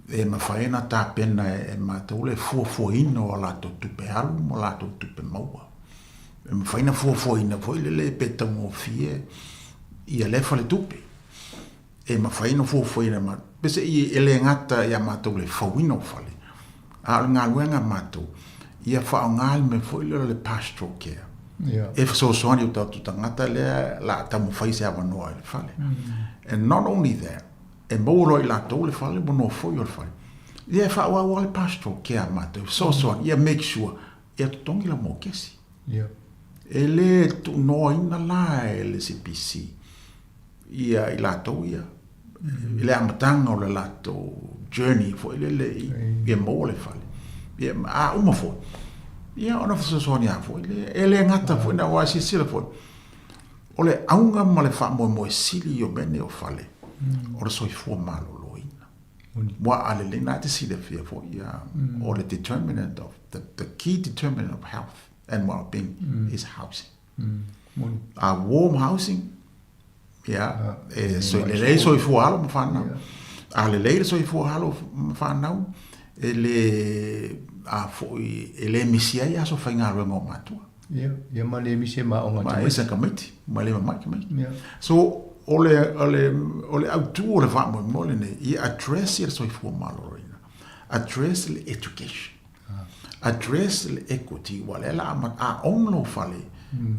E mafai ona tapena e matou le fuafuaina o a latou tupe alu ma latou tupe maua. E mafai ona fuafuaina foi lele pe taugofie ia lea faletupe. E mafai ona fuafuaina e matou. Peiseai e le gata ia matou le fauina o fale, a o le galuega a matou, ia faaaoga le mea foi lea o le pastoral care. E fesoasoani i o tatou tagata lea o le a taumafai se avanoa i le fale. And not only that, e maua loa e i latou le fale ua nofoia o le fale. Ia e faaauau lava le pastoral care a matou, e fesoasoani, ia make sure ia totogi lau mokesi. E le tuunoaina la e le CPC ia i latou ia i le amataga o le latou journey foi lele ia maua le fale. Ia, a uma foi, ia ona fesoasoani lava foi lea. E le gata foi na, aua silasila foi, o le auga ma le faamoemoe sili o mea nei o fale, o le soifua maloloina. Aua a lelei, na e te silafia foi, ia, o le determinant of, the key determinant of health and well-being is housing. A warm housing, ia, e lelei soifua alo ma fanau. A lelei le soifua alo ma fanau, e le, a foi, e le misi ai aso faigaluega o matua. Ia, ia ma le misi ai ma aoga tamaiti. Ma ese tamaiti, ma le mamai tamaiti. Ia. So, o le, o le, o le autu o le faamoemoe lenei, ia address ia le soifua maloloina, address le education, address le equity, ua lea la a, a own lou fale,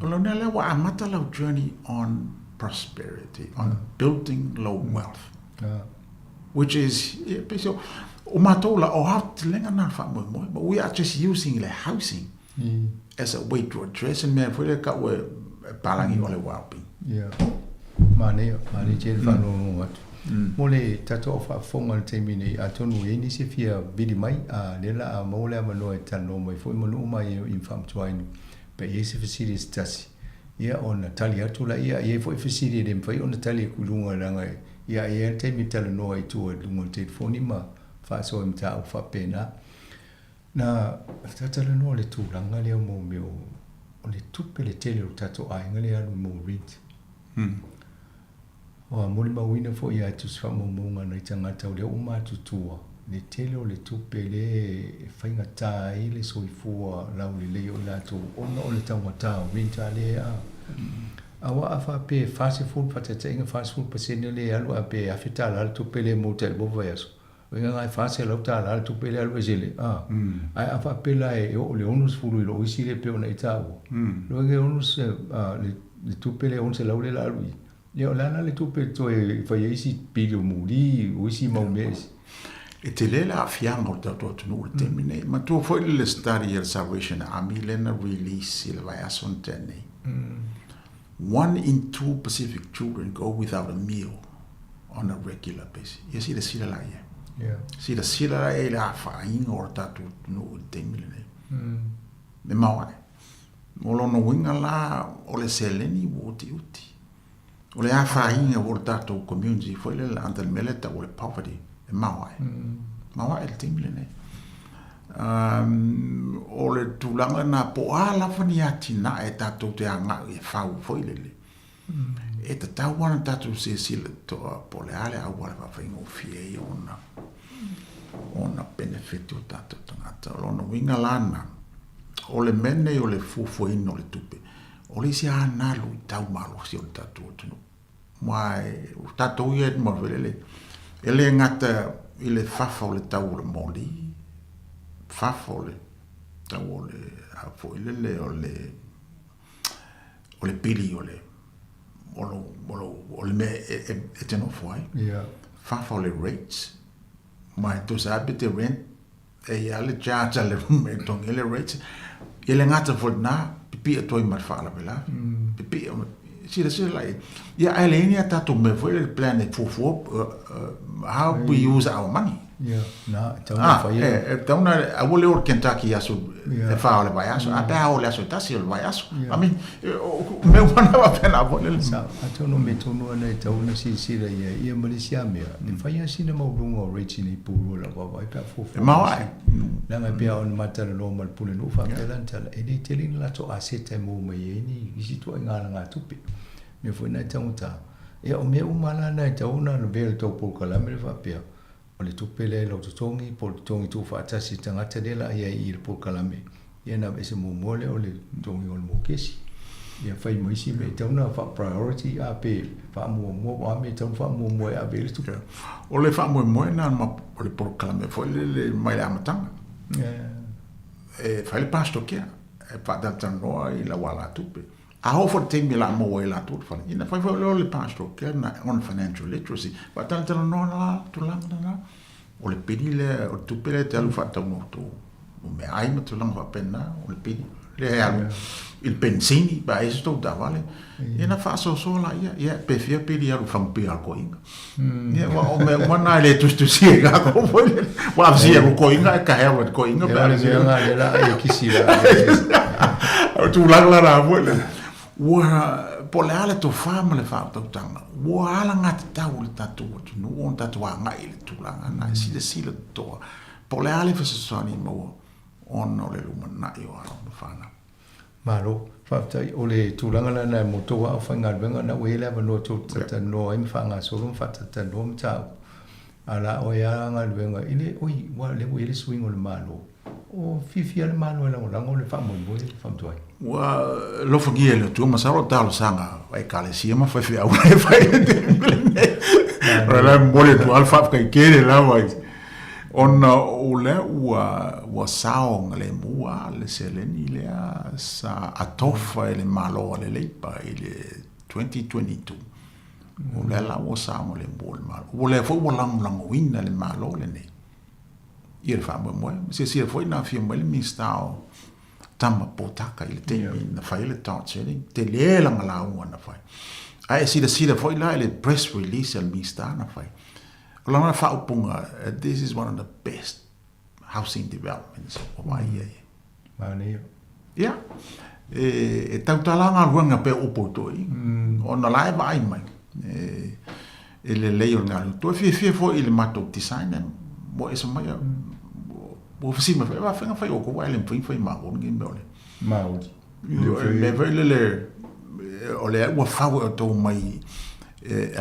o lona lea ua amata lau journey on prosperity, on building lou wealth. Which is, e pei se, o matou la, o aotelega na o le faamoemoe, but we are just using le housing as a way to address le mea foi lea tau e palagi o le well-being. Ia. Manaia, manaia tele le faalogologo atu. Mo le tatou au faafofoga i le taimi nei, atonu e i ai nisi e fia vili mai, a lea la a maua le avanoa e talanoa mai foi ma nuu ma i Faamatuainu, pe i ai se fesili se tasi, ia ona tali atu laia. E i ai foi fesili e le mafai ona tali atu i luga leaga e ia e i ai le taimi e talanoa i tua i luga o le telefoni ma faasoa i mataupu faapena. Na talatalanoa le tulaga lea mo mea o le tupe le tele o le tatou aiga lea e alu mo rent. Ua molimauina foi ia tusi faamaumauga a nai tagata o lea ua matutua le tele o le tupe lea e faigata ai le soifua laulelei o i latou ona o le taugata o rent a lea a. Aua a faapea e 40, faataitaiga 40% lea e alu a pe $1000 le tupe lea mo tai lua vaiaso, o lona uiga e $400 le tupe lea e alu ese le a. Ae a faapea la e oo i le 60 i lou isi lea e pei ona e taua, o lona uiga e le tupe lea e $600 lea o le a alu i i, ia o le a la le tupe e toe fai ai isi pili o muli, o isi mau mea isi. E tele le aafiaga o le tatou atunuu i le taimi nei. Manatua foi le study a le Salvation Army lea na release i le vaiaso na tea nei. One in two Pacific children go without a meal on a regular basis. Ia silasila la i ai. Yeah. Silasila la i ai le afaina o le tatou atunuu i le taimi lenei. E maoae. O lona uiga la, o le seleni ua utiuti. O le afaina o le tatou community foi lele under le mea lea e tau o le poverty, e maoae. Maoae le taimi lenei. Um, o le tulaga lena, po o a lava ni atinae tatou te agai e fau foi lele, e tatau lava ona tatou silasila totoa po o le a le auala faafaigofie ai ona ona benefit o tatou tagata. O lona uiga la lena, o le mea lenei o le fuafuaina o le tupe, o le isi lava lena luitau malosi o le tatou atunuu. Aua o tatou ia e foi lele, e le gata i le fafa o le tau o le moli, fafa o le tau o le, a foi lele o le, o le pili o le, o lo, o lo, o le mea e, e, e te nofo ai. Yeah. Fafa o le rates, ma e tusa lava pe te rent, e i ai le charge a le e totogi ai le rates. E le gata foi i lena, pipii atu ai ma le faalavelave. Pipii, silasila la i ai. Ia, ae leai ni a tatou mea foi lele plan e fuafua how we use our money. Ia, na, e tatau ona fai. E tatau ona, aua le o i le Kentucky i aso e fa o le vaiaso, a pe a o i le aso e tasi o le vaiaso. I mean, o mea uma na faapena foi lele. Sao, atonu o mea tonu lava na e tatau ona silasila i ai, ia ma le isi lava mea, e fai lava sina maualuga o rates i nei pulua i lau vaavaai pe a fuafua. E maoae. Leaga e pei lava ona ma talanoa ma le pulenuu faapea lana tala, e le tele ni latou aseta e maua mai ai ni isi ituaiga alagatupe. Mea foi na e taugata. Ia o mea uma la na e tatau ona lavea i le tou polokalame lea faapea, o le tupe lea i lou totogi po o le totogi tuufaatasi i le tagata lea la i ai i le polokalame, ia ona aveese muamua lea o le totogi o le mokesi. Ia fai ma isi mea e tatau ona faa-priority a pe faamuamua po o a mea e tatau ona faamuamua e ave ai le tupe. O le faamoemoe lena o le polokalame foi lele mai le amataga. E fai le pastoral care, e faatalatalanoa i lau alatupe. A oo foi i le taimi o le a maua ai e latou le fale, ia ona fai foi lea o le pastoral care lena on financial literacy, faatalatalanoa la tulaga lena. O le pili lea, o le tupe lea e te alu faatau outou meaai ma tulaga faapena, o le pili lea e alu i le penisini pe a i ai se tou taavale, ia ona faasoasoa laia, ia pe fia pili e alu i fagupia a le toeaina. Ia, aua o mea uma na e le tusitusia i lako foi lele. Ua avesia e le toeaina ae kahea e le toeaina pe a avesia. Ia, o le mea lena lea la e kisi la. O le tulaga la na foi lele. Ua, po o le a le tofa ma le faautautaga, ua alagatatau i le tatou atunuu ona tatou agai i le tulaga lena e silasila totoa po o le a le fesoasoani e maua ona o le lumanai o alo ma fanau. Malo, faafetai. O le tulaga la lena mo tou aufaigaluega, na ua i ai le avanoa tou te talatalanoa ai ma faagasolo ma faatalatalanoa mataupu. A la oe lava galuega i le, oi, aua o lea ua i ai le suiga o le Malo. O fiafia le Malo e lagolago le faamoemoe faamutua ai. Ua alofagia e le Atua, masalo o talosaga a Ekalesia ma faifeau e fai i le taimi lenei. O la e momoli atu lava le faafetai tele lava i Ona o lea ua ua saogalemu lava le seleni lea sa atofa e le Malo a le Leipa i le 2022. O lea la ua saogalemu le Malo. O lea foi ua lagolagoina e le Malo lenei ia le faamoemoe. Silasila foi na afio mai le Minisita o Tama Potaka i le taimi na fai ai le dot setting, tele lana lauga na fai. Ae e silasila foi la i le press release a le Minisita na fai, o lana faaupuga, this is one of the best housing developments ua vaaia ai. Manaia. Ia, e tautala galuega pei o upu i toeaiina, ona o la e vaai mai e lelei o le galuega. Toe fiafia foi i le matou design ua ese mai, ua fesili mai foi, e faafefea ona fai outou ae le mafai ona fai maua lenei mea o le Maori. Le mea foi lele, o lea ua fau e outou mai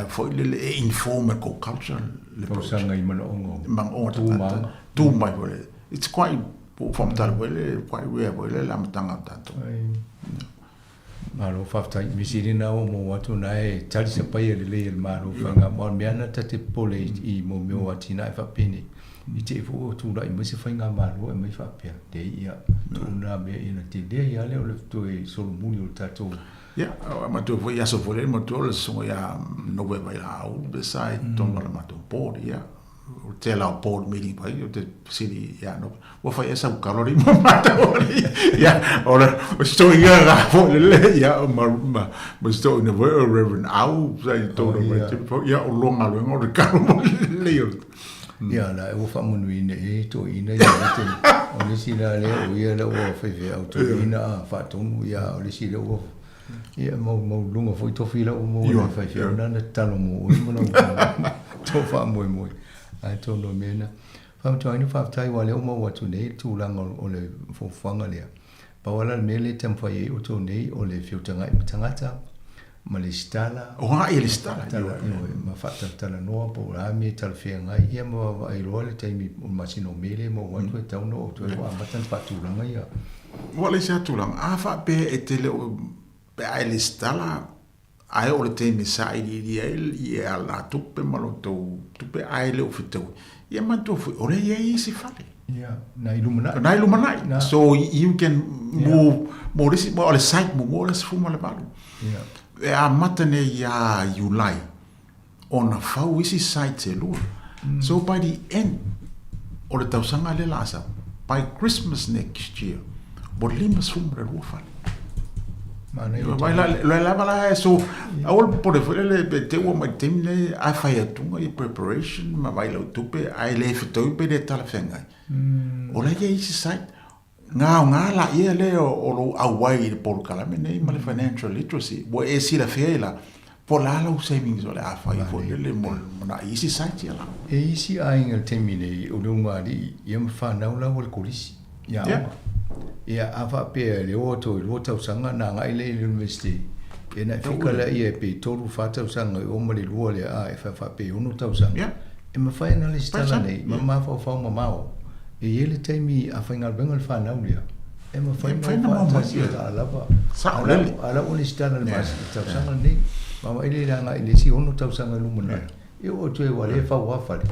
foi lele e inform e tou culture le Tausaga i manaoga o manaoga o tagata, tu mai foi lele. It's quite Po o faamatala foi le quite rare foi le amataga o tatou. Malo faafetai. Mea sili na ua maua atu na e tali sapaia lelei e le Malo faiga aua o le mea na ta te popole i mo mea o atinae faapenei i te i foi ua tulai mai se faigamalo e aumai faapea leai ia tuu na mea ina tele ai a lea o le toe solomuli o le tatou. Ia, matou foi i aso foi lele matou o le susuga ia Noe Vailaau le sa i totonu o le matou board ia. O te la o board meeting pai, o te fesili ia no, ua fai ea sau kalori mo matou ali. Ia, o le, o si toeaina la foi lele, ia, ma, ma, ma si toeaina foi o Reverend Au, sa i totonu o le foi, ia, o lua galuega o le kalo mo lelei o le... Ia, la e ua faamanuiina i ai toeaina ia le te, o le isi la lea o ia lea ua faifeau toeaina a faatonu, ia, o le isi lea ua Ia, mau, maualuluga foi tofi la ua maua e le faifeau na tatalo mo oe ma lau tou faamoemoe. Ae atonu o mea na. Faamatauina faafetai aua o lea ua maua atu nei le tulaga o le fuafuaga lea. Pau lava la le mea lea e taumafai ai outou nei o le feutagai ma tagata ma lesitala. O agai e lesitala. Ioe, ma faatalatalanoa po o le a mea e talafeagai ia ma vaavaai loa le taimi o le masina o Me lea e maua atu e tatau ona oo atu ai ua amata ona faatulaga ia. Ua leai se tulaga, a faapea e te le o, pe a e lesitala, ae oo i le taimi e sailiili ai ia la tupe ma lo tou tupe ae le o fetaui, ia manatua foi, o lea e i ai isi fale. Ia, nai lumanai. Nai lumanai. So you can move, mo le isi, o le site muamua o le 18. Ia. E amata nei ia Iulai ona fau isi sites e lua. So by the end o le tausaga lea la a sau, by Christmas next year, ua 52 fale. Manaia. Loa lava la so aua le popole foi lele pe te ua mai le taimi lenei ae fai atuga ia preparation ma vaai lau tupe ae le fetaui pe le talafeagai. O la e i ai isi site Nga aoga laia lea o lou auai i le polokalame nei ma le financial literacy, ua e silafia ai la, po o le a lau savings o le a fai foi lele mo nai isi sites ia la. E i isi aiga i le taimi nei o le ulugalii ia ma fanau la ua le kolisi i aoga. Ia a faapea e le oo atu i lua tausaga ona agai lea i le University, ia ona e fika lea pe tolu fa tausaga i o ma le lua lea a e faapea e ono tausaga. E mafai ona lesitala nei ma mafaufau mamao. E i ai le taimi a faigaluega le fanau lea, e mafai ona o faatasi e taa lava. Saolele. A la ua lesitala i le tausaga lenei, vaavaai lea i le agai i le isi ono tausaga i lumanai, e oo atu ai aua o lea e fau lava fale,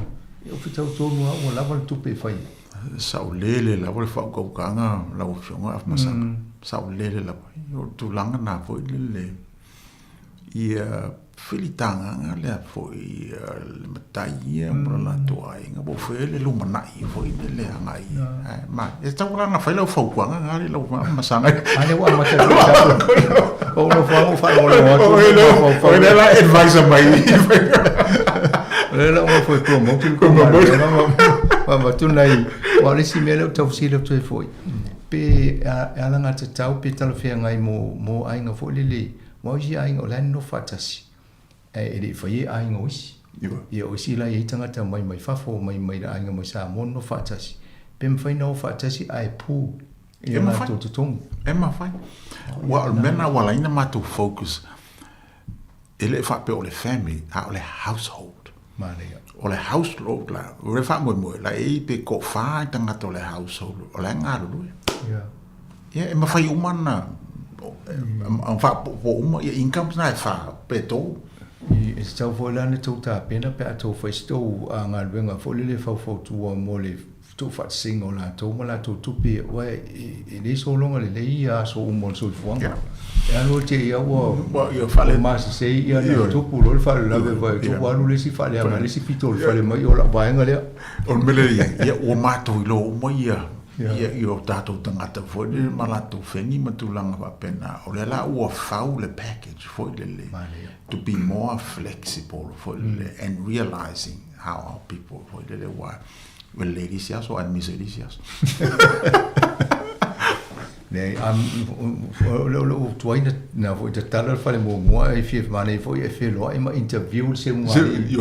e oo fetau tonu lava ua lava le tupe e fai ai. Saolele lava le faautautaga lau Afioga Afamasaga, saolele lava. O le tulaga lena foi lele ia filitagaga lea foi le matai ia ma lo latou aiga po o fea le lumanai foi lele agai ma e tatau la ona fai lau fautuaga na le lau masaga a lea ua amata o lau fautuaga ua faalogologo atu o lea la advisor mai o lea la ua foi promote le ma ma tu nai wa le isi mea lea ou te tau fesili atu ai foi pe e alagatatau pe talafeagai mo aiga foi lele Aua o isi aiga o la e nonofo faatasi, ae e le i faia e aiga o isi. Ia o isi la e i ai tagata mai mai fafo, mai mai aiga mai Samoa nonofo faatasi. Pe mafai ona o faatasi ae pu i o latou totogi. E mafai. Aua o le mea lena ua ala ai ona matou focus, e le faapea o le family, a o le household. Manaia. O le household la, o le faamoemoe, la e i ai pe toafa tagata o le household, o la e galulue. Ia. Ia, e mafai uma ona faaopoopo uma ia incomes na e fa pe tolu. E tatau foi la ona tou tapena pe a tou fai se tou galuega foi lele e faufautua mo le. tuufaatasiga o latou ma latou tupe, aua e le sologa lelei ia aso uma o le soifuaga. E alu te ia ua ua masese ia na tupu loa le faalavelave vai tu ua alu le isi faaleaga le isi pito o le fale mai o lau vaega lea. O le mea lea i ai, ia ua matou iloa uma ia ia i o tatou tagata foi lele ma latou feni ma tulaga faapena. O lea la ua fau le package foi lele to be more flexible foi lele and realizing how our people foi lele ua Ua lelei i le isi aso aemaise i le isi aso. Leai, o lou tuai na foi tatala le fale muamua e fia manaia foi e feloai ma interview le seuga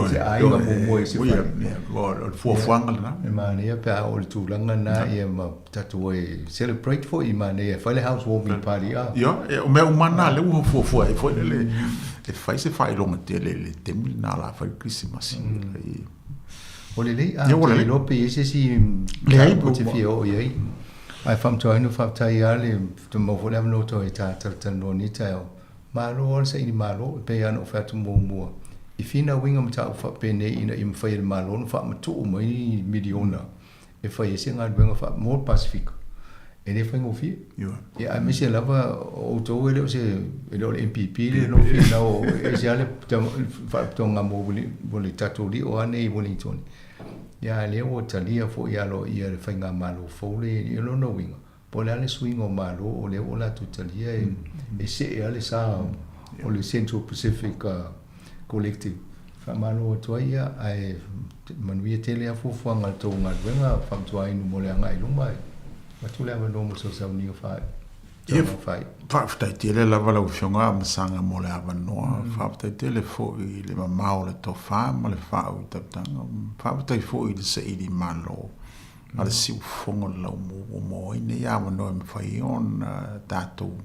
se aiga muamua i se fale. O le fuafuaga lena. E manaia pe a oo i le tulaga lena ia ma tatou e celebrate foi manaia e fai le house warming party a. Ioe, o mea uma na lea ua fuafua ai foi lele e fai se faailoga tele i le taimi lena o le a fai le Kerisimasi. Ua lelei, a ou te iloa pe i ai se isi mataupu e te fia oo i ai. Ae faamatauaina, faafetai lava le maua foi le avanoa toe ta talatalanoa i lenei taeao. Malo lava le saili malo, e pei lava ona ou fai atu muamua, i finauina mataupu faapenei ina ia mafai e le Malo ona faamatuu mai ni miliona e fai ai se galuega faa mo le Pasefika, e le faigofie. Ia aemaise lava o outou e le o se e le o le MPP le no finau e ese lava le faalapotopotoga mo le tatou lio lava nei i Wellington. Ia a lea ua talia foi aloaia e le faigamalo fou lea i lona uiga, po o le a le suiga o Malo o lea ua latou talia e see lava le sa o le Central Pacific Collective. Faamalo atu ai ia, ae manuia tele lava fuafuaga a le tou galuega, faamantuainu mo le agai i luma, e avatu le avanoa mo se sauniga faaiu. Faafetai tele lava lau Afioga Amasaga mo le avanoa. Faafetai tele foi i le mamao o le tofa ma le faautautaga. Faafetai foi i le saili malo a le siufofoga o le laumu ua maua ai nei avanoa e mafai ai ona tatou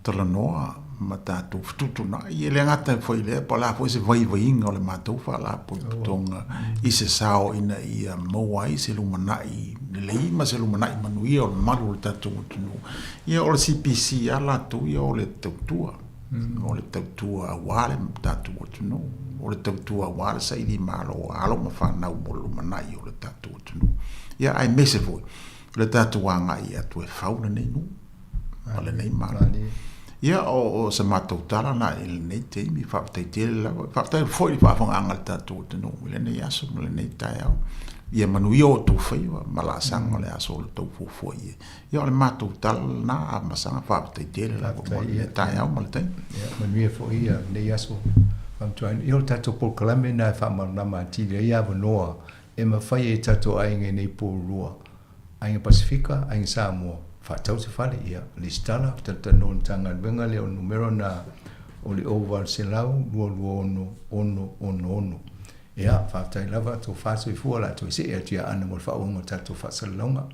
talanoa ma tatou fetuutuunai. E le gata foi i lea, po o le a foi se vaivaiga o le matou Faalapotopotoga i se sao ina ia maua ai se lumanai lelei ma se lumanai manuia o le mamalu o le tatou atunuu. Ia, o le CPC lava latou ia o le tautua, o le tautua aua le tatou atunuu, o le tautua aua le sailimalo a alo ma fanau mo le lumanai o le tatou atunuu. Ia, aemaise foi le tatou agai atu e fau lenei nuu ma lenei Malo. Ia, o se matou tala lena i lenei taimi, faafetai tele lava. Faafetai foi i le faafofogaaga a le tatou atunuu i lenei aso ma lenei taeao. Ia manuia outou faiva ma laasaga o le aso o le tou fuafua i ai. Ia, o le matou tala lena, Amasaga, faafetai tele lava mo lenei taeao ma le taimi. Ia, manuia foi lenei aso. Ia, o le tatou polokalame lena e faamalamalama atili ai avanoa e mafai ai e tatou aiga i nei pulua, Aiga Pasefika, Aiga Samoa, faatau se fale, ia, lesitala, talatalanoa i le Matagaluega lea o le numera lena o le 0800 226 666. Ia, faafetai lava, tofa soifua, o le a toe see atu ia Ana mo le faaauauga o le tatou faasalalauga.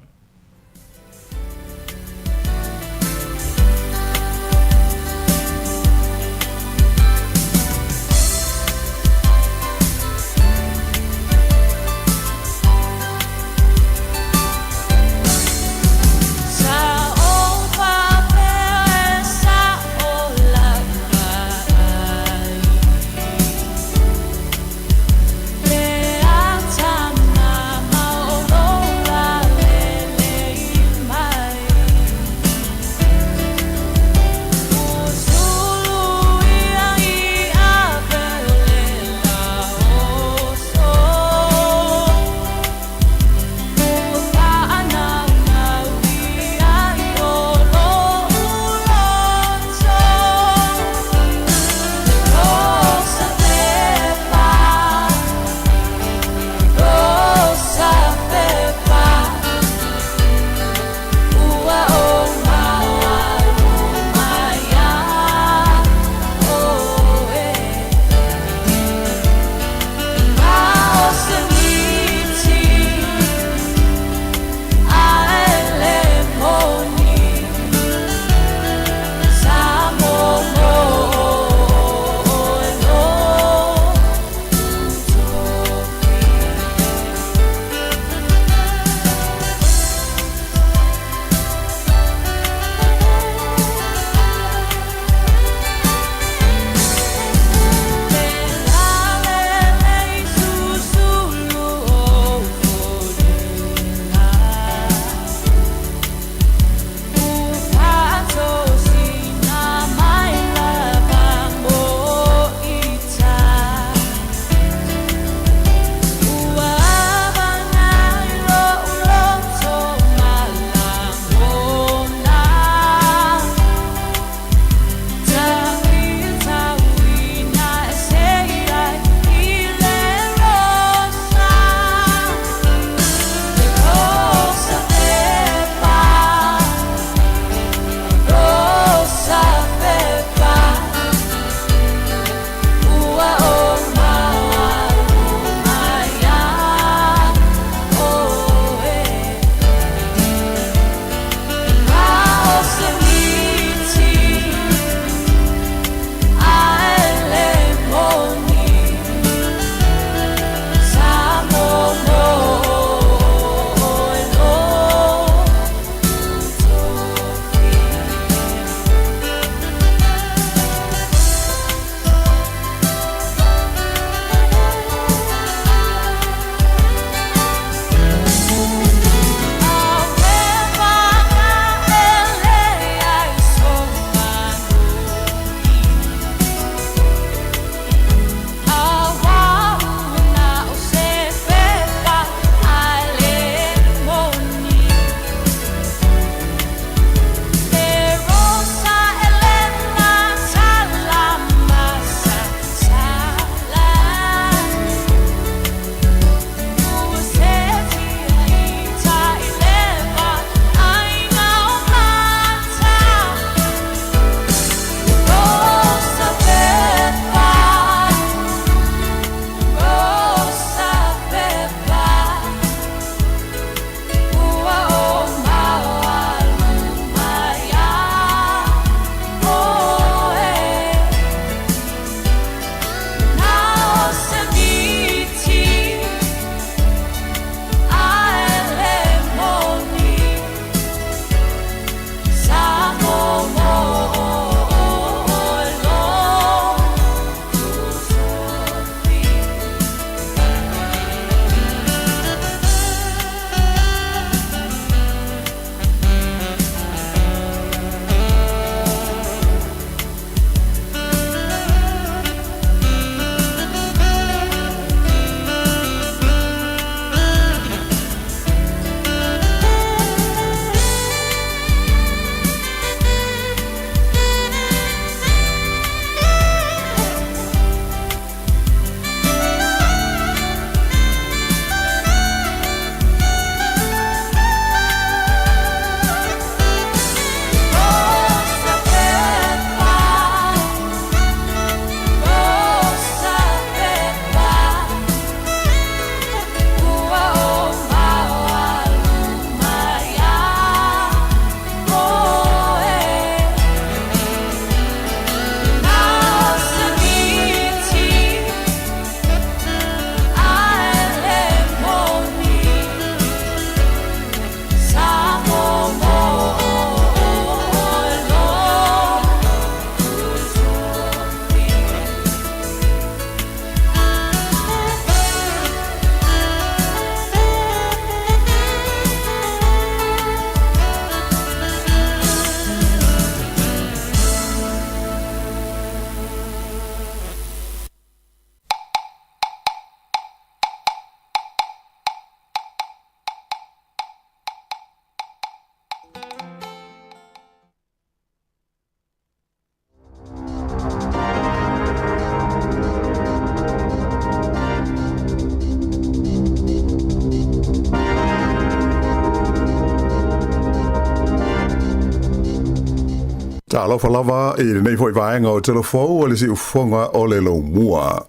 Talofa lava i lenei foi vaega o Telefou o le Siufofoga o le Laumua.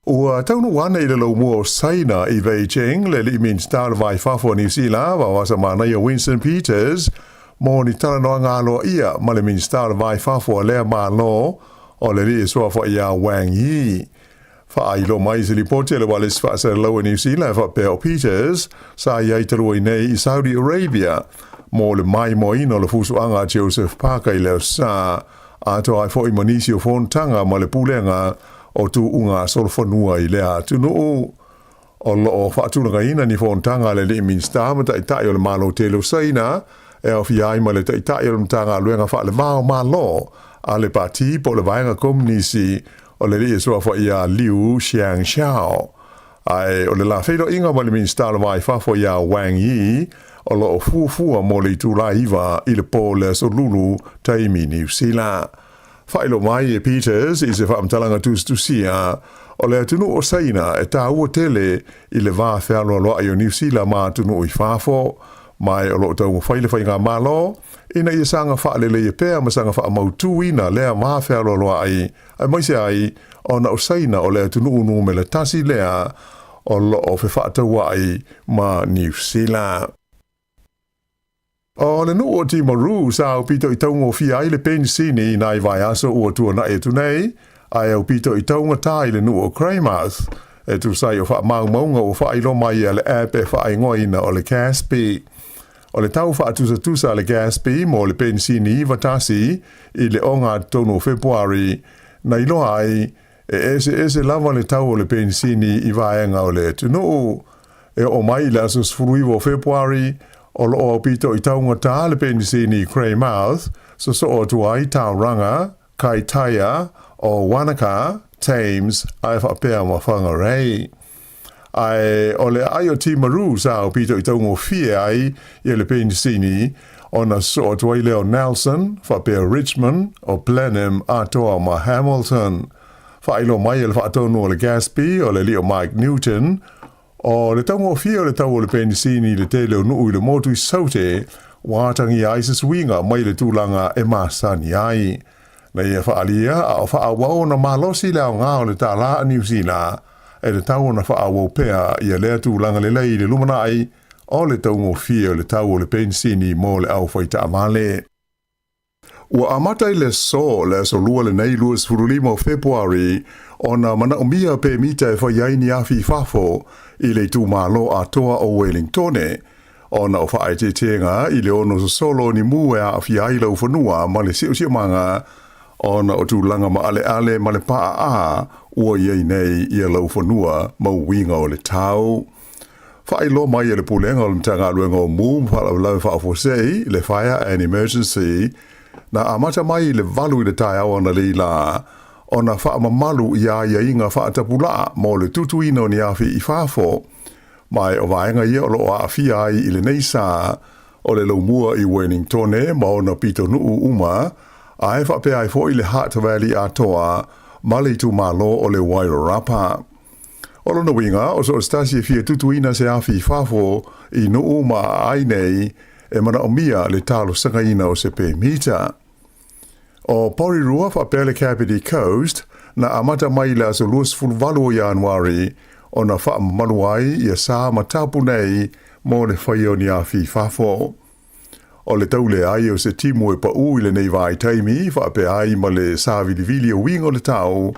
Ua taunuu ane i le laumua o Saina i Beijing le alii Minisita o le Va i Fafo o Niu Sila, Vaoasa Manaia Winston Peters, mo ni talanoaga aloaia ma le Minisita o le Va i Fafo a lea Malo, o le alii e suafa ia Wang Yi. Faailoa mai i se lipoti a le Ualesi Faasalalau a Niu Sila e faapea o Peters sa i ai talu ai nei i Saudi Arabia mo le maimoaina o le fusuaga a Joseph Parker i le aso Sa, atoa ai foi ma nisi o fonotaga ma le pulega o tuuga solofanua i lea atunuu. O lo o faatulagaina ni fonotaga a le alii Minisita ma Taitai o le Malo tele o Saina, e aofia ai ma le Taitai o le Matagaluega Faaleva o Malo a le Pati po o le Vaega Komunisi o le alii e suafa ia Liu Xiangxiao. Ae o le la feiloaiga ma le Minisita o le Va i Fafo ia Wang Yi o lo o fuafua mo le itula 9 i le po o le Aso Lulu taimi Niu Sila. Faailoa mai e Peters i se faamatalaga tusitusia, o le atunuu o Saina e taua tele i le va fealoaloai o Niu Sila ma atunuu i fafo, ma o lo o taumafai le faigamalo ina ia saga faaleleia pea ma saga faamautuina lea va fealoaloai, aemaise ai ona o Saina o le atunuu numera tasi lea o lo o fefaatauai ma Niu Sila. O le nuu o Timaru sa aupito i taugofie ai le penisini i nai vaiaso ua tuanai atu nei, ae aupito i taugata i le nuu o Greymouth, e tusa ai o faamaumauga ua faailoa mai a le app e faaigoaina o le Gaspy. O le tau faatusatusa a le Gaspy mo le penisini 91 i le ogatotonu o Fepuari, na iloa ai, e eseese lava le tau o le penisini i vaega o le atunuu. E oo mai i le aso 19 o Fepuari, o lo o aupito i taugata le penisini i Greymouth, sosoo atu ai Tauranga, Kaitaia, o Wanaka, Thames, ae faapea ma Whangarei. Ae o le aai o Timaru sa aupito i taugofie ai ia le penisini, ona sosoo atu ai lea o Nelson, faapea Richmond, o Blenheim atoa ma Hamilton. Faailoa mai e le faatonu o le Gaspy, o le alii o Mike Newton, o le taugofie o le tau o le penisini i le tele o nuu i le motu i Saute, ua atagia ai se suiga mai le tulaga e masani ai. Na ia faaalia a o faaauau ona malosi le aoga o le tālā a Niu Sila, e tatau ona faaauau pea ia lea tulaga lelei i le lumanai o le taugofie o le tau o le penisini mo le au faitaavale. Ua amata i le aso, le aso Lua lenei 25 o Fepuari, ona manaomia pemita e fai ai ni afi i fafo i le itumalo atoa o Wellingtone, ona o faaeteetega i le ono sosolo o ni mū e aafia ai laufanua ma le siosiomaga, ona o tulaga maaleale ma le paaā ua i ai nei ia laufanua ma uiga o le tau. Faailoa mai e le Pulega o le Matagaluega o Mū ma Faalavelave Faafuasei, le Fire and Emergency, na amata mai i le 8 i le taeao analeila la, ona faamamalu i aiaiga faatapulaa mo le tutuina o ni afi i fafo. Ma o vaega ia o lo o aafia ai i lenei sa o le laumua i Wellingtone ma ona pitonuu uma, ae faapea ai foi le Hutt Valley atoa ma le itumalo o le Wairarapa. O lona uiga, o so o se tasi e fia tutuina se afi i fafo i nuu ma aai nei e manaomia le talosagaina o se pemita. O Porirua faapea le Kapiti Coast na amata mai i le aso 28 o Ianuari ona faamamalu ai ia sa ma tapu nei mo le faia o ni afi i fafo. O le tau leai o se timu e paʻū i lenei vaitaimi, faapea ai ma le sāvilivili o uiga o le tau,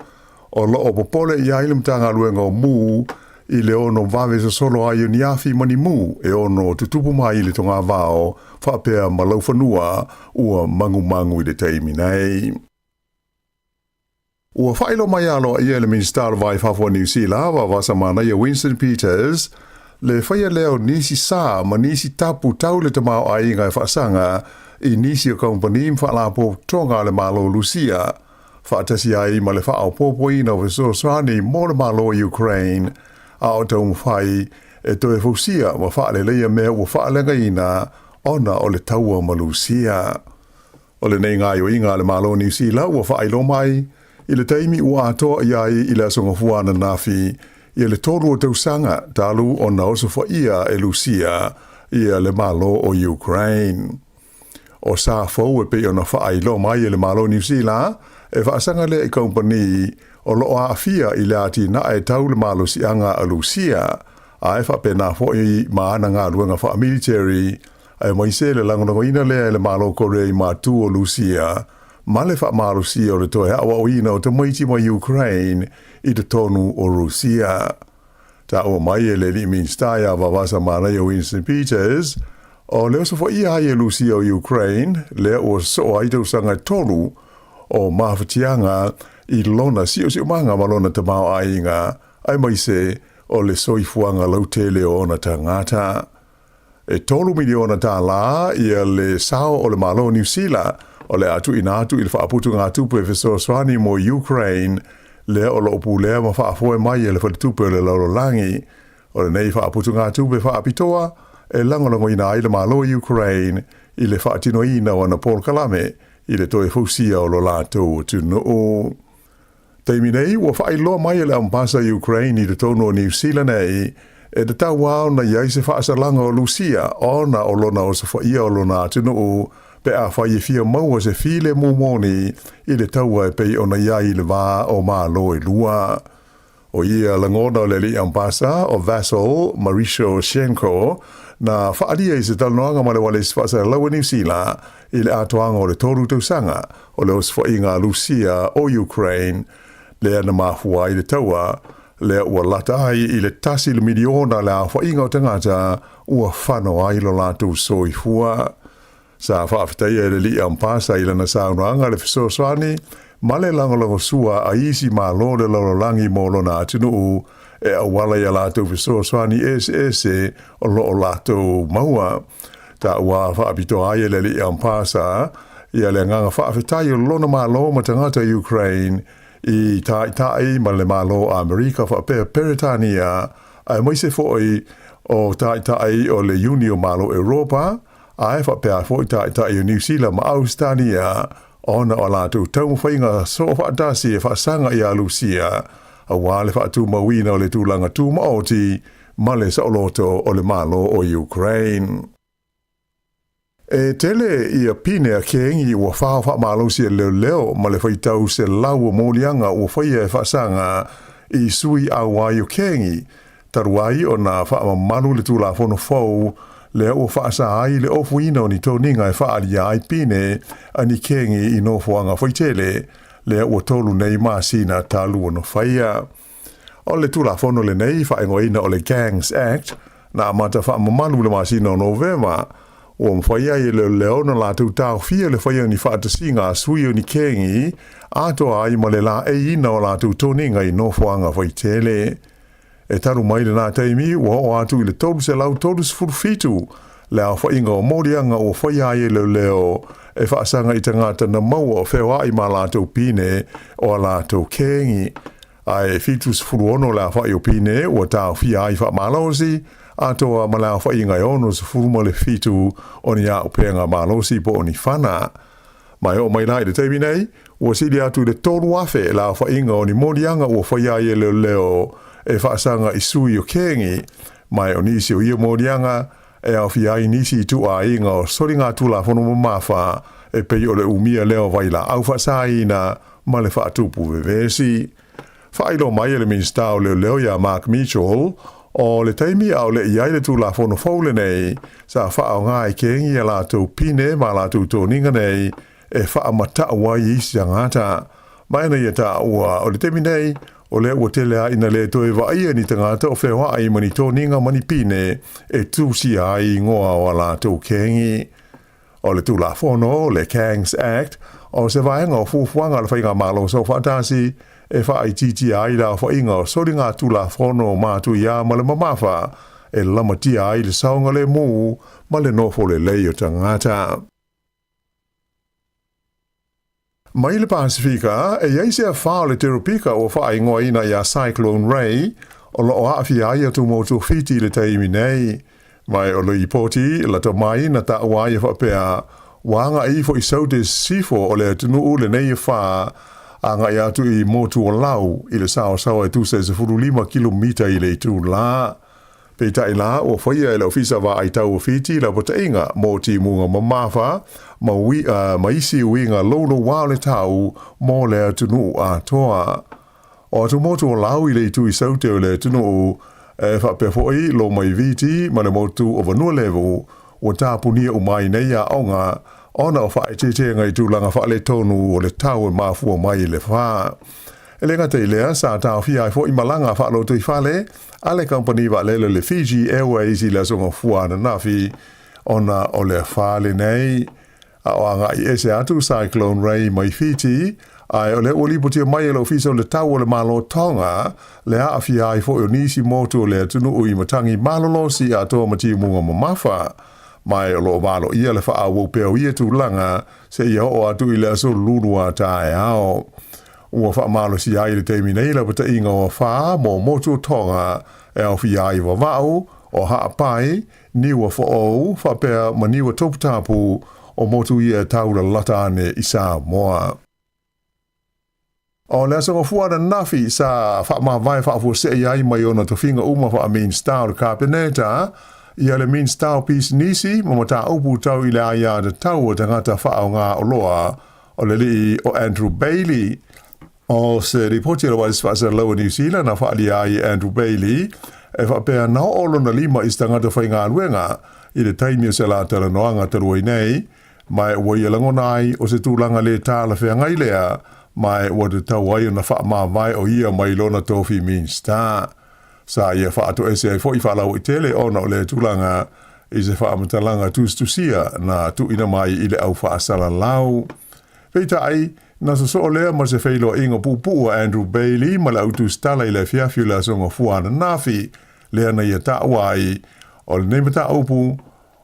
o lo o popole i ai le Matagaluega o Mū i le ono vave sosolo ai o ni afi ma ni mū e ono tutupu mai i le togavao faapea ma laufanua ua magumagu i le taimi nei. Ua faailoa mai aloaia e le Minisita o le Va i Fafo a Niu Sila, Vavasa Manaia Winston Peters, le faia lea o nisi sa ma nisi tapu tau le tamaoaiga e faasaga i nisi o kamupani ma faalapotopotoga a le Malo o Lusia, faatasi ai ma le faaopoopoina o fesoasoani mo le Malo o Ukraine, a o taumafai e toe fausia ma faaleleia mea ua faaleagaina ona o le taua ma Lusia. O lenei gaoioiga a le Malo o Niu Sila ua faailoa mai i le taimi ua atoa i ai i le Aso Gafua ananafi ia le 3 o tausaga talu ona osofaia e Lusia ia le Malo o Ukraine. O sa fou e pei ona faailoa mai e le Malo o Niu Sila, e faasaga lea i kamupani o lo o aafia i le atinae tau le malosiaga a Lusia, ae faapena foi ma ana galuega faamiliteri, aemaise le lagolagoina lea e le Malo Korea i matu o Lusia ma le faamalosia o le toe aoaoina o tamaiti mai Ukraine i totonu o Rusia. Taua mai e le alii Minisita ia Vavasa Manaia Winston Peters, o le osofaia ai e Lusia o Ukraine, lea ua sosoo ai tausaga e tolu o mafatiaga i lona siosiomaga ma lona tamaoaiga, aemaise o le soifuaga lautele o ona tagata. E $3 miliona ia le sao o le Malo o Niu Sila o le a tuuina atu i le faaputugatupe fesoasoani mo Ukraine, lea o lo o pulea ma faafoe mai e le Faletupe o le Lalolagi. O lenei faaputugatupe faapitoa e lagolagoina ai le Malo o Ukraine i le faatinoina o ana polokalame i le toe fausia o lo latou atunuu. Taimi nei, ua faailoa mai e le Ambasa Ukraine i totonu o Niu Sila nei, e tatau lava ona i ai se faasalaga o Lusia ona o lona osofaia o lona atunuu pe afai e fia maua se filemu moni i le taua e pei ona i ai i le va o Malo e lua. ʻO ia lagona o le alii Ambasa o Vasyl Maryshchenko na faaalia i se talanoaga ma le ualesi faasalalau a Niu Sila i le atoaga o le 3 tausaga o le osofaiga a Lusia o Ukraine lea na mafua ai le taua lea ua lata ai i le tasi le miliona le aofaiga o tagata ua fano ai lo latou soifua. Sa faafetaia e le Alii Ampasa i lana saunoaga le fesoasoani ma le lagolagosua a isi Malo o le lalolagi mo lona atunuu e auala i a latou fesoasoani eseese o lo o latou maua. Taua faapitoa ai e le Alii Ampasa ia le agaga faafetai o lona Malo ma tagata Ukraine i Taitai ma le Malo o Amerika faapea Peretania aemaise foi o Taitai o le Iuni o Malo Europa Ae faapea foi Taitai o Niu Sila ma Ausetalia ona o a latou taumafaiga soofaatasi e faasaga iā Lusia aua le faatumauina o le tulaga tumaoti ma le saoloto o le Malo o Ukraine. E tele ia pine a kengi ua fao faamalosi e leoleo ma le faitau selau o moliaga ua faia e faasaga i sui auai o kengi Talu ai ona faamamalu le Tulafono fou lea ua faasa ai le ofuina o ni toniga e faaalia ai pine a ni kengi i nofoaga faitele, lea ua tolu nei masina talu ona faia. O le Tulafono lenei faaigoaina o le Gangs Act, na amata faamamalu i le masina o Novema, ua mafai ai e leoleo ona latou taofia le faia o ni faatasiga a sui o ni kengi atoa ai ma le laeiina o latou toniga i nofoaga faitele. E talu mai lena taimi, ua oo atu i le 337 le aofaiga o moliaga ua faia ai e leoleo e faasaga i tagata na maua o feoai ma latou pine o a latou kengi. Ae 76 le aofai o pine ua taofia ai faamalosi, atoa ma le aofaiga e 67 o ni auupega malosi po o ni fana. Ma e oo mai la i le taimi nei, ua sili atu i le 3,000 le aofaiga o ni moliaga ua faia ai e leoleo e faasaga i sui o kengi, ma e o nisi o ia moliaga e aofia ai nisi ituaiga o soligatulafono mamafa e pei o le umia lea o vailaau faasaina ma le faatupu vevesi. Faailoa mai e le Minisita o Leoleo iā Mark Mitchell, o le taimi a o le i ai le Tulafono fou lenei, sa faaaoga e kengi a latou pine ma a latou toniga nei e faamatau ai i isi tagata. Ma ena ia taua, o le taimi nei, o lea ua tele lava ina le toe vaaia ni tagata o feoai ma ni toniga ma ni pine e tusia ai igoa o a latou kengi. O le Tulafono, le Gangs Act, o se vaega o fuafuaga a le Faigamalo Soofaatasi e faaitiitia ai le aofaiga o soligatulafono matuia ma le mamafa e lamatia ai le saogalemu ma le nofo lelei o tagata. Mai le Pasifika, e i ai se afa o le teropika ua faaigoaina ia Cyclone Ray, o lo o aafia ai atumotu o Fiti i le taimi nei. Ma o le lipoti lata mai na taua ai e faapea, ua agai ifo i Saute Sisifo o le atunuu lenei afa, agai atu i motu o Lau i le saosaoa e tusa e 15 kilomita i le itula. Peitai la, ua faia e le Ofisa Vaai Tau o Fiti laupataiga mo timuga mamafa ma ma isi uiga loulouā o le tau mo le atunuu atoa. O atumotu o Lau i le itu i Saute o le atunuu, e faapea foi Lomaiviti ma le motu o Vanualevu, ua tapunia uma ai nei aoga ona o faaeteetega i tulaga faaletonu o le tau e mafua mai i le fa. E le gata i lea, sa taofia ai foi malaga faalotoifale a le kamupani vaalele le Fiji Airways i le Aso Gafua ananafi ona o le afa lenei. A o agai ese atu Cyclone Ray mai Fiti, ae o lea ua lipotia mai e le Ofisa o le Tau o le Malo Tonga le aafia ai foi o nisi motu o le atunuu i matagi malolosi atoa ma timuga mamafa. Ma o lo o valoia le faaauau pea o ia tulaga seia oo atu i le aso Lua taeao. Ua faamalosia ai i le taimi nei lapataiga o afa mo motu o Tonga e aofia ai Vava'u, o Ha'apai, Niua Fo'ou, faapea ma Niua Toputapu, o motu ia e tau lalata ane i Samoa. O le Aso Gafua ananafi sa faamavae faafuasei ai mai ona tofiga uma faa-Minista o le Kapeneta, ia le Minista o Pisinisi ma Mataupu Tau i le Aiatatau a Tagata Faaaoga Oloa, o le alii o Andrew Bailey. O se lipoti a le Wireless Faasalalau a New Zealand na faaalia ai e Andrew Bailey e faapea na oo lona lima i se tagata faigaluega i le taimi o se la talanoaga talu ai nei, ma ua ia lagona ai o se tulaga lē talafeagai lea, ma ua tatau ai ona faamavae o ia mai lona tofi Minista. Sa ia faatoese ai foi faalauaitele ona o lea tulaga i se faamatalaga tusitusia na tuuina mai i le au faasalalau. Peitai, na sosoo lea ma se feiloaiga puupuu a Andrew Bailey ma le au tusitala i le afiafi o le Aso Gafua ananafi, lea na ia taua ai, o lenei mataupu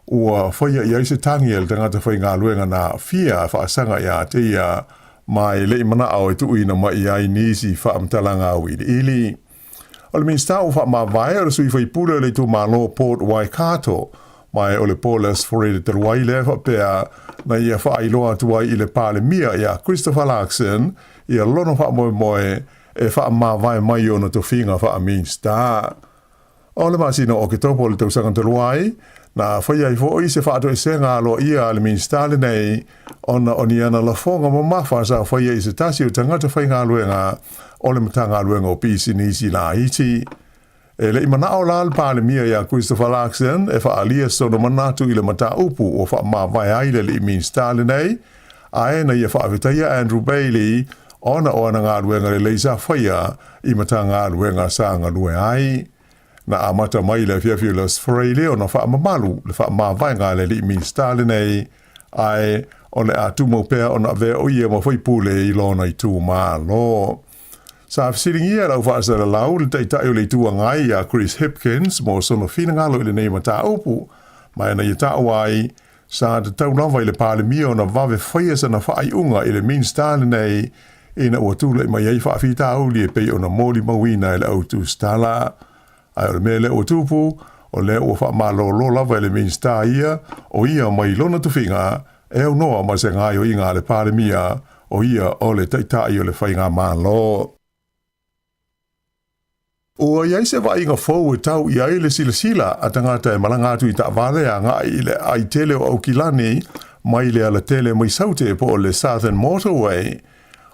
ua faia i ai se tagi a le tagata faigaluega na aafia a faasaga ia te ia, ma e le i manao e tuuina mai i ai nisi faamatalaga auiliili. O le Minisita ua faamavae o le sui faipule o le itumalo Port Waikato, ma o le Paul Fred talu ai lea e faapea na ia faailoa atu ai i le Palemia ia Christopher Luxon ia lona faamoemoe e faamavae mai ona tofiga faa-Minisita. O le masina o Oketopa o le tausaga talu ai, na faia ai foi se faatoesega aloaia a le Minisita lenei ona o ni ana lafoga mamafa sa faia i se tasi o tagata faigaluega o le Matagaluega o Pisinisi Laiti. E le i manao la le Palemia ia Christopher Luxon e faaalia sona manatu i le mataupu ua faamavae ai le alii Minisita lenei, ae na ia faafetaia Andrew Bailey ona o ana galuega lelei sa faia i Matagaluega sa galue ai. Na amata mai i le afiafi o le Aso Faraile ona faamamalu le faamavaega a le alii Minisita lenei, ae o le a tumau pea ona avea o ia ma faipule i lona itumalo. Sa fesiligia e lau faasalalau le Taitai o le Itu Agai ia Chris Hipkins mo sona finagalo i lenei mataupu, ma ina ia taua ai, sa tatau lava i le Palemia ona vave faia sana faaiuga i le Minisita lenei ina ua tulai mai ai faafitauli e pei ona molimauina e le au tusitala. Ae o le mea lea ua tupu, o lea ua faamalolo lava e le Minisita ia o ia mai lona tofiga e aunoa ma se gaoioiga a le Palemia, o ia o le Taitai o le Faigamalo. Ua i ai se vaaiga fou e tau i ai le silasila a tagata e malaga atu i taavale agai i le aai tele o Aukilani mai le alatele mai Saute po o le Southern Motorway.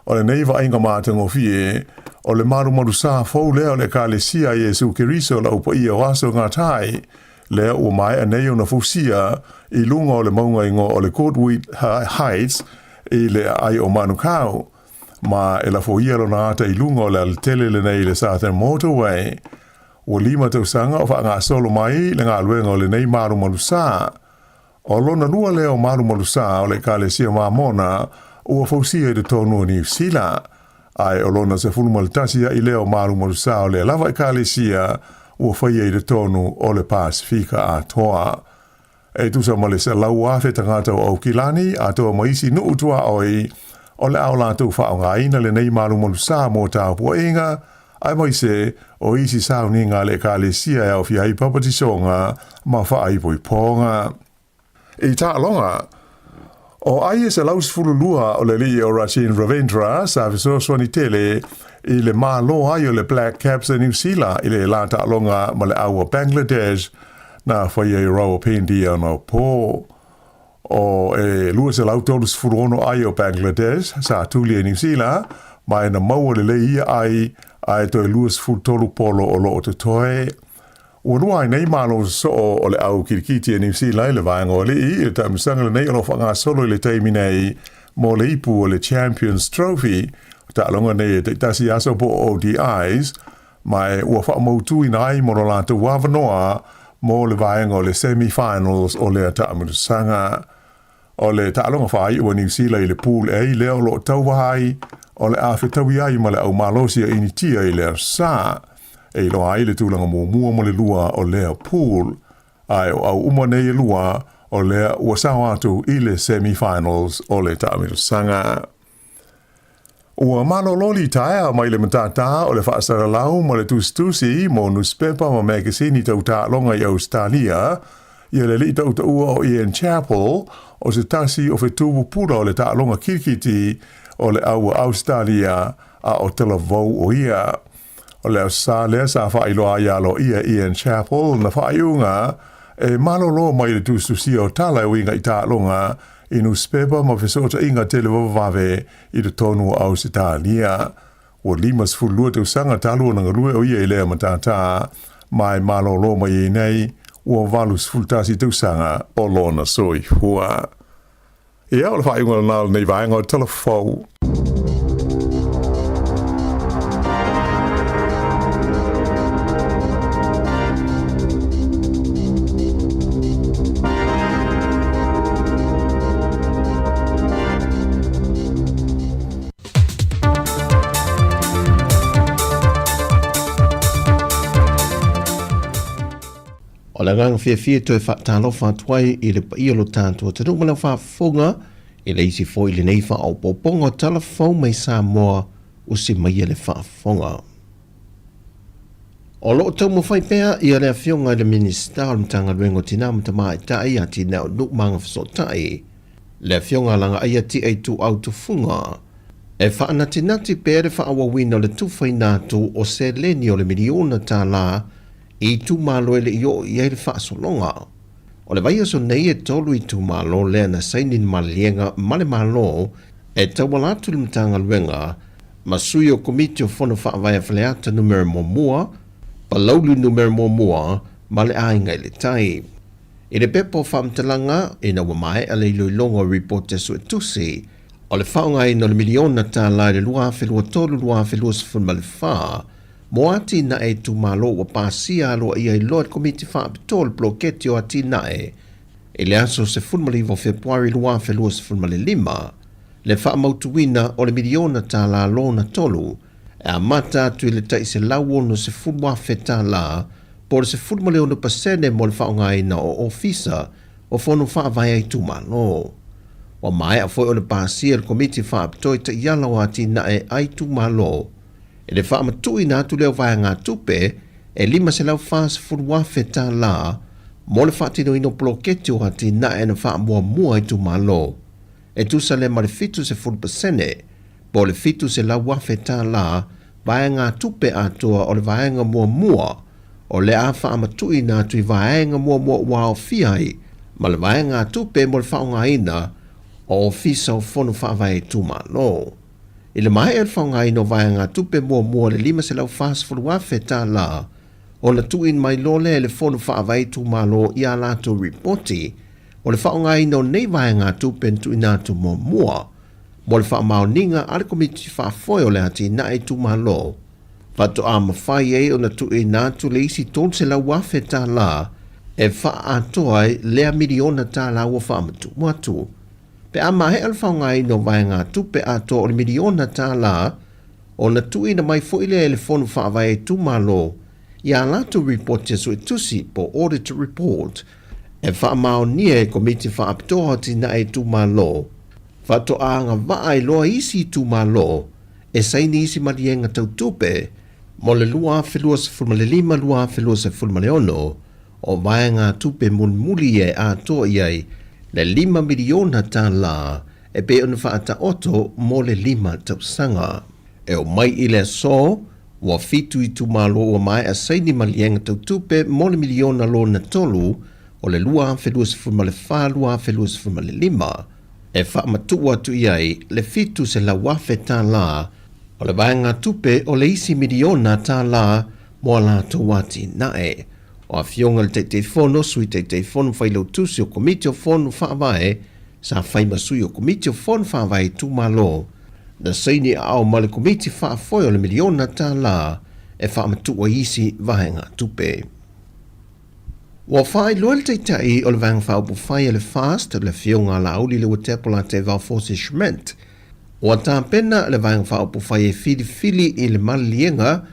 O lenei vaaiga matagofie, o le malumalu-sa fou lea o le Ekalesia a Iesu Keriso Lau Paia o Aso Gatai, lea ua maea nei ona fausia i luga o le mauga igoa o le Goodwood Heights i le aai o Manukau, ma e lafoia lona ata i luga o le alatele lenei i le Southern Motorway. Ua lima tausaga o faagasolo mai le galuega o lenei malumalu-sa. O lona lua lea o malumalu-sa o le Ekalesia Mamona ua fausia i totonu o Niu Sila, ae o lona 11 aʻi lea o malumalu-sa o lea lava Ekalesia ua faia i totonu o le Pasefika atoa. E tusa ma le 100,000 tagata o Aukilani atoa ma isi nuu tuaoi o le a o latou faaaogaina lenei malumalu-sa mo tapuaiga, aemaise o isi sauniga a le Ekalesia e aofia ai papatisoga ma faaipoipoga. I taaloga. O ai e 112 o le alii o Rachin Ravindra sa fesoasoani tele i le malo ai o le Black Caps a Niu Sila i le la taaloga ma le au o Bangladesh na faia i Rawalpindi anapo. O e 236 ai o Bangladesh sa tuli e Niu Sila ma e na maua lelei ia ai ae toe 23 polo o loo totoe. Ua lua ai nei malo sosoo o le au kilikiti a Niu Sila i le vaega o alii i le taamilosaga lenei o lo o faagasolo i le taimi nei mo le ipu o le Champions Trophy, taaloga nei e taitasi aso po o ODIs, ma e ua faamautuina ai mo lo latou avanoa mo le vaega o le semi-finals o lea taamilosaga. O le taaloga faaiu a Niu Sila i le Pool A lea o lo o tauvaha ai, o le a fetaui ai ma le au malosi a Initia i le Aso Sa, e iloa ai le tulaga muamua ma le lua o lea pool. Ae o au uma nei e lua, o lea ua sao atu i le semi-finals o le taamilosaga. Ua malolo litaea mai le matata o le faasalalau ma le tusitusi mo nusipepa ma mekesini tau taaloga i Ausetalia, ia le alii tautaua o Ian Chappell, o se tasi o fetu pupula o le taaloga kirikiti o le au a Ausetalia, a o talavou o ia. O le Aso Sa lea sa faailoa ai aloaia Ian Chappell na faaiuga e malolo mai le tusitusia o tala e uiga i taaloga i nusipepa ma fesootaiga televavavave i totonu o Ausetalia. Ua 52 tausaga talu ona galue o ia i lea matata, ma e malolo mai ai nei ua 81 tausaga o lona soifua. Ia, o le faaiuga lena o lenei vaega o le Tala Fou. O le agaga fiafia e toe faatalofa atu ai i le paia o lo tatou atunuu ma lau faafofoga i le isi foi lenei faaopoopoga o tala fou mai Samoa usi maia le faafofoga. O lo o taumafai pea ia le Afioga i le Minisita o le Matagaluega o Tina ma Tamaitai, Atinae o Nuu ma Agafesootai, le Afioga a Lagaaia Tia Ituau Tufuga, e faanatinati pea le faaauauina o le tufaina atu o seleni o le miliona tala i itumalo e le i oo i ai le faasologa. O le vaiaso nei e tolu itumalo lea na saini le maliliega ma le Malo e tauala atu i le Matagaluega ma sui o Komiti o Fono Faavae a Faleata Numera Muamua, Palauli Numera Muamua ma le Aiga i le Tai. I le pepa o faamatalaga ina ua maea le iloiloga o ripoti a suetusi o le faaaogaina o le miliona tala i le 2023/2024 mo atinae itumalo ua pasia aloaia ai loa e le Komiti Faapitoa o le Poloketi o Atinae i le aso 19 o Fepuari 2025 le faamautuina o le miliona tala lona tolu e amata atu i le tai $160,000 po o le 16% mo le faaaogaina o ofisa o Fono Faavae a Itumalo. Ua maea foi ona pasia e le Komiti Faapitoa i Taiala o Atinae a Itumalo i le faamatuuina atu lea o vaegatupe e $540,000 mo le faatinoina o poloketi o atinae na faamuamua a itumalo e tusa lea ma le 70% po o le $700,000 vaegatupe atoa o le vaega muamua o le a faamatuuina atu i vaega muamua ua aofia ai ma le vaegatupe mo le faaaogaina o Ofisa o Fono Faavae Itumalo. I le maea o le faaaogaina o vaegatupe muamua o le $540,000 ona tuuina mai loa lea e le Fono Faavae Itumalo i a latou ripoti o le faaaogaina o nei vaegatupe na tuuina atu muamua mo le faamaoniga a le Komiti Faafoe o le Atinae Itumalo, faatoa mafai ai ona tuuina atu le isi $300,000 e faaatoa ai lea miliona tala ua faamatuu atu. Pe a maea le faaaogaina o vaegatupe atoa o le miliona tala, ona tuuina mai foi lea e le Fono Faavae Itumalo i a latou ripoti a suetusi po o audit report e faamaonia e Komiti Faapitoa o Atinae Itumalo, faatoa agavaa ai loa isi itumalo e saini isi maliega tau tupe mo le 2025/2026 o vaegatupe mulimuli ia e atoa i ai le $5 miliona e pei ona faataoto mo le 5 tausaga. E oo mai i le aso, ua 7 itumalo ua maea saini maliega tau tupe mo le miliona lona tolu o le 2024/2025 e faamatuu atu i ai le $700,000 o le vaegatupe o le isi miliona tala mo a latou atinae. O afioga i le Taitaifono, Sui Taitaifono, Failautusi o Komiti o Fono Faavae, sa fai ma sui o Komiti o Fono Faavae Itumalo, na saini aao ma le Komiti Faafoe o le miliona tala e faamatuu ai isi vaegatupe. Ua faailoa le Taitai o le Vaega Faaupufai a le FAST, le Afioga a Laauli Leuatepo Latevao Force Schmidt, ua tapena le Vaega Faaupufai e filifili i le maliliega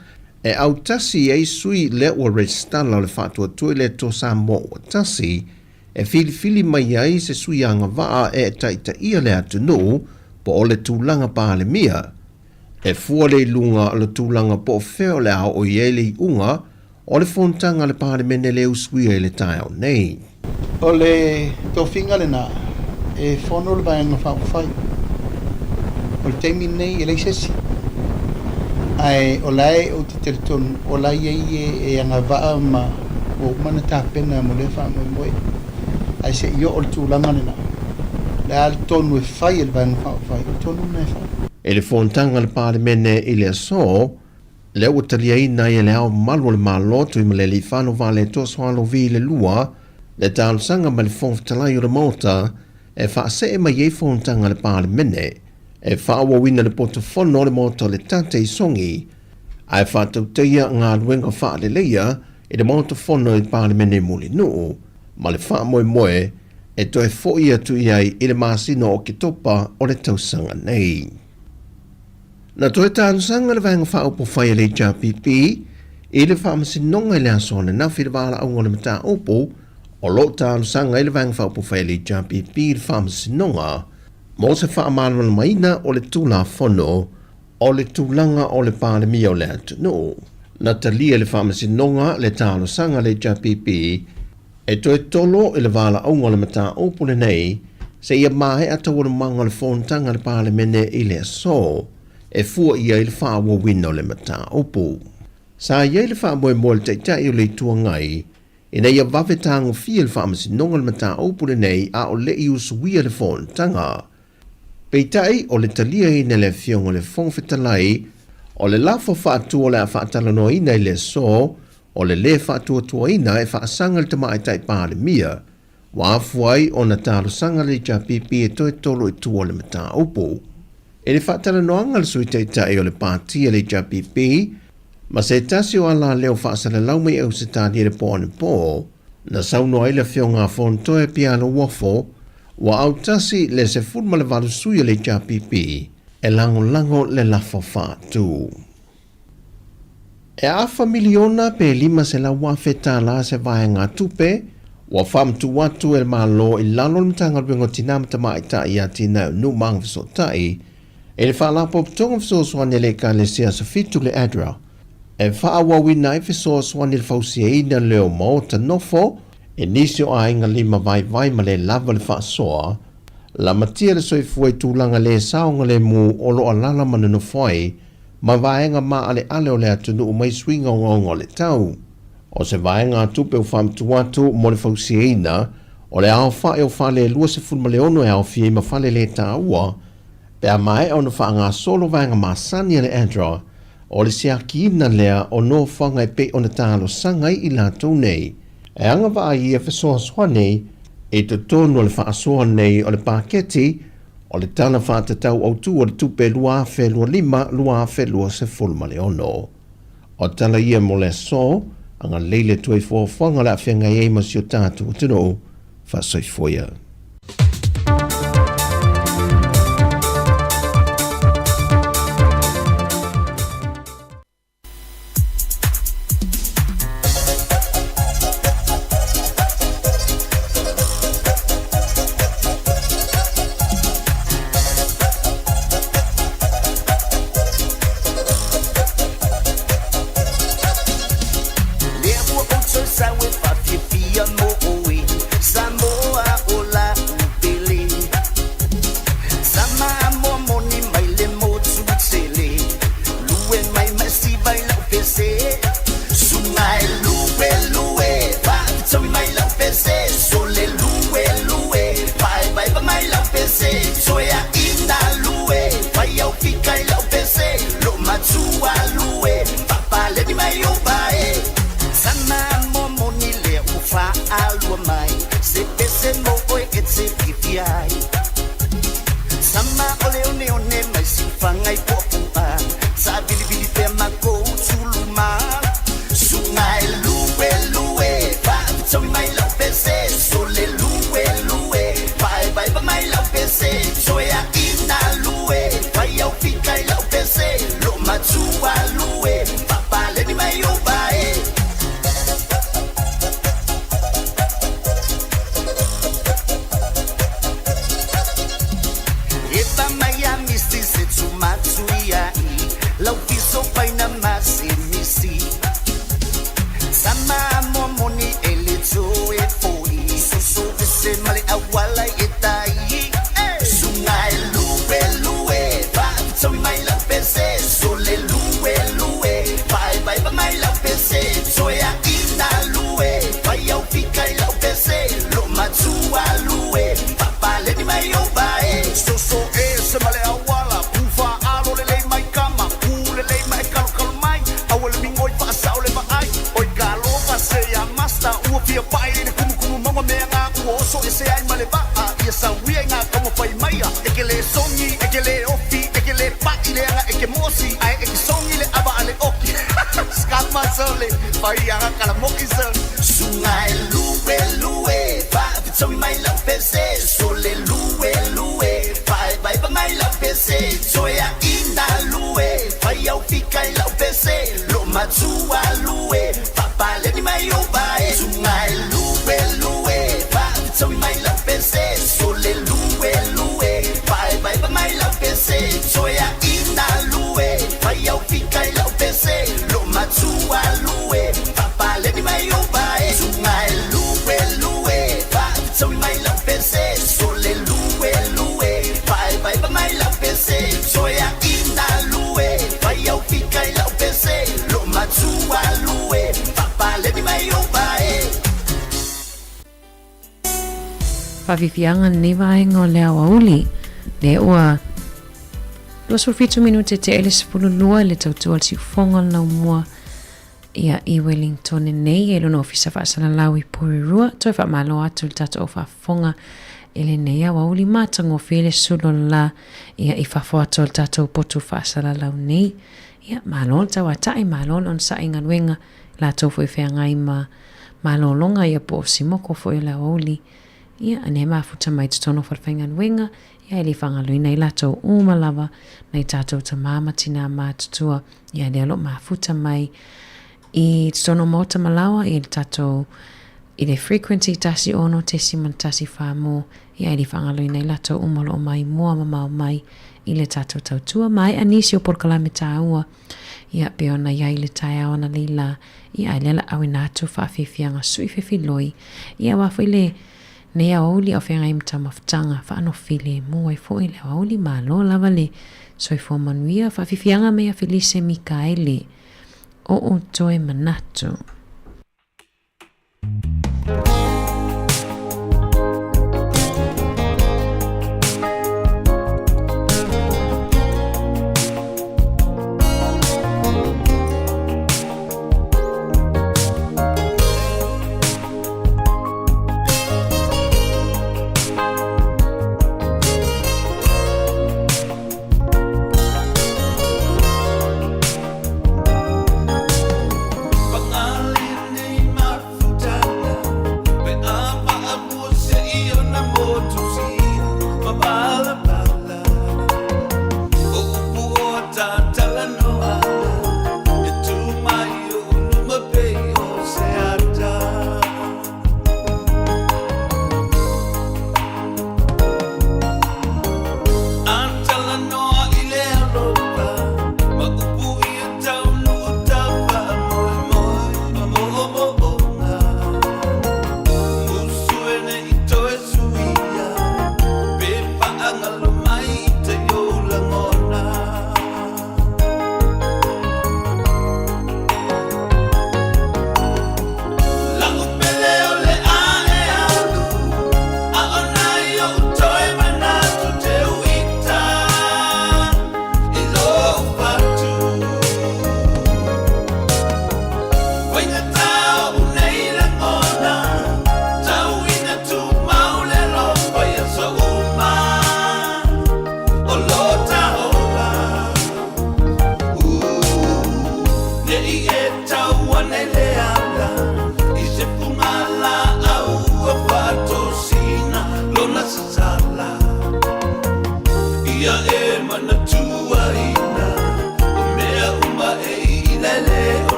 e autasi ai sui lea ua resitala o le Faatuatua i le Atua Samoa ua tasi, e filifili mai ai se sui agavaa e taitaia le atunuu po o le tulaga Palemia, e fua le iluga o le tulaga po o fea o le a oo i ai le iuga o le fonotaga a le Palemene le usuia i le taeao nei. O le tofiga lena e fono le Vaega Faaupufai. O le taimi lenei e leai se isi. Ae o la e ou te talitonu o la e i ai e e agavaa ma ua uma ona tapena mo lea faamoemoe. Ae se i oo le tulaga lena, o le a le tonu e fai e le Vaega Faaupufai, o le tonu lena e fai. I le fonotaga a le Palemene i le aso, lea ua taliaina ai e Le Ao Mamalu o le Malo Tuimalealiifano Vaaletoa Sualauvi le Lua le talosaga mai le Fofoga Fetalai o le Maota e faasee mai ai fonotaga a le Palemene e faaauauina le poto fono o le Maota o le Tate i Sogi ae faatautaia galuega faaleleia i le Maota Fono i le Palemene i Mulinuu ma le faamoemoe e toe foi atu i ai i le masina o Oketopa o le tausaga nei. Na toe talosaga le Vaega Faaupufai a le HRPP i le Faamasinoga i le aso ananafi i le valaauga o le mataupu o lo o talosaga ai le Vaega Faaupufai a le HRPP i le Faamasinoga mo se faamalamalamaina o le Tulafono o le Tulaga o le Palemia o le Atunuu. Na talia e le Faamasinoga le talosaga a le HRPP E toe tolo i le valaauga o le mataupu lenei seia maea taualumaga o le fonotaga a le Palemene i le aso e fua i ai le faaauauina o le mataupu. Sa i ai le faamoemoe o le Taitai o le Itu Agai ina ia vave tagofia le faamasinoga o le mataupu lenei a o le i usuia le fonotaga. Peitai, o le taliaina e le Afioga i le Fofoga Fetalai o le lafo faatu o le a faatalanoaina i le aso o le lē faatuatuaina e faasaga le Tamaitai Palemia, ua afua ai ona talosaga le HRPP e toe tolo i tua o le mataupu. I le faatalanoaga a le Sui Taitai o le Pati a le HRPP ma se tasi o alaleo faasalalau mai Ausetalia i le po anapo, na saunoa ai le Afioga a Fonotoe Pialo Uafo, ua autasi le 18 sui o le HRPP e lagolago le lafo faatu. E afa miliona pe $500,000 se vaegatupe ua faamatuu atu e le Malo i lalo o le Matagaluega o Tinā ma Tamaitai Atinae o Nuu ma Agafesootai i le Faalapotopotoga Fesoasoani a le Ekalesia Aso Fitu le ADRA e faaauauina ai fesoasoani i le fausiaina lea o maota nofo i nisi o aiga lima vaivai ma le lava le faasoa lamatia le soifua i tulaga le saogalemu o lo o alaala ma nonofo ai ma vaega maaleale o le atunuu mai suiga ogaoga o le tau. O se vaegatupe ua faamatuu atu mo le fausiaina o le aofai o fale e 26 e aofia ai ma fale le taua pe a maea ona faagasolo vaega masani a le ADRA o le siakiina lea o nofoaga e pei ona talosaga ai i latou nei e agavaa ai ia fesoasoani i totonu o le faasoa nei o le paketi o le Tala Faatatau Autu o le Tupe 2025/2026. O tala ia mo le aso, agalelei le Atua i fuafuaga o le a feagai ai ma si o tatou atunuu. Faasoifua ia. mai i le kumukumu mauga mea ga ua oso ese ai ma le vaa ia sauia i ngā taumafai maia. E ke lē sogi, e ke lē ofi, e ke lē pa'i leaga e ke mosi, ae e ke sogi le ava a le oki. Skama sole, faiaga kalamoki sole. Suga e lue lue, faafetsaui mai lau pese, sole lue lue, faevaeva mai lau pese, toeaʻina lue, fai au fika i lau pese, lo matua lue, faapaleni mai ou vae. Suga e lue lue, faafetsaui mai lau pese, sole lue lue, faevaeva mai lau pese, toeaʻina lue, fai au fika i lau pese, lo matua lue, faapaleni mai ou vae. Suga e lue lue, faafetsaui mai lau pese, sole lue lue, faevaeva mai lau pese, toeaʻina lue, fai au fika i lau pese, lo matua lue, faapaleni mai ou vae. Faafiafiaga lenei vaega o le aoauli, lea ua 27 minute tea i le 12 i le tautua a le siufofoga o le laumua ia i Wellington nei e lona ofisa faasalalau i Porirua. Toe faamalo atu i le tatou faafofoga i lenei aoauli matagofie le sulu o le la ia i fafo atu o le tatou potu faasalalau nei. Ia, malo le tauata'i, malo le onosai i galuega, latou foi feagai ma malologa ia po o simoko foi o le aoauli. Ia, ane mafuta mai totonu o falefaigaluega, ia e le faagaloina ai latou uma lava nai tatou tamā ma tinā matutua, ia lea o lo o mafuta mai i totonu o maota ma laoa i le tatou i le frequency 16.14 mo, ia e le faagaloina ai latou uma o lo o maimoa mamao mai i le tatou tautua. Maea nisi o polokalame tāua, ia pei ona i ai le taeao analeila, ia ae lea la auina atu faafiafiaga sui fefiloi, ia aua foi le nei aoauli a o feagai ma taumafataga faanofilemu ai foi le aoauli. Malo lava le soifua manuia. Faafiafiaga mai ia Felise Mikaele o o toe manatu.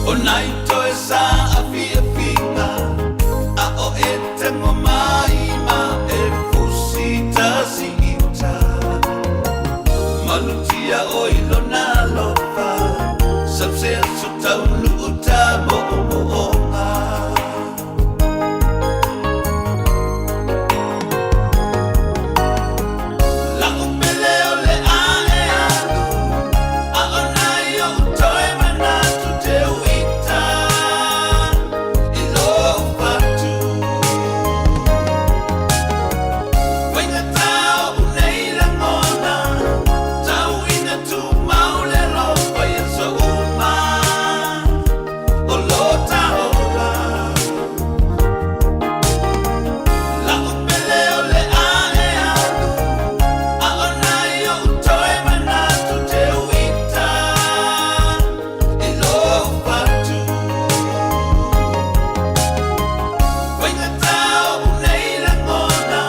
O nai toe saafiafiga a o e tago mai ma e fusi tasi i uta. Malutia o i lona alofa, sau se aso taunuu ta moomooga. La'u pele o le a e alu, a o nai o'u toe manatu te uita i lou fatu. Faigata o'u nei lagona, tau ina tumau le alofa i aso uma o lo ta ola. La'u pele o le a e alu, a o nai o'u toe manatu te uita i lou fatu. Faigata o'u nei lagona,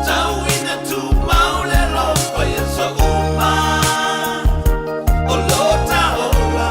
tau ina tumau le alofa i aso uma o lo ta ola.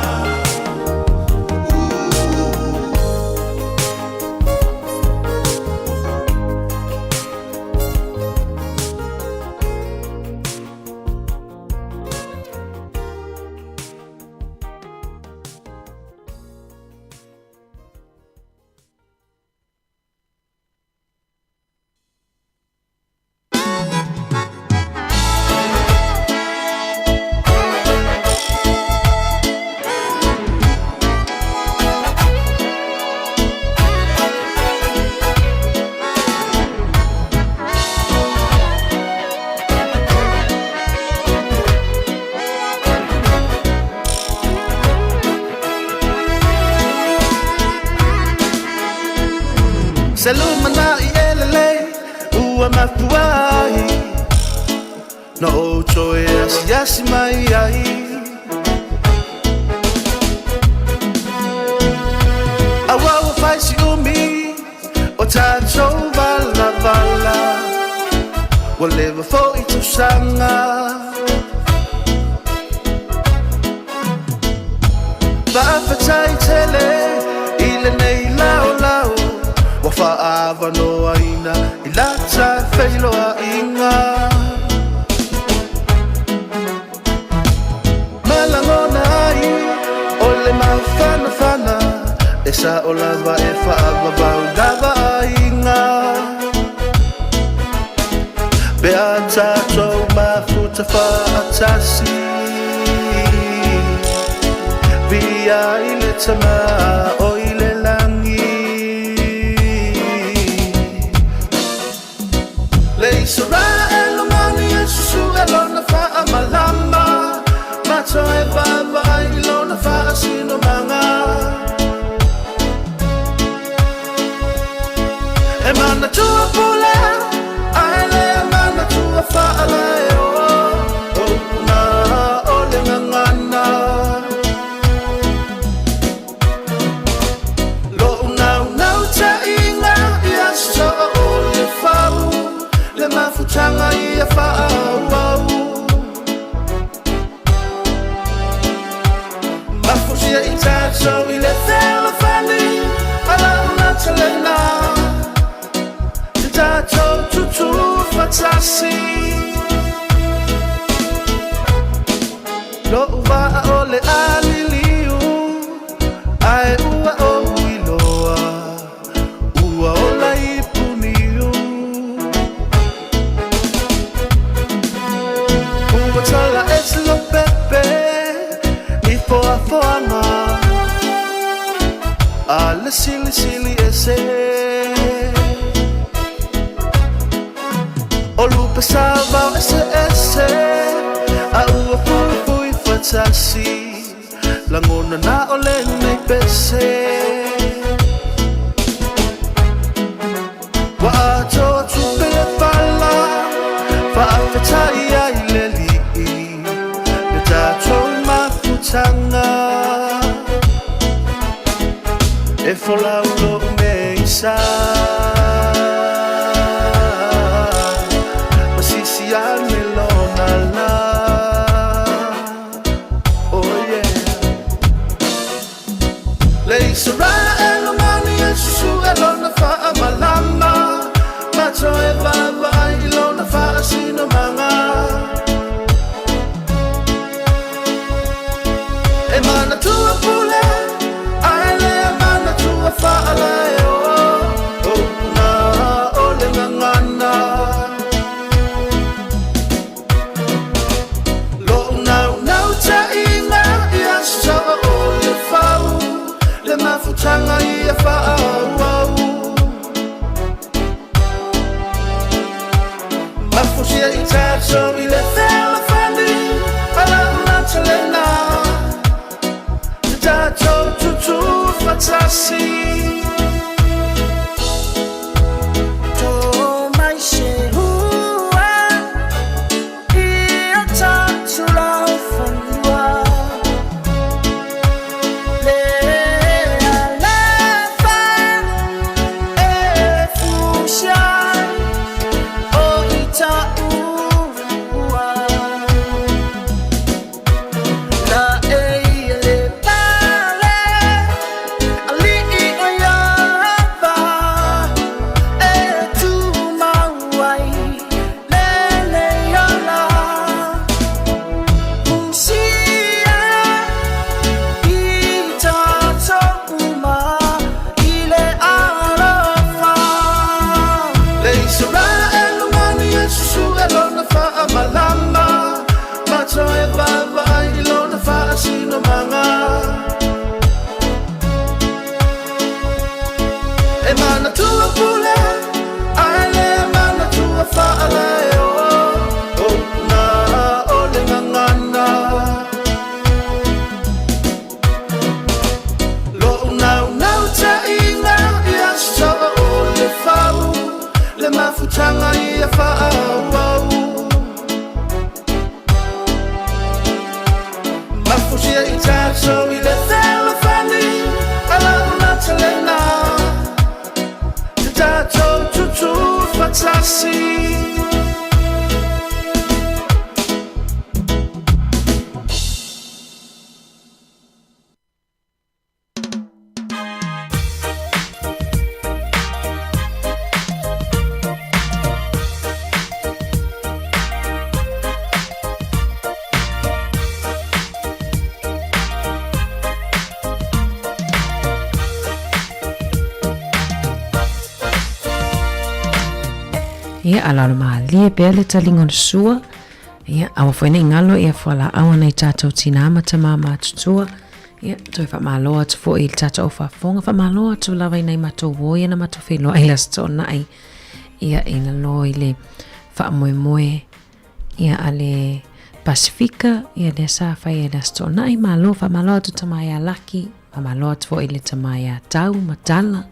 Se lumanai e lelei ua mafua ai na ou toe asiasi mai ai. Aua ua fai si umi o tatou valavala, ua leva foi tausaga. Faafetai tele i lenei laolao, ua faaavanoaina i lata feiloaiga. Ma lagona ai o le mafanafana, e sao lava e faavavau lava aiga. Pe a tatou mafuta faatasi, via i le tama o i le lagi. Le Isaraelu mani e susue lona faamalama, ma toe vaavaai i lona faasinomaga. E manatua pule, ae le manatua faalaeo, o upu o le gagana. Lo'u naunautaiga ia soo o le fau, le mafutaga ia faaauau. Mafusia i tatou i le fealofani a lau natalena, te tatou tutu fatasi. Lo'u vaa o le aliliu, ae ua ou iloa, ua ola i puniu. Ua tala ese Lopepe i foafoaga, a le silisili ese. O lupe savao ese ese, a ua fuifui fatasi, lagona na o lenei pese. Ua atoa tupe le fala, faafetai ai le Alii, le tatou mafutaga. E folau lo'u meisa, ma sisi ane lona la. Oh yeah. Le Isaraelu mani e susue lona faamalama, ma toe vaavaai i lona faasinomaga. E manatua pule, ae le manatua faalaeo, o na o le gagana. Lo'u naunautaiga ia saoa o le fau, le mafutaga ia faaauau. Mafusia i tatou i le fealofani, a lau lata lena, te tatou tutu fatasi. E manatua pule, ae le manatua faalaeo, o na o le gagana. Lo'u naunautaiga ia saoa o le fau, le mafutaga ia faaauau. Mafusia i tatou i le fealofani, a lau lata lena, te tatou tutu fatasi. Ia, aloalo malie pea le taliga o le sua. Ia, aua foi nei galo ia fualaau a nai tatou tinā ma tamā matutua. Ia, toe faamalo atu foi i le tatou au faafofoga, faamalo atu lava i nai matou uo ia na matou feiloai i le Aso Toonai, ia, i lalo i le faamoemoe, ia, a le Pasifika, ia, lea sa fai ai le Aso Toonai. Malo, faamalo atu tama ia Laki, faamalo atu foi i le tama ia Tau ma Tala,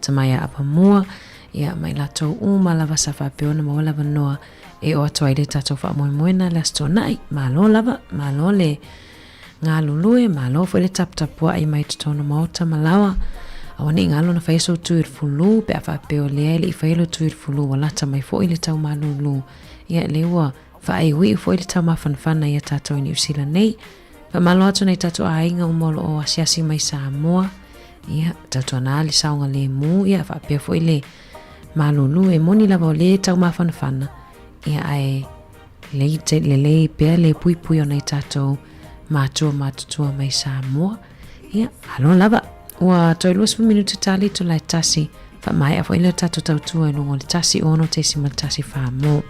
tama ia Avamua, ia, ma i latou uma lava sa faapea ona maua le avanoa e oo atu ai le tatou faamoemoe na i le Aso Toonai. Malo lava, malo le Galulue, malo foi le taputapuai mai totonu maota ma laoa. Aua ne i galo na faia sou tui i le fulu, pe a faapea o lea e le i faia lo tui i le fulu ua lata mai foi le tau malulu. Ia, lea ua faaiuiu foi le tau mafanafana ia tatou i Niu Sila nei. Faamalo atu nai tatou aiga uma o lo o asiasi mai Samoa. Ia, tautuana le saogalemu, ia faapea foi le malulu. E moni lava o lea e tau mafanafana, ia ae Lelei, lelei pea le puipui o nai tatou matua matutua mai Samoa. Ia, alo lava. Ua toe 20 minuti tali itula e tasi. Faamaea foi le tatou tautua i luga o le 1 6.1 mo.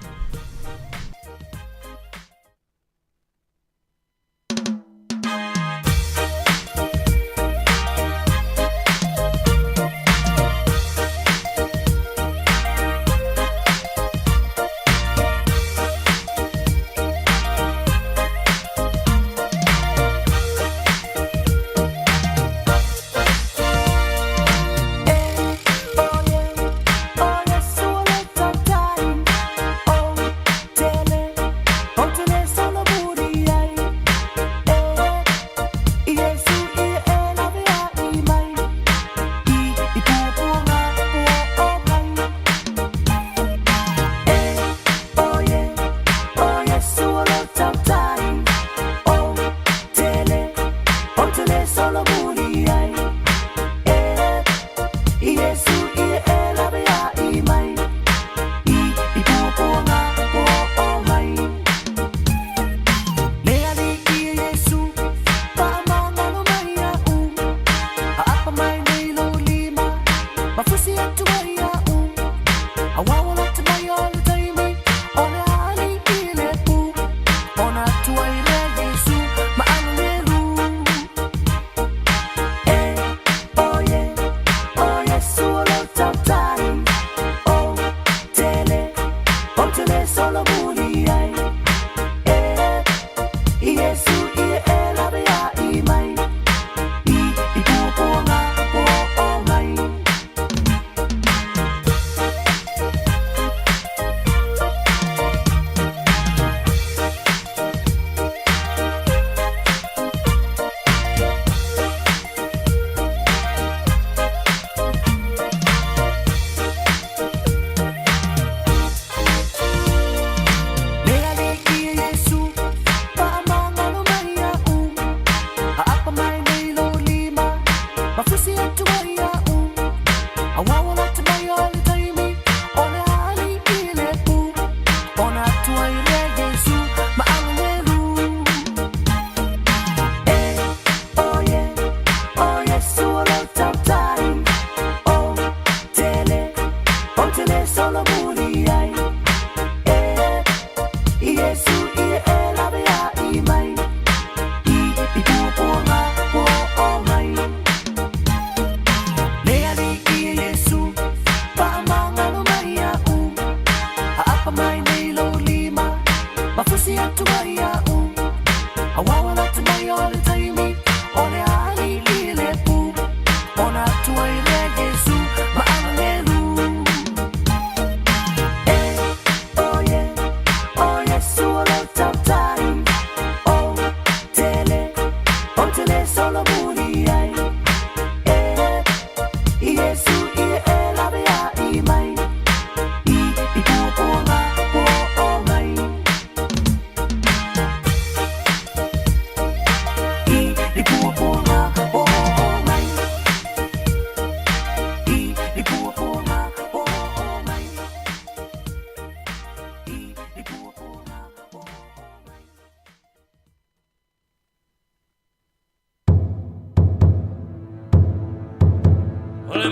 O le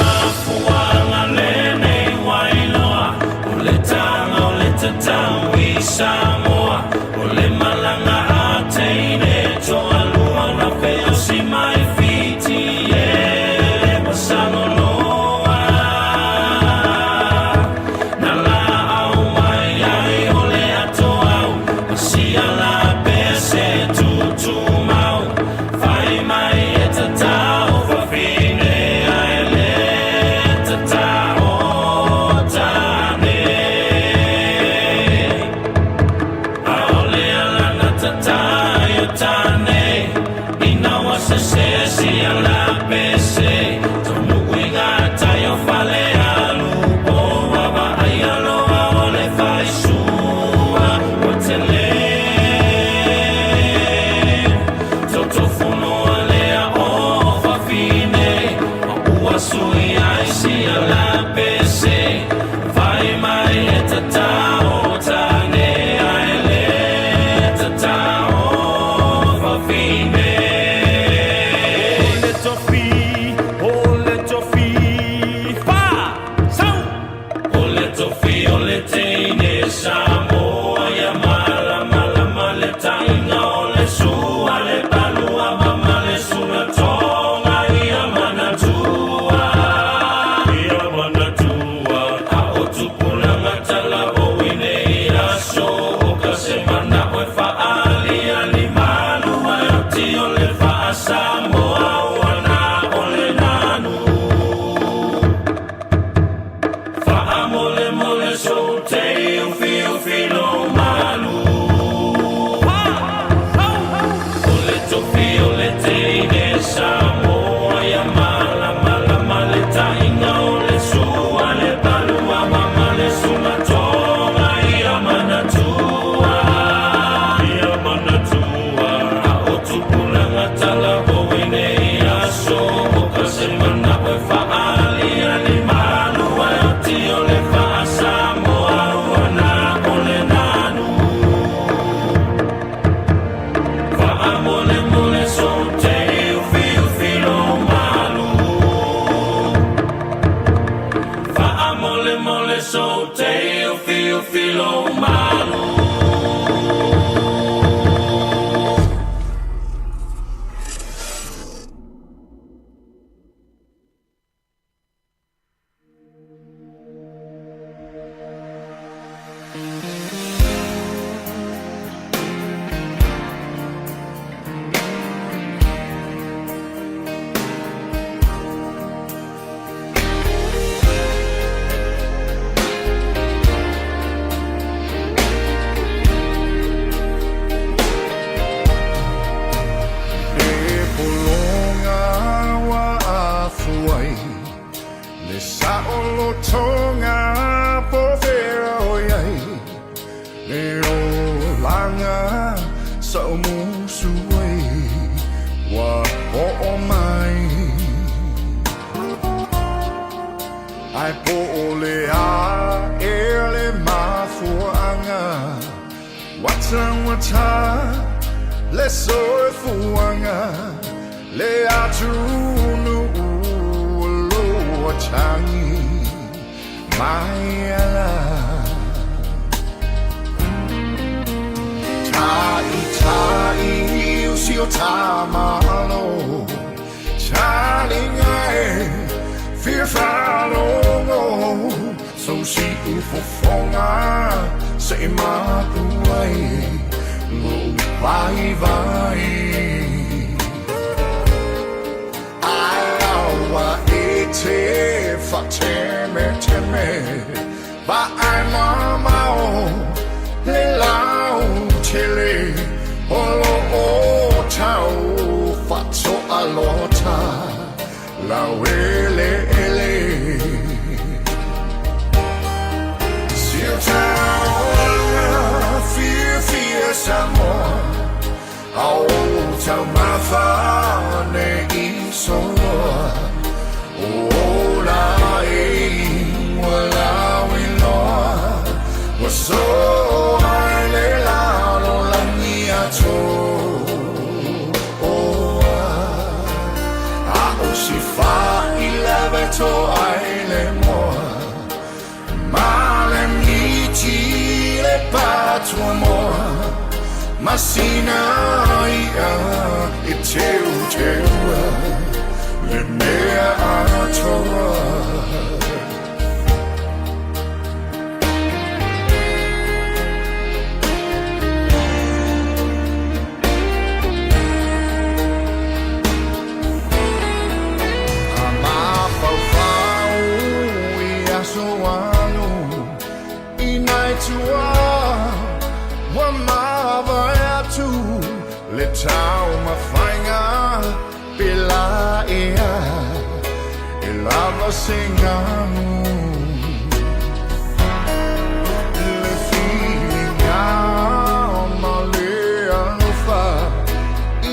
mafuaaga lenei ua iloa, o le taga o le tatau i Samoa, o le malaga a teine toalua na feosi mai Fiti e ma Saloloa. Na laau mai ai o le atoau, ma sia la pese tutumau, fai mai e tatau fafine ae le tatao tane. Aole ala na tatai o tane, ina ua sese sia la pese, taunuu i ngā tai o Falealupo, ua vaaia loa o le faisua ua tele. Totofunoa lea o fafine, ma ua sui ai sia la pese, fai mai e tatao tane ae le tatao fafine. O le tofi, o le tofi, fa, sau! O le tofi o le teine Samoa ia malamalama le taiga o le sua le palua mama le sulatoga ia manatua ia manatua a o tupulaga talavou i nei aso o ka se manao e faaliali malu ae oti o le faa-Samoa ua na o le nanu. Faamolemole sou tei ufiufi lou malu. O le tofi o le teine Samoa ia malamalama le taiga o le sua le palua mama le sulatoga ia manatua ia manatua a o tupulaga talavou i nei aso o ka se manao e faaliali malu ae oti o le faa-Samoa ua na o le nanu. Faamolemole sou tei ufiufi lou malu. Faamolemole sou tei ufiufi lou malu. E pologa ua afu ai le saolotoga po fea o i ai le olaga sa ou musu ai ua oo mai. Ae po o le a ea le mafuaaga ua taugata le soifuaga le atunuu o lo o tagi mai ala. Ta'ita'i o si o ta Malo Talinga e fia faalogo Sou siufofoga se'i mapu ai lou vaivai. Ae aua e te faatemeteme vaai mamao le lautele o lo o tau faatoalota laueleele. Si o taulaga fiafia Samoa a o taumafa nei soloa o ola e ua lauiloa ua soa i le lalolagi. atoa A o si fa i lava to ai le moa Ma le miti le patua moa Masina ia e teu teua Le mea atoa. A mafaufau i aso alu i nai tua ua mavae atu le taumafaiga pe la ea e lava se ganu le filiga ma le alofa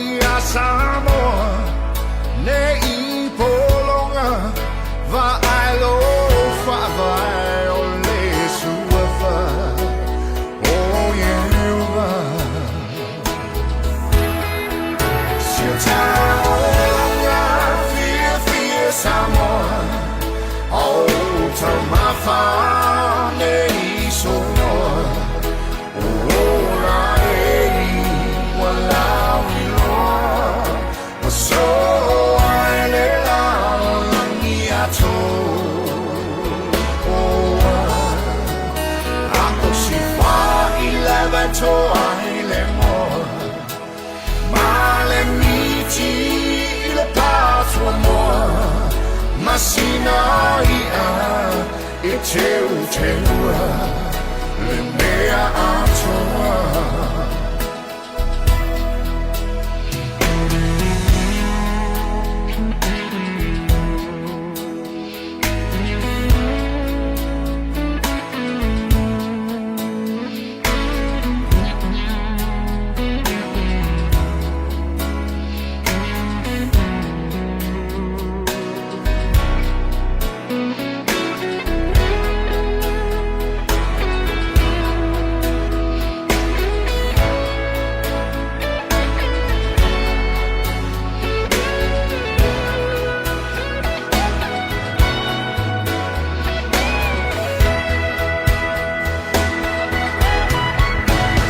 ia Samoa nei pologa vaai lo faavae o le suafa o Ieova. Si o taulaga fiafia Samoa o taumafa nei soloa o ola e ua lauiloa ua soa i le lalolagi atoa. A o si fai lava toa i le moa ma le miti i le patua moa masina ia e teu teua le mea atoa.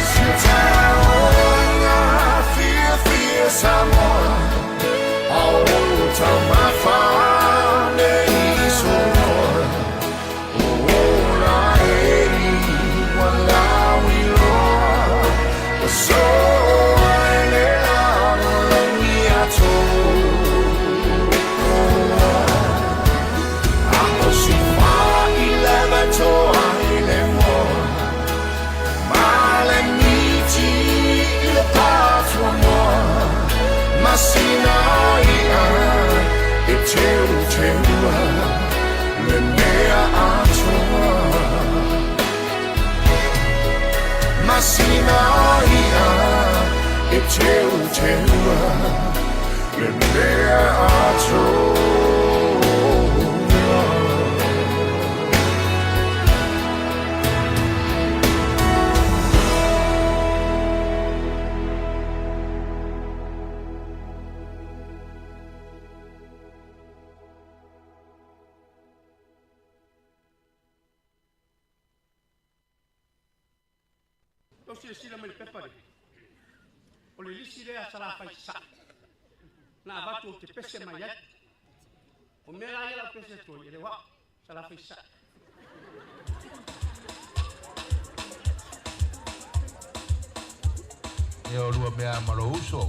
Si o taulaga fiafia Samoa o taumafa nei soloa o ola e ua lauiloa ua soa i le lalolagi atoa. A o si fai lava toa i le moa ma le miti i le patua moa masina ia e teu teua le mea atoa. Masina ia e teu teua le mea atoa. Tou silasila mai i le pepa lea. O le lisi lea a Salafai Sasae na avatu ou te pese mai ai. O mea la ia lau pese atu ai, e le o au, Salafai Sasae. Ia o lua mea ma lou uso.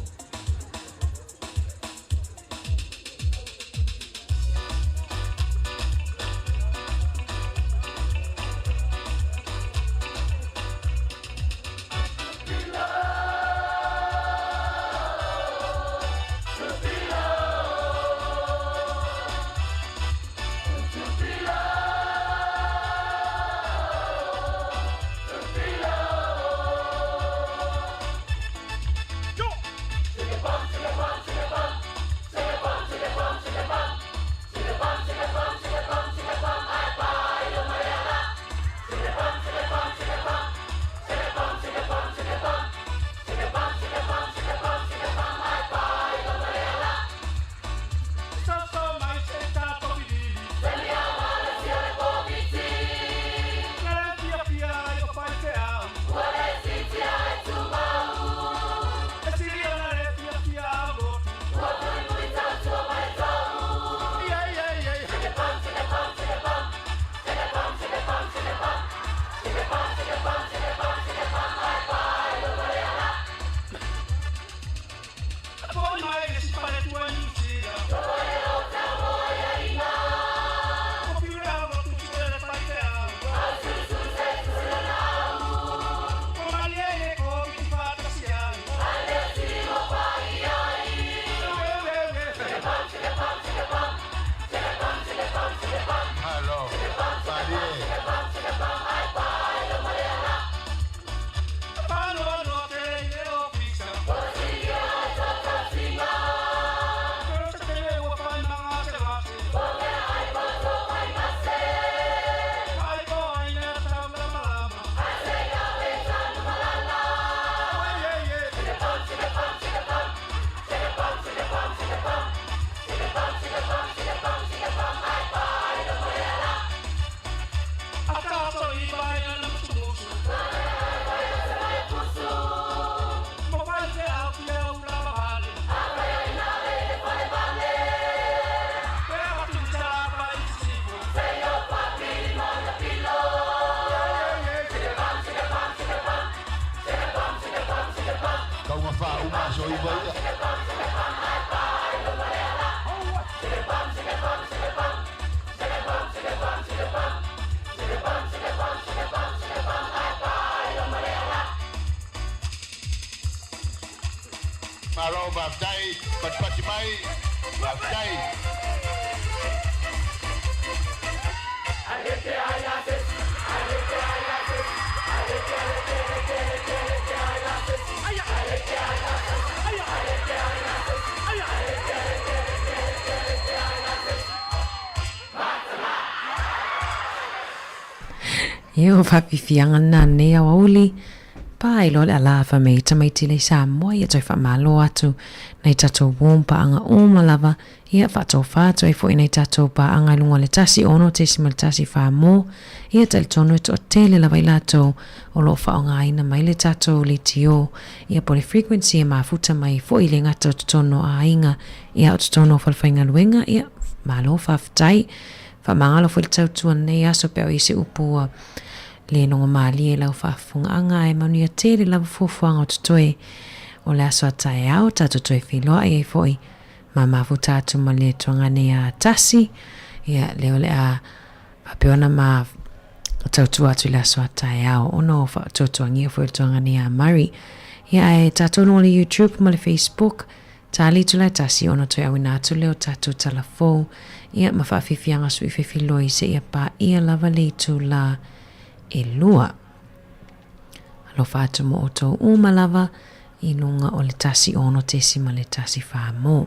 uma aso iva ia. Malo faafetai, patipati mai, faafetai. Ia o faafiafiaga lena lenei aoauli pa ai loa le ala fa mei tamaiti lei Samoa ia toe faamalo atu nai tatou warm paaga uma lava ia faatofa atu ai foi nai tatou paaga i luga o le 1.1 mo ia talitonu e toatele lava i latou o lo o faaaogaina mai le tatou leitio ia po o le frequency e mafuta mai foi le gata o totonu o aiga ia o totonu o falefaigaluega ia malo faafetai. Faamagalo foi le tautua lenei aso pe a o i ai se upu ua le logo malie i lau faafofogaaga ae manuia tele lava fuafuaga o totoe o le aso a taeao tatou toe feiloai ai foi ma mafuta atu ma le tuagane a tasi ia lea o le a faapea ona ma tautua atu i le aso a taeao ona o faatuatuagia foi o le tuagane a Murray ia ae tatou luga o le YouTube ma le Facebook Tali itula e tasi ona toe auina atu lea o tatou tala fou, ia ma faafiafiaga suifefiloi seia paia lava le itula e lua. Alofa atu mo outou uma lava i luga o le 1.1 mo.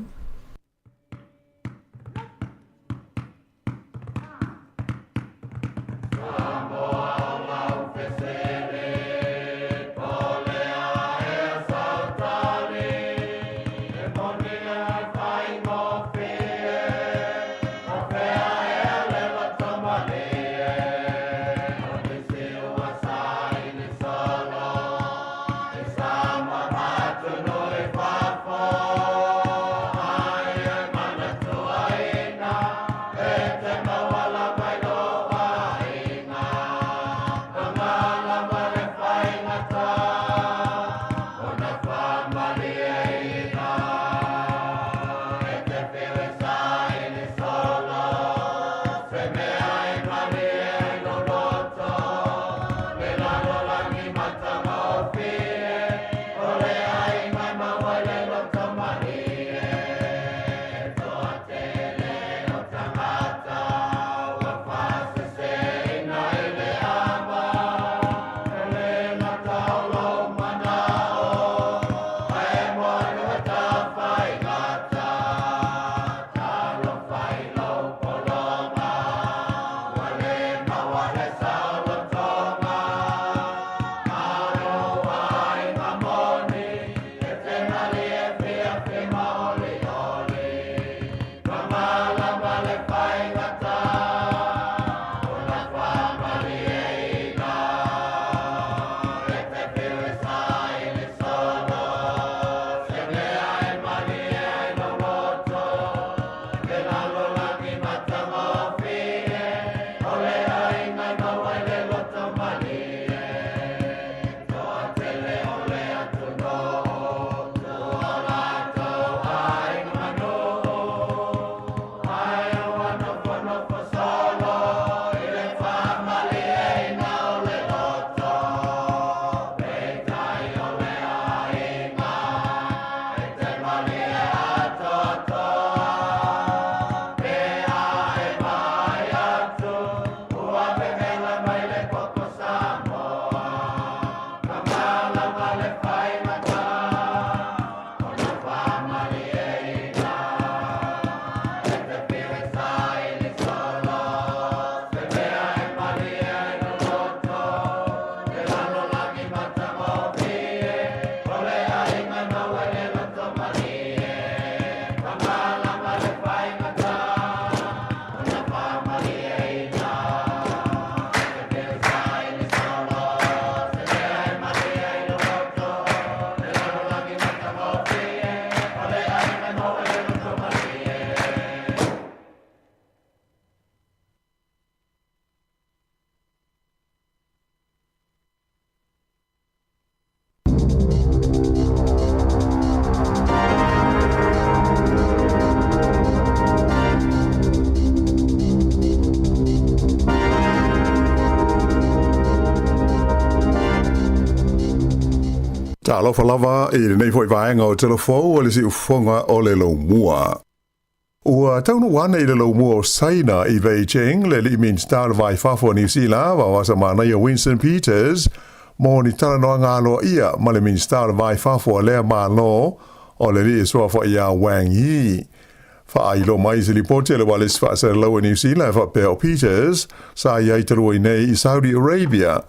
Talofa lava i lenei foi vaega o Telefou o le Siufofoga o le Laumua. Ua taunuu ane i le laumua o Saina i Beijing le alii Minisita o le Va i Fafo o Niu Sila, Vaoasa Manaia Winston Peters, mo ni talanoaga aloaia ma le Minisita o le Va i Fafo a lea Malo, o le alii e suafa ia Wang Yi. Faailoa mai i se lipoti a le ualesi faasalalau a Niu Sila e faapea o Peters sa i ai talu ai nei i Saudi Arabia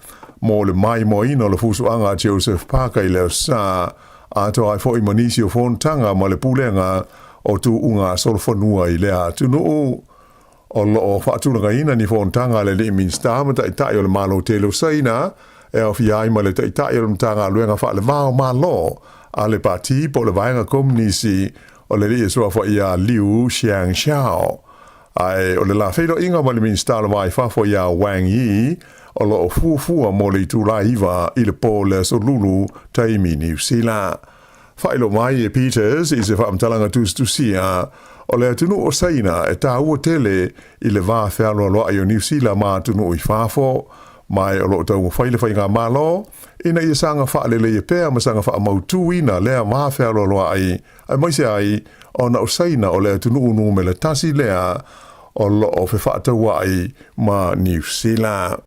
mo le maimoaina o le fusuaga a Joseph Parker i le Aso Sa, atoa ai foi ma nisi o fonotaga ma le pulega o tuuga solofanua i lea atunuu. O lo o faatulagaina ni fonotaga a le alii Minisita ma Taitai o le Malo tele o Saina, e aofia ai ma le Taitai o le Matagaluega Faaleva o Malo a le Pati po o le Vaega Komunisi o le alii e suafa ia Liu Xiangxiao. Ae o le la feiloaiga ma le Minisita o le Va i Fafo ia Wang Yi o lo o fuafua mo le itula 9 i le po le Aso Lulu taimi Niu Sila. Faailoa mai e Peters i se faamatalaga tusitusia, o le atunuu o Saina e taua tele i le va fealoaloai o Niu Sila ma atunuu i fafo, ma o lo o taumafai le faigamalo ina ia saga faaleleia pea ma saga faamautuina lea va fealoaloai, aemaise ai ona o Saina o le atunuu numera tasi lea o lo o fefaatauai ma Niu Sila.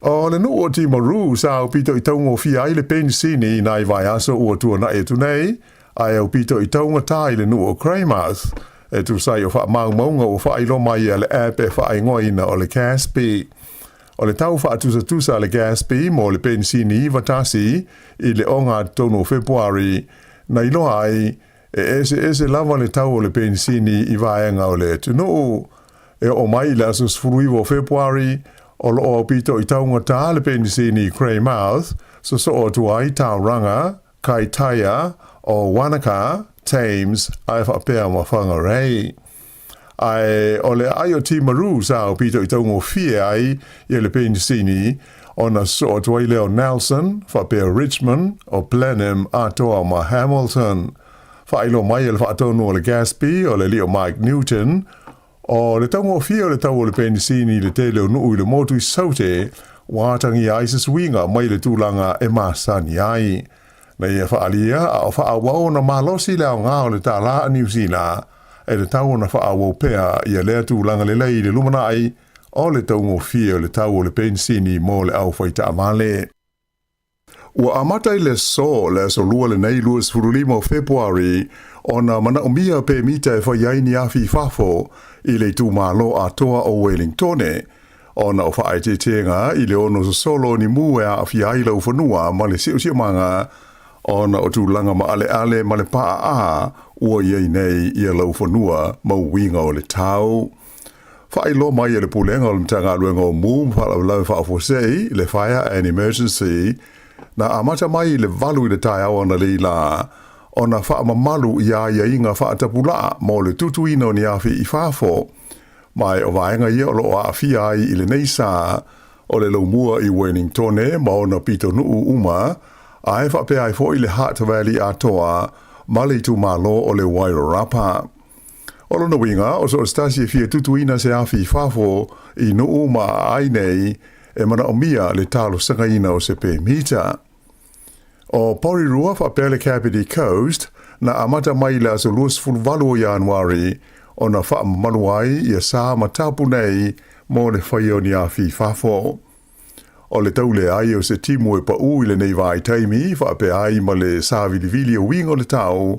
O le nuu o Timaru sa aupito i taugofie ai le penisini i nai vaiaso ua tuanai atu nei, ae aupito i taugatā i le nuu o Greymouth, e tusa ai o faamaumauga ua faailoa mai a le app e faaigoaina o le Gaspy. O le tau faatusatusa a le Gaspy mo le penisini 91 i le ogatotonu o Fepuari, na iloa ai e eseese lava le tau o le penisini i vaega o le atunuu. E oo mai i le aso 19 o Fepuari, o lo o aupito i taugatā le penisini i Greymouth, sosoo atu ai Tauranga, Kaitaia, o Wanaka, Thames, ae faapea ma Whangarei. Ae o le aai o Timaru sa aupito i taugofie ai ia le penisini, ona sosoo atu ai lea o Nelson, faapea Richmond, o Blenheim atoa ma Hamilton. Faailoa mai e le faatonu o le Gaspy, o le alii o Mike Newton, o le taugofie o le tau o le penisini i le tele o nuu i le motu i Saute, ua atagia ai se suiga mai le tulaga e masani ai. Na ia faaalia a o faaauau ona malosi le aoga o le tālā a Niu Sila, e tatau ona faaauau pea ia lea tulaga lelei i le lumanai o le taugofie o le tau o le penisini mo le auwhai taavale. Ua amata i le aso, le aso Lua lenei 25 o Fepuari, ona manaomia pemita e fai ai ni afi i fafo i le itumalo atoa o Wellingtone, ona o faaeteetega i le ono sosolo o ni mū e aafia ai laufanua ma le siosiomaga ona o tulaga maaleale ma le paaa ua i ai nei ia laufanua ma uiga o le tau. Faailoa mai e le Pulega o le Matagaluega o Mū ma Faalavelave Faafuasei, le Fire and Emergency, na amata mai i le 8 i le taeao analeila lā ona faamamalu i aiaiga faatapulaa mo le tutuina o ni afi i fafo. Ma o vaega ia o lo o aafia ai i lenei sa o le laumua i Wellingtone ma ona pitonuu uma, ae faapea ai foi le Hutt Valley atoa ma le itumalo o le Wairarapa. O lona uiga, o so o se tasi e fia tutuina se afi i fafo i nuu ma aai nei e manaomia le talosagaina o se pemita. O Porirua faapea le Kapiti Coast na amata mai i le aso 28 o Ianuari ona faamamalu ai ia sa ma tapu nei mo le faia o ni afi i fafo. O le tau leai o se timu e paʻū i lenei vaitaimi faapea ai ma le sāvilivili o uiga o le tau,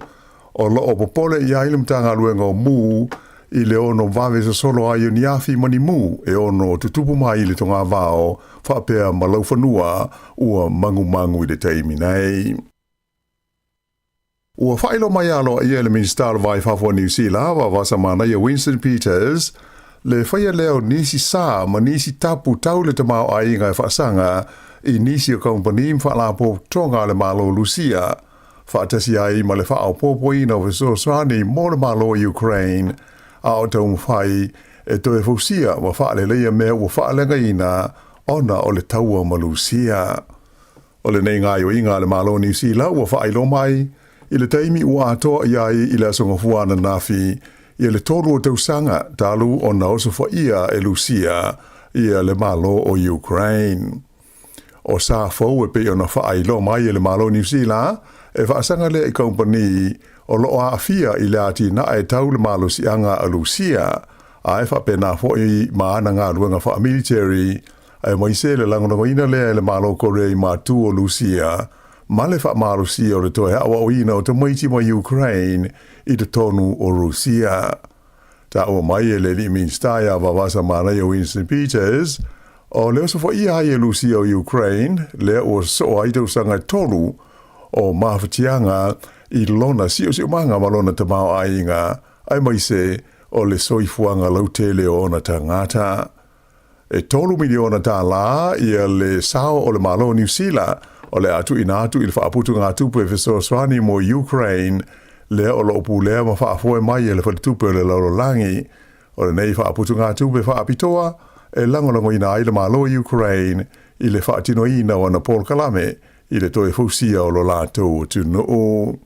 o lo o popole i ai le Matagaluega o Mū i le ono vave sosolo ai o ni afi ma ni mū e ono tutupu mai i le togavao faapea ma laufanua ua magumagu i le taimi nei. Ua faailoa mai aloaia e le Minisita o le Va i Fafo a Niu Sila, Vavasa Manaia Winston Peters, le faia lea o nisi sa ma nisi tapu tau le tamaoaiga e faasaga i nisi o kamupani ma faalapotopotoga a le Malo Lusia, faatasi ai ma le faaopoopoina o fesoasoani mo le Malo o Ukraine, a o taumafai e toe fausia ma faaleleia mea ua faaleagaina ona o le taua ma Lusia. O lenei gaoioiga a le Malo o Niu Sila ua faailoa mai i le taimi ua atoa i ai i le Aso Gafua ananafi ia le 3 o tausaga talu ona osofaia e Lusia ia le Malo o Ukraine. O sa fou e pei ona faailoa mai e le Malo o Niu Sila, e faasaga lea i kamupani o lo o aafia i le atinae tau le malosiaga a Lusia, a e faapena foi ma ana galuega faamiliteri, aemaise le lagolagoina lea e le Malo o Korea i matu o Lusia ma le faamalosia o le toe aoaoina o tamaiti mai Ukraine i totonu o Rusia. Taua mai e le alii Minisita ia Vavasa Manaia Winston Peters, o le osofaia ai e Lusia o Ukraine, lea ua sosoo ai tausaga e tolu o mafatiaga i lona siosiomaga ma lona tamaoaiga, aemaise o le soifuaga lautele o ona tagata. E $3 miliona ia le sao o le Malo o Niu Sila o le a tuuina atu i le faaputugatupe fesoasoani mo Ukraine, lea o lo o pulea ma faafoe mai e le Faletupe o le Lalolagi. O lenei faaputugatupe faapitoa e lagolagoina ai le Malo o Ukraine i le faatinoina o ana polokalame i le toe fausia o lo latou atunuu.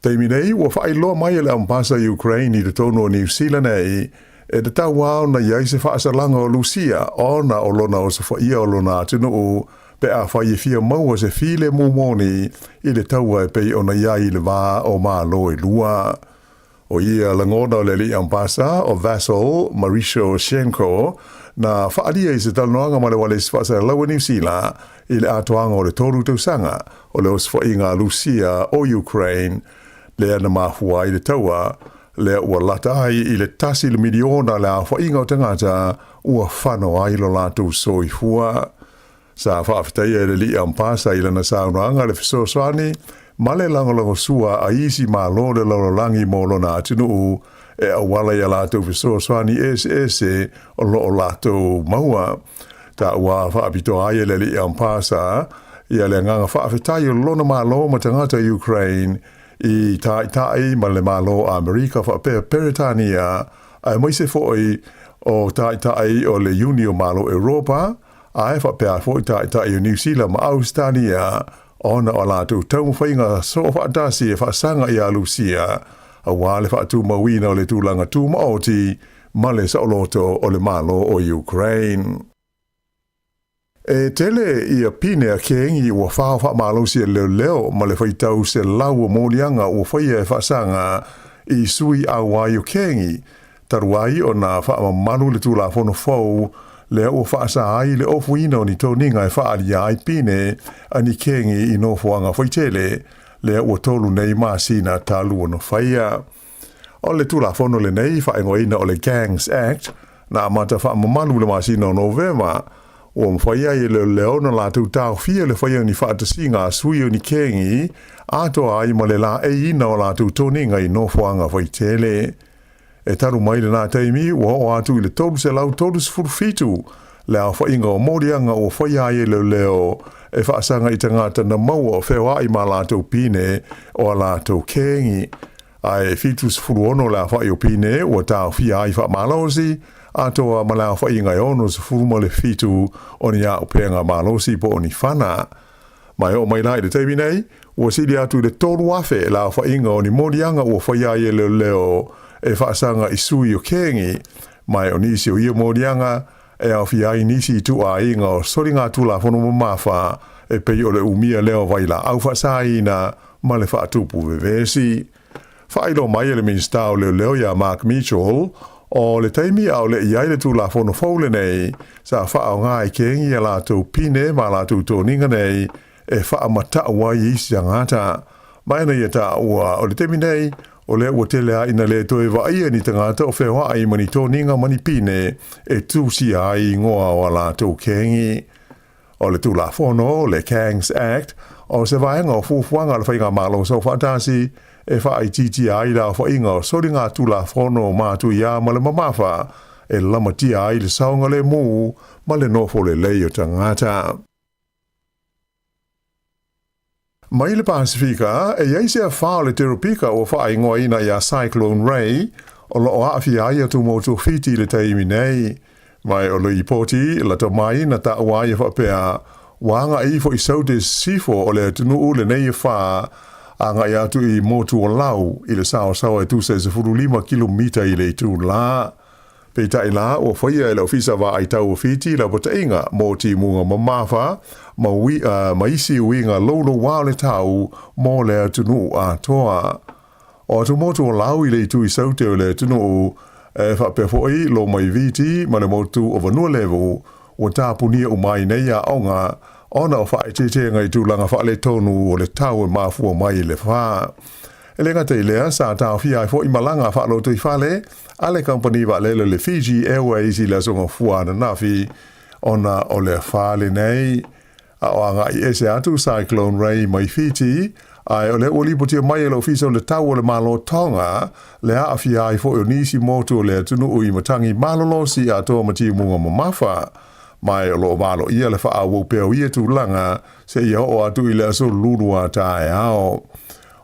Taimi nei, ua faailoa mai e le Ambasa Ukraine i totonu o Niu Sila nei, e tatau lava ona i ai se faasalaga o Lusia ona o lona osofaia o lona atunuu pe afai e fia maua se filemu moni i le taua e pei ona i ai i le va o Malo e lua. O ia lagona o le alii Ambasa o Vasyl Maryshchenko na faaalia i se talanoaga ma le ualesi faasalalaua Niu Sila i le atoaga o le tolu tausaga o le osofaiga a Lusia o Ukraine lea na mafua ai le taua lea ua lata ai i le tasi le miliona le aofaiga o tagata ua fano ai lo latou soifua. Sa faafetaia e le Alii Ampasa i lana saunoaga le fesoasoani ma le lagolagosua a isi Malo o le lalolagi mo lona atunuu e auala i a latou fesoasoani eseese o lo o latou maua. Taua faapitoa ai e le Alii Ampasa ia le agaga faafetai o lona Malo ma tagata Ukraine i Taitai ma le Malo o Amerika faapea Peretania aemaise foi o Taitai o le Iuni o Malo Europa Ae faapea foi Taitai o Niu Sila ma Ausetalia ona o a latou taumafaiga soofaatasi e faasaga iā Lusia aua le faatumauina o le tulaga tumaoti ma le saoloto o le Malo o Ukraine. E tele ia pine a kengi ua fao faamalosi e leoleo ma le faitau selau o moliaga ua faia e faasaga i sui auai o kengi Talu ai ona faamamalu le Tulafono fou lea ua faasa ai le ofuina o ni toniga e faaalia ai pine a ni kengi i nofoaga faitele, lea ua tolu nei masina talu ona faia. O le Tulafono lenei faaigoaina o le Gangs Act, na amata faamamalu i le masina o Novema, ua mafai ai e leoleo ona latou taofia le faia o ni faatasiga a sui o ni kengi atoa ai ma le laeiina o latou toniga i nofoaga faitele. E talu mai lena taimi, ua oo atu i le 337 le aofaiga o moliaga ua faia ai e leoleo e faasaga i tagata na maua o feoai ma latou pine o a latou kengi. Ae 76 le aofai o pine ua taofia ai faamalosi, atoa ma le aofaiga e 67 o ni auupega malosi po o ni fana. Ma e oo mai la i le taimi nei, ua sili atu i le 3,000 le aofaiga o ni moliaga ua faia ai e leoleo e faasaga i sui o kengi, ma e o nisi o ia moliaga e aofia ai nisi ituaiga o soligatulafono mamafa e pei o le umia lea o vailaau faasaina ma le faatupu vevesi. Faailoa mai e le Minisita o Leoleo iā Mark Mitchell, o le taimi a o le i ai le Tulafono fou lenei, sa faaaoga e kengi a latou pine ma latou toniga nei e faamatau ai i isi tagata. Ma ena ia taua, o le taimi nei, o lea ua tele a ina le toe vaaia ni tagata o feoai ma ni toniga ma ni pine e tusia ai ingoa o a latou kengi. O le Tulafono, le Gangs Act, o se vaega o fuafuaga a le Faigamalo Saufaatasi e faaitiitia ai le aofaiga o soligatulafono matuia ma le mamafa e lamatia ai le saogalemu ma le nofo lelei o tagata. Mai le Pasifika, e i ai se afa o le teropika ua faaigoaina ia Cyclone Ray, o lo o aafia ai atu motu o Fiti i le taimi nei. Ma o le lipoti lata mai na taua ai e faapea, ua agai ifo i Saute Sisifo o le atunuu lenei afa, agai atu i motu o Lau i le saosaoa e tusa e 15 kilomita i le itula. Peitai la, ua faia e le Ofisa Vaai Tau o Fiti lapataiga mo timuga mamafa ma ma isi uiga louloua o le tau mo le atunuu atoa. O atumotu o Lau i le itu i Saute o le atunuu, e faapea foi Lomaiviti ma le motu o Vanualevu, ua tapunia uma ai nei aoga ona o faaeteetega i tulaga faaletonu o le tau e mafua mai i le fa. E le gata i lea, sa taofia ai foi malaga faalotoifale a le kamupani vaalele le Fiji Airways i le Aso Gafua ananafi ona o le afa lenei. A o agai ese atu Cyclone Ray mai Fiti, ae o lea ua lipotia mai e le Ofisa o le Tau o le Malo Tonga le aafia ai foi o nisi motu o le atunuu i matagi malolosi atoa ma timuga mamafa. Ma o lo o valoia le faaauau pea o ia tulaga seia oo atu i le aso Lua taeao.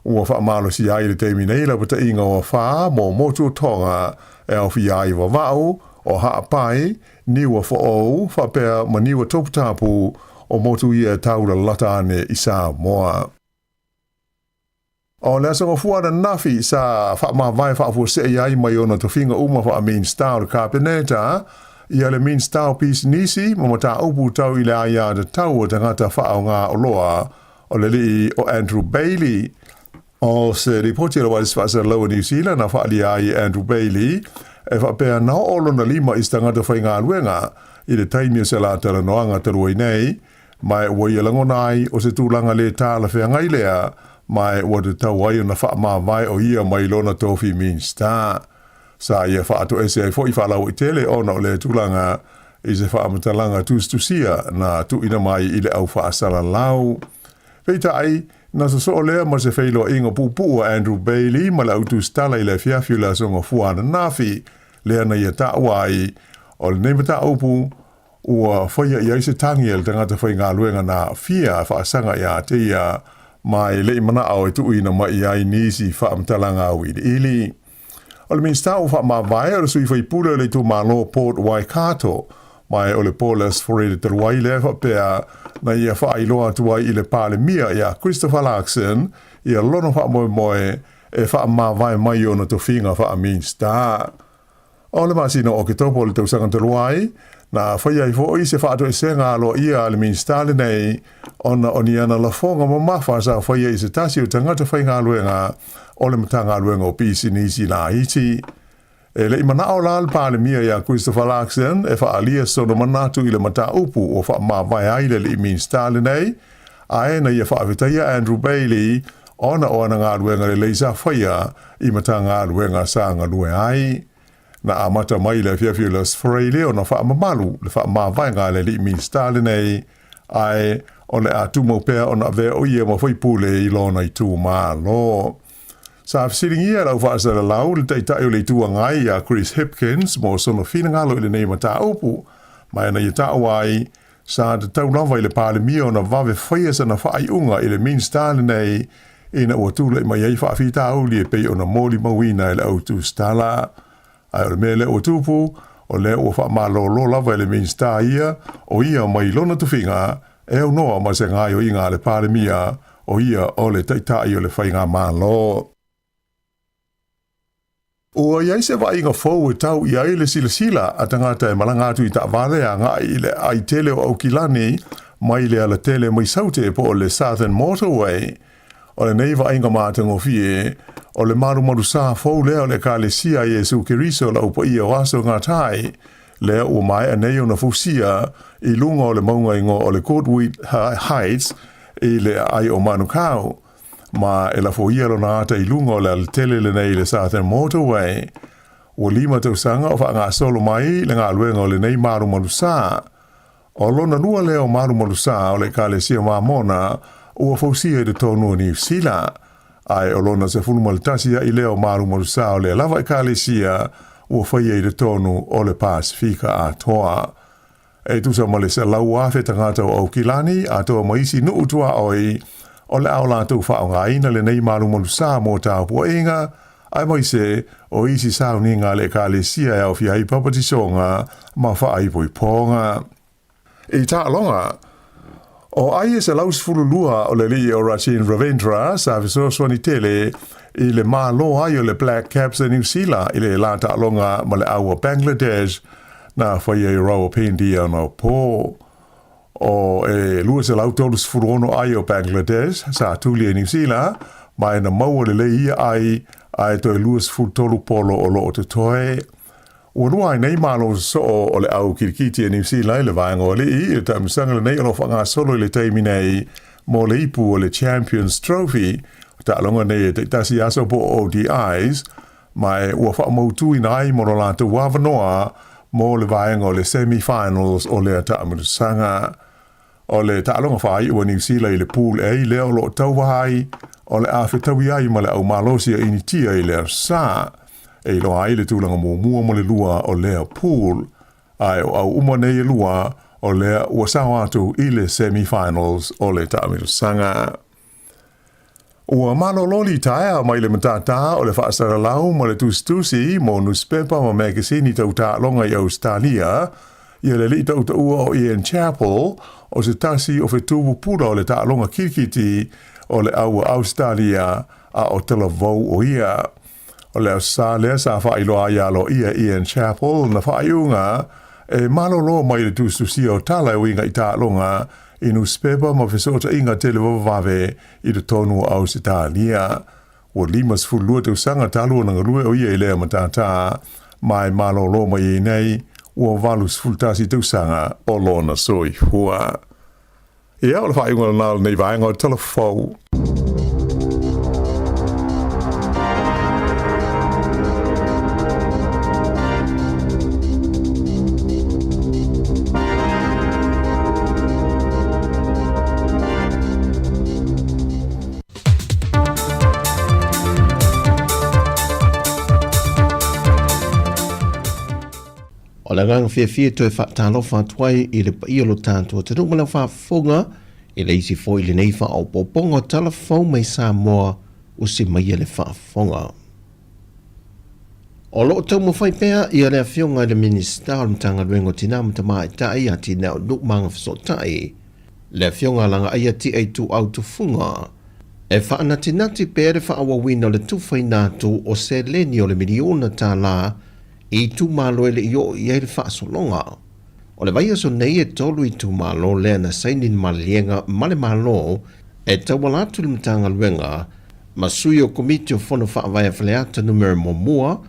Ua faamalosia ai i le taimi nei lapataiga o afa mo motu o Tonga e aofia ai Vava'u, o Ha'apai, Niua Fo'ou, faapea ma Niua Toputapu, o motu ia e tau lalata ane i Samoa. O le Aso Gafua ananafi sa faamavae faafuasei ai mai ona tofiga uma faa-Minista o le Kapeneta, ia le Minista o Pisinisi ma Mataupu Tau i le Aiatatau a Tagata Faaaoga Oloa, o le alii o Andrew Bayly. O se lipoti a le Wireless Faasalalau a Niu Sila na faaalia ai e Andrew Bayly e faapea na oo lona lima i se tagata faigaluega i le taimi o se latalanoaga talu ai nei, ma ua ia lagona ai o se tulaga lē talafeagai lea, ma ua tatau ai ona faamavae o ia mai lona tofi Minista. Sa ia faatoese ai foi faalauaitele ona o lea tulaga i se faamatalaga tusitusia na tuuina mai i le au faasalalau. Peitai, na sosoo lea ma se feiloaiga puupuu a Andrew Bayly ma le au tusitala i le afiafi o le Aso Gafua ananafi, lea na ia taua ai, o lenei mataupu ua faia i ai se tagi a le tagata faigaluega na aafia faasaga ia te ia, ma e le i manao e tuuina mai i ai nisi faamatalaga auiliili. O le Minisita ua faamavae o le sui faipule o le itumalo Port Waikato, ma o le Paulus Forere talu ai lea e faapea na ia faailoa atu ai i le Palemia ia Christopher Luxon ia lona faamoemoe e faamavae mai ona tofiga faa-Minisita. O le masina o Oketopa o le tausaga talu ai, na faia ai foi se faatoesega aloaia a le Minisita lenei ona o ni ana lafoga mamafa sa faia i se tasi o tagata faigaluega o le Matagaluega o Pisinisi Laiti. E le i manao la le Palemia ia Christopher Luxon e faaalia sona manatu i le mataupu ua faamavae ai le alii Minisita lenei, ae na ia faafetaia Andrew Bayly ona o ana galuega lelei sa faia i Matagaluega sa galue ai. Na amata mai le afiafi o le Aso Faraile ona faamamalu le faamavaega a le alii Minisita lenei, ae o le a tumau pea ona avea o ia ma faipule i lona itumalo. Sa fesiligia e le au faasalalau le Taitai o le Itu Agai ia Chris Hipkins mo sona finagalo i lenei mataupu, ma na ia taua ai, sa tatau lava i le Palemia ona vave faia sana faaiuga i le Minisita lenei ina ua tulai mai ai faafitauli e pei ona molimauina e le au tusitala. Ae o le mea lea ua tupu, o lea ua faamalolo lava e le Minisita ia o ia mai lona tofiga e aunoa ma se gaoioiga a le Palemia, o ia o le Taitai o le Faigamalo. Ua i ai se vaaiga fou e tau i ai le silasila a tagata e malaga atu i taavale agai i le aai tele o Aukilani mai le alatele mai Saute po o le Southern Motorway. O lenei vaaiga matagofie, o le malumalu sa fou lea o le Ekalesia a Iesu Keriso Lau Paia o Aso Gatai, lea ua maea nei ona fausia i luga o le mauga igoa o le Goodwood Heights i le aai o Manukau. Ma e lafoia lona ata i luga o le alatele lenei i le Southern Motorway. Ua lima tausaga o faagasolo mai le galuega o lenei malumalu sa. O lona lua lea o malumalu sa o le Ekalesia Mamona ua fausia i totonu o Niu Sila. Ae o lona 11 a'i lea o malumalu sa o lea lava Ekalesia ua faia i totonu o le Pasefika atoa. E tusa ma le 100,000 tagata o Aukilani, atoa ma isi nuu tuaoi, o le a o latou faaaogaina lenei malumalu sa mo tapuaiga, aemaise o isi sauniga a le Ekalesia e aofia ai papatisoga ma faaipoipoga. I taaloga. O ai e 112 o le alii o Rachin Ravindra sa fesoasoani tele i le malo ai o le Black Caps a Niu Sila i le la taaloga ma le au a Bangladesh na faia i Rawalpindi anapo. O e 236 ai o Bangladesh sa tuli e Niu Sila ma e na maua lelei ia ai ae toe 23 polo o loo totoe. Ua lua ai nei malo sosoo o le au kirikiti a Niu Sila i le vaega o alii i le taamilosaga lenei o lo o faagasolo i le taimi nei mo le ipu o le Champions Trophy, taaloga nei e taitasi aso po o ODIs, ma e ua faamautuina ai mo lo latou avanoa mo le vaega o le semi-finals o lea taamilosaga. O le taaloga faaiu a Niu Sila i le Pool A lea o lo o tauvaha ai, o le a fetaui ai ma le au malosi a Initia i le Aso Sa, e iloa ai le tulaga muamua ma le lua o lea pool. Ae o au uma nei e lua, o lea ua sao atu i le semi-finals o le taamilosaga. Ua malolo litaea mai le matātā o le faasalalau ma le tusitusi mo nusipepa ma mekesini tau taaloga i Ausetalia, ia le alii tautaua o Ian Chappell, o se tasi o fetu pupula o le taaloga kirikiti o le au a Ausetalia, a o talavou o ia. O le Aso Sa lea sa faailoa ai aloaia Ian Chappell na faaiuga e malolo mai le tusitusia o tala e uiga i taaloga i nusipepa ma fesootaiga televavavave i totonu o Ausetalia. Ua 52 tausaga talu ona galue o ia i lea matātā, ma e malolo mai ai nei ua 81 tausaga o lona soifua. Ia, o le faaiuga lena o lenei vaega o Tala Fou. O le agaga fiafia e toe faatalofa atu ai i le paia o lo tatou atunuu ma lau faafofoga i le isi foi lenei faaopoopoga o tala fou mai Samoa usi maia le faafofoga. O lo o taumafai pea ia le Afioga i le Minisita o le Matagaluega o Tina ma Tamaitai, Atinae o Nuu ma Agafesootai, le Afioga a Lagaaia Tia Ituau Tufuga, e faanatinati pea le faaauauina o le tufaina atu o seleni o le miliona tala i itumalo e le i oo i ai le faasologa. O le vaiaso nei e tolu itumalo lea na saini le maliega ma le Malo e tauala atu i le Matagaluega ma sui o Komiti o Fono Faavae a Faleata Numera Muamua,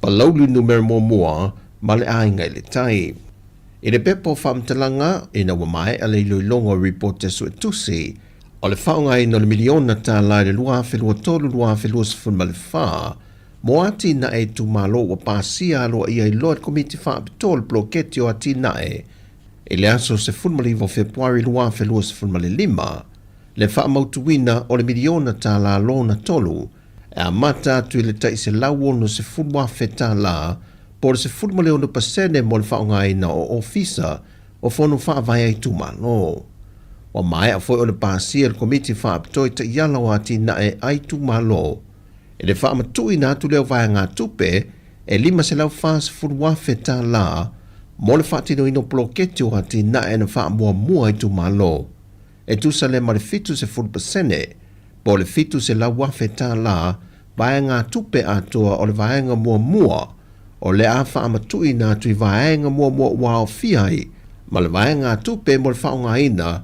Palauli Numera Muamua ma le Aiga i le Tai. I le pepa o faamatalaga ina ua maea le iloiloga o ripoti a suetusi o le faaaogaina o le miliona tala i le 2023/2024 mo atinae itumalo ua pasia aloaia ai loa e le Komiti Faapitoa o le Poloketi o Atinae i le aso 19 o Fepuari 2025 le faamautuina o le miliona tala lona tolu e amata atu i le tai $160,000 po o le 16% mo le faaaogaina o ofisa o Fono Faavae a Itumalo. Ua maea foi ona pasia e le Komiti Faapitoa i Taiala o Atinae a Itumalo i le faamatuuina atu lea o vaegatupe e $540,000 mo le faatinoina o poloketi o atinae na faamuamua a itumalo e tusa lea ma le 70% po o le $700,000 vaegatupe atoa o le vaega muamua o le a faamatuuina atu i vaega muamua ua aofia ai ma le vaegatupe mo le faaaogaina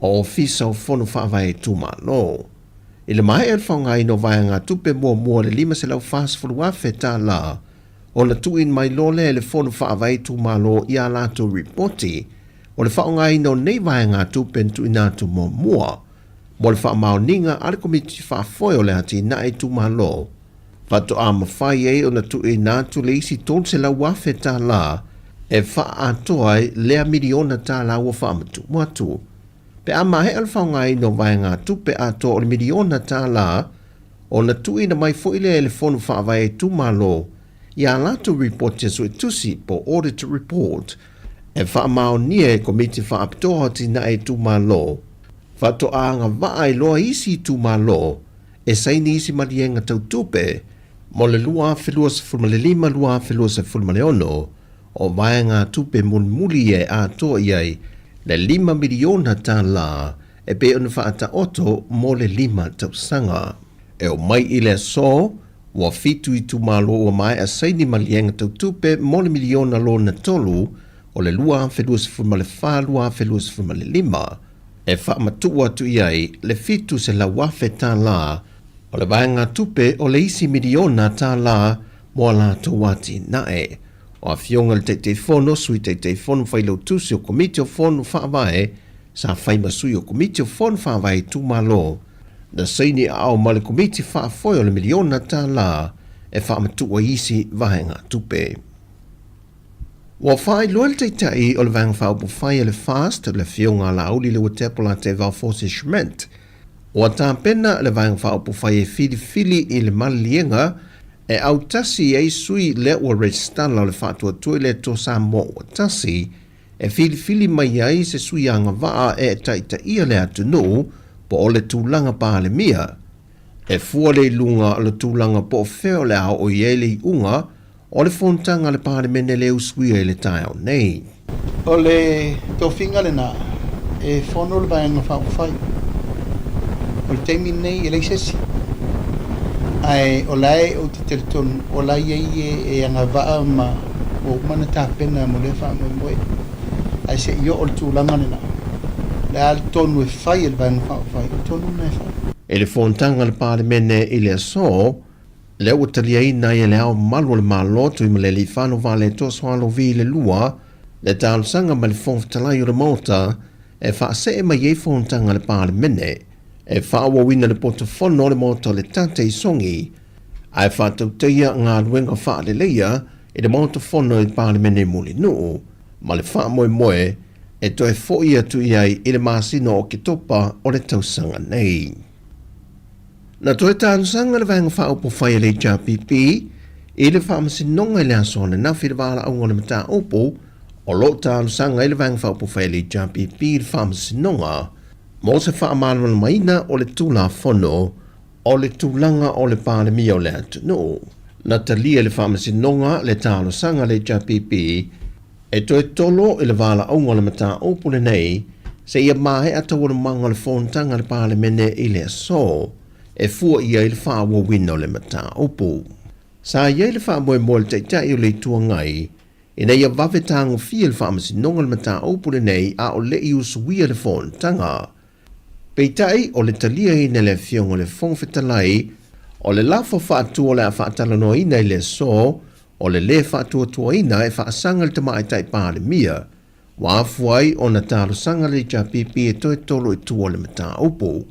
o Ofisa o Fono Faavae Itumalo. I le maea o le faaaogaina o vaegatupe muamua o le $540,000 ona tuuina mai loa lea e le Fono Faavae Itumalo i a latou ripoti o le faaaogaina o nei vaegatupe na tuuina atu muamua mo le faamaoniga a le Komiti Faafoe o le Atinae Itumalo faatoa mafai ai ona tuuina atu le isi $300,000 e faaatoa ai lea miliona tala ua faamatuu atu. Pe a maea le faaaogaina o vaegatupe atoa o le miliona tala, ona tuuina mai foi lea e le Fono Faavae a Itumalo i a latou ripoti a suetusi po o audit report e faamaonia e Komiti Faapitoa o Atinae Itumalo, faatoa agavaa ai loa isi itumalo e saini isi maliega tau tupe mo le 2025-2026 o vaegatupe mulimuli e atoa i ai. le $5 miliona e pei ona faataoto mo le 5 tausaga. E oo mai i le aso, ua 7 itumalo ua maea saini maliega tau tupe mo le miliona lona tolu o le 2024/2025 e faamatuu atu i ai le $700,000 o le vaegatupe o le isi miliona tala mo a latou atinae. O afioga i le Taitaifono, Sui Taitaifono ma Failautusi o Komiti o Fono Faavae sa fai ma sui o Komiti o Fono Faavae Itumalo, na saini aao ma le Komiti Faafoe o le miliona tala e faamatuu ai isi vaegatupe. Ua faailoa le Taitai o le Vaega Faaupufai a le FAST, le Afioga a Laauli Leuatepo Latevao Fose Schmidt, ua tapena le Vaega Faaupufai e filifili i le maliliega e autasi i ai sui lea ua resitala o le Faatuatua i le Atua Samoa ua tasi, e filifili mai ai se sui agavaa e taitaia le atunuu po o le tulaga Palemia. E fua le iluga o le tulaga po o fea o le a oo i ai le iuga o le fonotaga a le Palemene le usuia i le taeao nei. O le tofiga lena e fono le Vaega Faaupufai. O le taimi lenei e leai se isi. Ae o la e ou te talitonu o la e i ai e e agavaa ma ua uma ona tapena mo lea faamoemoe. Ae se i oo i le tulaga lena, o le a le tonu e fai e le Vaega Faaupufai, o le tonu lena e fai. I le fonotaga a le Palemene i le aso, lea ua taliaina ai e Le Ao Mamalu o le Malo Tuimalealiifano Vaaletoa Sualauvi le 2, le talosaga mai le Fofoga Fetalai o le Maota e faasee mai ai fonotaga a le Palemene e faaauauina le poto fono o le Maota o le Tate i Sogi ae faatautaia galuega faaleleia i le Maota Fono i le Palemene i Mulinuu ma le faamoemoe e toe foi atu i ai i le masina o Oketopa o le tausaga nei. Na toe talosaga le Vaega Faaupufai a le HRPP i le Faamasinoga i le aso ananafi i le valaauga o le mataupu o lo o talosaga ai le Vaega Faaupufai a le HRPP i le Faamasinoga mo se faamalamalamaina o le Tulafono o le Tulaga o le Palemia o le Atunuu. Na talia e le Faamasinoga le talosaga a le HRPP e toe tolo i le valaauga o le mataupu lenei seia maea taualumaga o le fonotaga a le Palemene i le aso e fua i ai le faaauauina o le mataupu. Sa i ai le faamoemoe o le Taitai o le Itu Agai ina ia vave tagofia le Faamasinoga o le mataupu lenei a o le i usuia le fonotaga. Peitai, o le taliaina e le Afioga i le Fofoga Fetalai o le lafo faatu o le a faatalanoaina i le aso o le lē faatuatuaina e faasaga le Tamaitai Palemia, ua afua ai ona talosaga le HRPP e toe tolo i tua o le mataupu.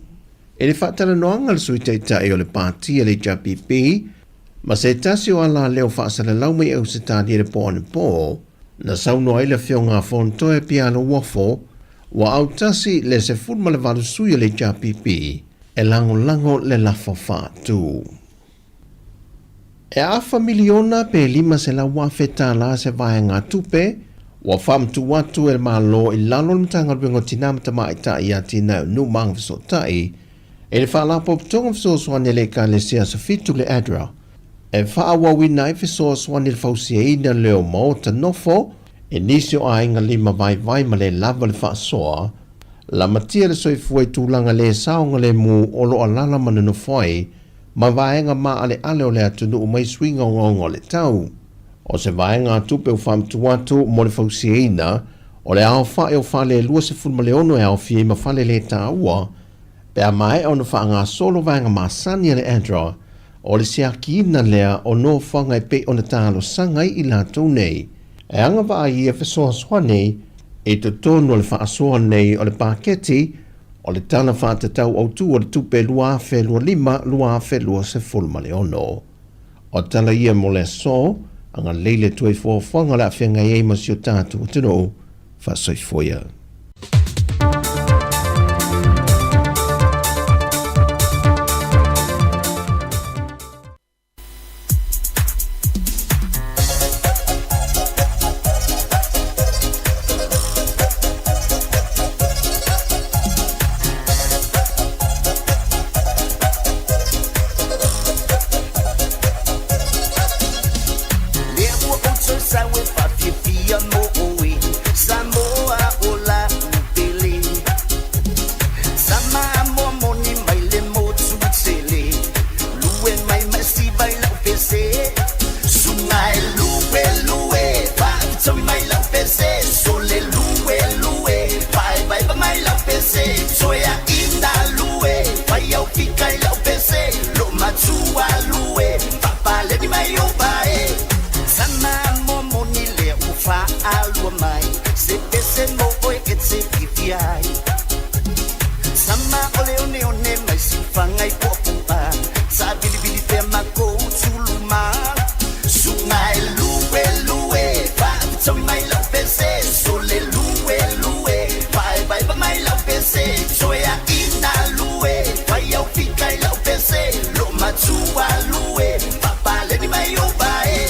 I le faatalanoaga a le Sui Taitai o le Pati a le HRPP ma se tasi o alaleo faasalalau mai Ausetalia i le po anapo, na saunoa ai le Afioga a Fonotoe Pialo Uafo, Ua autasi le 18 sui o le HRPP e lagolago le lafo faatu. E afa miliona pe $500,000 se vaegatupe ua faamatuu atu e le Malo i lalo o le Matagaluega o Tina ma Tamaitai, Atinae o Nuu ma Agafesootai i le Faalapotopotoga Fesoasoani a le Ekalesia Aso Fitu le ADRA e faaauauina ai fesoasoani i le fausiaina lea o maota nofo i nisi o aiga lima vaivai ma le lava le faasoa, lamatia le soifua i tulaga le saogalemu o lo o alaala ma nonofo ai ma vaega maaleale o le atunuu mai suiga ogaoga o le tau. O se vaegatupe ua faamatuu atu mo le fausiaina o le aofai o fale e 26 e aofia ai ma fale le taua pe a maea ona faagasolo vaega masani a le ADRA o le siakiina lea o nofoaga e pei ona talosaga ai i latou nei e agavaa ai ia fesoasoani i totonu o le faasoa nei o le paketi o le Tala Faatatau Autu o le Tupe 2025/2026. O tala ia mo le aso, agalelei le Atua i foafoaga o le a feagai ai ma si o tatou atunuu. Faasoifua ia. Lefaga i puapu'a savilivili pea makou suluma suga e lue lue faafetsaui mai lau pese sole lue lue faevaeva mai lau pese soeaʻina lue fai au fika i lau pese lo matua lue fapaleni mai ou vae.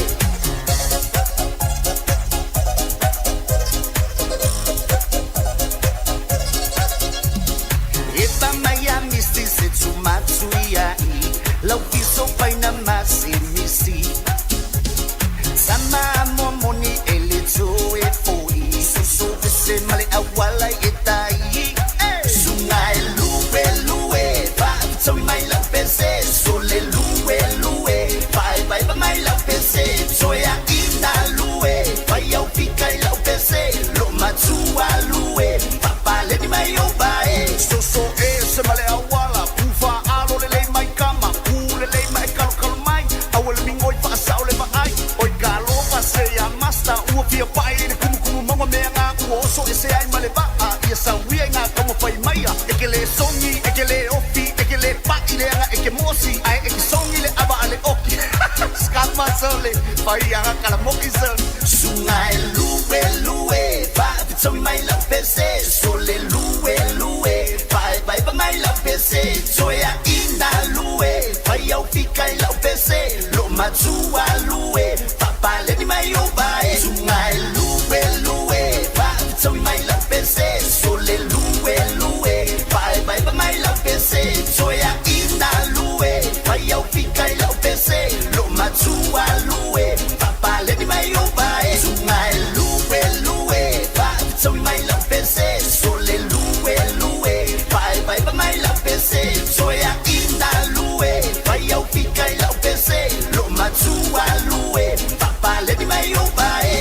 E pa mai a misi se tumatu ia i lau fiso faina masemisi sama momoni e le toe foi soso fese ma le auala e tai suga e lue lue faafetsaui mai lau pese sole lue lue faevaeva mai lau pese soeaʻina lue fai au fika i lau pese lo matua lue fapaleni mai ou vae soso e se ma le auala pufa alo lelei mai kama pu lelei mai kalokalo mai aua le migoi faasao le vaai oi kalofa se ia masta ua fia pai le kumukumu maua mea gā ua oso ese ai ma le vaa ia sauia i ngā taumafai maia e ke lē sogi e ke lē ofi e ke lē paʻi leaga e ke mosi ae e ke sogi le ava a le oki skamasole faiaga kalamoki sole suga e lue lue faafetsaui mai lau pese sole lue lue faevaeva mai lau pese soeaʻina lue fai au fika i lau pese lo matua lue fapaleni mai ou vae suga e lue lue faafetsaui mai lau pese sole lue lue faevaeva mai lau pese soeaʻina lue fai au fika i lau pese lo matua lue fapaleni mai ou vae suga e lue lue faafetsaui mai lau pese sole lue lue faevaeva mai lau pese soeaʻina lue fai au fika i lau pese lo matua lue fapaleni mai ou vae.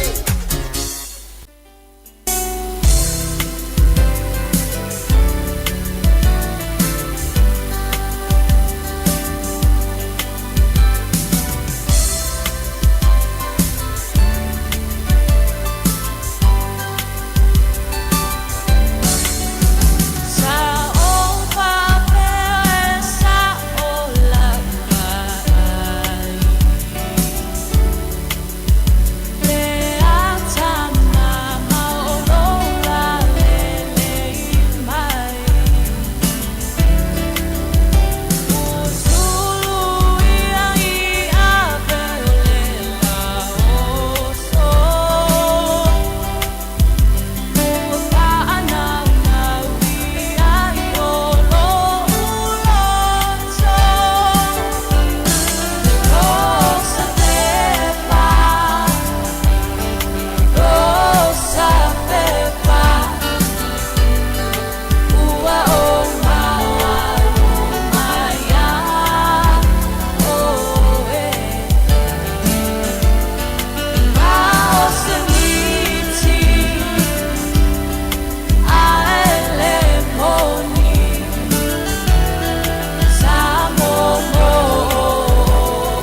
Sa ou faapea e sa'o lau vaai Le atamama o lou lalelei mai Ua sulu ia i ave o le laoso Ua faanaunau ia i o lou loto Le rosa pepa, rosa pepa Ua ou maualu mai iā ʻoe Ma o se miti a e le moni Sa momo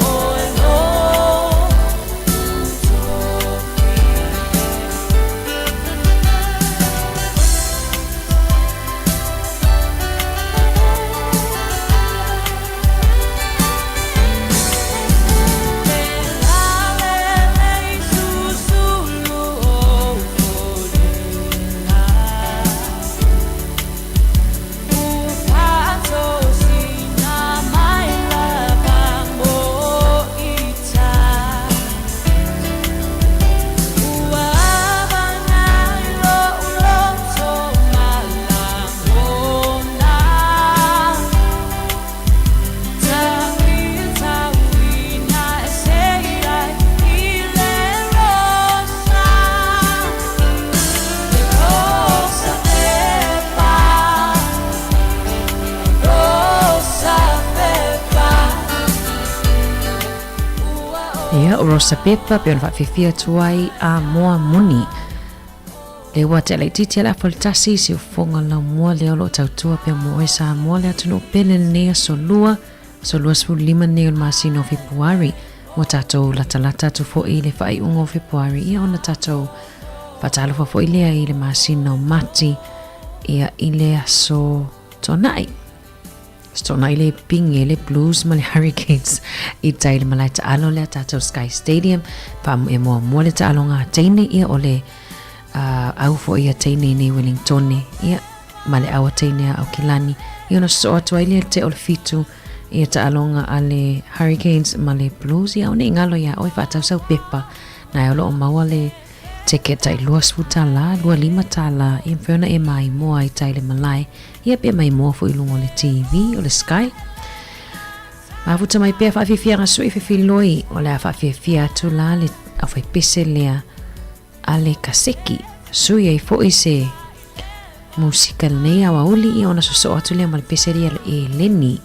ʻoe no tofi. Le lalelei susulu o foliga Ua paatosina mai lava mo ita Ua avana i lou loto ma lagona Tauina ese ai i le rosa Le rosa pepa, rosa pepa Ua Ia, o Rosa Pepa, pei ona faafiafia atu ai a Moa Moni. Le ua te laitiiti a le afa o le tasi, siufofoga laumua lea o lo o tautua pea mo oe Samoa le atunuu pele lenei aso lua, aso 25 nei o le masina o Fepuari. Ua tatou latalata atu foi i le faaiuga o Fepuari, ia ona tatou faatalofa foi lea i le masina o Mati, ia i le aso Toanai. Fetonai le pinge le Blues ma le Hurricanes i tai le malae taalo lea tatou Sky Stadium. Faamoe muamua le taaloga a teine ia o le uh, au foi ia teine nei Wellingtone ia ma le au a teine a Aukilani. Ia ona sosoo atu ai lea le te o le fitu ia taaloga a le Hurricanes ma le Blues. Ia aua ne i galo iā oe faatau sau pepa na e o lo o maua le ticket tai $20, $25, ia mafai ona e maimoa ai tai le malae, ia pe maimoa foi i luga o le TV o le Sky. Mafuta mai pea faafiafiaga sui fefiloi, o le a faafiafia atu la le aufaipese lea a le kaseki. Sui ai foi se musika lenei aoauli, ia ona sosoo atu lea ma le pese lea le eleni.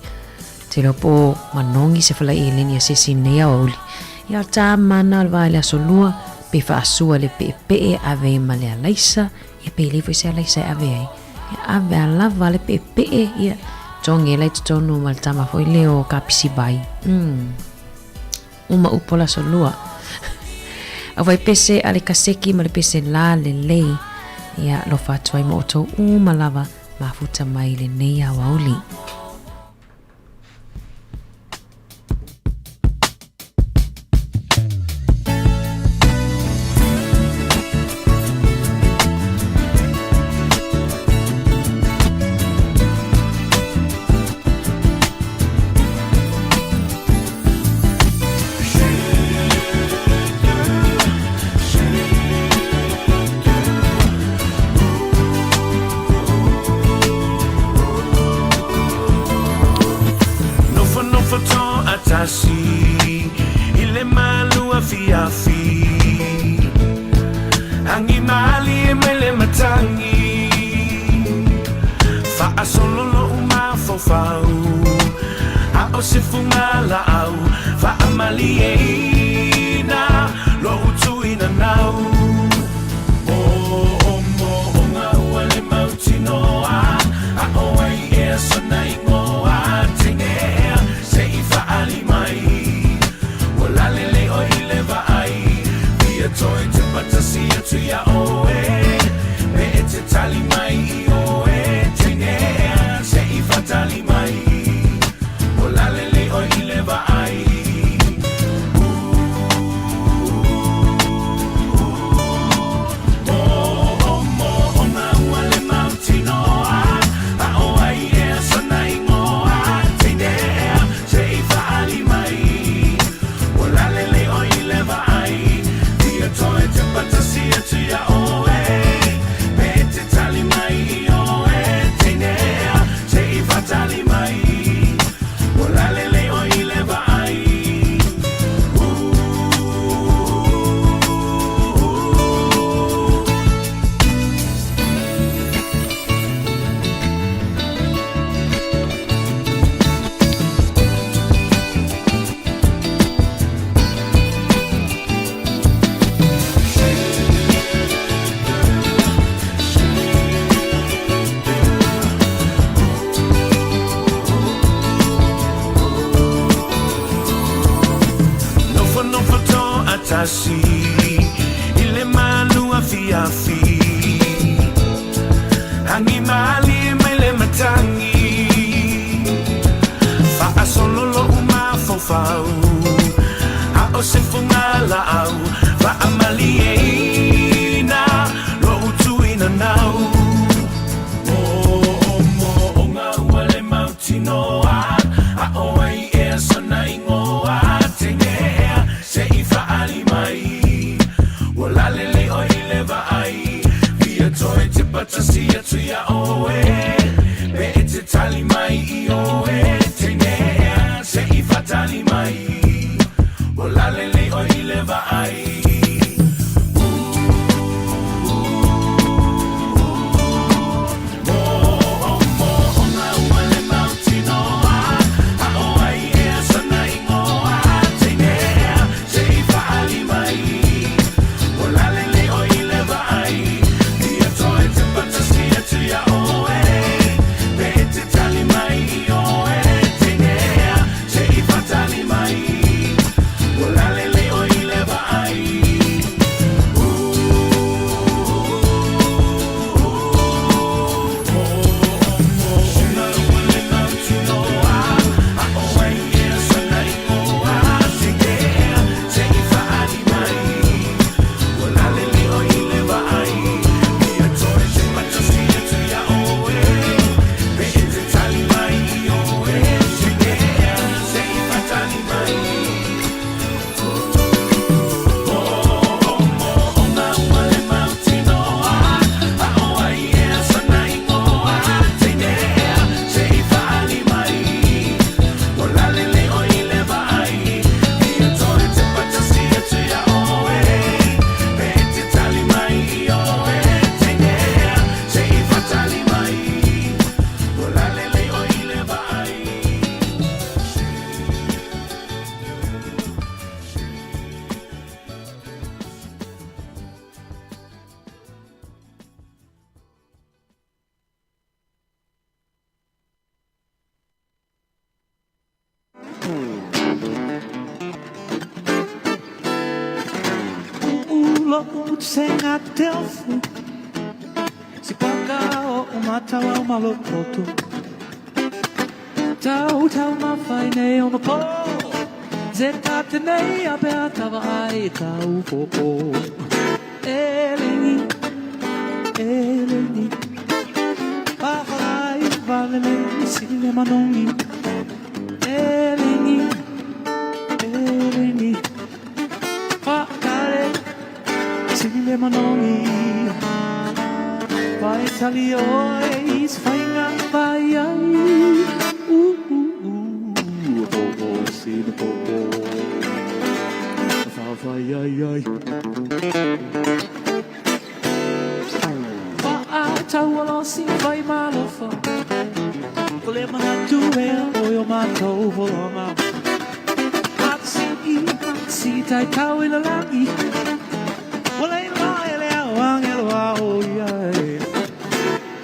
Te iloa po o manogi se falai eleni a se isi i lenei aoauli. Ia o le tāmana o le va i le aso lua, pe faasua le peepee ave ai ma le alaisa, ia pe leai foi se alaisa e ave ai. Ia ave a lava le peepee, ia togi la i totonu ma le tama foi lea o kapisi vai. Mm. Uma upu o le aso lua. Au pese a le kaseki ma le pese la lelei. Ia alofa atu ai ma outou uma lava mafuta mai i lenei aoauli. Nofonofo toatasi i le malu afiafi Agi malie mai le matagi Faasolo lo'u mafaufau A o se fugalaau Faamalieina lo'u tuinanau Moomooga ua le mautinoa A o ai ea sona igoa Teine ea se i faaali mai Ua lalelei oe i le vaai Fia toe tepa tasi atu iā oe Me e te tali mai i oe Teine ea se i faatali mai Ua lalelei oe i le vaai Moomooga ua le mautinoa A o ai ea sona igoa Teine ea se i faaali mai Ua lalelei oe i le vaai Fia toe tepa tasi atu iā oe Me e te tali mai i oe Teine ea se i faatali mai Ua lalelei oe i le vaai Nofonofo toatasi i le malu afiafi Agi malie mai le matagi Faasolo lo'u mafaufau A o se fugalaau Faamalieina lo'u tuinanau Moomooga ua le mautinoa A o ai ea sona igoa Teine ea se i faaali mai Ua lalelei oe i le vaai. Senga te ofu Si paka o o matau au malo poto Tau tau mawhai nei o ma po Ze ta te nei a pea tawa ai tau po po E lengi, e lengi Pawharai valele si le manongi E lengi, e lengi Whakare si le manongi Vai tali oe i se whainga vai ai Uh, uh, uh, po po si na po po Wha ai ai Wha alo si vai malofa Ko le manatu e o o mātou volonga Atsi i atsi tai tau i la langi Wala i la e le au angelo a o ia e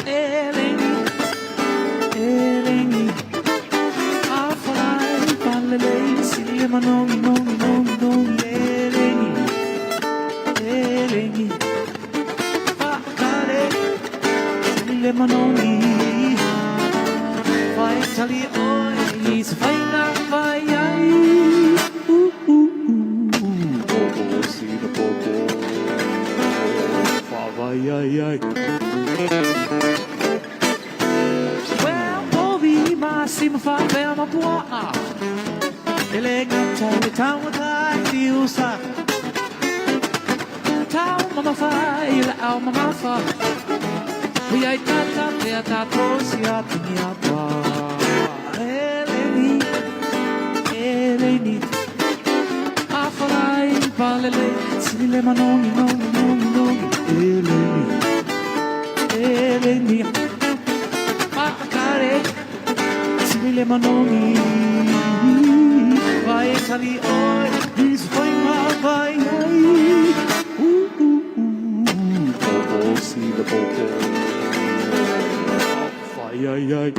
E lengi, e lengi A wharai palele si le manongi nongi nongi nongi E lengi, e lengi Whakare si le manongi Whai tali oe i se whainga whai ai Uh, uh, uh, po po si na po po Wha vai ai ai Well, povi ma si ma wha pea ma puaa E le ngata le taumata i te usa Tau mama whai le au mama wha Hui ai tata pea tātou si a tingi a pā E lengi, e lengi A wharai palele Si le manongi nongi nongi nongi E lengi, e lengi Whakare Si le manongi Vai tali oe I se whainga vai ai Uh, uh, uh Po po si le po po Whai ai ai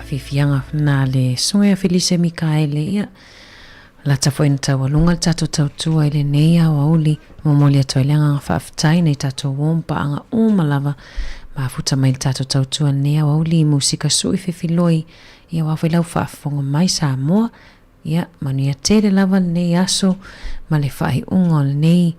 Faafiafiaga na le Susuga ia Felise Mikaele, ia, lata foi ina taualuga le tatou tautua i lenei aoauli, momoli atu ai le agaga faafetai nai tatou uo ma paaga uma lava mafuta mai le tatou tautua i lenei aoauli i musika sui fefiloi, ia aua foi lau faafofoga mai Samoa. Ia, manuia tele lava lenei aso ma le faaiuga o lenei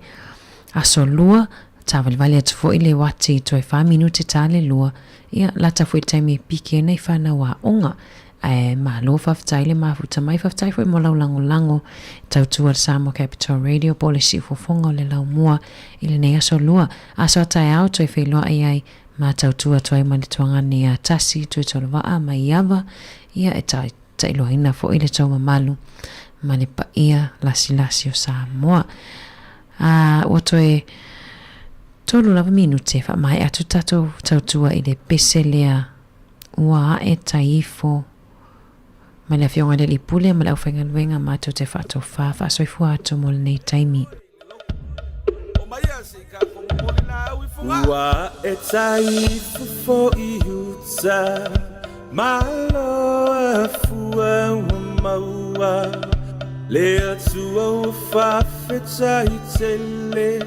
aso lua. Taavalivali atu foi le uati toe fa minute ta le lua. Ia, lata foi le taimi e piki ai nai fanau aoga. Ae malo faafetai le mafuta mai, faafetai foi mo lau lagolago e tautua le Samoa Capital Radio po o le siufofoga o le laumua i lenei aso lua. Aso a taeao toe feiloai ai ma tautua atu ai ma le tuagane ia Tasi Tuitolovaa Maiava, ia e tailoaina foi le tou mamalu ma le paia lasilasi o Samoa. A ua toe tolu lava minute faamaea atu tatou tautua i le pese lea ua ae tai ifo mai le Afioga i le Alii Pule ma le aufaigaluega matou te faatofa faasoifua atu mo lenei taimi. Ua ae tai fofo i uta Malo a fua ua maua Le Atua ua faafetai tele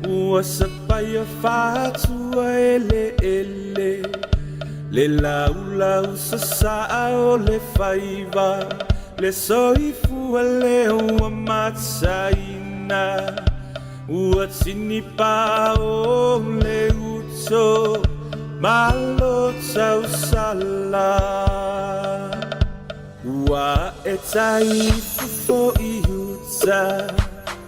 Ua sapaia faatua eleele Le laulau sasaa o le faiva Le soifua lea ua mataina Ua tinipa o le uto Malo tausala Ua ae tai fofo i uta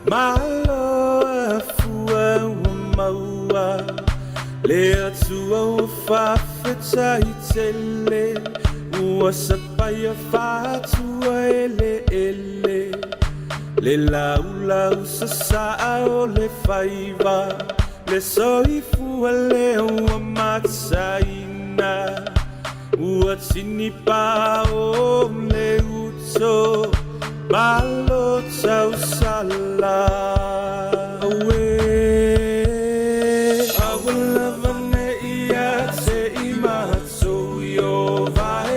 Malo a fua ua maua Le Atua ua faafetai tele Ua sapaia faatua eleele Le laulau sasaa o le faiva Le soifua lea ua mataina Ua tinipa o le uto Malo tausala Auē Aua lava ne i ia te i matou i ova e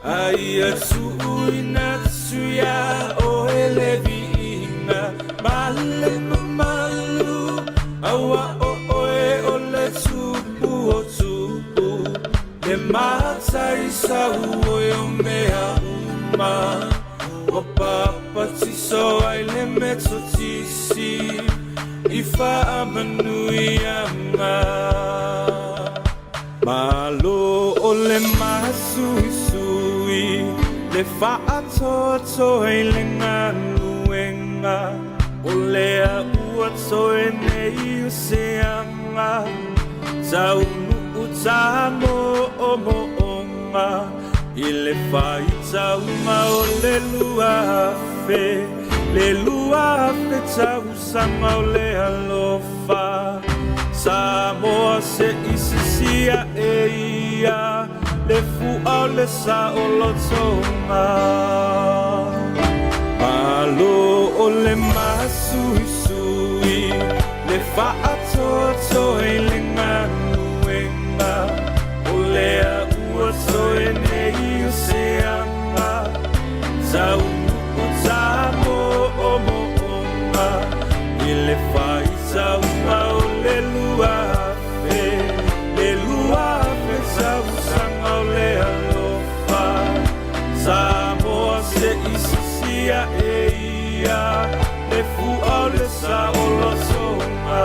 A ia tuuina atu iā oe le viiga ma le mamalu, Aua o oe o le Tupu o tupu, le matai sauoi o mea uma. Ua papatiso ai le Metotisi i faamanuiaga. Malo o le masuisui, le faatoatoa i le galuega, o lea ua toe nei o se aga, taunuu tamoomooga i le faitauga o le 2000, le 2000 tausaga o le alofa. Samoa se i sisi aʻe ia le fua o le saolotoga. Malo o le masuisui, le faatoatoa i le galuega, o lea ua toe nei o se aga, taunuu tamoomooga i le faitauga o le 2000, le 2000 tausaga o le alofa. Samoa se i sisi aʻe ia le fua o le saolotoga.